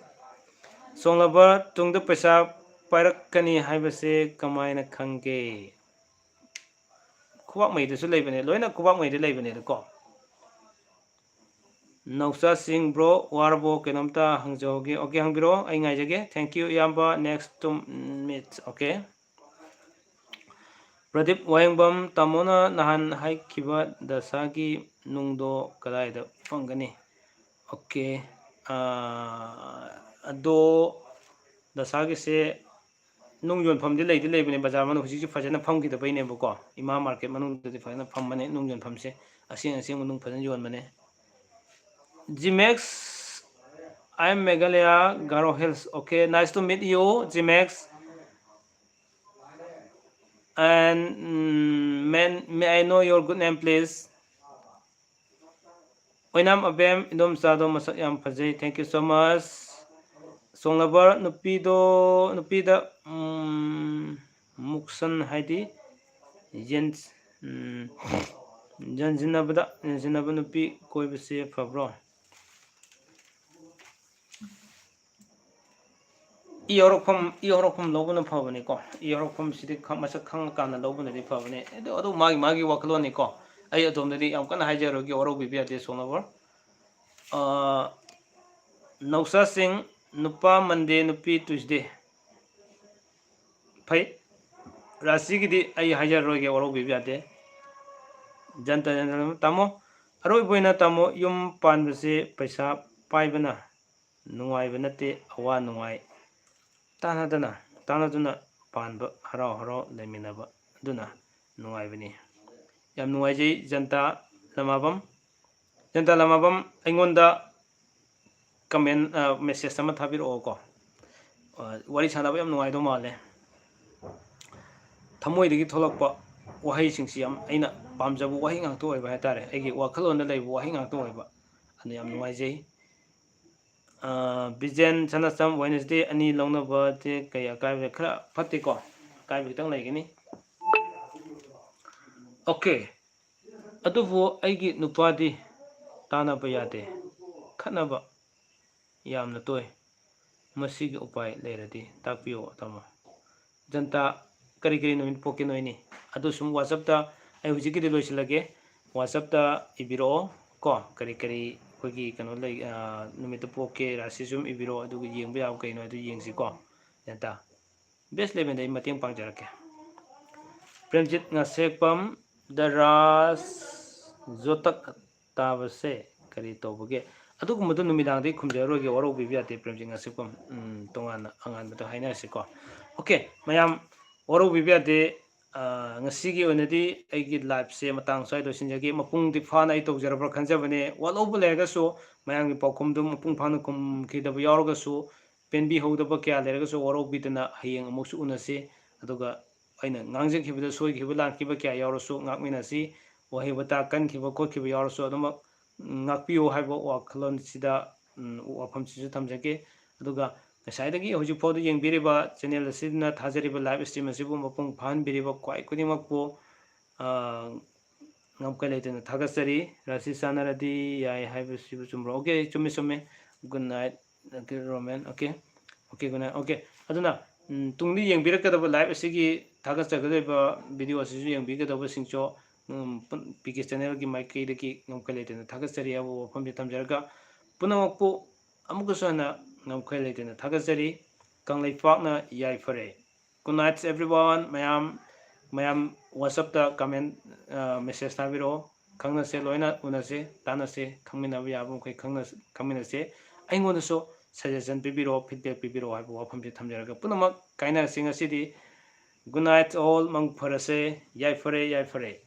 ꯁꯣꯡꯂꯕ ꯇꯨꯡꯗ ꯄꯩꯁꯥ ꯄꯥꯏꯔꯛꯀꯅꯤ ꯍꯥꯏꯕꯁꯦ ꯀꯃꯥꯏꯅ ꯈꯪꯒꯦ? ꯈꯨꯕꯥꯛ ꯃꯩꯗꯁꯨ ꯂꯩꯕꯅꯦ, ꯂꯣꯏꯅ ꯈꯨꯕꯥꯛ ꯃꯩꯗ ꯂꯩꯕꯅꯦꯗꯀꯣ꯫ ꯅꯧꯆꯥꯁꯤꯡ bro, ꯋꯥꯔꯕꯣ? ꯀꯩꯅꯣꯝꯇ ꯍꯪꯖꯍꯧꯒꯦ꯫ Okay, ꯍꯪꯕꯤꯔꯛꯑꯣ, ꯑꯩ ꯉꯥꯏꯖꯒꯦ꯫ Thank you, ꯏꯌꯥꯝꯕ, next to meet꯫ Okay. Pradeep ꯋꯥꯍꯦꯡꯕꯝ, ꯇꯥꯃꯣꯅ ꯅꯍꯥꯟ ꯍꯥꯏꯈꯤꯕ ꯗꯁꯥꯒꯤ ꯅꯨꯡꯗꯣ ꯀꯗꯥꯏꯗ ꯐꯪꯒꯅꯤ? ꯑꯣꯀꯦ, ꯑꯗꯣ ꯗꯁꯥꯒꯤꯁꯦ ꯅꯨꯡ ꯌꯣꯟꯐꯝꯗꯤ ꯂꯩꯗꯤ ꯂꯩꯕꯅꯦ ꯕꯖꯥꯔ ꯃꯅꯨꯡ, ꯍꯧꯖꯤꯛꯁꯤ ꯐꯖꯅ ꯐꯝꯈꯤꯗꯕꯩꯅꯦꯕꯀꯣ꯫ ꯏꯃꯥ ꯃꯥꯔꯀꯦꯠ ꯃꯅꯨꯡꯗꯗꯤ ꯐꯖꯅ ꯐꯝꯕꯅꯦ ꯅꯨꯡ ꯌꯣꯟꯐꯝꯁꯦ, ꯑꯁꯦꯡ ꯑꯁꯦꯡꯕ ꯅꯨꯡ ꯐꯖꯅ ꯌꯣꯟꯕꯅꯦ꯫ Jimex, I am Meghalaya, Garo Hills. Okay, nice to meet you, Jimex. And mm, man, may I know your good name, please? ꯑꯣꯏꯅꯥꯝ ꯑꯕꯦꯝ, ꯏꯟꯗꯣꯝꯆꯥꯗꯣ ꯃꯁꯛ ꯌꯥꯝ ꯐꯖꯩ, thank you so much. ꯁꯣꯡꯂꯕꯔ, ꯅꯨꯄꯤꯗꯣ, ꯅꯨꯄꯤꯗ ꯎꯝ, ꯃꯨꯛꯁꯟ ꯍꯥꯏꯗꯤ ꯌꯦꯟ ꯎꯝ, ꯌꯦꯟꯁꯤꯟꯅꯕꯗ, ꯌꯦꯟꯁꯤꯟꯅꯕ ꯅꯨꯄꯤ ꯀꯣꯏꯕꯁꯦ ꯐꯕ꯭ꯔꯣ? ꯏ ꯍꯧꯔꯛꯐꯝ, ꯏ ꯍꯧꯔꯛꯐꯝ ꯂꯧꯕꯅ ꯐꯕꯅꯤꯀꯣ꯫ ꯏ ꯍꯧꯔꯛꯐꯝꯁꯤꯗꯤ ꯈ-, ꯃꯁꯛ ꯈꯪꯉꯀꯥꯟꯗ ꯂꯧꯕꯅꯗꯤ ꯐꯕꯅꯤ꯫ ꯑꯗꯨ, ꯑꯗꯨ ꯃꯥꯒꯤ, ꯃꯥꯒꯤ ꯋꯥꯈꯜꯂꯣꯟꯅꯤꯀꯣ꯫ ꯑꯩ ꯑꯗꯣꯝꯗꯗꯤ ꯌꯥꯝ ꯀꯟꯅ ꯍꯥꯏꯖꯔꯣꯏꯒꯦ, ꯋꯥꯔꯧꯕꯤꯕ ꯌꯥꯗꯦ, ꯁꯣꯡꯂꯕꯔ꯫ ꯑ, ꯅꯧꯁꯥꯁꯤꯡ, ꯅꯨꯄꯥ ꯃꯟꯗꯦ, ꯅꯨꯄꯤ ꯇ꯭ꯌꯨꯁꯗꯦ꯫ ꯐꯩ꯫ ꯔꯥꯁꯤꯒꯤꯗꯤ ꯑꯩ ꯍꯥꯏꯖꯔꯔꯣꯏꯒꯦ, ꯋꯥꯔꯧꯕꯤꯕ ꯌꯥꯗꯦ꯫ ꯖꯟꯇ ꯖꯟꯇ ꯇꯥꯃꯣ, ꯑꯔꯣꯏꯕ ꯑꯣꯏꯅ ꯇꯥꯃꯣ, ꯌꯨꯝ ꯄꯥꯟꯕꯁꯦ ꯄꯩꯁꯥ ꯄꯥꯏꯕꯅ ꯅꯨꯡꯉꯥꯏꯕ ꯅꯠꯇꯦ, ꯑꯋꯥ ꯅꯨꯡꯉꯥꯏ ꯇꯥꯟꯅꯗꯅ, ꯇꯥꯟꯅꯗꯨꯅ ꯄꯥꯟꯕ, ꯍꯔꯥꯎ ꯍꯔꯥꯎ ꯂꯩꯃꯤꯟꯅꯕ ꯑꯗꯨꯅ ꯅꯨꯡꯉꯥꯏꯕꯅꯤ꯫ ꯌꯥꯝ ꯅꯨꯡꯉꯥꯏꯖꯩ ꯖꯟꯇꯥ ꯂꯃꯥꯕꯝ꯫ ꯖꯟꯇꯥ ꯂꯃꯥꯕꯝ, ꯑꯩꯉꯣꯟꯗ comment, ꯑ, message ꯑꯃ ꯊꯥꯕꯤꯔꯛꯑꯣꯀꯣ꯫ ꯑ, ꯋꯥꯔꯤ ꯁꯥꯟꯅꯕ ꯌꯥꯝ ꯅꯨꯡꯉꯥꯏꯗꯧ ꯃꯥꯜꯂꯦ꯫ ꯊꯃꯣꯏꯗꯒꯤ ꯊꯣꯛꯂꯛꯄ ꯋꯥꯍꯩꯁꯤꯡꯁꯤ ꯌꯥꯝ ꯑꯩꯅ ꯄꯥꯝꯖꯕ ꯋꯥꯍꯩ ꯉꯥꯛꯇ ꯑꯣꯏꯕ ꯍꯥꯏꯇꯥꯔꯦ꯫ ꯑꯩꯒꯤ ꯋꯥꯈꯜꯂꯣꯟꯗ ꯂꯩꯕ ꯋꯥꯍꯩ ꯉꯥꯛꯇ ꯑꯣꯏꯕ꯫ ꯑꯗꯨ ꯌꯥꯝ ꯅꯨꯡꯉꯥꯏꯖꯩ꯫ ꯑ, ꯕꯤꯖꯦꯟ ꯁꯅꯥꯆꯝ, Wednesday ꯑꯅꯤ ꯂꯧꯅꯕꯁꯦ ꯀꯩ ꯑꯀꯥꯏꯕ? ꯈꯔ ꯐꯠꯇꯦꯀꯣ, ꯑꯀꯥꯏꯕ ꯈꯤꯇꯪ ꯂꯩꯒꯅꯤ꯫ Okay, ꯑꯗꯨꯕꯨ ꯑꯩꯒꯤ ꯅꯨꯄꯥꯗꯤ ꯇꯥꯟꯅꯕ ꯌꯥꯗꯦ, ꯈꯠꯅꯕ ꯌꯥꯝꯅ ꯇꯣꯏ꯫ ꯃꯁꯤꯒꯤ ꯎꯄꯥꯏ ꯂꯩꯔꯗꯤ ꯇꯥꯛꯄꯤꯌꯨ, ꯇꯥꯃꯣ꯫ ꯖꯟꯇꯥ, ꯀꯔꯤ ꯀꯔꯤ ꯅꯨꯃꯤꯠ ꯄꯣꯛꯀꯦ ꯅꯣꯏꯅꯤ? ꯑꯗꯨ ꯁꯨꯝ WhatsApp-ꯇ, ꯑꯩ ꯍꯧꯖꯤꯛꯀꯤꯗꯤ ꯂꯣꯏꯁꯤꯜꯂꯒꯦ, WhatsApp-ꯇ ꯏꯕꯤꯔꯛꯑꯣ ꯀꯣ, ꯀꯔꯤ ꯀꯔꯤ ꯑꯩꯈꯣꯏꯒꯤ ꯀꯩꯅꯣ ꯂꯩ, ꯑ, ꯅꯨꯃꯤꯠꯇ ꯄꯣꯛꯀꯦ, ꯔꯥꯁꯤ ꯁꯨꯝ ꯏꯕꯤꯔꯛꯑꯣ, ꯑꯗꯨꯒ ꯌꯦꯡꯕ ꯌꯥꯕ ꯀꯩꯅꯣ ꯑꯗꯨ ꯌꯦꯡꯁꯤꯀꯣ꯫ ꯖꯟꯇꯥ, best eleven-ꯗ ꯑꯩ ꯃꯇꯦꯡ ꯄꯥꯡꯖꯔꯛꯀꯦ꯫ ꯄ꯭ꯔꯦꯝꯖꯤꯠ ꯉꯥꯁꯦꯛꯄꯝ, ꯗ ꯔꯥꯖ ꯖꯣꯇꯛ ꯇꯥꯕꯁꯦ ꯀꯔꯤ ꯇꯧꯕꯒꯦ? ꯑꯗꯨꯒꯨꯝꯕꯗꯣ ꯅꯨꯃꯤꯗꯥꯡꯗꯤ ꯈꯨꯝꯖꯔꯔꯣꯏꯒꯦ, ꯋꯥꯔꯧꯕꯤꯕ ꯌꯥꯗꯦ꯫ ꯄ꯭ꯔꯦꯝꯖꯤꯠ ꯉꯥꯁꯦꯛꯄꯝ, ꯎꯝ, ꯇꯣꯉꯥꯟꯅ ꯑꯉꯥꯟꯕꯗ ꯍꯥꯏꯅꯔꯁꯤꯀꯣ꯫ ꯑꯣꯀꯦ, ꯃꯌꯥꯝ ꯋꯥꯔꯧꯕꯤꯕ ꯌꯥꯗꯦ꯫ ꯑ, ꯉꯁꯤꯒꯤ ꯑꯣꯏꯅꯗꯤ ꯑꯩꯒꯤ liveꯁꯦ ꯃꯇꯥꯡ ꯁ꯭ꯋꯥꯏꯗ ꯂꯣꯏꯁꯤꯟꯖꯒꯦ꯫ ꯃꯄꯨꯡꯗꯤ ꯐꯥꯅ ꯑꯩ ꯇꯧꯖꯔꯕ꯭ꯔꯥ ꯈꯟꯖꯕꯅꯦ꯫ ꯋꯥꯠꯍꯧꯕ ꯂꯩꯔꯒꯁꯨ, ꯃꯌꯥꯝꯒꯤ ꯄꯥꯎꯈꯨꯝꯗꯨ ꯃꯄꯨꯡ ꯐꯥꯅ ꯈꯨꯝꯈꯤꯗꯕ ꯌꯥꯎꯔꯒꯁꯨ, ꯄꯦꯟꯕꯤꯍꯧꯗꯕ ꯀꯌꯥ ꯂꯩꯔꯒꯁꯨ ꯋꯥꯔꯧꯕꯤꯗꯅ ꯍꯌꯦꯡ ꯑꯃꯨꯛꯁꯨ ꯎꯅꯁꯤ꯫ ꯑꯗꯨꯒ ꯑꯩꯅ ꯉꯥꯡꯖꯈꯤꯕꯗ ꯁꯣꯏꯈꯤꯕ ꯂꯥꯟꯈꯤꯕ ꯀꯌꯥ ꯌꯥꯎꯔꯁꯨ ꯉꯥꯛꯃꯤꯟꯅꯁꯤ꯫ ꯋꯥꯍꯩ ꯋꯥꯇꯥ ꯀꯟꯈꯤꯕ ꯈꯣꯠꯈꯤꯕ ꯌꯥꯎꯔꯁꯨ ꯑꯗꯨꯃꯛ ꯉꯥꯛꯄꯤꯌꯨ ꯍꯥꯏꯕ ꯋꯥꯈꯜꯂꯣꯟꯁꯤꯗ, ꯎꯝ, ꯋꯥꯐꯝꯁꯤꯁꯨ ꯊꯝꯖꯒꯦ꯫ ꯑꯗꯨꯒ ꯉꯁꯥꯏꯗꯒꯤ ꯍꯧꯖꯤꯛ ꯐꯥꯎꯗ ꯌꯦꯡꯕꯤꯔꯤꯕ channel ꯑꯁꯤꯅ ꯊꯥꯖꯔꯤꯕ live stream ꯑꯁꯤꯕꯨ ꯃꯄꯨꯡ ꯐꯥꯍꯟꯕꯤꯔꯤꯕ ꯈ꯭ꯋꯥꯏ ꯈꯨꯗꯤꯡꯃꯛꯄꯨ, ꯑ, ꯉꯝꯈꯩ ꯂꯩꯇꯅ ꯊꯥꯒꯠꯆꯔꯤ꯫ ꯔꯥꯁꯤ ꯆꯥꯟꯅꯔꯗꯤ ꯌꯥꯏ ꯍꯥꯏꯕꯁꯤꯕꯨ ꯆꯨꯝꯕ꯭ꯔꯣ? Okay, ꯆꯨꯝꯃꯤ, ꯆꯨꯝꯃꯤ꯫ Good night꯫ Okay, Roman꯫ Okay꯫ Okay, good night꯫ Okay꯫ ꯑꯗꯨꯅ, ꯎꯝ, ꯇꯨꯡꯗ ꯌꯦꯡꯕꯤꯔꯛꯀꯗꯕ live ꯑꯁꯤꯒꯤ ꯊꯥꯒꯠꯆꯒꯗꯧꯔꯤꯕ video ꯑꯁꯤꯁꯨ ꯌꯦꯡꯕꯤꯒꯗꯧꯕꯁꯤꯡꯁꯨ, ꯎꯝ, ꯄꯨꯟ-, ꯄꯤ ꯀꯦ channelꯒꯤ ꯃꯥꯏꯀꯩꯗꯒꯤ ꯉꯝꯈꯩ ꯂꯩꯇꯅ ꯊꯥꯒꯠꯆꯔꯤ ꯍꯥꯏꯕ ꯋꯥꯐꯝꯁꯤ ꯊꯝꯖꯔꯒ, ꯄꯨꯝꯅꯃꯛꯄꯨ ꯑꯃꯨꯛꯀꯁꯨ ꯍꯟꯅ ꯉꯝꯈꯩ ꯂꯩꯇꯅ ꯊꯥꯒꯠꯆꯔꯤ꯫ ꯀꯪꯂꯩꯄꯥꯛꯅ ꯌꯥꯏꯐꯔꯦ꯫ Good night everyone꯫ ꯃꯌꯥꯝ, ꯃꯌꯥꯝ WhatsAppꯇ comment, ꯑ, message ꯊꯥꯕꯤꯔꯛꯑꯣ꯫ ꯈꯪꯅꯁꯦ, ꯂꯣꯏꯅ ꯎꯅꯁꯦ, ꯇꯥꯟꯅꯁꯦ, ꯈꯪꯃꯤꯟꯅꯕ ꯌꯥꯕ ꯃꯈꯩ ꯈꯪꯅ-, ꯈꯪꯃꯤꯟꯅꯁꯦ꯫ ꯑꯩꯉꯣꯟꯗꯁꯨ suggestion ꯄꯤꯕꯤꯔꯛꯑꯣ, feedback ꯄꯤꯕꯤꯔꯛꯑꯣ ꯍꯥꯏꯕ ꯋꯥꯐꯝꯁꯤ ꯊꯝꯖꯔꯒ ꯄꯨꯝꯅꯃꯛ ꯀꯥꯏꯅꯔꯁꯤ ꯉꯁꯤꯗꯤ꯫ Good night all꯫ ꯃꯪ ꯐꯔꯁꯦ꯫ ꯌꯥꯏꯐꯔꯦ, ꯌꯥꯏꯐꯔꯦ꯫